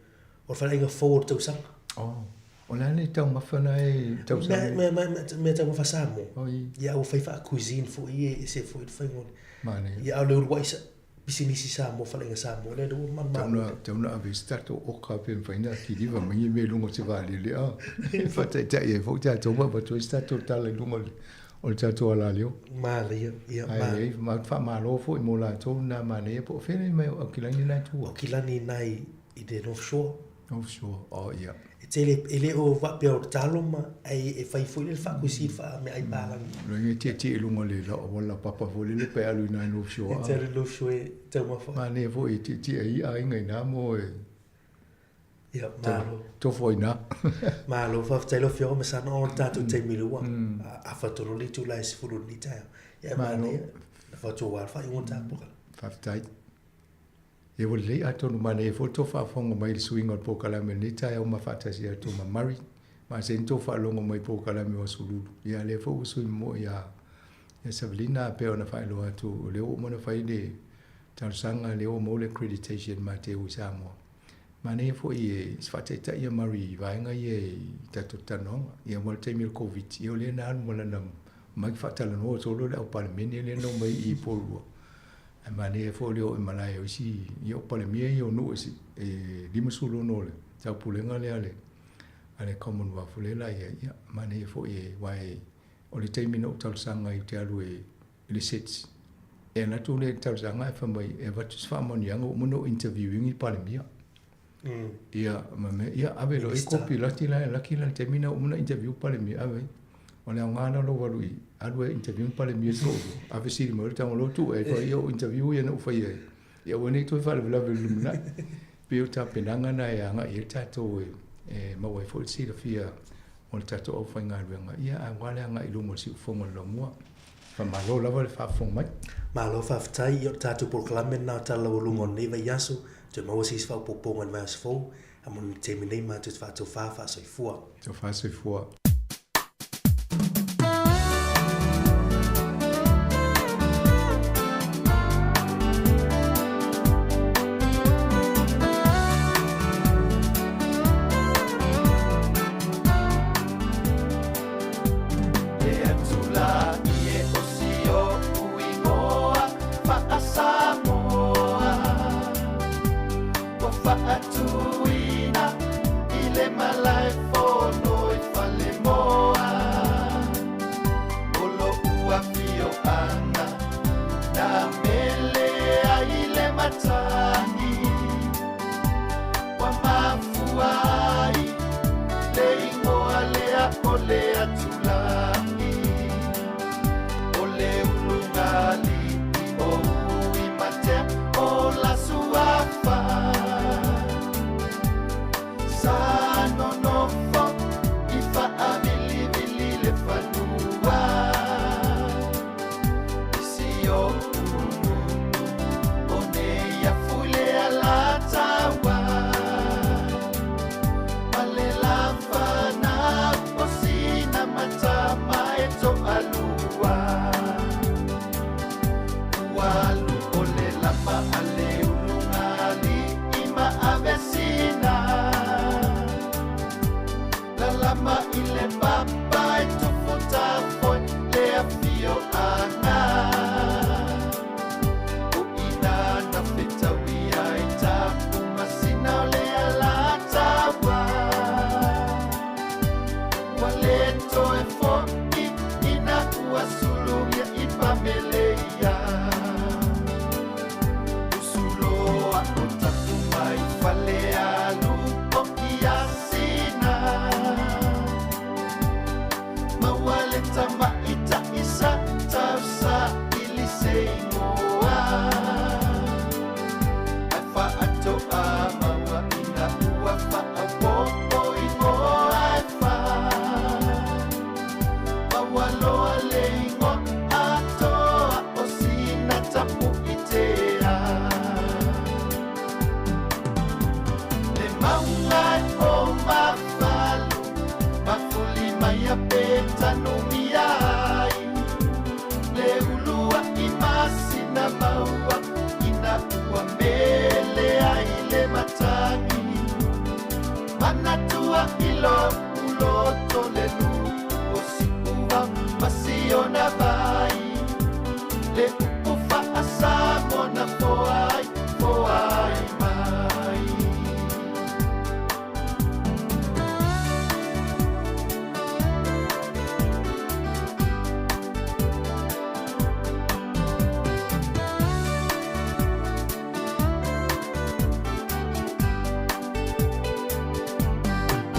O le faleaiga fou o le tausaga. Oh. O le a le taumafa na e tausaga? Mea, mea, mea, mea taumafa Samoa. Oh, ia, ua fai faa-cuisine foi e ese foi le faiga o le... Manaia. Ia, a o le uluai sa, pisinisi Samoa, faleaiga Samoa lea, lea ua manumalo. Tau na, tau na ave se tatou oka pe mafai na kiliva mai ni mea i luga o se vaalele a. E faataitai ai foi tatou ma avatu ai se tatou tala i luga o le tatou alaleo. Manaia, ia, Ae leai, ma faamalo foi mo latou na manaia po o fea mai o Aukilani na e tu ai? Aukilani nai i le North Shore. North Shore, oh ia. E tele, e le o faapea o le talo ma, ae e fai foi le faakusi faa meaai palagi. Loiga e tietie i luga o le auala laupapa foi lele pe alu i ina i North Shore. E te alu i North Shore e taumafa. Manaia foi e tietie ai aiga i ina mo e. Ia, malo. Tofo ai i ina. Malo, faafetai lau Afioga Masana ona o le tatou taimi lea ua afa tonu le itula e 10 i lenei taeao. Ia, manaia, na fautua le faaiuga o le tatou polokalame. Faafetai. Ia ua lelei atonu manaia foi le tou faafofoga mai i le suiga o le polokalame i lenei taeao ma faatasi atu ma Murray. Masani tou faalogo mai i polokalame o Aso Lulu. Ia lea foi ua sui momoe ia ia Savelina pei ona faailoa atu o lea ua uma ona fai le talosaga lea ua maua le accreditation ma te i Samoa. Manaia foi e se faataitai ia Murray i vaega ia i tatou talanoaga. Ia ma le taimi o le Koviti, ia o lea na alu ma lana mic faatalanoa solo le au Palemene lea na omai i i Porirua. Ae manaia foi le oo i malae o isi, ia o Palemia ia o nuu e 56 o le taupulega lea a le a le Commonwealth o lea la i ai, ia manaia foi e aua e o le taimi na ou talosaga ai ou te alu e i le SIDS. E alu atu le talosaga ae fai mai e avatu se faamanuiaga ua uma ona ou interview ina i Palemia. Ia ma mea, ia ave loa i kopi laki la laki la le taimi na uma ona interview Palemia ave. O le aoga la o lou alu i alu e interview ni Palemia se toalua, a fesili mai le tago loa tuu e fai ia o interview ia na ou faia ai. Ia aua ne i toe faalavelave i le lumanai. Pei o tapenaga na e agai i ai tatou e maua ai foi le silafia o le tatou aufaigaluega, ia aua le agai i luma o le siufofoga o le laumua. Faamalo lava le faafofoga mai. Malo faafetai, ia o le tatou polokalame lena o Tala Laualuga o lenei vaiaso, toe maua se isi faaopoopoga i le vaiaso fou, a mo le taimi nei matou te faatofa faasoifua. Tofa soifua. matagi Ua mafua ai le igoa lea o le Atulagi O le ulugalii o Uimatea o la suafa Sa nonofo i faavilivili le fanua I si o ululu o nei afu i le Alataua Ma le lafanau o sina matama e toalua Ua alu o le lama a le ulugalii ma ave sina Lalama i le papa e tufu tafoe le afioaga O ina na fetaui ai tapu masina o le Alataua Ua le toe fo'i ina ua sulugia i Pameleia Usuloa o tapu mai fale alu o Iasina Maua le tamaita'i sa tausaili se igoa Ae faatoa maua ina ua faaopoopo igoa e fa Maua loa le igoa atoa o sina Tapuitea Le mauga e o Mafalu Mafuli mai a Petanumia ai Le uluai masina maua Ina ua mele ai le matagi Manatua i lou loto le lu'u o Siuvao ma siona vai Le upu faa-Samoa na foai, foai mai.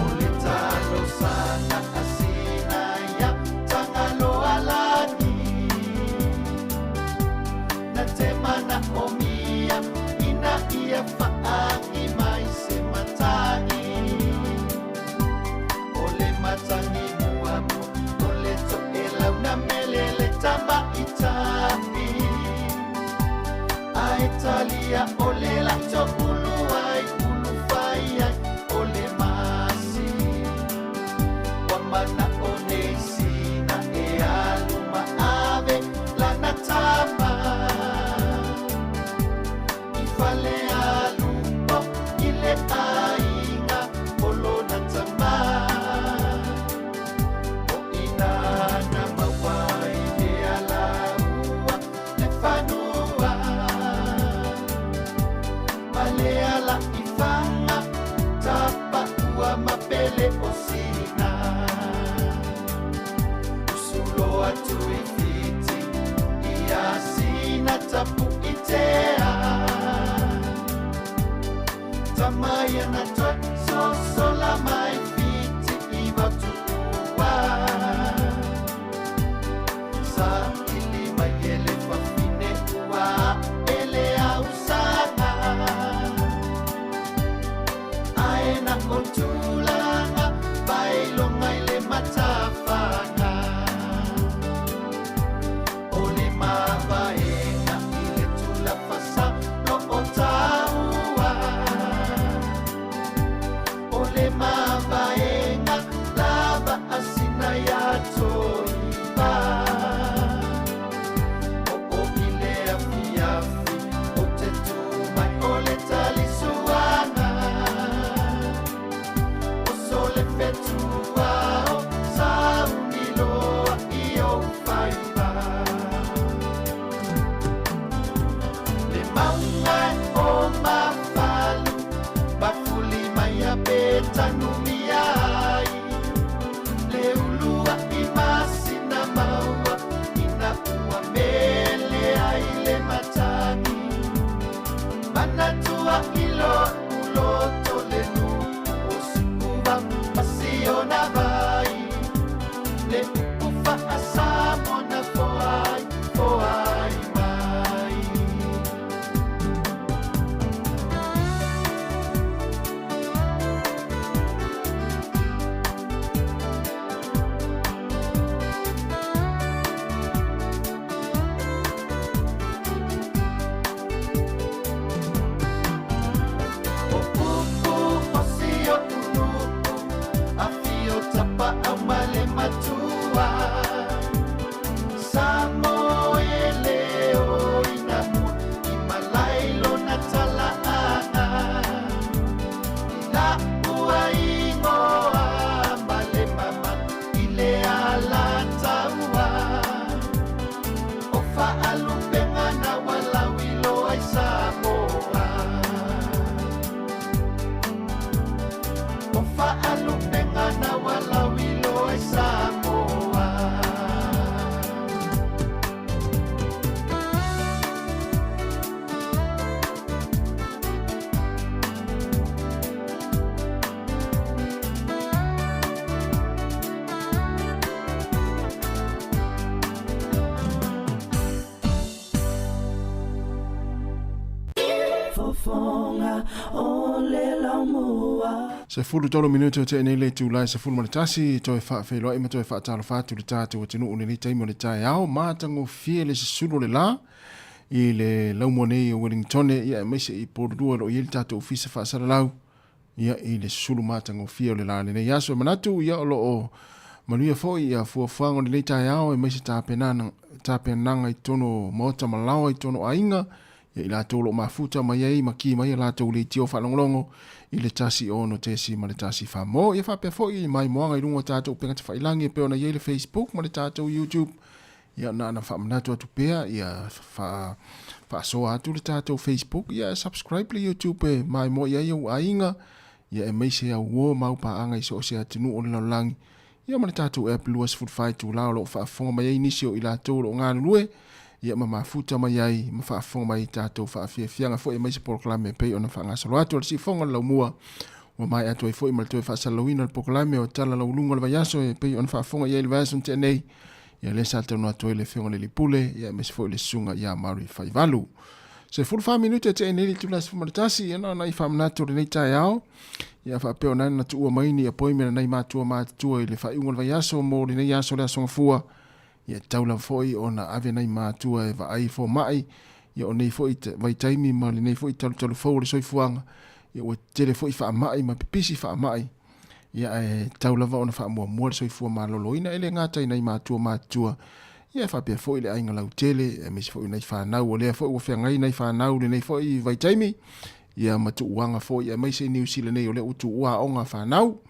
O le talosaga a sina iā Tagaloalagi Na te manaomia ina ia faagi mai se matagi O le matagi muamua o le toelau na mele le tamaitai Ae talia o le laito ulu ai ulu fai ai o le masi Ua manao nei sina e alu ma ave lana tama I fale alu o i le aiga o lona tama O ina na maua ai le alaua le fanua Ma le ala i faga tapaua ma pele o sina Usulo atu i Fiti ia sina Tapuitea Tama ia na toe sosola mai Fiti i Vautuua Saili mai e le fafine ua ae le ausaga Ae na o tulaga pailoga i le matafaga O le mavaega i le tulafasa lo o taua. Siufofoga o le Laumua. 13 minute o tea nei le itula e 11, toe faafeiloai ma toe faatalofa atu i le tatou atunuu i lenei taimi o le taeao. Matagofie le susulu o le la i le laumua nei o Wellingtone, ia aemaise i Porirua o lo o i ai le tatou ofisa faasalalau, ia i le susulu matagofie o le la lenei aso. E manatu ia o lo o manuia foi ia fuafuaga o lenei taeao aemaise tapenaga, tapenaga i totonu o maota ma laoa i totonu o aiga, ia i latou o lo o mafuta mai ai ma ki mai a latou leitio faalogologo i le 1 6.1 mo. Ia faapea foi i maimoaga i luga o tatou upega tafailagi e pei ona i ai le Facebook ma le tatou YouTube. Ia na ona faamanatu atu pea, ia fa, faasoa atu le tatou Facebook, ia subscribe le YouTube e maimoa i ai ou aiga, ia aemaise au uo ma au paaga i so o se atunuu o le lalolagi. Ia ma le tatou app 24 itula o lo o faafofoga mai ai nisi o i latou o lo o galulue, ia ma mafuta mai ai ma faafofoga mai i tatou faafiafiaga foi aemaise polokalame e pei ona faagasolo atu. O le siufofoga o le laumua ua maea atu ai foi ma le toe faasalalauina o le polokalame o Tala Lauuluga o le Vaiaso e pei ona faafofoga i ai i le vaiaso na tea nei. Ia lea sa talanoa atu ai le Afioga i le Alii Pule, ia aemaise foi le Susuga ia Mary Faivalu. 14 minute e tea nei le itula e 11, ia na ona i faamanatu o lenei taeao. Ia faapea ona na tuua mai ni appointment a nai matua matutua i le faaiuga o le vaiaso mo lenei aso le Aso Gafua. Ia tatau lava foi ona ave nai matua e vaai fomai, ia o nei foi vaitaimi ma lenei foi talutalu fou o le soifuaga, ia ua tele foi faamai ma pipisi faamai. Ia ae tatau lava ona faamuamua le soifua maloloina e le gata i nai matua matutua, ia faapea foi le aiga lautele, aemaise foi nai fanau. O lea foi ua feagai nai fanau i lenei foi vaitaimi, ia ma tuuaga foi, aemaise i Niu Sila nei o lea ua tuua aoga a fanau.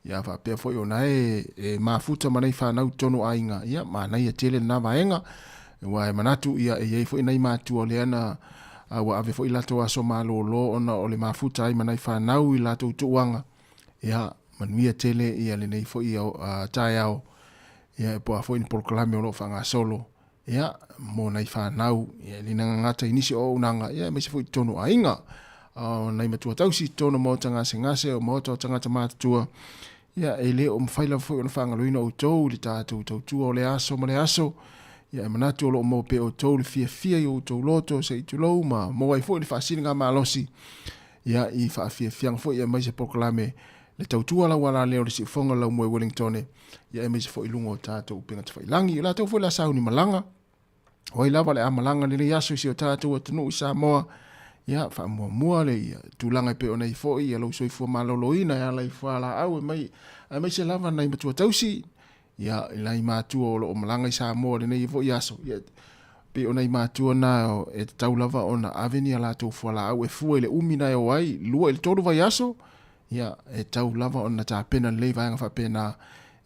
Ia faapea foi ona e, e mafuta ma nai fanau i totonu o aiga, ia manaia tele lena vaega. Aua e manatu ia e i ai foi nai matua o lea na ua ave foi latou aso malolo ona o le mafuta ai ma nai fanau i latou tuuaga. Ia, manuia tele ia lenei foi taeao, ia po o a foi ni polokalame o lo o faagasolo, ia, mo nai fanau, ia, e le gagata i nisi o auaunaga, ia, aemaise foi i totonu o aiga. O nai matua tausi i totonu o maota gasegase, o maota o tagata matutua, ia, e le o mafai lava foi ona faagaloina outou i le tatou tautua o le aso ma le aso, ia, e manatu o lo o maua pea e outou le fiafia i o outou loto se i tulou ma maua ai foi le faasiligamalosi Ia, i faafiafiaga foi aemaise polokalame le tautua lauala lea o le siufofoga o le laumua i Wellingtone, ia aemaise foi i luga o tatou upega tafailangi. O latou foi la sauni malaga, o ai lava le a malaga lenei aso i si o tatou atunuu i Samoa, ia faamuamua le ia, tulaga e pei ona i foi ia lou soifua maloloina e ala i fualaau e mai, aemaise lava nai matua tausi, Ia, i nai matua o lo o malaga i Samoa i lenei foi aso, ia, pei o nai matua na e tatau lava ona ave ni a latou fualaau e fua i le umi na e o ai, 2 i le 3 vaiaso, ia, e tatau lava ona tapena lelei vaega faapena,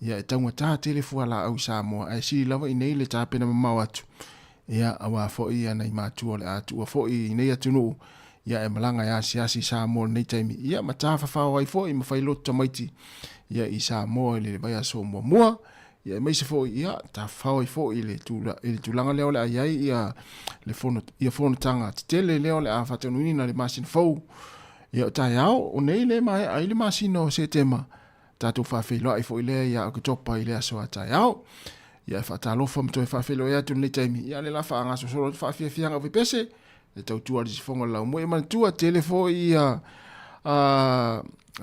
ia, e taugata tele fualaau i Samoa, ae sili lava i inei le tapena mamao atu, ia, aua foi ia nai matua o le a tuua foi i nei atunuu, ia e malaga e asiasi i Samoa i lenei taimi, ia ma tafafao ai foi ma fai lotu tamaiti ia i Samoa i le vaiaso muamua, ia aemaise foi ia tafafao ai foi i le tula, i le tulaga lea o le a i ai ia le fono, ia fonotaga tetele lea o le a faataunuuina i le masina fou. Ia o taeao, o nei le maea ai le masina o Setema, tatou faafeiloai foi lea ia Oketopa i le aso a taeao. Ia e faatalofa ma toe faafeiloai atu i lenei taimi, ia le la faagasosolo atu faafiafiaga o pepese, le tautua a le sifoga o le laumua. E manatua tele foi ia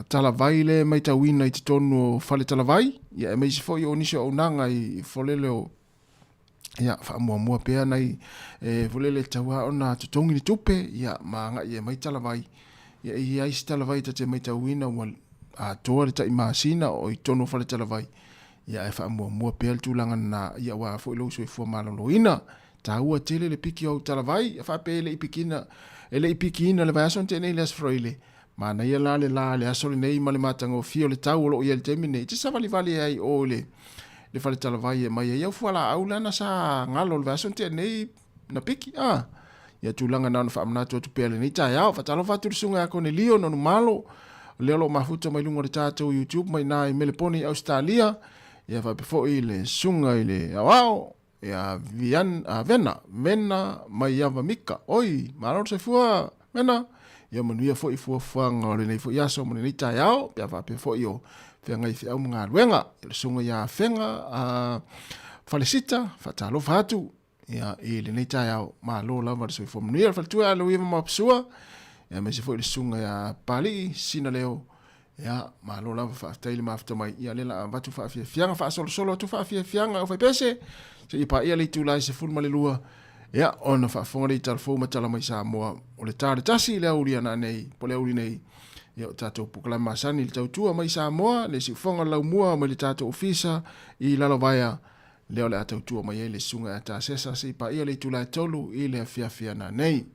talavai le maitauina i totonu o fale talavai, ia aemaise foi o nisi o auaunaga i folele o ia faamuamua pea nai e folele e tatau lava ona totogi le tupe, ia ma agai e aumai talavai. Ia e i ai se talavai ta te maitauina ua atoa le tai masina o i totonu o fale talavai, ia ae faamuamua pea le tulaga lena, ia aua foi lou soifua maloloina. Taua tele le piki o au talavai, e faapea e le i pikina, e le i pikiina le vaiaso na tea nei i le Aso Faraile. Manaia la le la le aso lenei ma le matagofie o le tau o lo o i ai i le taimi nei, e te savalivali ai i o i le, le fale talavai e aumai ai au fualaau lana sa galo le vaiaso na tea nei na piki, a. Ia tulaga na ona faamanatu atu pea lenei taeao. Faatalofa atu i le susuga ia Konelio Nonumalo, lea o lo o mafuta mai luga o le tatou YouTube mai i ina i Melepone i Ausetalia. Ia faapea foi le susuga i le Aoao, Ia Vian, a Vena, Vena Maiava Mika. Oi, malo le soifua, Vena. Ia manuia foi fuafuaga o lenei foi aso ma lenei taeao, pe a faapea foi o feagai feau ma galuega. Ia le susuga ia Afega, a Falesita, faatalofa atu ia, i lenei taeao, malo lava le soifua manuia. Le faletua ia Aloia Mamapsua, Aemaise foi le susuga ia Papalii Sinaleo, ia, malo lava faafetai le mafuta mai. Ia lea la avatu faafiafiaga faasolosolo atu faafiafiaga au faipese seia paia le itula e 12, ia ona faafofoga lea i tala fou ma tala mai Samoa. O le ta le tasi i le aoauli a nanei po o le aoauli nei, ia o tatou polokalame masani i le tautua mai Samoa, le siufofoga o le laumua mai le tatou ofisa i Lalovaea, lea o le a tautua mai ai le susuga ia Tasesa seia paia le itula e 3 i le afiafi a nanei.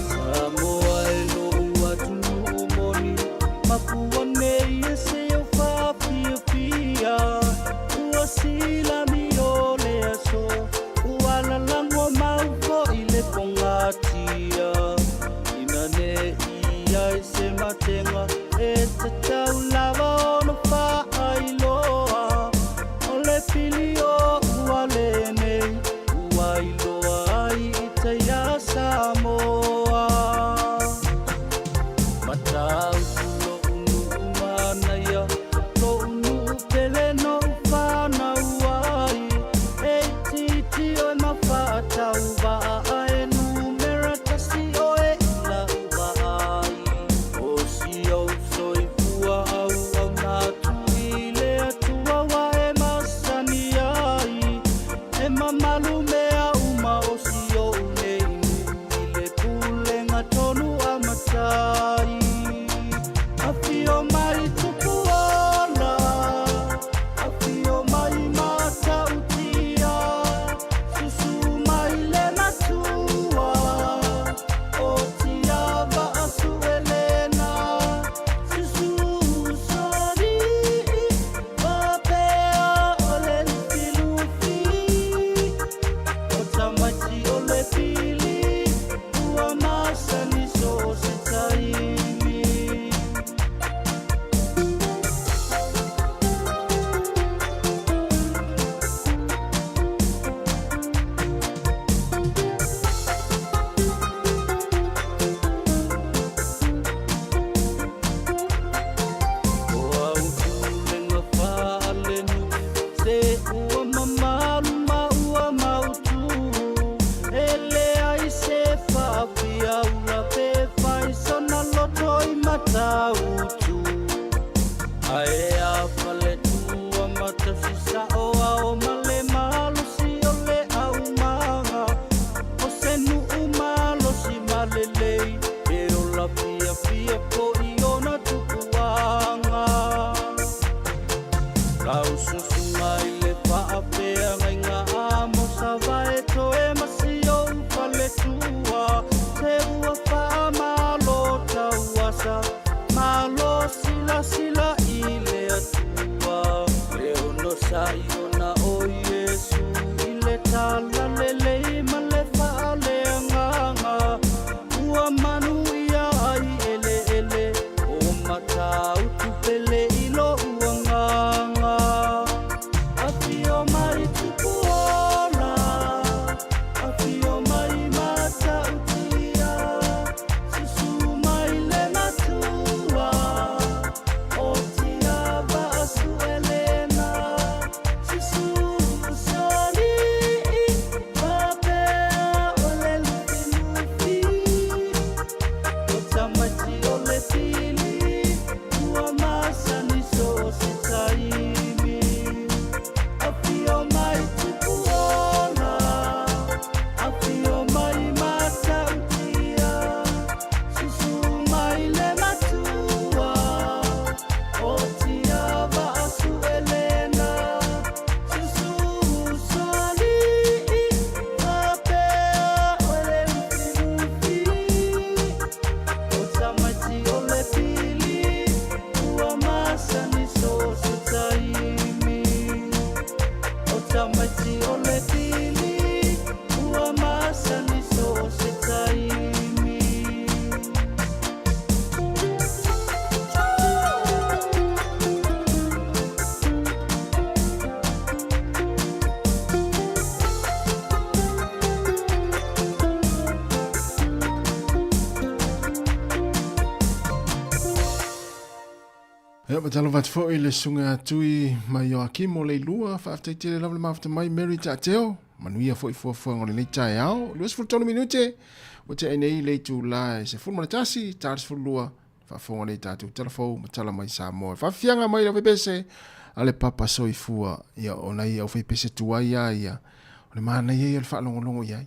Samoa e lou atunuu moni, makua nei e se au faafiafia. Ua silami o le aso, ua lalago mau foi. Ia, faatalofa atu foi i le susuga ia Tui mai Ioakimo Leilua, faafetai tele lava le mafuta mai Mary Taateo, manuia foi fuafuaga o lenei taeao. 23 minute, ua tea nei le itula e 11, ta le 12, faafofoga nei tatou tala fou ma tala mai Samoa. Faafiafiaga mai le aufaipese a le papa soifua, ia o nai aufaipese tuai lava ia, o le manaia ia o le faalogologo i ai.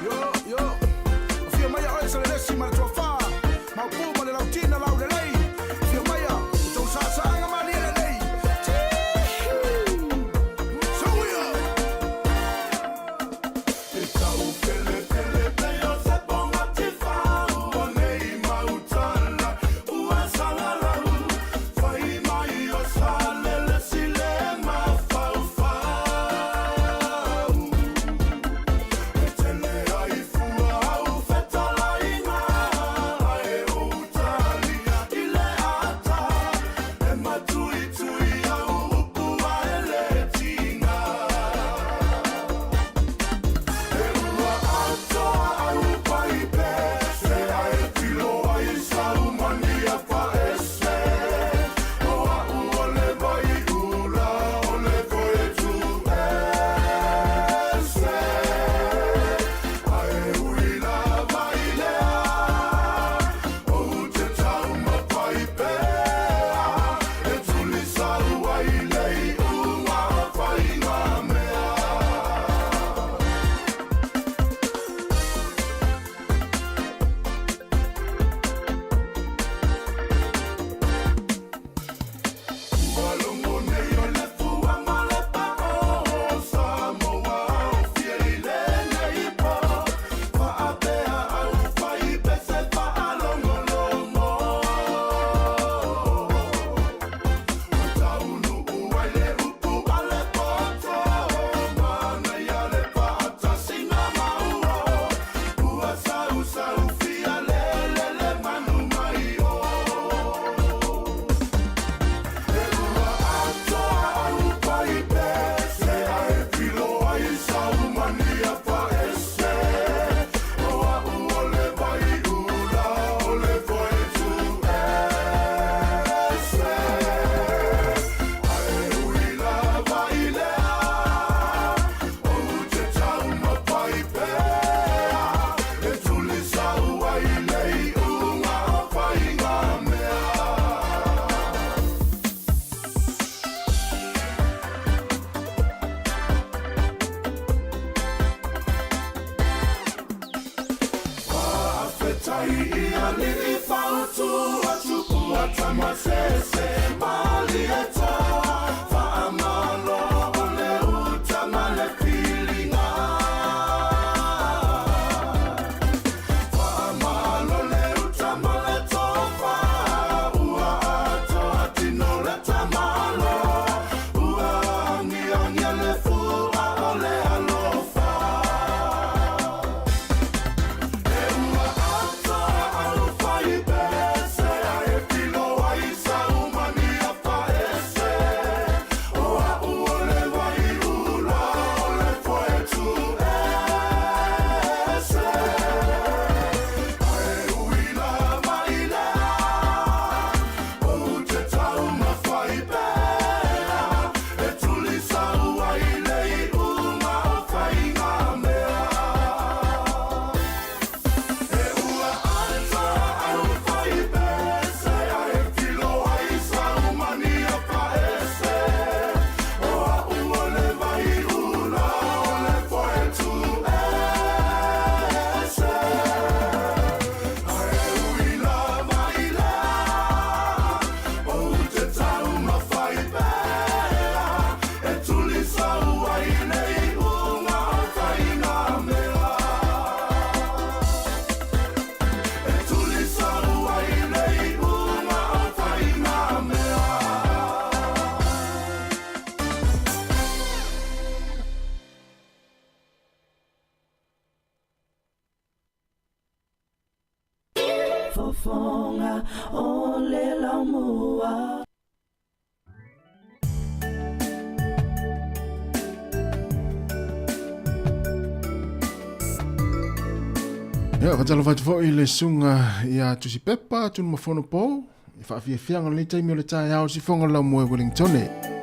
Yo, yo. Afio mai oe Salelesi ma le Toafa, Maopu ma le Lautina Laulelei. Afio mai o tou saasaaga malie lelei. Suia! E tau pele pele o se ponga tifau o nei mautala ua sangalau fai mai o Salelesi le mafaufau. E tele ai fua au fetalaiga ae ou talia i le ata e matuitui au upu ae le tiga. E ua atoa au paipe se ae tilo ai saumania faese. O au o le vaiula o le foetu ese. Ae ui lava i lea ou te taumafai pea e tulisau ai le iuga o faigamea. Ua logo nei o le fua ma le pao Samoa o fia i lenei po faapea au fai pese faalogologo. Ua taunuu ai le upu a le poto manaia le faatasiga mauo. Ua sausau fia lelele manu mai o. E ua atoa au paipe se ae filo ai saumania faese. O au o le vaiula o le foetu ese. Ae ui lava i lea ou te taumafai pea e tulisau ai le iuga o faigamea. Faafetai i alii fautua tupua tamasese malietoa faamalo o le uta ma le filiga. Faamalo le uta ma le tofa ua atoa tino le tamalo ua agiagia le fua o le alofa. E ua atoa au fai pese ae filo ai saumania faese. O au o le vaiula o le foetu ese. Ae ui lava i lea ou te taumafai pea e tulisau ai le iuga o faigamea. E ua atoa au fai pese ae filo ai saumania faese. O au o le vaiula o le foetu ese. Ae ui lava i lea ou te taumafai pea e tulisau ai le iuga o faigamea. E tulisau ai le iuga o faigamea. Fofoga o le laumua. Ia, faatalofa atu foi i le susuga ia Tusipepa Tunumafono Po i faafiafiaga o lenei taimi o le taeao sifoga o le laumua i Wellingtone.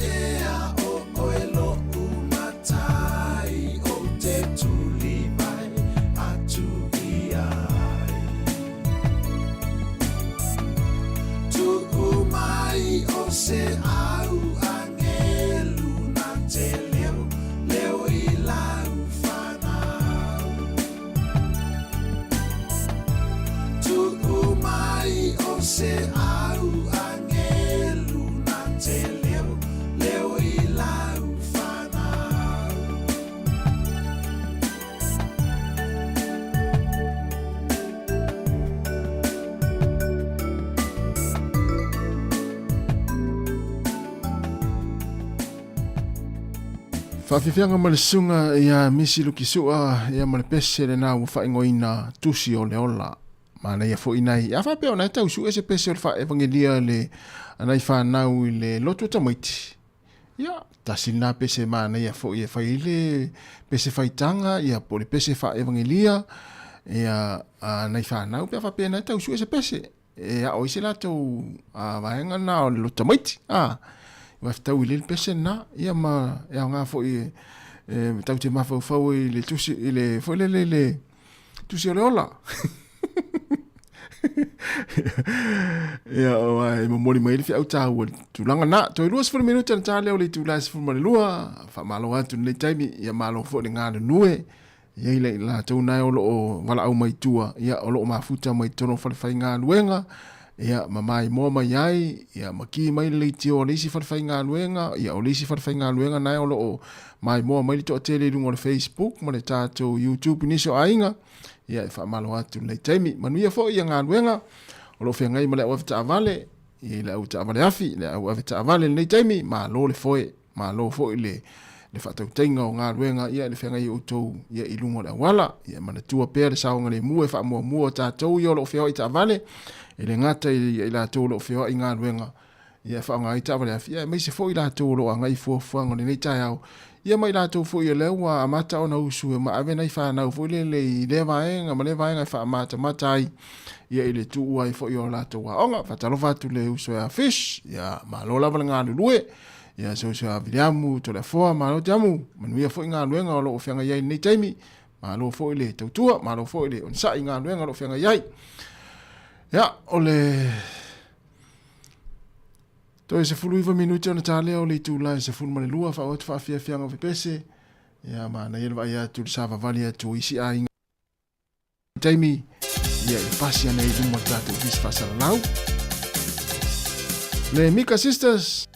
ea o oe loʻu matai Ou te tuli mai atu i ai Tuu mai o se au angelu Na te leo, leo i lau whanau Tuu mai o se au angelu Na te leo, leo i lau whanau Faafiafiaga ma le susuga ia Misi Lukisu'a ia ma le pese lena ua faaigoaina Tusi o le Ola. Manaia foi nai, a faapea o na e tau sue se pese o le faaevagelia le nai fanau i le lotu o tamaiti. Ia, tasi lena pese manaia foi e fai ai le pese faitaga, ia po o le pese faaevagelia ia a nai fanau pe a faapea na e tau sue se pese. E ao ai se latou vaega na o le lotu tamaiti. A, ua fetau i le pese na, ia ma e aoga foi e tau te mafaufau i le tusi, i le, foi lele i le tusi o le ola. Ia, o e momoli mai le feau tāua le tulaga na. Toe 20 minuta na tā lea o le itula e 12, faamalo atu lenei taimi, ia malo foi le galulue. E i ai i latou na o lo o valaau mai tua, ia, o lo o mafuta mai totonu o falefaigaluega, ia, ma maimoa mai ai, ia, ma ki mai le leitio a le isi falefaigaluega, ia, o le isi falefaigaluega na o lo o maimoa mai le toatele i luga o le Facebook ma le tatou YouTube i nisi o aiga, ia, e faamalo atu lenei taimi. Manuia foi ia galuega o lo o feagai ma le au avetaavale, i le au taavale afi, le au avetaavale i lenei taimi, malo le foe. Malo foi le le faatautaiga o galuega ia le feagai outou ia i luga o le auala. Ia manatua pea le saogalemu e faamuamua o tatou ia o lo o feoai taavale, e le gata i i latou o lo o feoai i galuega ia e faaaoga ai taavale afi, ia aemaise foi i latou o lo o agai i fuafuaga o lenei taeao, ia ma i latou foi o lea ua amata ona usu e ma ave nai fanau foi lele i lea vaega ma lea vaega e faamatamata ai ia i le tuua ai foi o latou aoga. Faatalofa atu le uso ia Fish, ia malo lava le galulue. Ia se uso ia Viliamu Toleafoa, malo te amu, manuia foi galuega o lo o feagai ai i lenei taimi, malo foi le tautua, malo foi le onosai i galuega o lo o feagai ai. Ia, o le toe 19 minute ona ta lea o le itula e 12 faaauau atu faafiafiaga o pepese, ia manaia le vaai atu i le savavali atu o isi aiga. Taimi, ia e pasi ana i luma o le tatou ofisa faasalalau. Le Mika Sisters.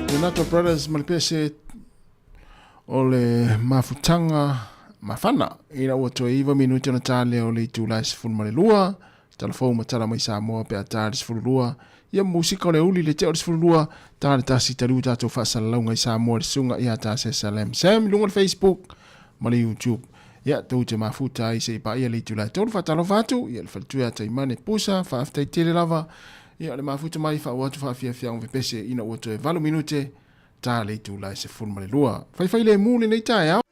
Donato Brothers ma le pese o le mafutaga mafana ina ua toe 9 minute ona ta lea o le itula e 12 tala fou ma tala mai Samoa pe a ta le 12 ia musika o le uli le tea o le 12 ta le tasi taliu tatou faasalalauga i Samoa le susuga ia ta se Salem Sam i luga o le Facebook ma le YouTube ia tou te mafuta ai se i paia le itula e 3 faatalofa atu ia le faletua ia Taimane Pusa faafetai tele lava ia o le mafuta mai faauu atu faafiafiaga pepese ina ua toe 8 minute ta le itula e 12. Faifai lemu lenei taeao.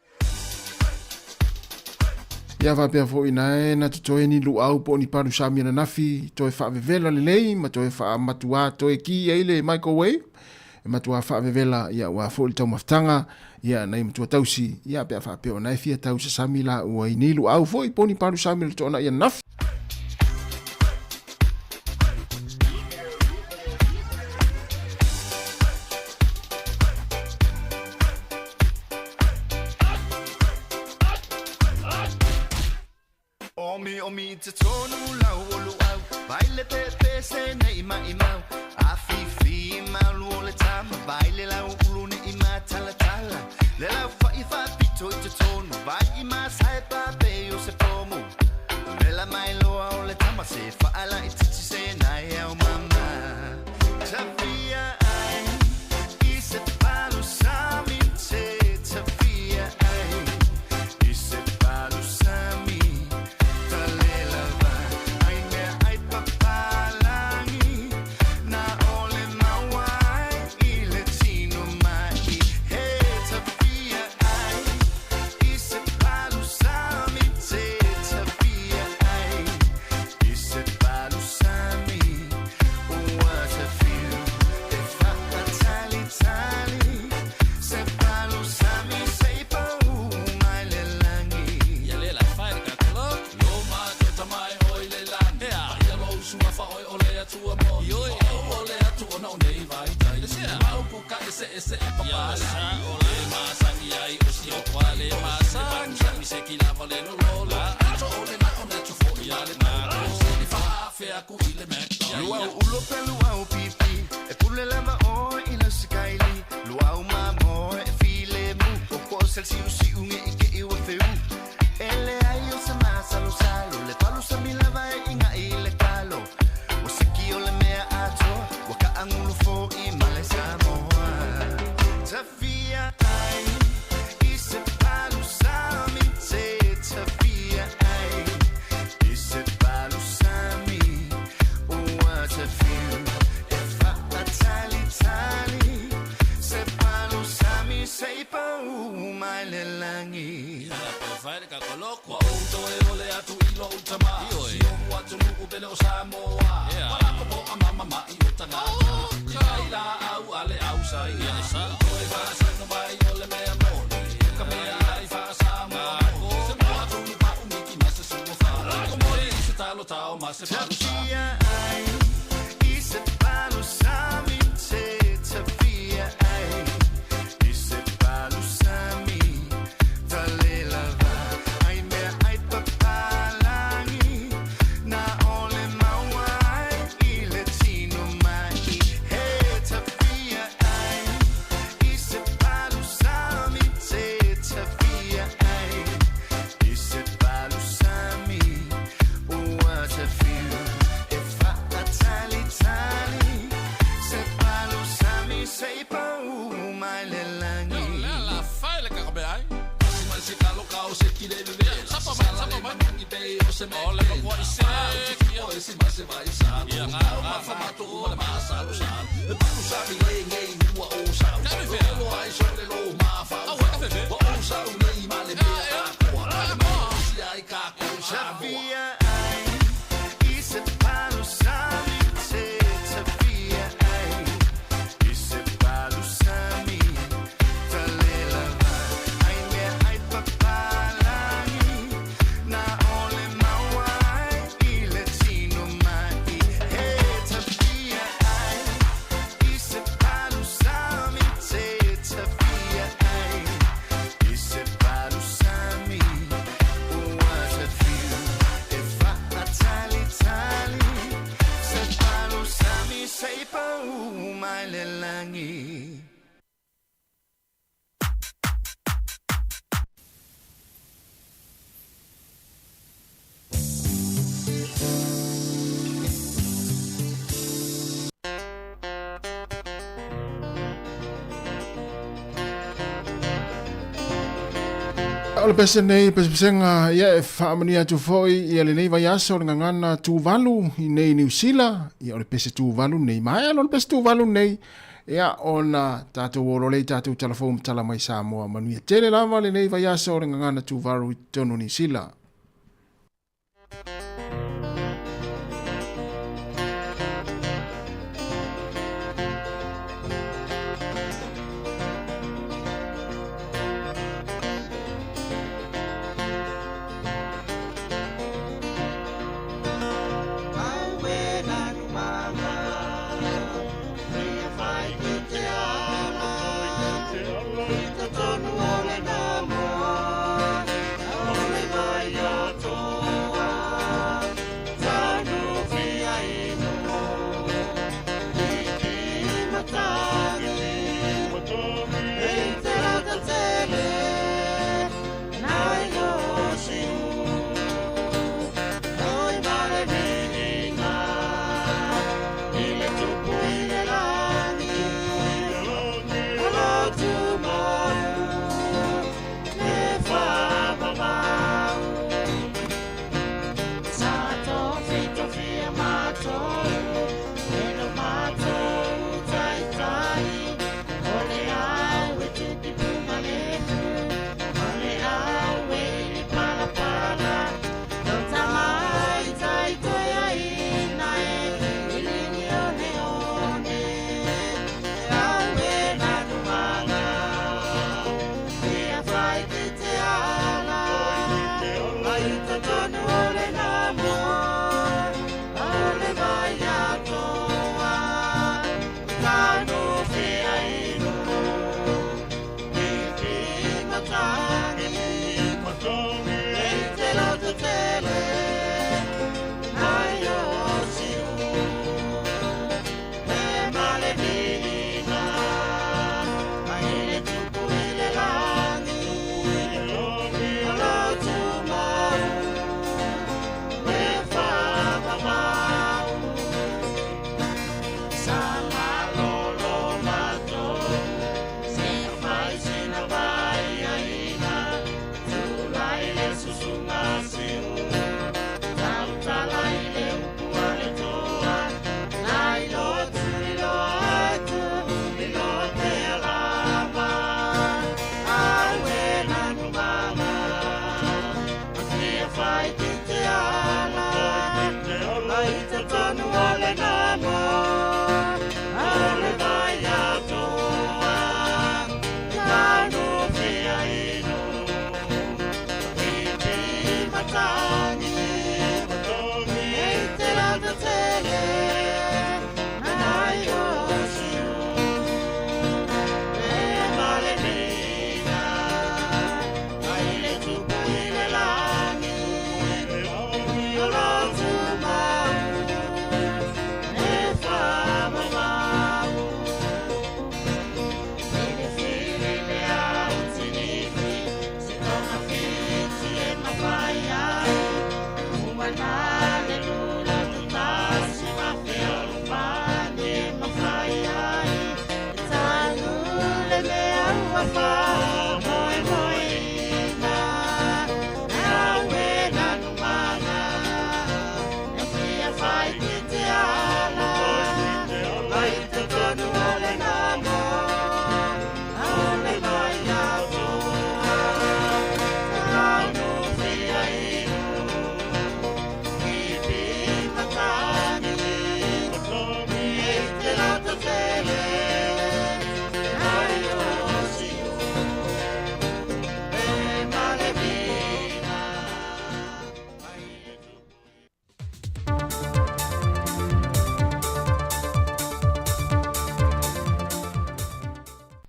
Ia faapea foi na e na totoe ni luau po o ni palu sami ananafi toe faavevela lelei ma toe faamatuā toe ki ai le microwave e matuā faavevela ia aua foi le taumafataga ia nai matua tausi ia pe a faapea o na e fia tau sasami la ua i nei luau foi po o ni palu sami o le toonai ananafi. Omi omi te tonu lau o luau Vai le pepe se nei mai mau A fi fi malu o le tama Vai le lau ulu ne i ma tala tala Le lau fa i fa pito i te tonu Vai i ma sai pa pe o se pomu Vela mai loa o le tama se fa ala i titi se nai au mama Tafia ai i se palu sami te Tafia ai i se palu sami Talela vai ai mea ai papalangi Na ole mauai i le tino mai He tafia ai i se palu sami te Tafia ai i se palu sami Ua tafiu e whaatali tali Se palu sami se i pau mai le langi Ia le la fai le katalo Lo ma te tamai oi le langi Ia lo usua fa oi o le atua mo Ioi o o le atua na o nei vai tai Mau ku ka ese ese e papa sa o le masangi ai o si o kwa le masangi Mi se ki lava le lo lo la Ato o le na o na tu fo ia le na Se ni fa fe aku i le mek Luau ulo pe luau pipi E pule lava o i la sikaili Luau ma mo e file mu O ko Se le siusiu ge i ke i ua feu. E leai o se masalosalo le palu sami lava e igaʻi i le kalo. Ua siki o le mea atoa ua kaʻagulu foʻi ma le Samoa. Tafia ai i se palu sami se tafia ai i se palu sami ua tafiu e faatalitali se palu sami se i pau mai le lagi. Ua ou toe ole atu i lou tama. Si ou atunuu pele o Samoa. Ua lako po'a ma mama'i o tagata. I kai laau a le au saina. Toe faasino mai o le mea moni. Ka mea ai faa-Samoa moni. Se moa tunu pa'u miki ma se suafa. Lako moli i se talo tao ma se palu sami. Tafia ai i se palu sami se tafia ai i se palu sami talelava ai mea ai papalagi na ole maua ai i le tino mai. He tafia ai i se palu sami se tafia ai i se palu sami ua tafiu e faatalitali se palu sami se i pau mai le lagi. La fai le kakabe ai. Si mai se kalo kao se kile veve. Sapa mai, sapa mai. I pe o se me. Ole makua i se. O e si mai se vai sa. Au ma fa ma tu ma le ma sa lo sa. Le palu sami le ngei ua o sa. Lo ai so le lo ma fa. Wa o sa u nei ma le mea a kua. Le ma si ai ka ko sa moa. Tafia ai i se palu sami se tafia ai i se palu sami talelava ai mea ai papalagi na ole maua ai i le tino mai. He tafia ai i se palu sami se tafia ai i se palu sami ua tafiu e faatalitali se palu sami se i pau mai le lagi. O le pese nei, pesepesega ia e faamanuia atu foi ia lenei vaiaso o le gagana Tuvalu i nei Niu Sila. Ia o le pese Tuvalu nei, maea loa le pese Tuvalu nei, ia ona tatou o loa lea i tatou talafou ma tala mai Samoa. Manuia tele lava lenei vaiaso o le gagana Tuvalu i totonu o Niu Sila.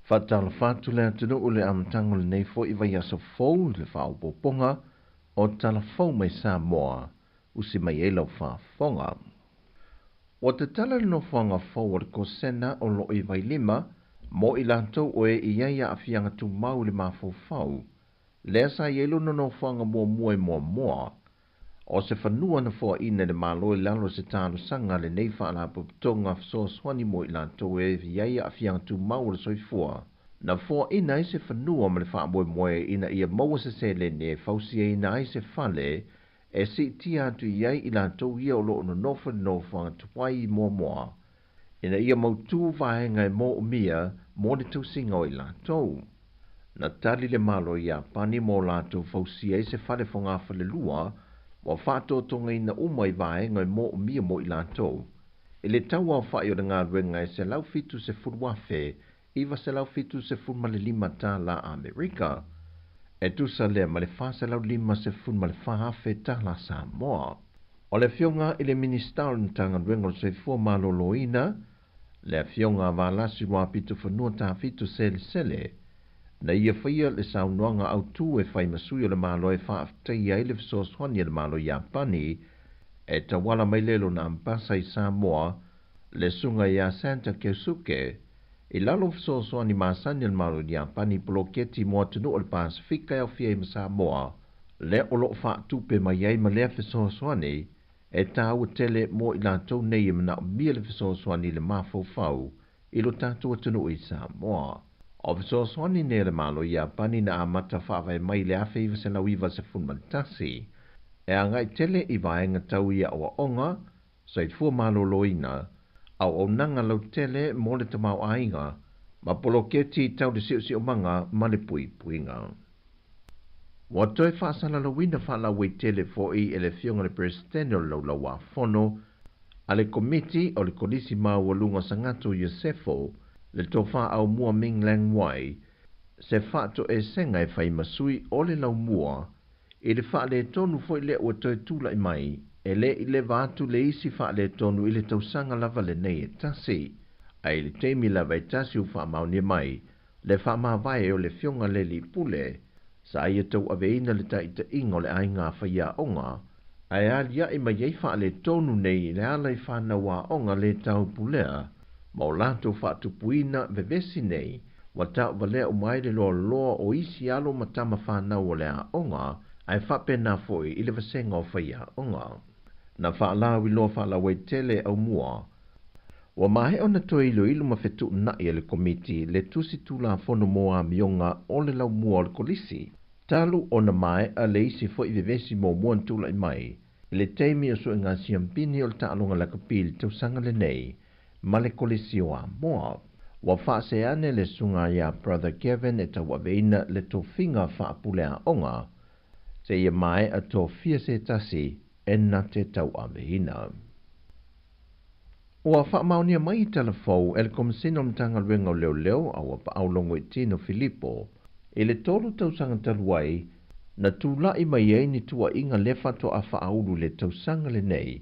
Faatalofa atu le atunuu i le amataga o lenei foi vaiaso fou i le faaopoopoga o Tala Fou mai Samoa, usi mai ai lau faafofoga. Ua tatala le nofoaga fou o le Kosena o lo o i Vailima mo i latou o e i ai aafiaga tumau i le mafaufau, lea sa i ai lona nofoaga muamua i Moamoa. O se fanua na foaina e le Malo i lalo o se talosaga a lenei Faalapotopotoga Fesoasoani mo i latou e i ai aafiaga tumau o le soifua, na foaina ai se fanua ma le faamoemoe ina ia maua se seleni e fausiaina ai se fale e siitia atu i ai i latou ia o lo o nonofo i le nofoaga tuai i Moamoa, ina ia mautu vaega e moomia mo le tausiga o i latou. Na tali le Malo o Iapani mo latou fausia ai se fale fogafalelua ua faatotogaina uma i vaega e moomia mo i latou, i le tau aofai o le galuega e $170,975 tālā Amerika, e tusa lea ma le $454,000 tālā Samoa. O le Afioga i le Minisita o le Matagaluega o le Soifua Maloloina, le Afioga a Valasi Luapitofanua Tafito Selesele, na ia faia le saunoaga autu e fai ma sui o le Malo e faafetaia ai le fesoasoani a le Malo Iapani e tauala mai lea i lona ambasa i Samoa, le Susuga ia Santa Keisuke, i lalo o fesoasoani masani a le Malo Iapani i poloketi mo atunuu o le Pasefika e aofia ai ma Samoa, lea o lo o faatupe mai ai ma lea fesoasoani e taua tele mo i latou nei e manaomia le fesoasoani i le mafaufau i lo tatou atunuu i Samoa. O fesoasoani nei a le Malo Iapani na amata faavae mai i le 1991 e agai tele i vaega tau i aoaoga, soifua maloloina, auaunaga lautele mo le tamaoaiga, ma poloketi tau le siosiomaga ma le puipuiga. Ua toe faasalalauina faalauaitele foi e le Afioga i le Peresetene o le Laulau-a-Fono a le Komiti o le Kolisi Maualuga o Sagato Iosefo, le Tofa Aumua Ming Leng Wai, se faatoesega e fai ma sui o le laumua i le faaletonu foi lea ua toe tulai mai e le i leva atu le isi faaletonu i le tausaga lava lenei e tasi. Ae i le taimi lava e tasi ua faamaonia mai le faamavae o le Afioga le Alii Pule, sa ia tauaveina le taitaiga o le aiga faiaoga, ae aliae mai ai faaletonu nei i le ala i fanau aoga le taupulea ma o latou faatupuina vevesi nei ua tauvalea uma ai le loaloa o isi alo ma tama fanau o le aoga ae faapena foi i le vasega o faiaoga. Na faalauiloa faalauaitele Aumua. Ua maea ona toe iloilo ma fetuunai e le Komiti le Tusi Tulafono mo Amioga o le Laumua o le Kolisi, talu ona maea le isi foi vevesi muamua na tulai mai i le taimi o suega siampini o le taaloga lakapi i le tausaga lenei ma le Kolisi o Amoa. Ua faasee ane le susuga ia Brother Kevin e tauaveina le tofiga faapuleaoga seia maea tofia se tasi e na te tauaveina. Ua faamaonia mai i tala fou e le Komesina o le Matagaluega o Leoleo a ua paau Logoitino Filipo i le tolu tausaga talu ai na tulai mai ai ni tuuaiga lea faatoa faaulu i le tausaga lenei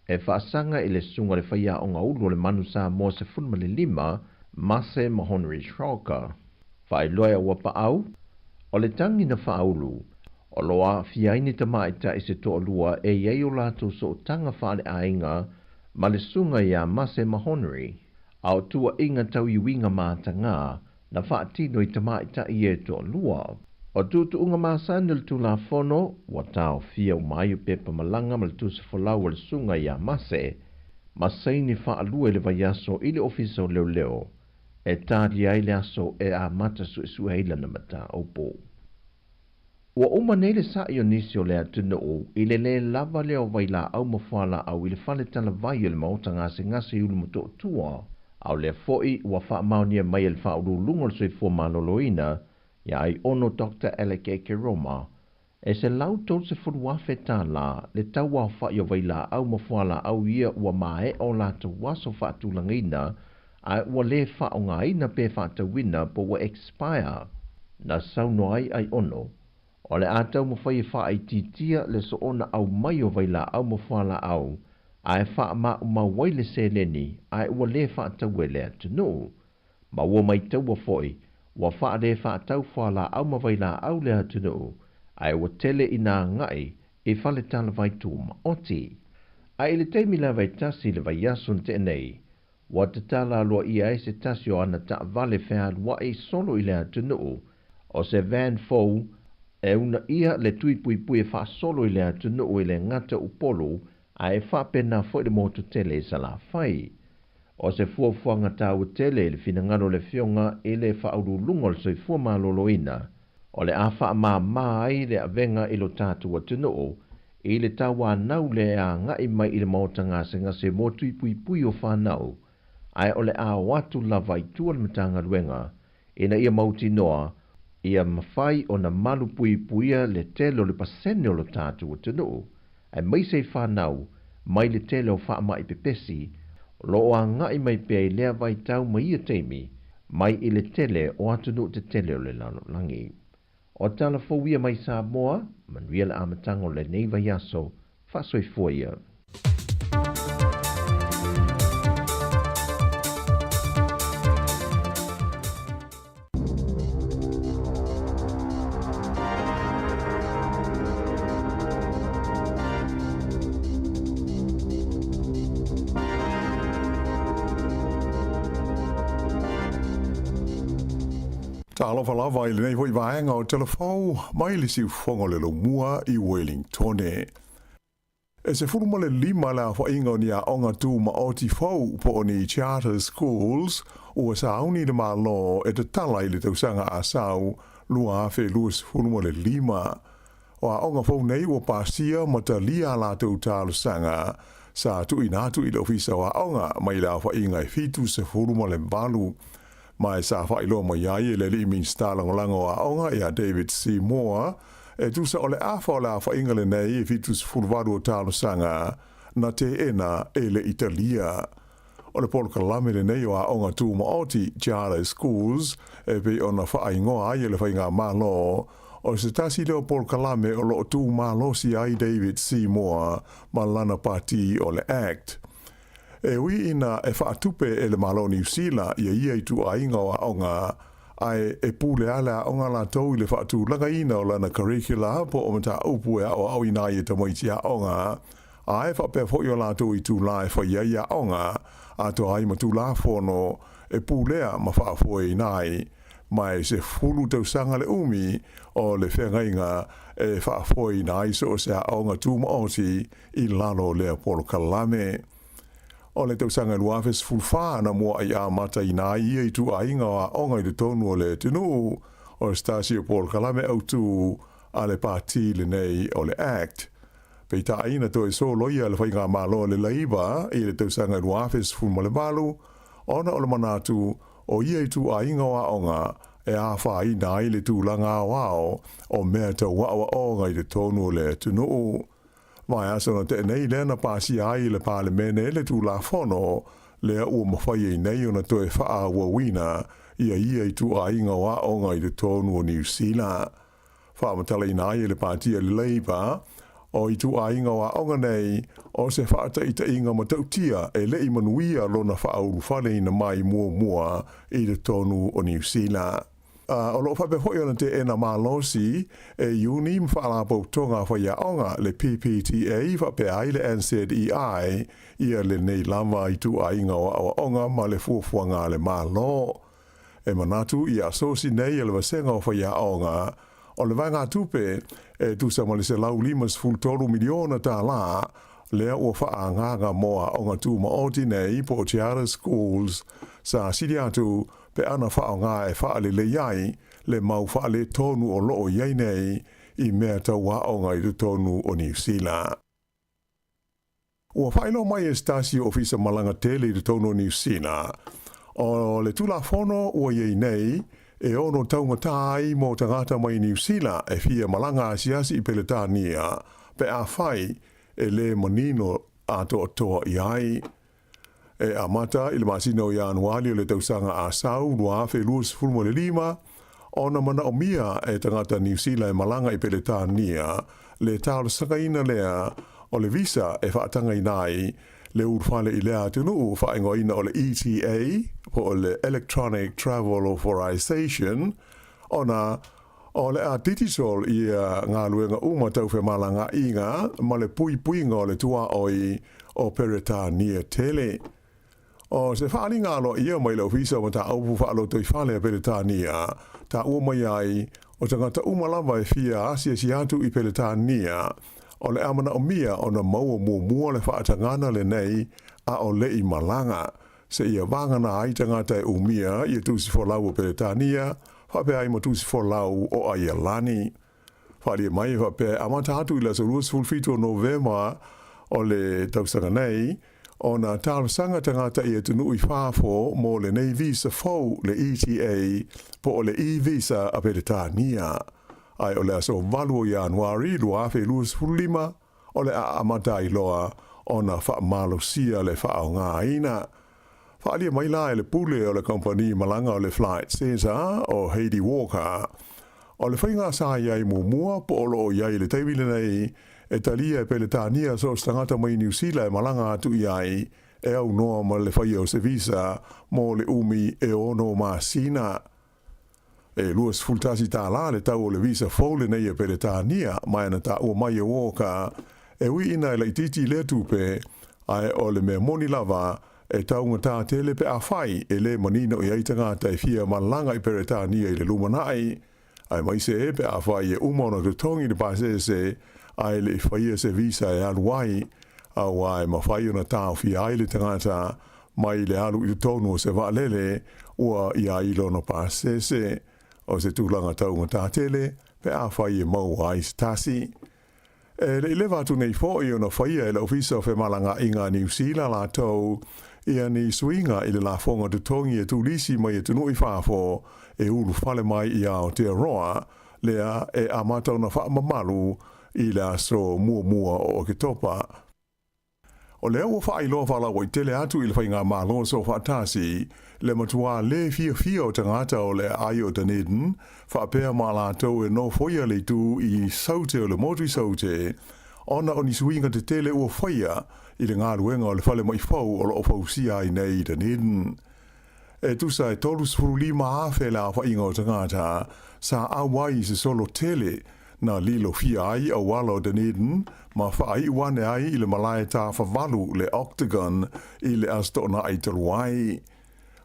e faasaga i le susuga i le faiaoga ulu o le Manu Samoa 15 Mase Mahonri Shroka. Faailoa e Auapaau, o le tagi na faaulu, o lo o aafia ai ni tamaitai se toalua e i ai o latou sootaga faaleaiga ma le susuga ia Mase Mahonri, a o tuuaiga tau i uiga matagā na faatino i tamaitai ia e toalua. O tuutuuga masani o le Tulafono, ua taofia uma ai o pepa malaga ma le tusi folau a le susuga ia Mase, ma saini faalua i le vaiaso i le Ofisa o Leoleo e talia ai le aso e amata suesue ai lana mataupu. Ua uma nei le sa'i o nisi o le atunuu i le lē lava lea o vailaau ma fualaau i le fale talavai o le Maota Gasegase i Ulumotootua, a o lea foi ua faamaonia mai e le Faauluuluga o le Soifua Maloloina ia Aiono Doctor Alec Ekeroma e $130,000 le tau aofai o vailaau ma fualaau ia ua maea o latou aso faatulagaina ae ua lē faaaogaina pe faatauina po ua expire. Na saunoa ai Aiono, o le a taumafai e faaitiitia le soona aumai o vailaau ma fualaau ae faamaumau ai le seleni ae ua lē faatau e le atunuu. Ma ua maitaua foi, ua faale faatau fualaau ma vailaau le atunuu, ae ua tele ina agai i fale talavai tumaoti. Ae i le taimi lava e tasi i le vaiaso na tea nei, ua tatala aloaia ai se tasi o ana taavale fealuai solo i le atunuu, o se van fou e uunaia le tui puipui e faasolo i le atunuu e le gata Upolu ae faapena foi le motu tele i Salafai. O se fuafuaga taua tele i le finagalo o le Afioga i le Faauluuluga o le Soifua Maloloina, o le a faamama ai le avega i lo tatou atunuu i le tauanau le agai mai i le maota gasegase mo tui puipui o fanau, ae o le a o atu lava i tua le Matagaluega ina ia mautinoa ia mafai ona malupuipuia le tele o le pasene o lo tatou atunuu, aemaise i fanau mai le tele o faamai pepesi o lo o agai mai pea i lea vaitau ma ia taimi mai i le tele o atunuu tetele o le lalolagi. O tala fou ia mai Samoa, manuia le amataga o lenei vaiaso, faasoifua ia. Talofa lava i lenei foi vaega o Telefou mai le siufofoga o le Laumua i Wellingtone. E 15 le aofaiga o ni aoga tumaoti fou po o ni charter schools ua sauni le Malo e tatala i le tausaga asau 2025. O aoga fou nei ua pasia ma talia a latou talosaga sa tuuina atu i le Ofisa o Aoga mai le aofaiga e 78. Ma e sa faailoa mai ai e le alii Minisita Lagolago o Aoga ia David Seymour, e tusa o le afa o le aofaiga lenei e 78 o talosaga na teena e le Italia. O le polokalame lenei o aoga tumaoti, charter schools, e pei ona faaigoa ai e le Faigamalo, o se tasi lea o polokalame o lo o tumalosi ai David Seymour ma lana pati o le act. E ui ina e faatupe e le Malo o Niu Sila ia ia ituaiga o aoga, ae e pule lava le aoga latou i le faatulagaina o lana curricula po o mataupu e aoaoina ai e tamaiti aoga, ae faapea foi o latou itulā e fai ai aoga, atoa ai ma Tulafono e pulea ma faafoeina ai. Ma e 10 tausaga le umi o le feagaiga e faafoeina ai so o se aoga tumaoti i lalo o lea polokalame. O le tausaga e 2014 na muaʻi amataina ai ia ituaiga o aoga i totonu o le atunuu, o se tasi o polokalame autu a le pati lenei o le act. Peitai na toe soloia le faigamalo a le Labour i le tausaga e 2018 ona o le manatu o ia ituaiga o aoga e afaina ai le tulaga aoao o mea tau aoaoga i totonu o le atunuu. Vaiaso na tea nei lea na pasia ai e le Palemene le Tulafono lea ua mafai ai nei ona toe faaauauina ia ia ituaiga o aoga i totonu o Niu Sila. Faamatalaina ai e le Pati a le Labour, o ituaiga o aoga nei o se faataitaiga matautia e le i manuia lona faaulufaleina mai muamua i totonu o Niu Sila. O lo o faapea foi ona teena malosi e iuni ma faalapotopotoga a faiaoga, le PPTA faapea ai le NZEI, ia lenei lava ituaiga o aoaoga ma le fuafuaga a le Malo. E manatu i asosi nei a le Vasega o Faiaoga o le vaegatupe e tusa ma le $153 miliona tala lea ua faaagaaga mo aoga tumaoti nei po o charter schools sa sili atu pe ana faaaoga e faalelei ai le mau faaletonu o lo o i ai nei i mea tau aoga i totonu o Niu Sila. Ua faailoa mai e se tasi o ofisa malaga tele i totonu o Niu Sila, o le Tulafono ua i ai nei e ono taugata ai mo tagata mai Niu Sila e fia malaga asiasi i Peletania pe afai e le manino atoatoa i ai. E amata i le masina o Ianuali o le tausaga asau 2025, ona manaomia e tagata Niu Sila e malaga i Peletania le talosagaina lea o le visa e faatagaina ai Le ulufale i lea atunuu faaigoaina o le ETA po o le Electronic Travel Authorisation ona o le a digital ia galuega uma tau femalagaaiga ma le puipuiga o le tuaoi o Peretania tele. O se faaaliga aloaia mai le Ofisa o Mataupu Faalotoifale a Peretania, taua mai ai, o tagata uma lava e fia asiasi atu i Peretania, o le a manaomia ona maua muamua le faatagana lenei a o le i malaga, seia vagana ai tagata e umia ia tusi folau o Peretania, faapea ai ma tusi folau o Aialani. Faaalia mai e faapea e amata atu i le aso 27 o Novema o le tausaga nei, ona talosaga tagata i atunuu i fafo mo lenei visa fou, le ETA, po o le e-visa a Peretania. Ae o le aso 8 o Ianuari 2025, o le a amata ai loa ona faamalosia le faaaogaina. Faaalia mai la e le pule o le kamupani malaga o le Flight Centre, o Heidi Walker, o le faiga sa i ai muamua po o lo o i ai i le taimi lenei, e talia e Peretania so o se tagata mai Niu Sila e malaga atu i ai, e aunoa ma le faia o se visa mo le umi e ono masina. E 21 tālā le tau o le visa fou lenei e Peretania, ma e na taua mai e Walker, e ui ina e laitiiti lea tupe, ae o le mea moni lava, e taugatā tele pe afai e lē manino i ai tagata e fia malaga i Peretania i le lumanai, aemaise pe afai e uma ona totogi le pasese ae le i faia se visa e alu ai, auā e mafai ona taofia ai le tagata mai le alu i totonu o se vaalele ua i a i lona pasese. O se tulaga taugatā tele pe afai e maua ai se tasi. E le i leva atu nei foi ona faia e le Ofisa o Femalagaaiga a Niu Sila latou ia ni suiga i le lafoga totogi e tulisi mai atunuu i fafo e ulufale mai i Aotearoa, lea e amata ona faamamalu i le aso muamua o Oketopa. O lea ua faailoa faalauaitele atu i le Faigamalo Soofaatasi le matuā lē fiafia o tagata o le aai o Dunedin faapea ma latou e nofoia le itu i Saute o le motu i Saute ona o ni suiga tetele ua faia i le galuega o le falemai fou o lo o fausia ai nei i Dunedin. E tusa e 35,000 le aofaiga o tagata sa auai i se solo tele na lilofia ai auala o Dunedin ma faaiu ane ai i le malae tafavalu le Octagon i le Aso Toonai talu ai.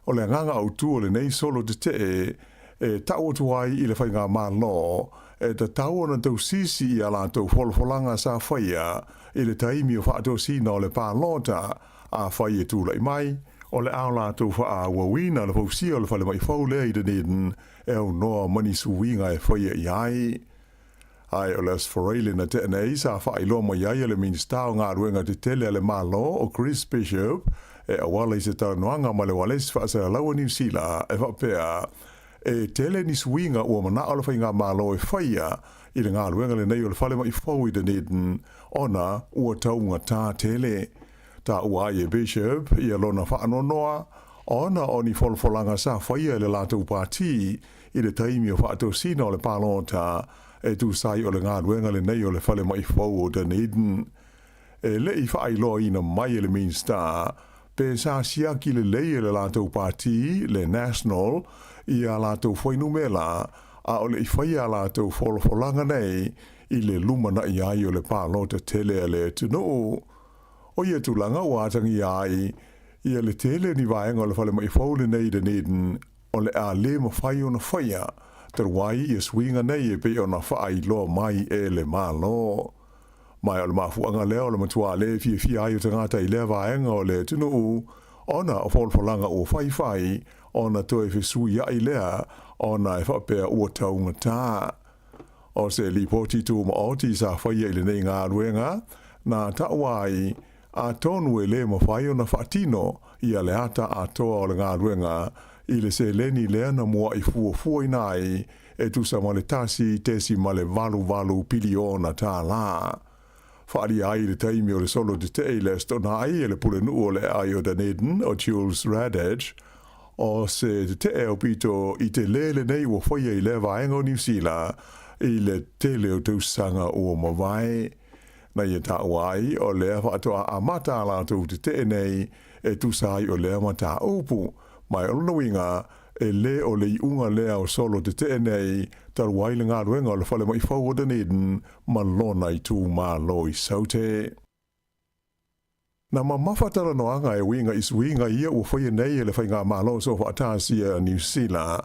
O le agaga autu o lenei solo tetee e tau atu ai i le Faigamalo e tatau ona tausisi i a latou folafolaga sa faia i le taimi o faatosina o le palota afai e tulai mai, o le a latou faaauauina le fausia o le falemai fou lea i Dunedin e aunoa ma ni suiga e faia i ai. Ae o le Aso Faraile na tea nei sa faailoa mai ai e le Minisita o Galuega Tetele a le Malo o Chris Bishop e auala i se talanoaga ma le ualesi faasalalaua Niu Sila e faapea e tele ni suiga ua manao le Faigamalo e faia i le galuega lenei o le falemai fou i Dunedin ona ua taugatā tele. Taua ai e Bishop ia lona faanoanoa ona o ni folafolaga sa faia e le latou pati i le taimi o faatosina o le palota e tusa ai o le galuega lenei o le falemai fou o Dunedin. E le i faailoaina mai e le Minista pe sa siaki lelei e le latou pati, le National, i a latou fuainumela a o le i faia a latou folafolaga nei i le lumanai ai o le palota tele a le atunuu. O ia tulaga ua atagia ai ia le tele o ni vaega o le falemai fou lenei i Dunedin o le a lē mafai ona faia talu ai ia suiga nei e pei ona faailoa mai e le Malo. Ma o le mafuaaga lea o le matuā lē fiafia ai o tagata i lea vaega o le atunuu ona o folafolaga ua faifai ona toe fesuiai lea ona e faapea ua taugatā. O se lipoti tumaoti sa faia i lenei galuega, na taua ai, atonu e lē mafai ona faatino ia le ata atoa o le galuega i le seleni lea na mua'i fuafuaina ai e tusa ma le $1.88 piliona tālā. Faaalia ai i le taimi o le solo tetee i le Aso Toonai e le pulenuu o le aai o Dunedin o Jules Radich, o se tetee aupito i telē lenei ua faia i lea vaega o Niu Sila i le tele o tausaga ua mavae. Na ia taua ai o lea faatoa amata a latou tetee nei e tusa ai o lea mataupu. Ma o lona uiga, e lē o le iuga lea o solo tetee nei talu ai le galuega o le falemai fou o Dunedin ma lona itumalo i Saute. Na mamafa talanoaga e uiga i suiga ia ua faia nei e le Faigamalo Soofaatasi a Niu Sila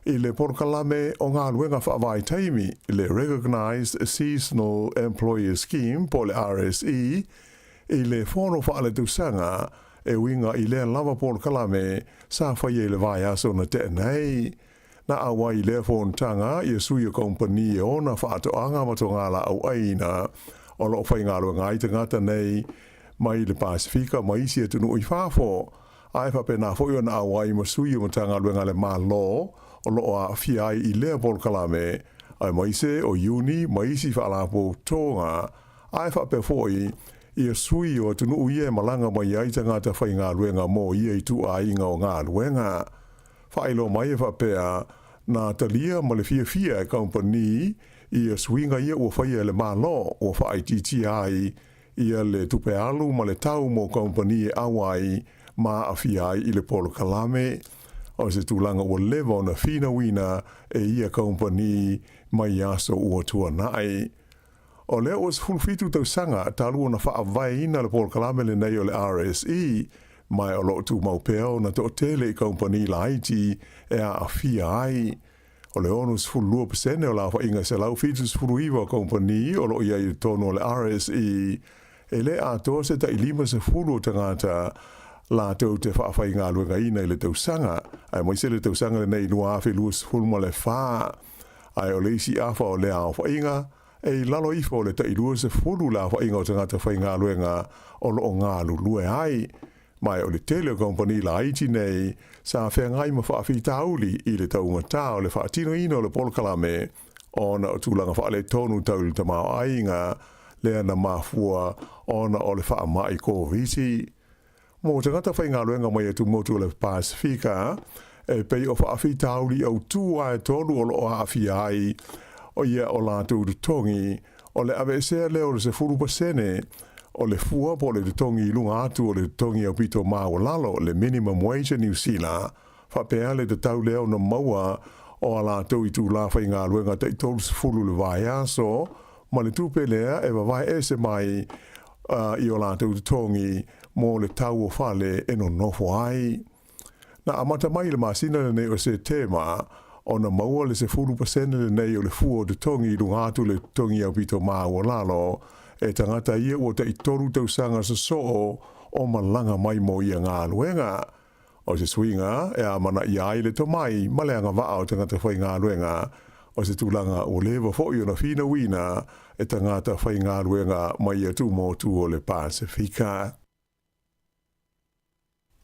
i le polokalame o galuega faavaitaimi, le Recognised Seasonal Employer Scheme po o le RSE, i le fono faaletausaga e uiga i lea lava polokalame sa faia i le vaiaso na tea nei. Na auai i lea fonotaga ia sui o kamupani e ona faatoaga ma togalaau aina o lo o faigaluega ai tagata nei mai le Pasefika ma isi atunuu i fafo, ae faapena foi ona auai ma sui o Matagaluega a le Malo o lo o aafia ai i lea polokalame, aemaise o Iuni ma isi faalapotopotoga, ae faapea foi ia sui o atunuu ia e malaga mai ai tagata faigaluega mo ia ituaiga o galuega. Faailoa mai e faapea, na talia ma le fiafia e kamupani ia suiga ia ua faia e le Malo ua faaitiitia ai ia le tupe alu ma le tau mo kamupani e auai ma aafia ai i le polokalame. O se tulaga ua leva ona finauina e ia kamupani mai aso ua tuanai. O lea ua 17 tausaga talu ona faavaeina le polokalame lenei o le RSE, ma o lo o tumau pea ona toatele i kamupani laiti e aafia ai. O le 62% o le aofaiga 179 o kamupani o lo o i ai i totonu o le RSE, e le atoa se tai 50 o tagata latou te faafaigaluegaina i le tausaga, aemaise le tausaga lenei 2024. Ae o le isi afa o lea aofaiga, e i lalo ifo o le tai 20 le aofaiga o tagata faigaluega o lo o galulue ai. Ma o le tele o kamupani laiti nei sa feagai ma faafitauli i le taugata o le faatinoina o le polokalame ona o tulaga faaletonu tau i le tamaoaiga lea na mafua ona o le faamai Koviti. Mo tagata faigaluega mai atumotu o le Pasefika, e pei o faafitauli autū ae tolu o lo o aafia ai o ia o latou totogi, o le aveesea lea o le 10% o le fua po o le totogi i luga atu o le totogi aupito maualalo, le minimum wage a Niu Sila, faapea le tatau lea ona maua o a latou itulā faigaluega tai 30 i le vaiaso, ma le tupe lea e vavae ese mai i o latou totogi mo le tau o fale e nonofo ai. Na amata mai i le masina lenei o Setema ona maua le 10% lenei o le fua o totogi i luga atu o le totogi aupito maualalo e tagata ia ua tai 3 tausaga sosoo o malaga mai mo ia galuega. O se suiga e amanaia ai le tomai ma le agavaa o tagata faigaluega, o se tulaga ua leva foi ona finauina e tagata faigaluega mai atumotu o le Pasefika.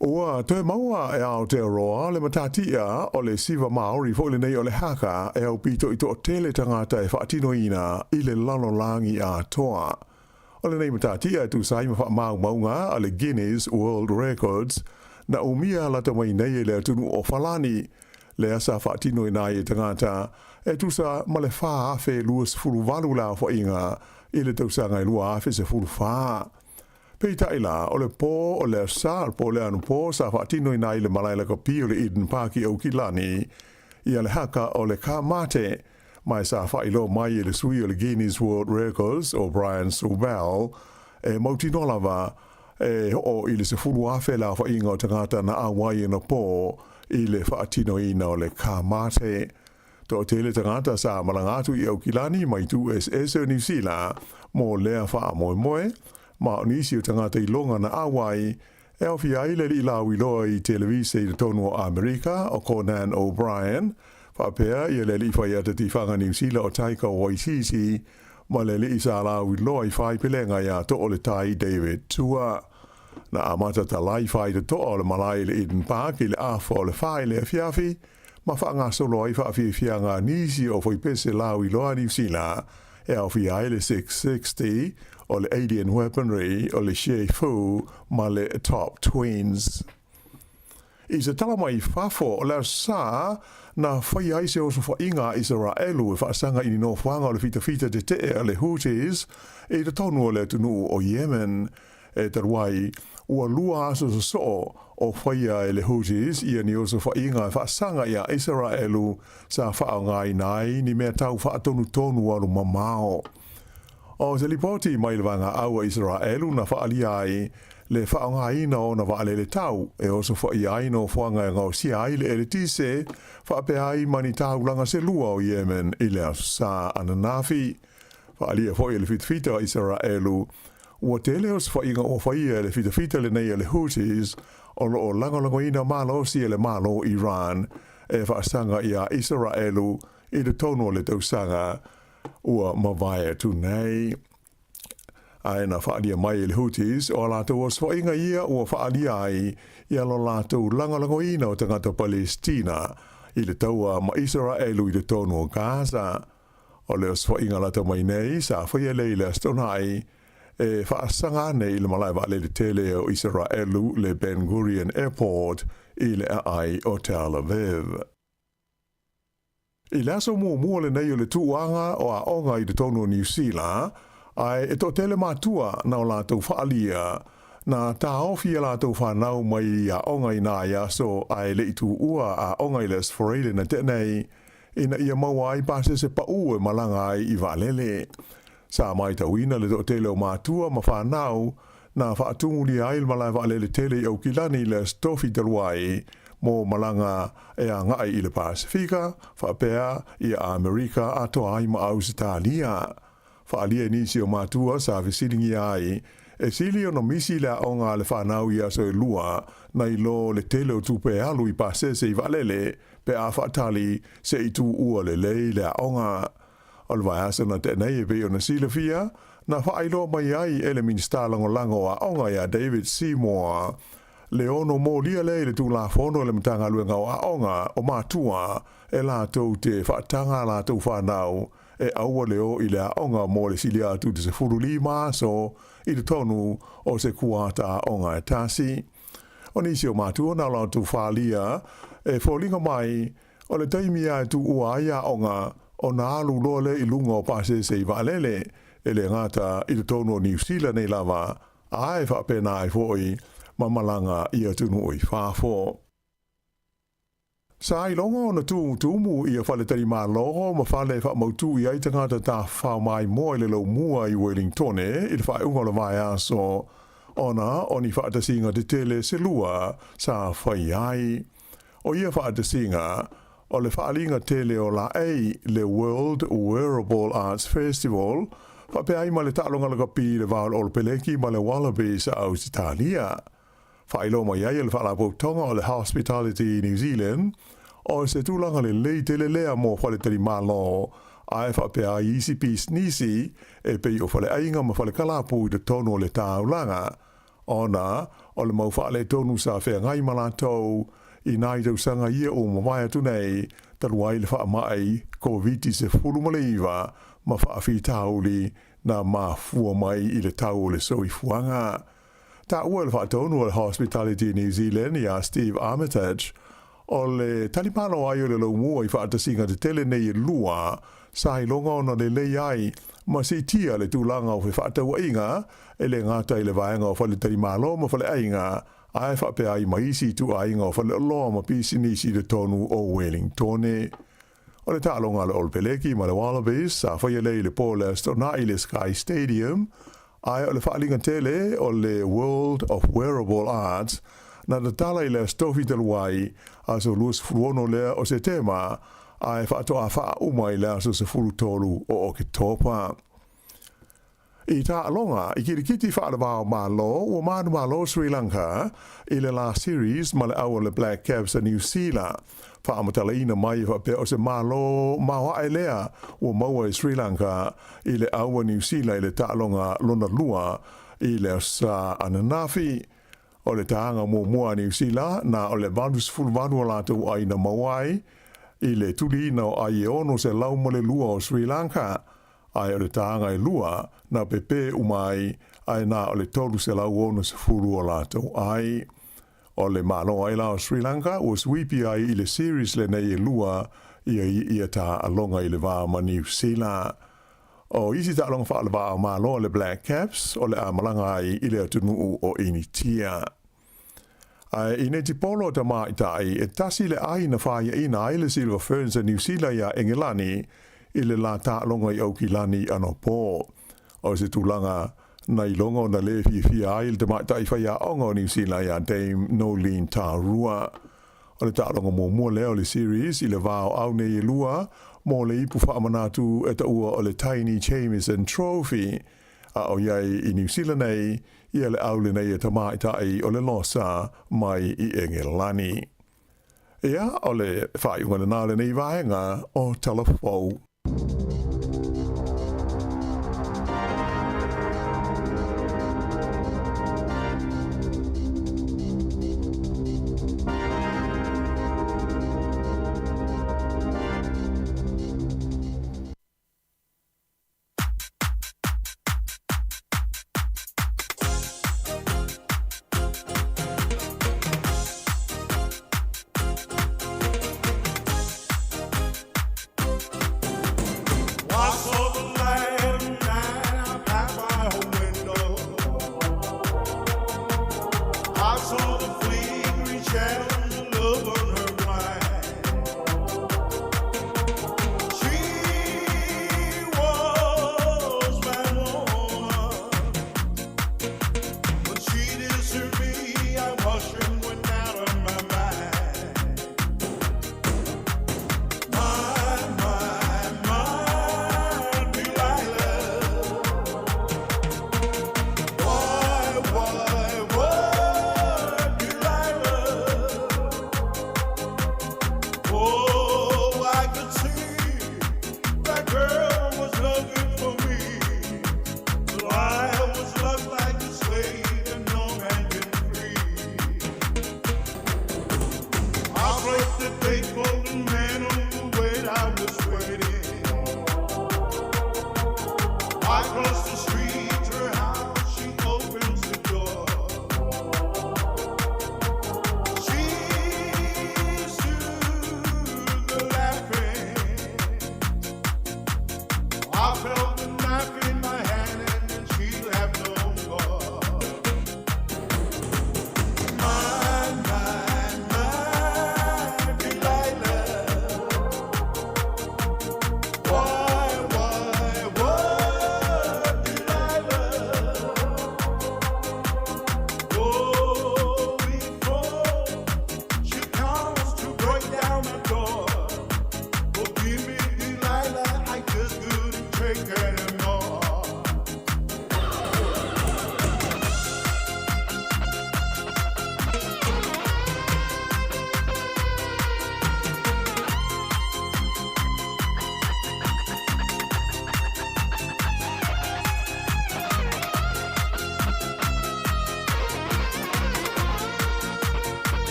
Ua toe maua e Aotearoa le matatia o le siva Māori foi lenei o le haka e aupito i toatele tagata e faatinoina i le lalolagi atoa. O lenei matatia e tusa ai ma faamaumauga a le Guinness World Records na umia lata mai nei e le atunuu o Falani, lea sa faatinoina ai e tagata e tusa ma le 4,028 le aofaiga i le tausaga e 2014. Peitai la, o le pō o le Aso Sa, po o le anapo sa faatinoina ai i le malae lakapi o le Eden Park i Aukilani, ia le haka o le Ka Mate, ma e sa faailoa mai e le sui o le Guinness World Records o Brian Sobel, e mautinoa lava e oo i le 10,000 le aofaiga o tagata na auai anapo i le faatinoina o le Ka Mate. Toatele tagata sa malaga atu i Aukilani mai itu eseese o Niu Sila mo lea faamoemoe, ma o nisi o tagata iloga na auai e aofia ai le alii lauiloa i televise i totonu o Amerika o Conan O'Brien, faapea ia le alii faiata tifaga Niu Sila o Taika Waititi, ma le alii sa lauiloa i faipelega iā Too le Tai David Tua. Na amata talai fai totoa o le malae i le Eden Park i le afa o le 4 i le afiafi, ma faagasolo ai faafiafiaga a nisi o fuaipese lauiloa a Niu Sila e aofia ai le 660, o le Alien Weaponry, o le She Fu ma le Top Twins. I se tala mai fafo, o le Aso Sa, na faia ai se osofaiga a Isaraelu e faasaga i ni nofoaga o le fitafita tetee a le Houthis i totonu o le atunuu o Yemen. E talu ai, ua lua aso sosoo o faia e le Houthis ia ni osofaiga e faasaga iā Isaraelu sa faaaogaina ai ni mea tau faatonutonu alu mamao. O se lipoti mai le Vaega Au a Isaraelu na faaalia ai le faaaogaina o ona vaalele tau e osofaia ai nofoaga e gaosia ai le eletise faapea ai ma ni taulaga se lua o Yemen i le Aso Sa ananafi. Faaalia foi e le fitafita a Isaraelu ua tele osofaiga ua faia e le fitafita lenei a le Houthis o lo o lagolagoina malosi e le Malo Iran e faasaga iā Isaraelu i totonu o le tausaga ua mavae atu nei. Ae na faaalia mai e le Houthis o a latou osofaiga ia ua faaalia ai ia lo latou lagolagoina o tagata Palestina i le taua ma Isaraelu i totonu o Gaza. O le osofaiga lata mai nei sa faia lea i le Aso Toonai e faasaga ane i le malae vaalele tele o Isaraelu le Ben Gurion Airport i le aai o Tel Aviv. I le aso muamua lenei o le tuuaga o aoga i totonu o Niu Sila, ae e toatele matua na o latou faaalia, na taofi a latou fanau mai i aoga i nai aso ae le i tuua aoga i le Aso Faraile na tea nei, ina ia maua ai pasese pau e malaga ai i vaalele. Sa maitauina le toatele o matua ma fanau na faatumulia ai le malae vaalele tele i Aukilani i le Aso Tofi talu ai mo malaga e agai i le Pasefika, faapea ia Amerika atoa ai ma Ausetalia. Faaalia i nisi o matua sa fesiligia ai, e sili ona misi le aoga a le fanau i aso e lua nai lo le tele o tupe e alu i pasese i vaalele pe a faatali se i tuua lelei le aoga. O le vaiaso na tea nei e pei ona silafia, na faailoa mai ai e le Minisita Lagolago o Aoga iā David Seymour le ono molia lea i le Tulafono e le Matagaluega o Aoga o Matua e latou te faataga a latou fanau e aua le o i le aoga mo le silia atu i te 15 aso i totonu o se kuata aoga e tasi. O nisi o matua na o latou falia e foliga mai O le taimi lava e tuua ai aoga, ona alu loa lea i luga o pasese i vaalele, e le gata i totonu o Niu Sila nei lava, a e faapena ai foi ma malaga i atunuu i fafo. Sa iloga ona tumutumu ia faletalimalo ma fale e faamautu i ai tagata tafafao maimoa i le laumua i Welingtone i le faaiuga o le vaiaso, ona o ni faatasiga tetele se lua sa fai ai. O ia faatasiga, o le faaaliga tele o laei, le World Wearable Arts Festival, faapea ai ma le taaloga lakapi i le va o le Olopeleki ma le Wallabies a Ausetalia. Faailoa mai ai e le Faalapotopotoga o le Hospitality New Zealand, o se tulaga lelei tele lea mo faletalimalo, ae faapea ai isi pisinisi e pei o faleaiga ma falekalapu i totonu o le taulaga. Ona o le mau faaletonu sa feagai ma latou i nai tausaga ia ua mavae atu nei, talu ai le faamai Koviti-19 ma faafitauli na mafua mai i le tau o le soifuaga. Taua e le faatonu o le Hospitality New Zealand ia Steve Armitage, o le talimalo ai o le laumua i faatasiga tetele nei e lua, sa iloga ona lelei ai ma siitia le tulaga o fefaatauaiga e le gata i le vaega o faletalimalo ma faleaiga, ae faapea ai ma isi ituaiga o faleoloa ma pisinisi i totonu o Welingtone. O le taaloga a le Olopeleki ma le Wallabies sa faia lea i le po le Aso Toonai i le Sky Stadium, ae o le faaaliga tele o le World of Wearable Arts na tatala i le Aso Tofi talu ai, aso 26 lea o Setema, ae faatoa faauma i le aso 13 o Oketopa. I taaloga i kirikiti faalevao Malo ua manumalo Sri Lanka i le la series ma le au o le Black Caps a Niu Sila. Faamatalaina mai e faapea o se Malo maoae lea ua maua e Sri Lanka i le au a Niu Sila i le taaloga lona lua i le Aso Sa ananafi. O le taga muamua a Niu Sila na o le 88 o latou ai na maua ai i le tuliina o ai e 602 o Sri Lanka, ae o le taga e lua na pepē uma ai, ae na o le 360 o latou ai. O le Malo ai la o Sri Lanka ua suipi ai i le series lenei e lua ia i ia taaloga i le va ma Niu Sila. O isi taaloga faale-va o Malo a le Black Caps o le a malaga ai i le atunuu o Initia. Ae i netipolo a tamaitai, e tasi le ai na faiaina ai le Silver Ferns a Niu Sila iā Engelani i le la taaloga i Aukilani anapo. O se tulaga na iloga ona lē fiafia ai le tamaitai faiaoga o Niu Sila iā Dame Noeline Taurua. O le taaloga muamua lea o le series i le va o au nei e lua mo le ipu faamanatu e taua o le Taini Jamieson Trophy, a o i ai i Niu Sila nei ia le au lenei e tamaitai o le Losa mai i Engelani. Ia, o le faaiuga lena o lenei vaega o Tala Fou.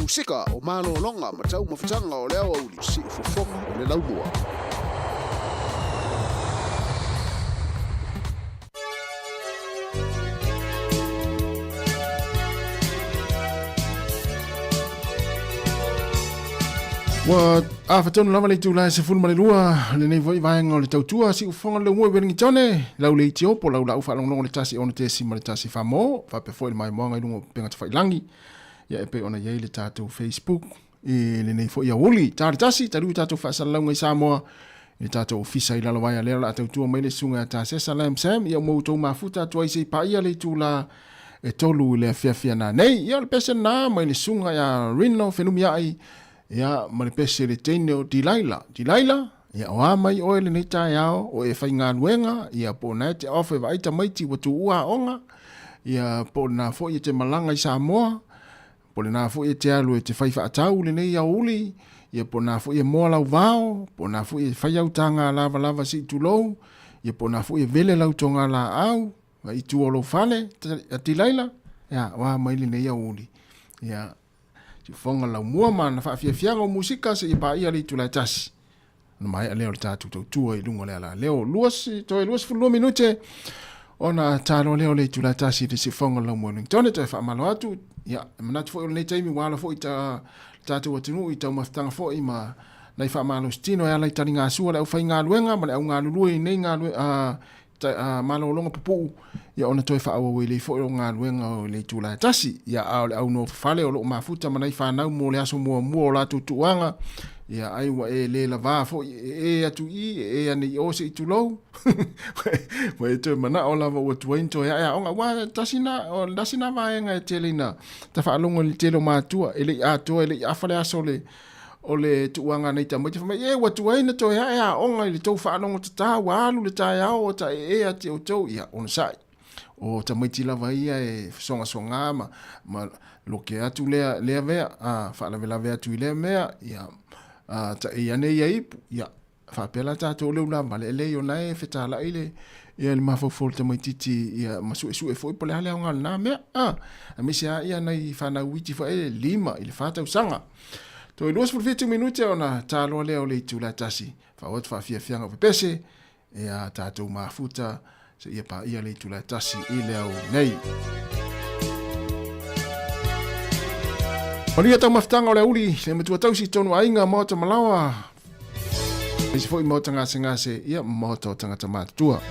Musika, o malologa ma taumafataga o le aoauli, siufofoga o le laumua. Ua afa tonu lava le itula e 12 lenei foi vaega o le tautua siufofoga o le laumua i Wellingtone, lau le itiopo, lau laau faalogologo le 1 6.1 famo, faapea foi le maimoaga i luga o upega tafailagi, ia e pei ona i ai le tatou Facebook i lenei foi aoauli. Ta le tasi, taliu i tatou faasalalauga i Samoa, i le tatou ofisa i Lalovaea lea o le a tautua mai le susuga ia Tasesa Lam Sam, ia ua outou mafuta atu ai se i paia le itula e 3 i le afiafi ana nei. Ia o le pese lena mai le susuga ia Rino Fenumiai, ia ma le pese le teine o Delilah. Delilah, ia o a mai oe lenei taeao, o e faigaluega, ia po o na e te off e vaai tamaiti ua tuua aoga, ia po o lena foi e te malaga i Samoa, Po o lena foi e te alu e te fai faatau lenei aoauli, ia po o lena foi e moa lau vao, po o lena foi e fai au taga lavalava se i tulou, ia po o lena foi e vele lau toga laau i tua o lou fale, Tilaila, ia, o a mai lenei aoauli. Ia, siufofoga laumua ma ana faafiafiaga o musika seia paia le itula e tasi. Ona maea lea o le tatou tautua i luga o le alaleo. Lua, toe 22 minute ona talo lea o le itula e tasi i le siufofoga o le laumua i Wellington. Toe faamalo atu, ia, e manatu foi o lenei taimi ua ala foi ta, le tatou atunuu i taumafataga foi ma nai faamalositino e ala i taligasua le aufaigaluega ma le augalulue i nei galue, malologa pupuu, ia ona toe faaauau ai lea foi o galuega o le itula e tasi. Ia, a o le au nofofale o lo o mafuta ma nai fanau mo le aso muamua o latou tuuaga, ia, ai ua e le lavā foi e e atu i i, e e ane i o se i tulou. Ua e toe manao lava ua tuai ona toe ae aoga. Aua tasi na, o le tasi na vaega e tele ina tafaalogo i le tele o matua, e le i atoa, e le i afa le aso o le, o le tuuaga nei tamaiti fai mai, e ua tuai na toe ae aoga i le tou faalogo tatā, ua alu le taeao o ta ee atu outou, ia onosai. O tamaiti lava ia e fesogasoga ma, ma loke atu lea, lea mea, a, faalavelave atu i lea mea, ia, a, ta ei ane ia ipu, ia, Faapea la tatou le ulavale elei o na e fetalai le ia le mafaufau o le tamaititi ia ma suesue foi po o le a le aoga o lena mea. A, aemaise lava ia nai fanau iti foi e 5 i le 4 tausaga. Toe 27 minute ona taloa lea o le itula e tasi. Faaauau atu faafiafiaga o pepese e a tatou mafuta seia paia le itula e tasi i le ao nei. Manuia taumafataga o le auli, le matua tausi tonu aiga, maota malaoa, Aemaise foi maota gasegase, ia ma maota o tagata matutua.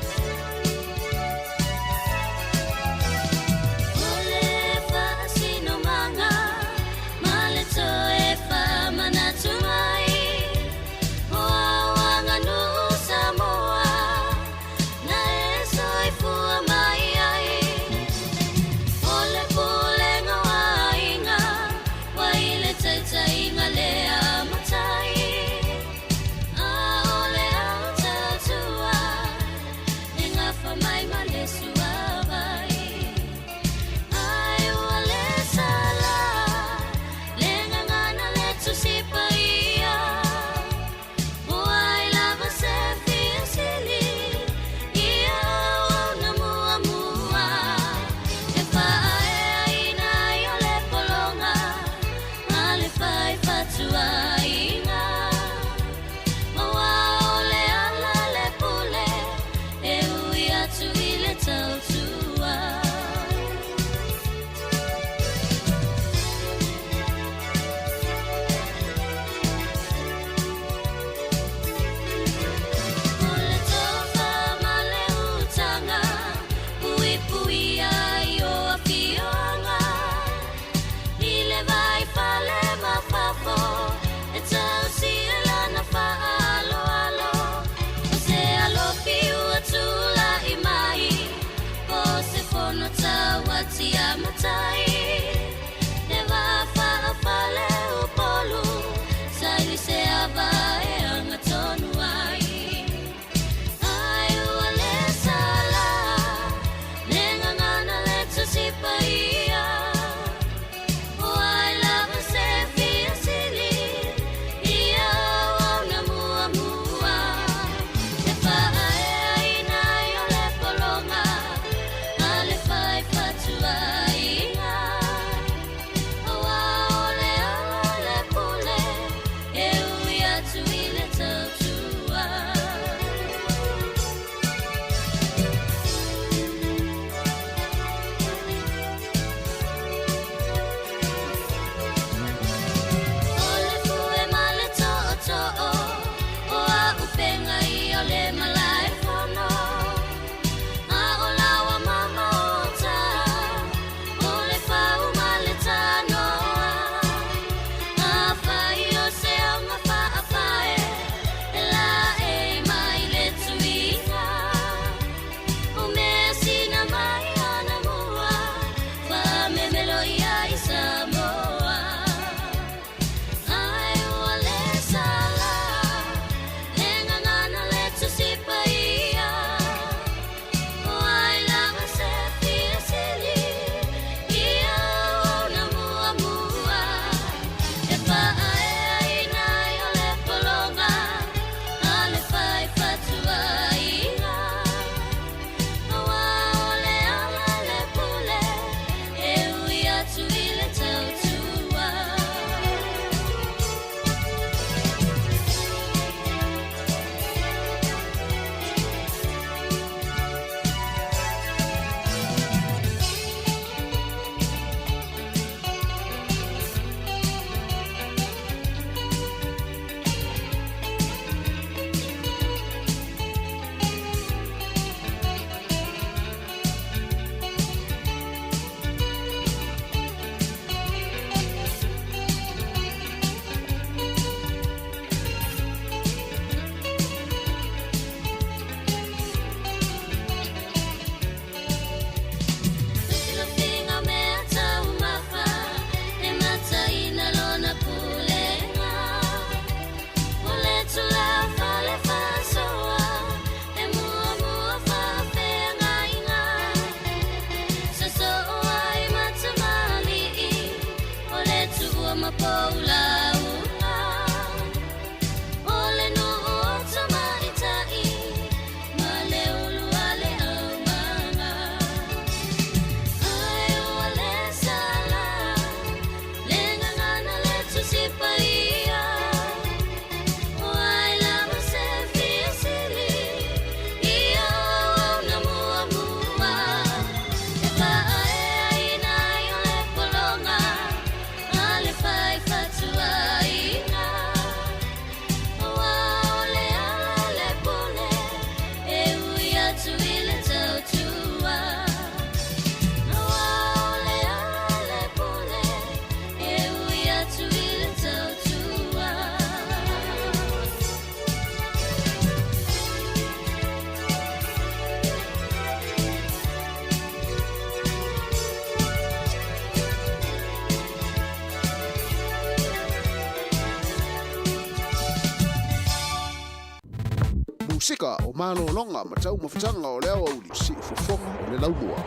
Pasika o malologa ma taumafataga o le aoauli siufofoga o le laumua.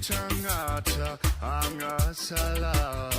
tagata agasala.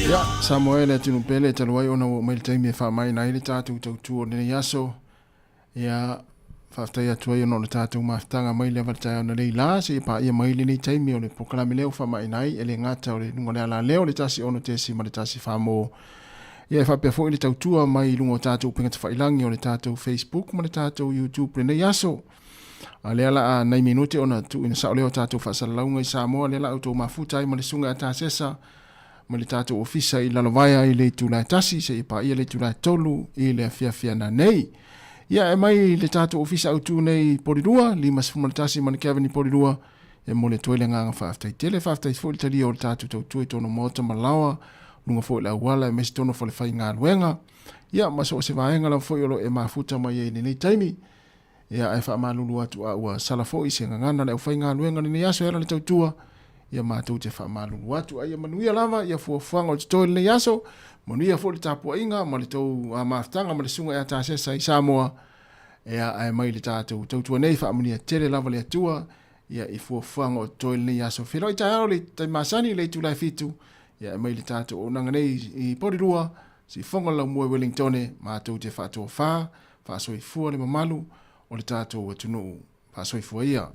Ia, Samoa e le atunuu pele talu ai ona ua oo mai le taimi e faamaina ai le tatou tautua o lenei aso. Ia, faafetai atu ai ona o le tatou mafutaga mai lava i le taeao ananei la, seia paia mai lenei taimi o le polokalame lea ua faamaina ai, e le gata o le luga o le alaleo le 106.1 mo Ia, e faapea foi le tautua mai i luga o tatou upega tafailagi o le tatou Facebook ma le tatou YouTube lenei aso. A lea la a nai minute ona tuuina sao lea o tatou faasalalauga i Samoa, lea la outou mafuta ai ma le susuga ia Tasesa ma le tatou ofisa i Lalovaea i le itula e 1 seia paia le itula e 3 i le afiafi ananei. Ia, e mai le tatou ofisa autu nei i Polilua, 51 Manukau i Polilua, e momoli atu ai le agaga faafetai tele. Faafetai foi le talia o le tatou tautua i totonu o maota ma laoa, luga foi o le auala aemaise totonu o falefaigaluega. Ia, ma so o se vaega lava foi o lo o e mafuta mai ai i lenei taimi. Ia, ae faamalulu atu a ua sala foi se gagana a le aufaigaluega i lenei aso e ala i le tautua, ia matou te faamalulu atu. A ia manuia lava ia fuafuaga o le totoe i lenei aso, manuia foi le tapuaiga ma le tou mafutaga ma le Susuga ia Tasesa i Samoa, ia, ae mai le tatou tautua nei, faamanuia tele lava le Atua ia i fuafuaga o totoe i lenei aso. Feiloai taeao i le taimi masani i le itula e 7, ia ae mai le tatou auaunaga nei i Porirua, Siufofoga o le Laumua i Wellingtone, matou te faatofa, faasoifua le mamalu o le tatou atunuu. Faasoifua ia.